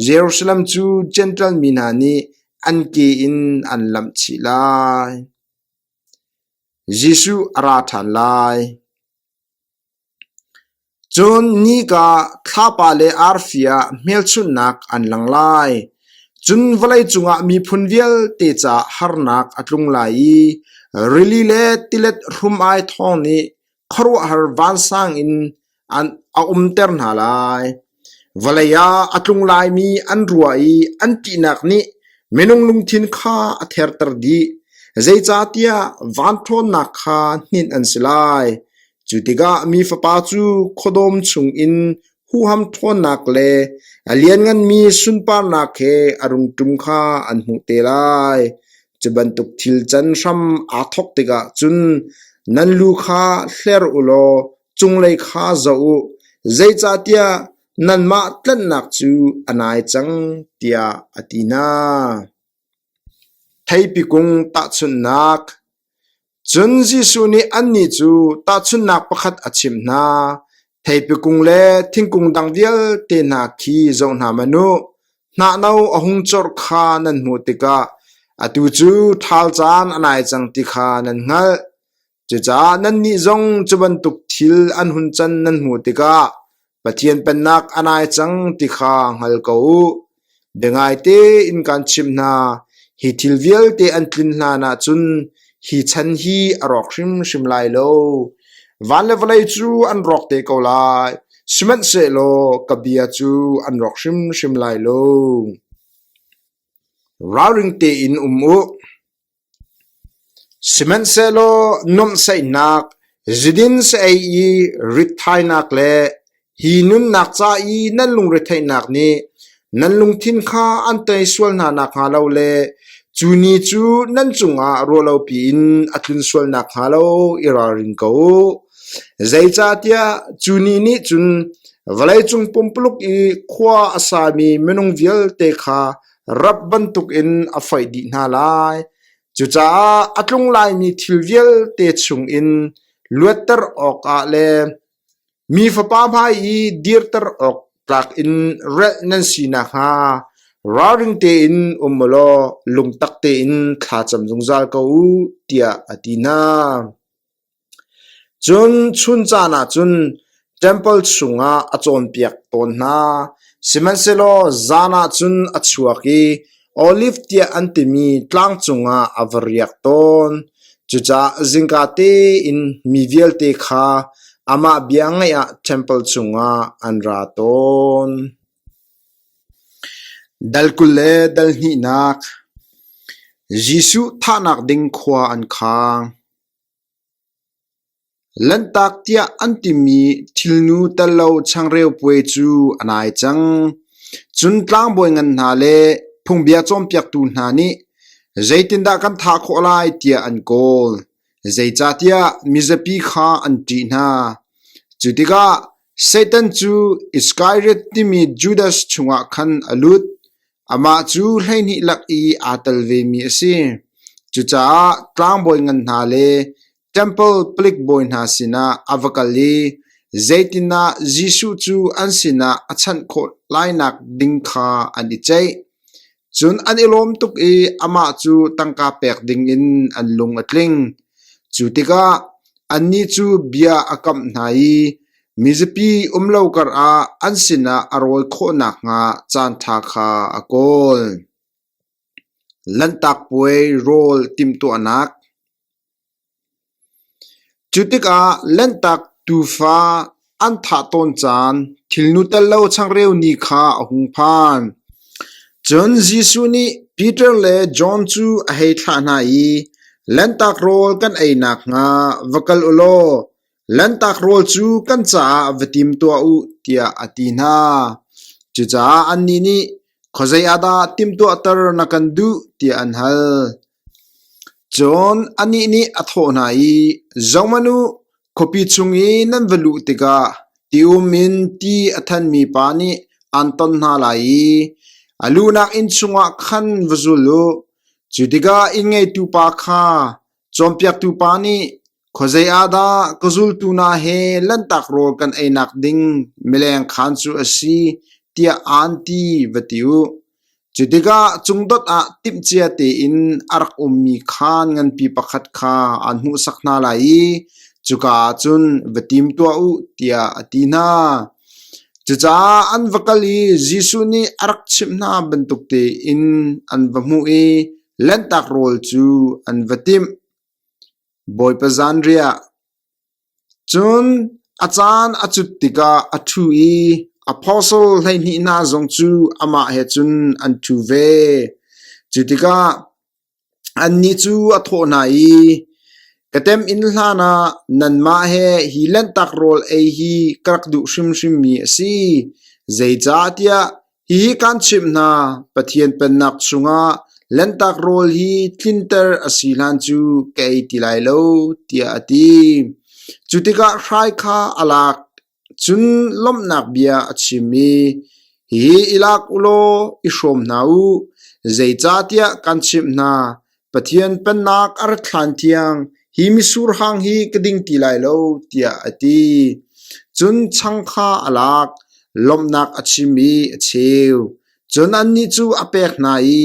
Jerusalem cu Jentail mi hna nih an ke in an lamh chih lai. Jesuh a ra ṭhan lai. Cun nika, thlapa le arfi ah hmelchunhnak an lang lai. Cun vawlei cungah miphun vialte caah harnak a tlung lai i rili le tilet hrum-ai thawng nih khuaruahhar vansang in an a umter hna lai. Vawlei ah a tlung laimi an ruah i an ṭihnak nih minung lungthin kha a therter dih. Zeicahtiah van ṭhawnnak kha hninh an si lai. Cu tikah mi Fapa cu khuadawm chungin huham ṭhawnnak le a liannganmi sunparnak he a rung ṭum kha an hmuh te lai. Cu bantuk thil can hram aa thawk tikah cun nan lu kha hler u law cunglei kha zoh u, zeicahtiah nanmah tlanhnak cu a nai cang, tiah a ti hna. Theipi kung tahchunhnak Cun Jesuh nih annih cu tahchunhnak pakhat a chimh hna. Theipi kung le thingkung dang vialte hna khi zoh hna hmanh u. Hnahno a hung corh kha nan hmuh tikah atu cu ṭhal caan a nai cang ti kha nan hngalh. Cucaah nannih zong cu bantuk thil an hun can nan hmuh tikah. Pathian Pennak a nai cang ti kha hngal ko u. Biangai tein kaan chimh hna, hi thil vialte an tlin hlan ah cun hi chan hi a rawk hrimhrim lai lo. Van le vawlei cu an rawk te ko lai, sihmanhsehlaw ka bia cu an rawk hrimhrim lai lo. Ralring tein um u. Sihmanhsehlaw nuamhsaihnak, zudin saei i ritthainak le hi nunnak ca i nan lungretheihnak nih nan lungthin kha an tei sual hna nakhnga lo le cu ni cu nan cungah ruahlopi in a tlun sual nakhnga lo i ralring ko u. Zeicahtiah cu ni nih cun vawleicung pumpuluk i khua a sami minung vialte kha rap bantukin a foih dih hna lai. Cucaah a tlung laimi thil vialte chungin luatter awkah le mi Fapa hmai i dirter awk tlak in relh nan si nakhnga ralring tein um u law lungtak tein thlacam zungzal ko u, tiah a ti hna. Cun chun caan ah cun ṭempal chungah a cawnpiak tawn hna. Sihmanhsehlaw zan ah cun a chuak i Oliv tiah an timi tlang cungah a va riak tawn. Cucaah zingka tein mi vialte kha amah bia ngaih ah ṭempal chungah an ra tawn. Dal 20 le dal hnihnak Jesuh thahnak ding khua an khang. Lanhtak tiah an timi thilnu tello changreu puai cu a nai cang. Cun tlangbawi ngan hna le phungbia cawnpiaktu hna nih zeitindah kan thah khawh lai tiah an kawl. Zeicahtiah mizapi kha an ṭih hna. Cu tikah Satan cu Iskariot timi Judas chungah khan a lut. Amah cu 12 lak i aa tel vemi a si. Cucaah tlangbawi ngan hna le ṭempal palik bawi hna sinah a va kal i zeitindah Jesuh cu an sinah a chanh khawh lainak ding kha an i ceih. Cun an i lawm tuk i amah cu tangka pek dingin an lung a tling. Cu tikah annih cu bia a kamh hna i Mizapi um lo karah an sinah a rawi khawh nakhnga caanṭha kha a kawl. Lanhtak Puai rawl timhtuahnak Cu tikah Lanhtak tuufa an thah tawn caan thilnu tel lo changreu ni kha a hung phan. Cun Jesuh nih Peter le John cu a hei thlah hna i, Lanhtak rawl kan ei nakhnga va kal u law Lanhtak rawl cu kan caah va tim tuah u, tiah a ti hna. Cucaah annih nih, Khuazei ah dah timhtuahter na kan duh? tiah an hal. Cun anih nih a thawh hna i, Zohhmanh u, khuapi chung i nan va luh tikah ti-um in ti a thanmi pa nih aan ton hna lai i a luhnak inn chungah khan va zul u. Cu tikah inn ngeitu pa kha Cawnpiaktu pa nih, Khuazei ah dah ka zultu hna he lanhtak rawl kan einak ding mileng khaan cu a si, tiah aan ti, va ti u. Cu tikah cungdot ah timhcia tein a rak ummi khaan nganpi pakhat kha aan hmuhsak hna lai i cuka ah cun va tim tuah u, tiah a ti hna. Cucaah an va kal i Jesuh nih a rak chimh hna bantuk tein an va hmuh i Lanhtak rawl cu an va timh. Bawipa zanriah. Cun a caan a cut tikah a ṭhu i apostle 12 hna zong cu amah he cun an ṭhu ve. Cu tikah annih cu a thawh hna i, Ka temh-inn hlanah nanmah he hi Lanhtak rawl ei hi ka rak duh hrimhrimmi a si. Zeicahtiah Hihi kaan chimh hna, Pathian Pennak chungah Lanhtak rawl hi tlinter a si hlan cu ka ei ti lai lo, tiah a ti. Cu tikah hrai kha a lak, cun lawmhnak bia a chim i, Hihi i lak u law i hrawm hna u, zeicahtiah kaan chimh hna, Pathian Pennak a rat hlan tiang hi mitsur hang hi ka ding ti lai lo, tiah a ti. Cun chang kha a lak, lawmhnak a chim i a cheu. Cun annih cu a pek hna i,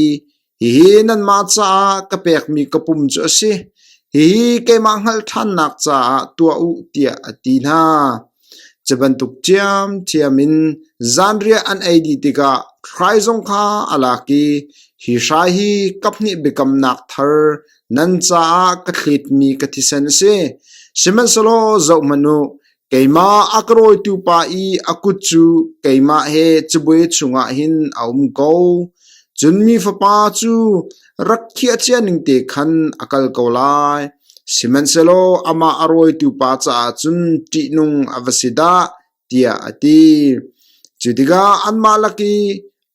Hihi nanmah caah ka pekmi ka pum cu a si. Hihi keimah hngalh ṭhannak caah tuah u, tiah a ti hna. Cu bantuk ṭhiamṭhiam in zanriah an ei dih tikah hrai zong kha a lak i, “Hi hrai hi kaphnih biakamnak thar nan caah ka thletmi ka thisen a si. Sihmanhsehlaw zohhmanh u, keimah a ka rawitu pa i a kut cu keimah he cabuai chungah hin a um ko. Cun Mi Fapa cu rak khiah cia ning te khan a kal ko lai. Sihmanhsehlaw amah a rawitu pa caah cun ṭihnung a va si dah, tiah a ti. Cu tikah anmah lak i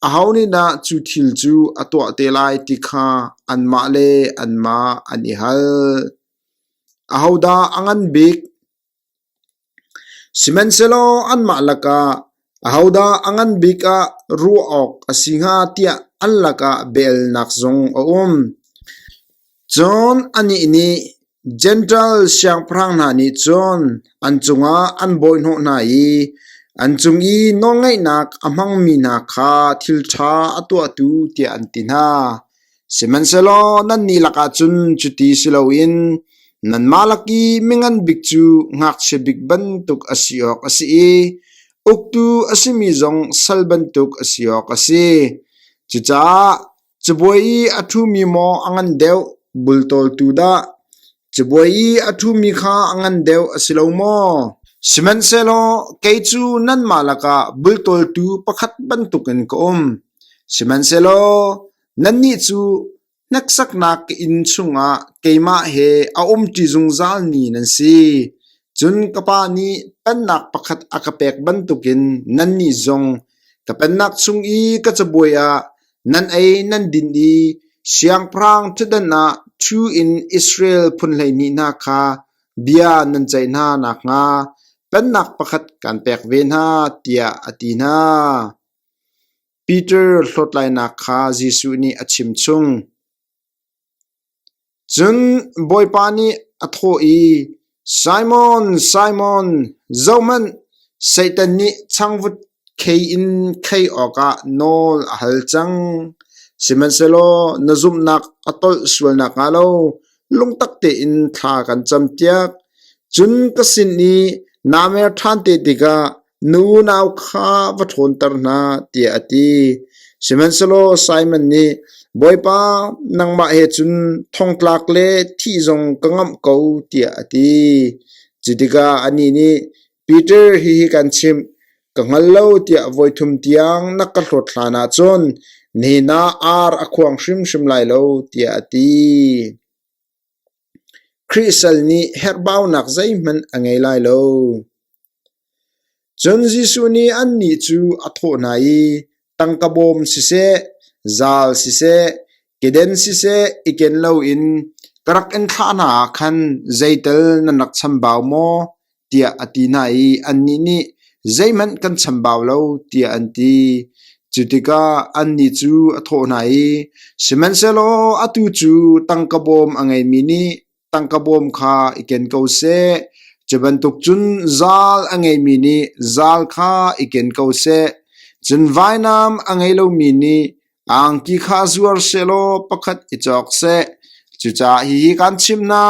aho nih dah cu thil cu a tuah te lai ti kha anmah le anmah an i hal. Ahodah a ngan bik? Sihmanhsehlaw anmah lakah ahodah a ngan bik ah ruah awk a si hnga tiah an lakah biahalnak zong a um. Cun anih nih Jentail siangpahrang hna nih cun an cungah an bawihnawh hna i an cung i nawlngeihnak a hmangmi hna kha thil ṭha a tuahtu tiah an ti hna. Sihmanhsehlaw nannih lakah cun cuti si loin nanmah lak i mingan bik cu ngakchia bik bantuk a si awk a si i uktu a simi zong sal bantuk a si awk a si. Cucaah cabuai i a ṭhumi maw a ngan deuh, bultawltu dah? Cabuai i a ṭhumi kha a ngan deuh a si lo maw? Sihmanhsehlaw kei cu nanmah lakah bultawltu pakhat bantukin ka um. Sihmanhsehlaw nannih cu hneksaknak ka inn chungah keimah he a umṭi zungzalmi nan si. Cun ka Pa nih pennak pakhat a ka pek bantukin nannih zong ka pennak chung i ka cabuai ah nan ei nan din i siangpahrang ṭhutdan ah ṭhu in Israel phun 12 hna kha bia nan ceih hna nakhnga pennak pakhat kaan pek ve hna, tiah a ti hna. Peter hlawtlainak kha Jesuh nih a chimchung. Cun Bawipa nih a thawh i, Simon, Simon, zohhmanh, Satan nih changvut khei in khei awkah nawl a hal cang. Sihmanhsehlaw na zumhnak a tolh sual nakhnga lo lungtak tein thla kan campiak. Cun ka sin i naa mer ṭhan te tikah na unau kha va ṭhawnter hna, tiah a ti. Sihmanhsehlaw Simon nih, Bawipa, nangmah he cun thongtlak le thih zong ka ngamh ko, tiah a ti. Cu tikah anih nih, Peter, hihi kan chimh, ka hngal lo tiah voithum tiang na ka hlawt hlan ahcun nihin ah ar a khuang hrimhrim lai lo, tiah a ti. Khrih sal nih herhbaunak zeihmanh a ngei lai lo. Cun Jesuh nih annih cu a thawh hna i, Tangka bawm siseh, zal siseh, keden siseh i ken loin ka rak in thlah hna ah khan zeital nan rak chambau maw? tiah a ti hna i annih nih, Zeihmanh kan chambau lo, tiah an ti. Cu tikah annih cu a thawh hna i, Sihmanhsehlaw atu cu tangka bawm a ngeimi nih tangka bawm kha i ken ko seh; cu bantuk cun zal a ngeimi nih zal kha i ken ko seh. Cun vainam a ngei lomi nih angki kha zuar sehlaw pakhat i cawk seh. Cucaah hihi kaan chimh hna,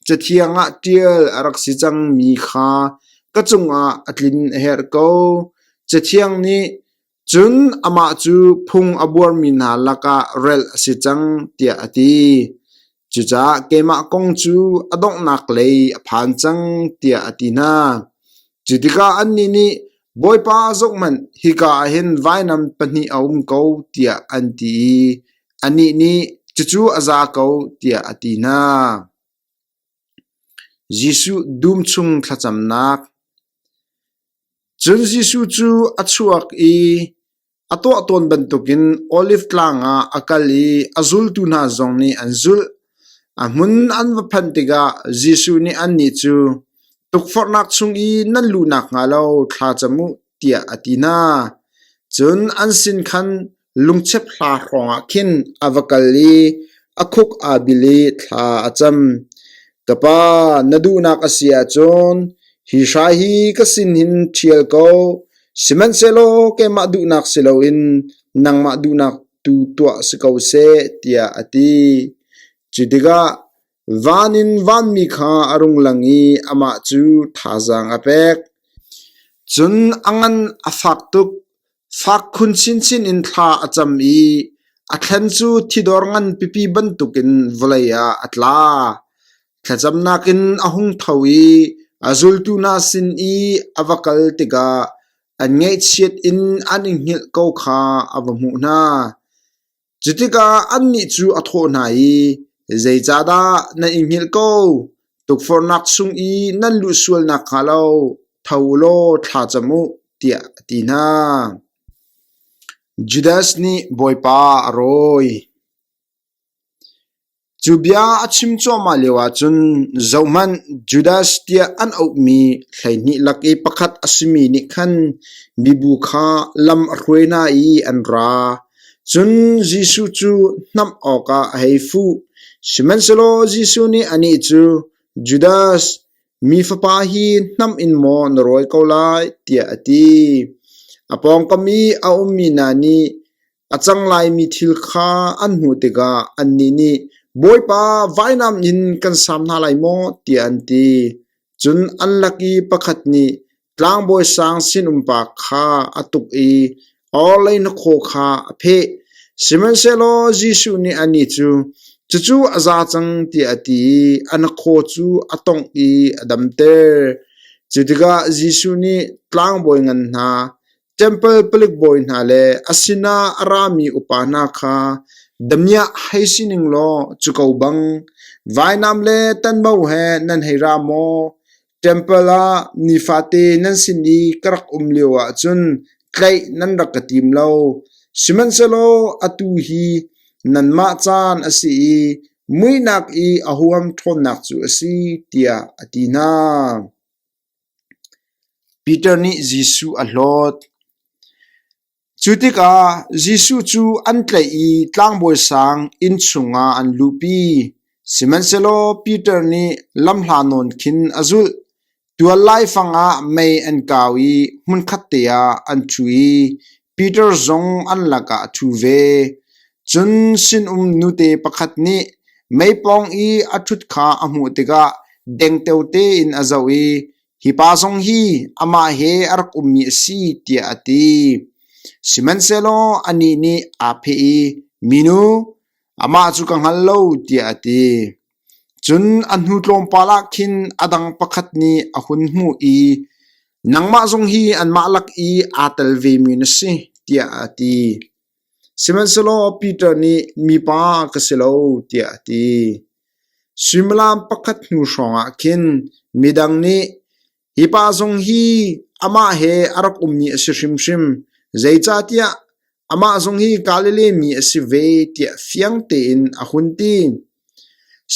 Cathiang ah ṭial a rak si cangmi kha ka cungah a tlin a herh ko. Cathiang nih cun amah cu phung a buarmi hna lakah relh a si cang, tiah a ti. Cucaah keimah kong cu a donghnak lei a phan cang, tiah a ti hna. Cu tikah annih nih, Bawipa, zohhmanh, hika ah hin vainam pahnih a um ko, tiah an ti i anih nih, Cucu a za ko, tiah a ti hna. Jesuh dum chung thlacamnak. Cun Jesuh cu a chuak i a tuah tawn bantukin Oliv Tlang ah a kal i a zultu hna zong nih an zulh. A hmun an va phanh tikah Jesuh nih annih cu, Tukforhnak chung i nan luh nakhnga lo thla cam u, tiah a ti hna. Cun an sin khan lungchep hla hrawngah khin a va kal i a khuk aa bil i thla a cam. Ka Pa, na duhnak a si ahcun hi hrai hi ka sin hin ṭhial ko, sihmanhsehlaw keimah duhnak si loin nangmah duhnak tu tuah si ko seh, tiah a ti. Cu tikah van in vanmi kha a rung lang i amah cu thazaang a pek. Cun a ngan a fak tuk, fak khun chinchin in thla a cam i a thlen cu thidor ngan pipi bantukin vawlei ah a tla. Thlacamnak in a hung tho i a zultu hna sin i a va kal tikah an ngaihchiat in an i hngilh ko kha a va hmuh hna. Cutikah annih cu a thawh hna i, “Zeicahdah nan i hngilh ko? Tukforhnak chung i nan luh sual nakhnga lo tho u law thla cam u,” tiah a ti hna. Judas nih Bawipa a rawi. Cu bia a chim cuahmah lioah cun zohhmanh, Judas tiah an auhmi 12 lak i pakhat a simi nih khan mibu kha lam a hruai hna i an ra. Cun Jesuh cu hnamh awkah a hei fuh. Sihmanhsehlaw Jesuh nih anih cu, Judas, mi fapa hi hnamh in maw na rawi ko lai? tiah a ti. A pawngkam i a ummi hna nih A cang laimi thil kha an hmuh tikah annih nih, “Bawipa, vainam in kan saam hna lai maw?” tiah an ti. Cun an lak i pakhat nih tlangbawi sang sinumpa kha a tuk i a orhlei hnakhaw kha a pheh. Sihmanhsehlaw Jesuh nih anih cu, “Cucu a za cang,” tiah a ti i a hnakhaw cu a tongh i a damter. Cu tikah Jesuh nih tlangbawi ngan hna, Ṭempal palik bawi hna le a sinah a rami upa hna kha damiah hei si ning law cu ko bang, vainam le tanbo he nan hei ra maw? Ṭempal ah nifate nan sin i ka rak um lioah cun tlaih nan rak ka tim lo. Sihmanhsehlaw atu hi nanmah caan a si i muihnak i a huam ṭhawnnak cu a si, tiah a ti hna. Peter nih Jesuh a hlawt. Cu tikah Jesuh cu an tlaih i tlangbawi sang inn chungah an luhpi. Sihmanhsehlaw Peter nih lamhla nawn khin a zulh. Tual laifang ah mei an kau i hmunkhatte ah an ṭhu i Peter zong an lakah a ṭhu ve. Cun sinum nute pakhat nih meipawng i a ṭhut kha a hmuh tikah dengteo tein a zoh i, “Hi pa zong hi amah he a rak ummi a si,” tiah a ti. Sihmanhsehlaw anih nih aa pheh i, “Minu, amah cu ka hngal lo,” tiah a ti. Cun a hnu tlawmpal ah khin a dang pakhat nih a hun hmuh i, “Nangmah zong hi anmah lak i aa tel vemi na si,” tiah a ti. Sihmanhsehlaw Peter nih, “Mipa ka si lo,” tiah a ti. Suimilam pakhat hnu hrawngah khin midang nih, “Hi pa zong hi amah he a rak ummi a si hrimhrim, zeicahtiah amah zong hi Galilee mi a si ve,” tiah fiang tein a hun ti.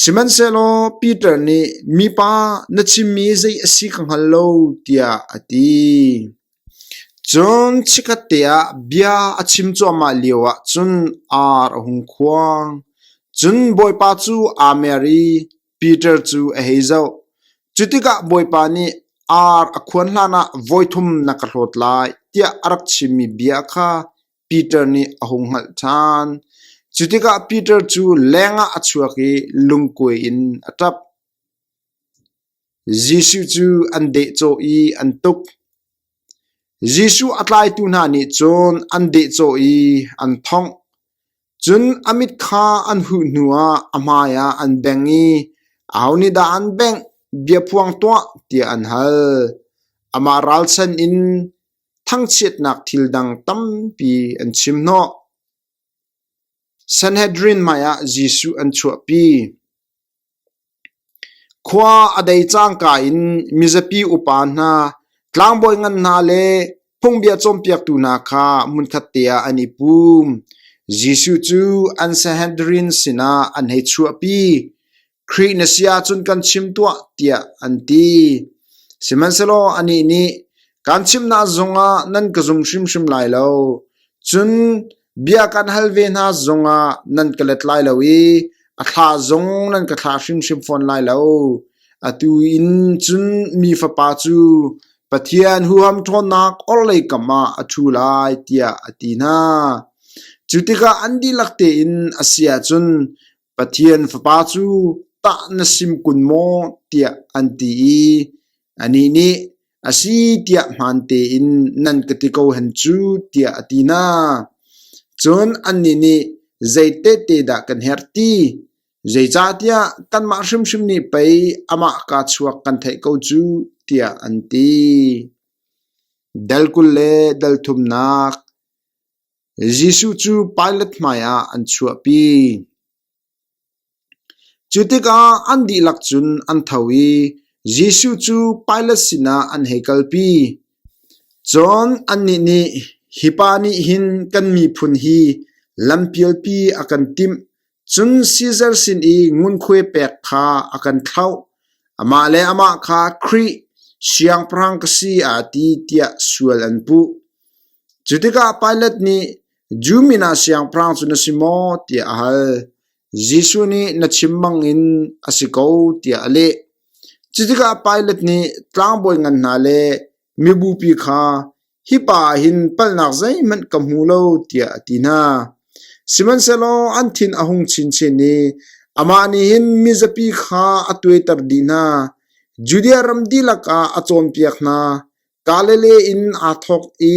Sihmanhsehlaw Peter nih, “Mipa, na chimmi zei a si ka hngal lo,” tiah a ti. Cun chikkhatte ah bia a chim cuahmah lioah cun ar a hung khuang. Cun Bawipa cu aa mer i Peter cu a hei zoh. Cu tikah Bawipa nih, Ar a khuan hlanah voithum na ka hlawt lai, tiah a rak chimmi bia kha Peter nih a hung hngalh ṭhan. Cu tikah Peter cu lengah a chuak i lungkuai in a ṭap. Jesuh cu an dehcawh i an tuk. Jesuh a tlaitu hna nih cun an dehcawh i an thongh. Cun a mit kha an huh hnuah a hmaiah an bengh i, “Aho nih dah an bengh? Bia phuang tuah,” tiah an hal. Amah ralchan in thangchiatnak thil dang tampi an chimhnawh. Sanhedrin hmaiah Jesuh an chuahpi. Khua a dei cangka in mizapi upa hna, tlangbawi ngan hna le phungbia cawnpiaktu hna kha hmunkhatte ah an i pum. Jesuh cu an Sanhedrin sinah an hei chuahpi. Khrih na si ahcun kan chim tuah, tiah an ti. Sihmanhsehlaw anih nih, Kaan chimhnak zongah nan ka zum hrimhrim lai lo. Cun bia kan hal ve hna zongah nan ka let lai lo i a thlah zong nan ka thlah hrimhrim fawn lai lo. Atu in cun Mi Fapa cu Pathian huham ṭhawnnak orhlei kam ah a ṭhu lai, tiah a ti hna. Cu tikah an dihlak tein a si ahcun Pathian Fapa cu tah na sim kun maw? tiah an ti i anih nih, A si tiah hmaan tein nan ka ti ko hen cu, tiah a ti hna. Cun annih nih, Zei tehte dah kan herh ti? Zeicahtiah kanmah hrimhrim nih pei amah kaa chuak kan theih ko cu, tiah an ti. Dal 20 le dal thumnak Jesuh cu Pilat hmaiah an chuahpi. Cu tikah an dihlak cun an tho i Jesuh cu Pilat sinah an hei kalpi. Cun annih nih, “Hi pa nih hin kan miphun hi lampialpi a kan timh, cun Sizar sin i ngunkhuai pek kha a kan thlauh. Amah le amah kha Khrih, Siangpahrang ka si aa ti,” tiah sual an puh. Cu tikah Pilat nih, “Jew min ah siangpahrang cu na si maw?” tiah a hal. Jesuh nih, “Na chim bangin a si ko,” tiah a leh. Cu tikah Pilat nih tlangbawi ngan hna le mibupi kha, “Hi pa ah hin palhnak zeihmanh ka hmu lo,” tiah a ti hna. Sihmanhsehlaw an thin a hung chinchin i amah nih hin mizapi kha a tuaiter dih hna. Judea ram dihlak ah a cawnpiak hna. Galilee in aa thawk i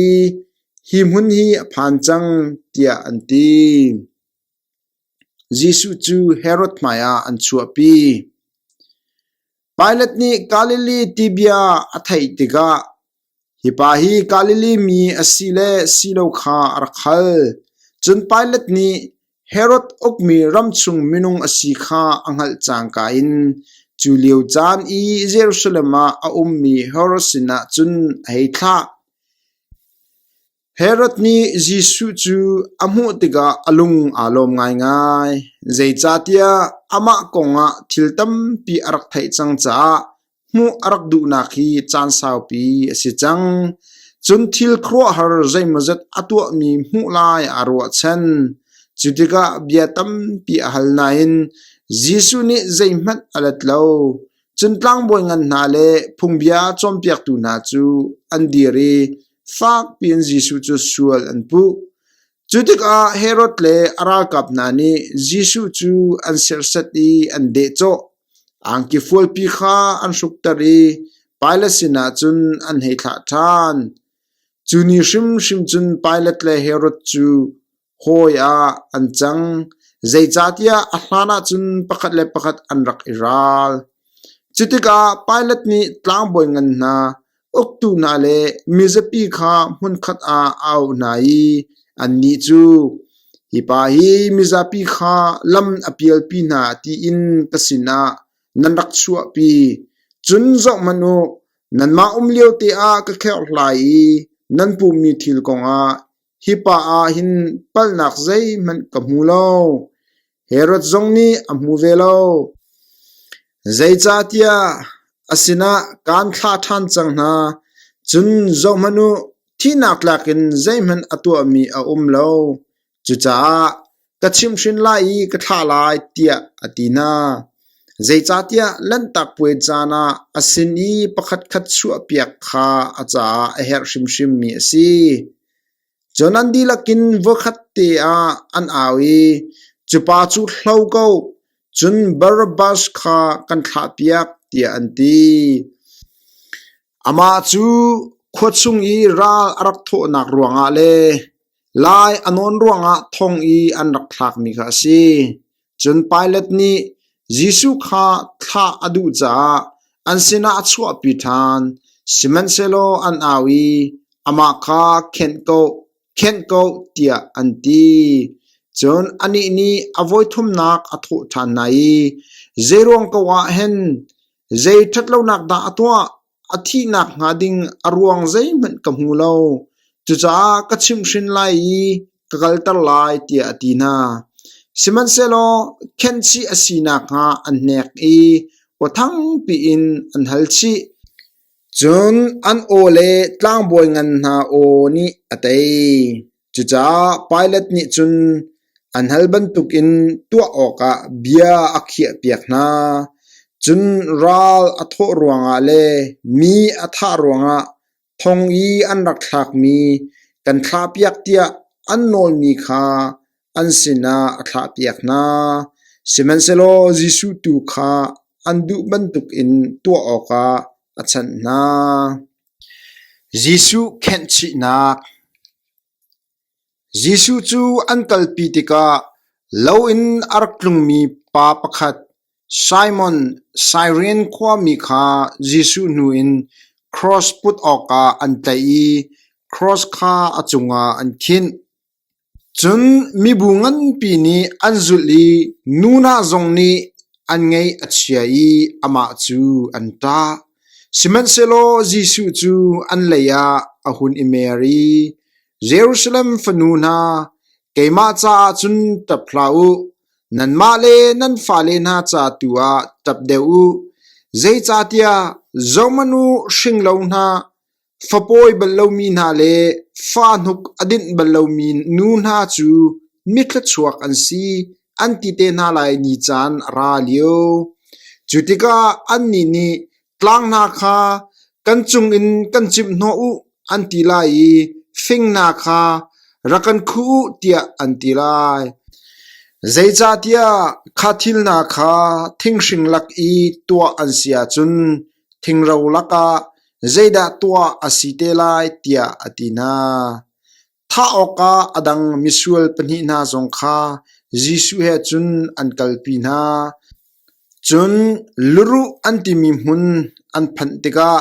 hi hmun hi a phan cang, tiah an ti. Jesuh cu Herod hmaiah an chuahpi. Pilat nih Galilee ti bia a theih tikah hi pa hi Galilee mi a si le si lo kha a rak hal. Cun Pilat nih Herod ukmi ramchung minung a si kha a hngalh cangka in cu lio caan i Jerusalem ah a ummi Herod sinah cun a hei thlah. Herod nih Jesuh cu a hmuh tikah a lung aa lawm ngaingai, zeicahtiah amah kong ah thil tampi a rak theih cang caah hmuh a rak duhnak hi caan saupi a si cang. Cun thil khuaruahhar zeimawzat a tuahmi hmuh lai aa ruahchan. Cu tikah bia tampi a hal nain Jesuh nih zeihmanh a let lo. Cun tlangbawi ngan hna le phungbia cawnpiaktu hna cu an dir i fakpi in Jesuh cu sual an puh. Cu tikah Herod le a ralkap hna nih Jesuh cu an serhsat i an dehcawh. Angki fualpi kha an hrukter i Pilat sinah cun an hei thlah ṭhan. Cu ni hrimhrim cun Pilat le Herod cu hawi ah an cang, zeicahtiah a hlanah cun pakhat le pakhat an rak i ral. Cu tikah Pilat nih tlangbawi ngan hna, uktu hna le mizapi kha hmunkhat ah a auh hna i annih cu, “Hi pa hi mizapi kha lam a pialpi hna tiin ka sinah nan rak chuahpi. Cun zohhmanh u, nanmah um liote ah ka kherhhlai i nan pummi thil kongah hi pa ah hin palhnak zeihmanh ka hmu lo. Herod zong nih a hmu ve lo. Zeicahtiah a sinah kaan thlah ṭhan cang hna. Cun zohhmanh u, thihnak tlak in zeihmanh a tuahmi a um lo. Cucaah ka chimhhrin lai i ka thlah lai tiah a ti hna. Zeicahtiah Lanhtak Puai caan ah a sin i pakhatkhat chuahpiak kha a caah a herh hrimhrimmi a si. Cun an dihlak in voikhat te ah an au i, “Cu pa cu hlo ko, cun Barabbas kha kan thlahpiak,” tiah an ti. Amah cu khua chung i ral a rak thawhnak ruangah le lai a nawn ruangah thong i an rak thlakmi kha a si. Cun Pilat nih Jesuh kha thlah a duh caah an sinah a chuahpi ṭhan. Sihmanhsehlaw an au i, “Amah kha khenh ko, khenh ko,” tiah an ti. Cun anih nih a voithumnak a thawh ṭhan hna i, “Zeiruang ko ah hen? Zei ṭhatlonak dah a tuah? A thihnak hnga ding a ruang zeihmanh ka hmu lo. Cucaah ka chimhhrin lai i ka kalter lai, tiah a ti hna. Sihmanhsehlaw khenhchih a si nakhnga an hnek i aw thangpi in an hal chih. Cun an aw le tlangbawi ngan hna aw nih a tei. Cucaah Pilat nih cun an hal bantukin tuah awkah bia a khiahpiak hna. Cun ral a thawh ruangah le mi a thah ruangah thong i an rak thlakmi kan thlahpiak tiah an nawlmi kha an sinah a thlahpiak hna. Sihmanhsehlaw Jesuh tu kha an duh bantukin tuah awkah a chanh hna. Jesuh khenhchihnak. Jesuh cu an kalpi tikah lo in a rak tlungmi pa pakhat Simon, Sairin khuami kha Jesuh hnu in cross put awkah an tlaih i cross kha a cungah an khinh. Cun mibu nganpi nih an zulh i nu hna zong nih an ngaih a chia i amah cu an ṭah. Sihmanhsehlaw Jesuh cu an lei ah a hun i mer i, “Jerusalem fanu hna, keimah caah cun ṭap hlah u; nanmah le nan fale hna ca tu ah ṭap deuh u. Zeicahtiah zohhmanh u, hring lo hna, Fapawi bal lomi hna le fa hnuk a dinh bal lomi nu hna cu mithluachuak an si, an ti te hna lai ni caan a ra lio. Cu tikah annih nih tlang hna kha kan cungin kan cimh hnawh u an ti lai i fing hna kha rak kan khuh u tiah an ti lai. Zeicahtiah kha thil hna kha thinghring lak i tuah an si ahcun thingro lakah zeidah tuah a si te lai tiah a ti hna. Thah awkah a dang misual pahnih hna zong kha Jesuh he cun an kalpi hna. Cun luruh an timi hmun an phanh tikah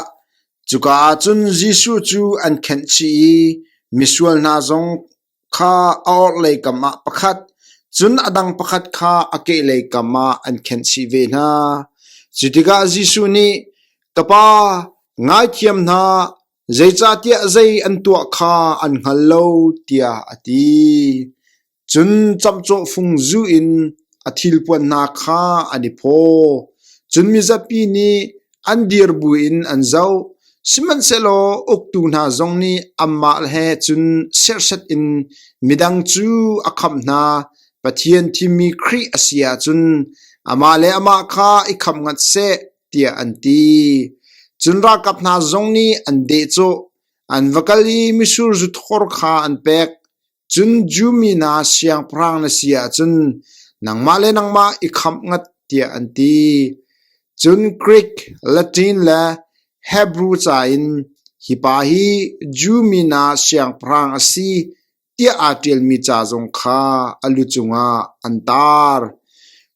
cuka ah cun Jesuh cu an khenh chih i misual hna zong kha a orhlei kam ah pakhat, cun a dang pakhat kha a kehlei kam ah an khenhchih ve hna. Cu tikah Jesuh nih, Ka Pa, ngaithiam hna, zeicahtiah zei an tuah kha an hngal lo, tiah a ti. Cun camcawh fung zu in a thilpuan hna kha an i phaw. Cun mizapi nih an dir buin an zoh, sihmanhsehlaw uktu hna zong nih anmah he cun serhsat in midang cu a khamh hna. Pathian thimmi Khrih a si ahcun amah le amah kha i khamh ngat seh, tiah an ti. Cun ralkap hna zong nih an dehcawh, an va kal i mitsur zu thor kha an pek. Cun Jew mi hna siangpahrang na si ahcun nangmah le nangmah i khamh ngat tiah an ti. Cun Grik, Latin le Hebru ca in hi pa hi Jew mi hna siangpahrang a si tiah aa ṭialmi ca zong kha a lu cungah an tar.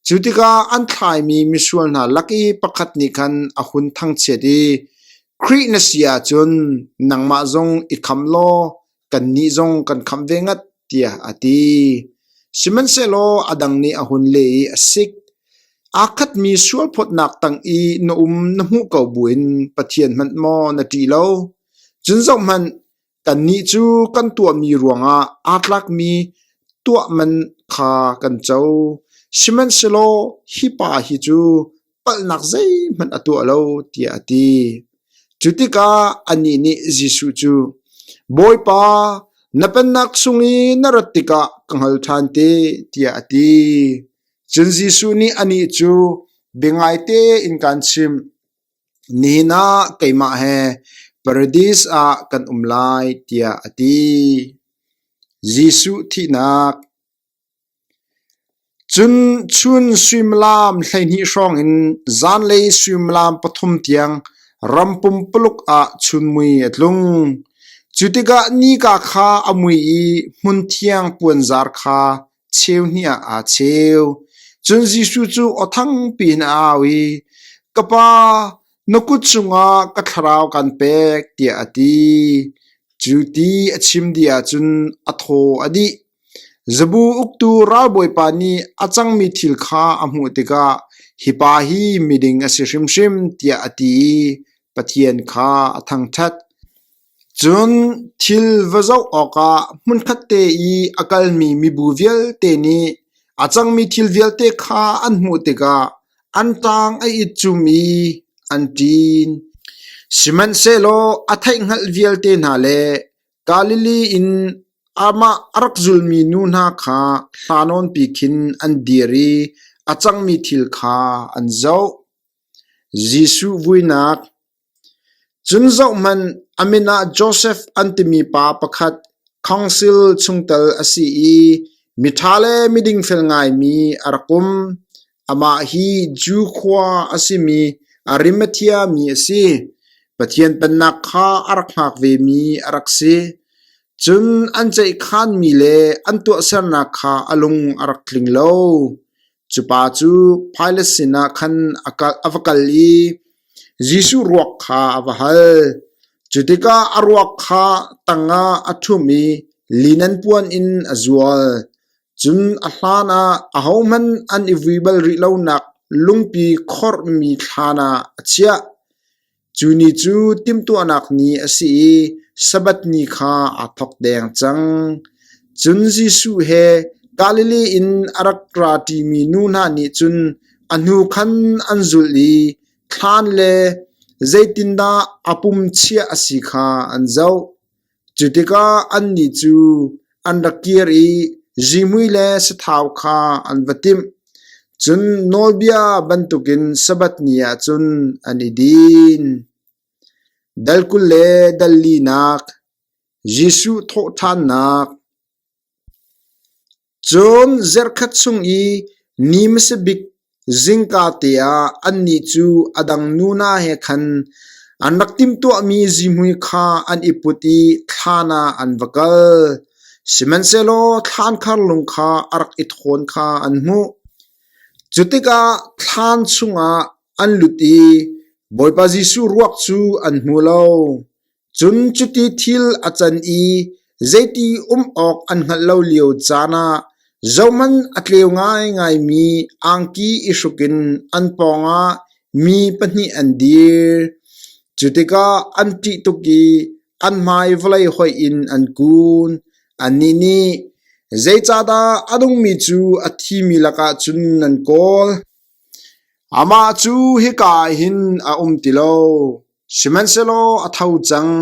Cu tikah an thlaimi misual hna lak i pakhat nih khan a hun thangchiat i, Khrih na si ahcun nangmah zong i kham law kannih zong kan khamh ve ngat, tiah a ti. Sihmanhsehlaw a dang nih a hun leh i a sik. Aa khatmi sualphawtnak tang i na um na hmuh ko buin Pathian hmanh maw na ṭih lo? Cun zohhmanh, kannih cu kan tuahmi ruangah aa tlakmi tuah man kha kan co. Sihmanhsehlaw hi pa hi cu palhnak zeihmanh a tuah lo, tiah a ti. Cu tikah anih nih Jesuh cu, Bawipa, na pennak chung i na rat tikah ka hngal ṭhan te, tiah a ti. Cun Jesuh nih anih cu, Biangaite in kaan chimh, nihin ah keimah he Paradis ah kan um lai, tiah a ti. Jesuh thihnak. Cun chun suimilam 12 hrawng in zanlei suimilam pathum tiang ram pumpuluk ah chunmui a tlung. Cu tikah nika kha a mui i hmunthiang puanzar kha cheu hnih ah aa cheu. Cun Jesuh cu aw thangpi in a au i, Ka Pa, na kut cungah ka thlarau kaan pek, tiah a ti. Cu ti a chim dih ahcun a thaw a dih. Zabu uktu ralbawipa nih a cangmi thil kha a hmuh tikah hi pa hi miding a si hrimhrim tiah a ti i Pathian kha a thangṭhat. Cun thil va zoh awkah hmunkhatte i a kalmi mibu vialte nih a cangmi thil vialte kha an hmuh tikah an ṭang a it cum i an ṭin. Sihmanhsehlaw a theihhngalh vialte hna le Galilee in amah a rak zulmi nu hna kha hla nawnpi khin an dir i a cangmi thil kha an zoh. Jesuh vuinak. Cun zohhmanh, a min ah Josef an timi pa pakhat khawngsil chungtel a si i miṭha le midingfel ngaimi a rak um. Amah hi Jew khua a simi Arimathea mi a si. Pathian Pennak kha a rak hngak vemi a rak si. Cun an ceihkhanmi le an tuahsernak kha a lung a rak tling lo. Cu pa cu Pilat sinah khan a va kal i Jesuh ruak kha a va hal. Cu tikah a ruak kha tangah a ṭhumh i linen puan in a zual. Cun a hlanah ahohmanh an i vui bal rih lonak lungpi khorhmi thlan ah a chiah. Cu ni cu timhtuahnak ni a si i Sabbath ni kha aa thawk deng cang. Cun Jesuh he Galilee in a rak ra ṭimi nu hna nih cun a hnu khan an zulh i thlan le zeitindah a pum chiah a si kha an zoh. Cu tikah annih cu an rak kir i zihmui le sathau kha an va timh. Cun nawlbia bantukin Sabbath ni ah cun an i din. Dal 20 le dal linak Jesuh thawhṭhannak. Cun zarhkhat chung i ni hmasa bik zingka te ah annih cu a dang nu hna he khan an rak timhtuahmi zihmui kha an i put i thlan ah an va kal. Sihmanhsehlaw thlankhar lung kha a rak i thawn kha an hmuh. Cu tikah thlan chungah an lut i Bawipa Jesuh ruak cu an hmu lo. Cun cuti thil a can i zeiti um awk an hngalh lo lio caan ah zohhmanh a tleu ngaingaimi angki i hruk in an pawngah mi pahnih an dir. Cu tikah an ṭih tuk i an hmai vawlei hoih in an kun. Annih nih, “Zeicahdah a nungmi cu a thimi lakah cun nan kawl? Amah cu hika ah hin a um ti lo. Sihmanhsehlaw a tho cang.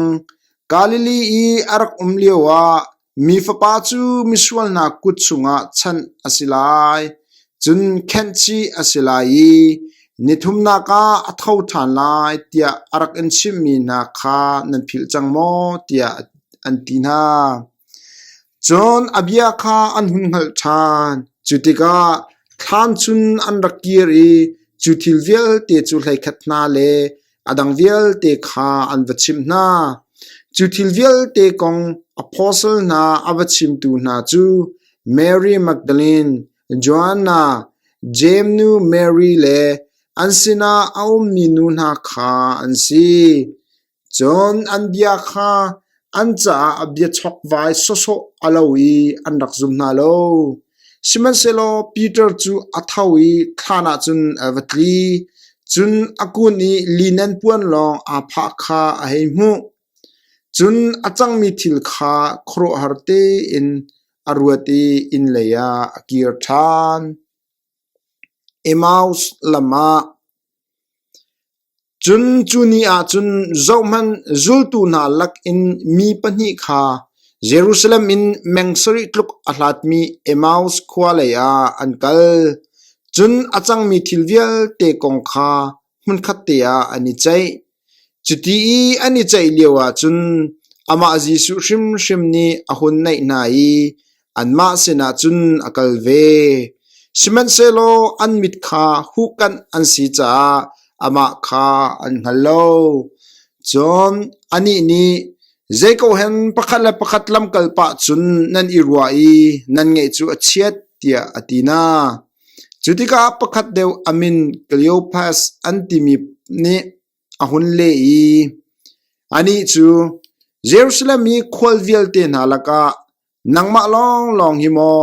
Galilee i a rak um lioah mi Fapa cu misual hna kut chungah chanh a si lai, cun khenhchih a si lai i ni thumnak ah a tho ṭhan lai tiah a rak in chimhmi hna kha nan philh cang maw? tiah an ti hna. Cun a bia kha an hun hngalh ṭhan. Cu tikah thlan cun an rak kir i cu thil vialte cu hleikhat hna le a dang vialte kha an va chimh hna. Cu thil vialte kong apostle hna a va chimtu hna cu Mary Magdalene, Joanna, Jeim nu Mary le an sinah a ummi nu hna kha an si. Cun an bia kha an caah a bia chokvai sawsawh a lo i an rak zum hna lo. Sihmanhsehlaw Peter cu a tho i thlan ah cun a va tli. Cun a kun i linen puan lawng aa phah kha a hei hmuh. Cun a cangmi thil kha khuaruahhar tein a ruat i inn lei ah a kir ṭhan. Emmaus lam ah Cun cu ni ah cun zohhmanh, zultu hna lakin mi pahnih kha Jerusalem in meng sarih tluk a hlatmi Emmaus khua leiah an kal. Cun a cangmi thil vialte kong kha hmunkhatte ah an i ceih. Cuti i an i ceih lioah cun amah Jesuh hrimhrim nih a hun naih hna i anmah sinah cun a kal ve. Sihmanhsehlaw an mit kha huhkanh an si caah amah kha an hngal lo. Cun anih nih, Zei ko hen pakhat le pakhat lamkal pah cun nan i ruah i nan ngeih cu a chiat, tiah a ti hna. Cu tikah pakhat deuh a min Kleopas an timi nih a hun leh i anih cu, Jerusalem i khual vialte hna lakah nangmah lawnglawng hi maw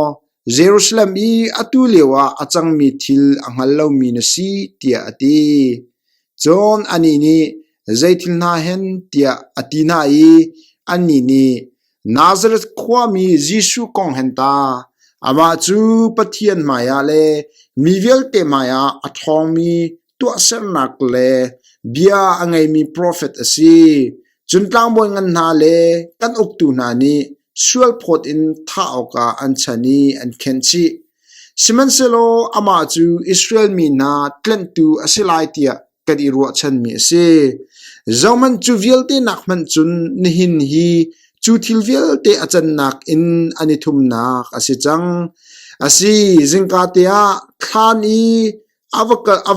Jerusalem i atu lioah a cangmi thil a hngal lomi na si? tiah a ti. Cun anih nih, Zei thil hna hen? tiah a ti hna i annih nih, Nazareth khuami Jesuh kong hen ta, amah cu Pathian hmaiah le mi vialte hmaiah a ṭhawngmi tuahsernak le bia a ngeimi profet a si. Cun tlangbawi ngan hna le kan uktu hna nih sualphawt in thah awkah an chan i an khenh chih. Sihmanhsehlaw amah cu Israel mi hna tlenhtu a si lai tiah kan i ruahchanmi a si. Zohhmanh cu vialte nak hmanh cun nihin hi cu thil vialte a cannak in an i thumnak a si cang. A si, zingka te ah thlan i a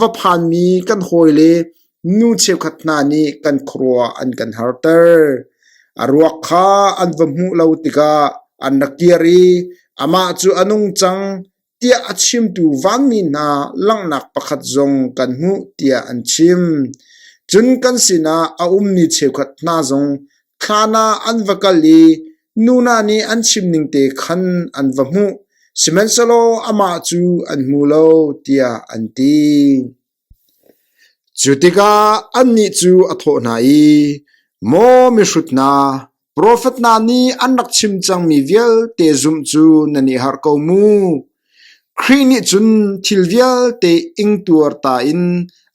va phanmi kan hawile nu cheukhat hna nih kan khuaruah an kan harter. A ruak kha an va hmuh lo tikah an rak kir i amah cu a nung cang tiah a chimtu vanmi hna langhnak pakhat zong kan hmuh tiah an chim. Cun kan sinah a ummi cheukhat hna zong thlan ah an va kal i nu hna nih an chim ning te khan an va hmuh, sihmanhsehlaw amah cu an hmu lo, tiah an ti. Cu tikah annih cu a thawh hna i, Maw mihrut hna, profet hna nih an rak chim cangmi vialte zumh cu nan i harh ko mu! Khrih nih cun thil vialte ingtuar ta in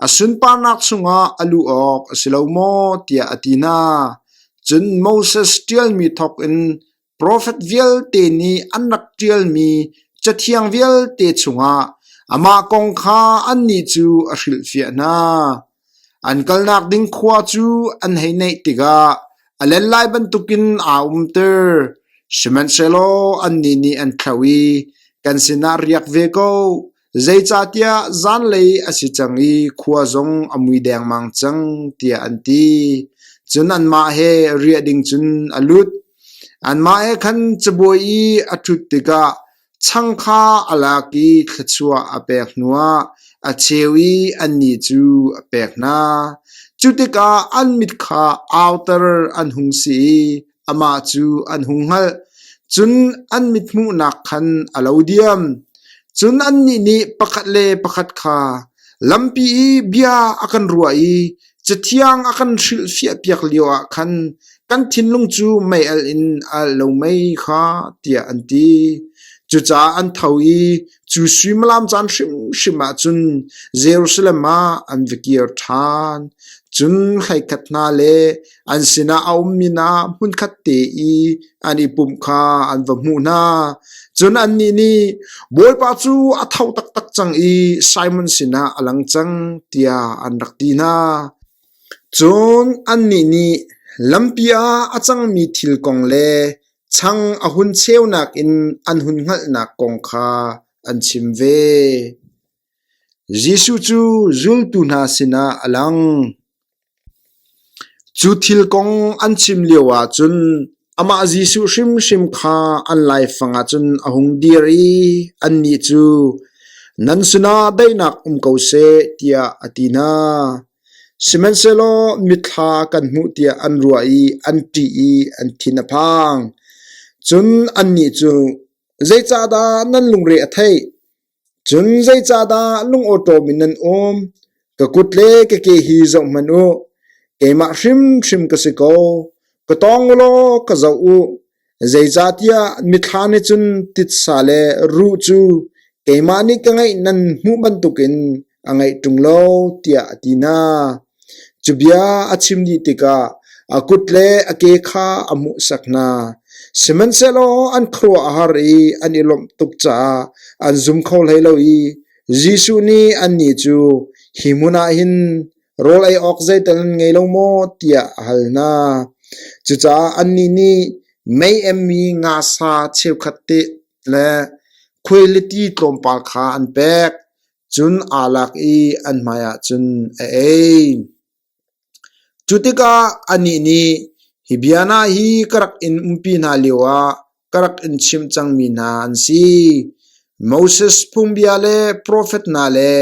a sunparnak chungah a luh awk a si lo maw tiah a ti hna. Cun Moses ṭialmi thawkin Profet vialte nih an rak ṭialmi Cathiang vialte chungah amah kong kha annih cu a hrilhfiah hna. An kalnak ding khua cu an hei naih tikah a len lai bantukin aa umter. Sihmanhsehlaw annih nih an thlauh i, “Kan sinah riak ve ko, zeicahtiah zanlei a si cang i khua zong a mui dengmang cang,” tiah an ti. Cun anmah he riah ding cun a lut. Anmah he khan cabuai i a ṭhut tikah chang kha a lak i thluachuah a pek hnuah a cheu i annih cu a pek hna. Cu tikah an mit kha auter an hung si i amah cu an hung hngalh. Cun an mithmuhnak khan a lo diam. Cun annih nih pakhat le pakhat kha, Lampi i bia a kan ruah i Cathiang a kan hrilhfiahpiak lioah khan kan thinlung cu mei-alh in a alh lo mei kha, tiah an ti. Cucaah an tho i cu suimilam caan hrimhrim ah cun Jerusalem ah an va kir ṭhan. Cun hleikhat hna le an sinah a ummi hna hmunkhat te i an i pumh kha an va hmuh hna. Cun annih nih, Bawipa cu a tho taktak cang i Simon sinah a lang cang, tiah an rak ti hna. Cun annih nih lampi ah a cangmi thil kong le chang a hun cheunak in an hun hngalhnak kong kha an chim ve. Jesuh cu zultu hna sinah a lang. Cu thil kong an chim lioah cun amah Jesuh hrimhrim kha an laifang ah cun a hung dir i annih cu, “Nan sinah daihnak um ko seh,” tiah a ti hna. Sihmanhsehlaw mithla kan hmuh tiah an ruah i an ṭih i an thin a phang. Cun annih cu, “Zeicahdah nan lungre a theih? Cun zeicahdah lungawṭawm in nan um? Ka kut le ka ke hi zohhmanh u. Keimah hrimhrim ka si ko. Ka tawng u law ka zoh u. Zeicahtiah mithla nih cun titsa le ruh cu keimah nih ka ngeih nan hmuh bantukin a ngeih ṭung lo, tiah a ti hna. Cu bia a chim dih tikah a kut le a ke kha a hmuhsak hna. Sihmanhsehlaw an khuaruah a har i an i lawmh tuk caah an zum kho hlei lo i Jesuh nih annih cu, “Hi hmun ah hin rawl ei awk zeital nan ngei lo maw?” tiah a hal hna. Cucaah annih nih mei emmi nga sa cheukhat te le khuailiti tlawmpal kha an pek. Cun aa lak i an hmaiah cun a ei. Cu tikah anih nih, “Hi bia hna hi ka rak in umpi hna lioah ka rak in chimh cangmi hna an si. Moses phungbia le profet hna le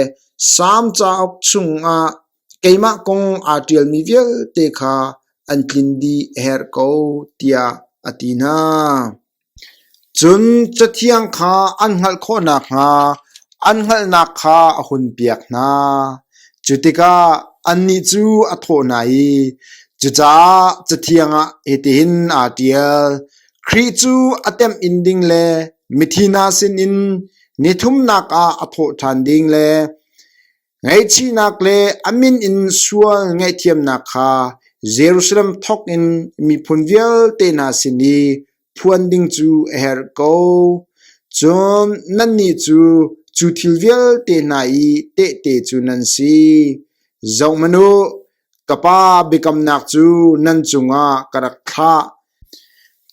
Salm cauk chungah keimah kong aa ṭialmi vialte kha an tlin dih a herh ko,” tiah a ti hna. Cun Cathiang kha an hngalh khawh nakhnga an hngalhnak kha a hunpiak hna. Cu tikah annih cu a thawh hna i, Cucaah Cathiang ah hitihin aa ṭial: Khrih cu a temh-in ding le mithi hna sinin ni thumnak ah a thawh ṭhan ding le Ngaihchihnak le a min in sual ngaihthiamnak kha Jerusalem thawk in miphun vialte hna sin i phuan ding cu a herh ko. Cun nannih cu cu thil vialte hna i tehte cu nan si. Zohhmanh u, ka Pa biakamnak cu nan cungah ka rak thlah.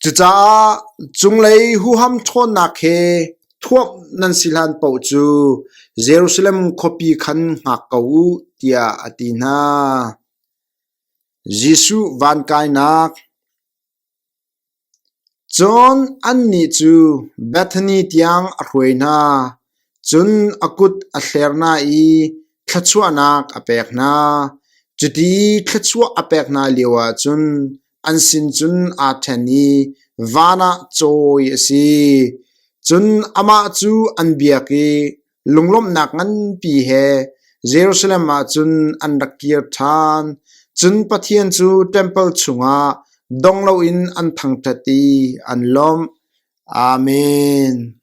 Cucaah cunglei huham ṭhawnnak he. Thuamh nan si hlan paoh cu Jerusalem khuapi khan hngak ko u, tiah a ti hna. Jesuh van kainak Cun annih cu Bethani tiang a hruai hna, cun a kut a hler hna i thluachuahnak a pek hna. Cuti thluachuah a pek hna lioah cun an sin cun aa ṭhen i van ah cawi a si. Cun amah cu an biak i lunglawmhnak nganpi he Jerusalem ah cun an rak kir ṭhan. Cun Pathian cu ṭempal chungah dong loin an thangṭhat i an lawmh. Amen.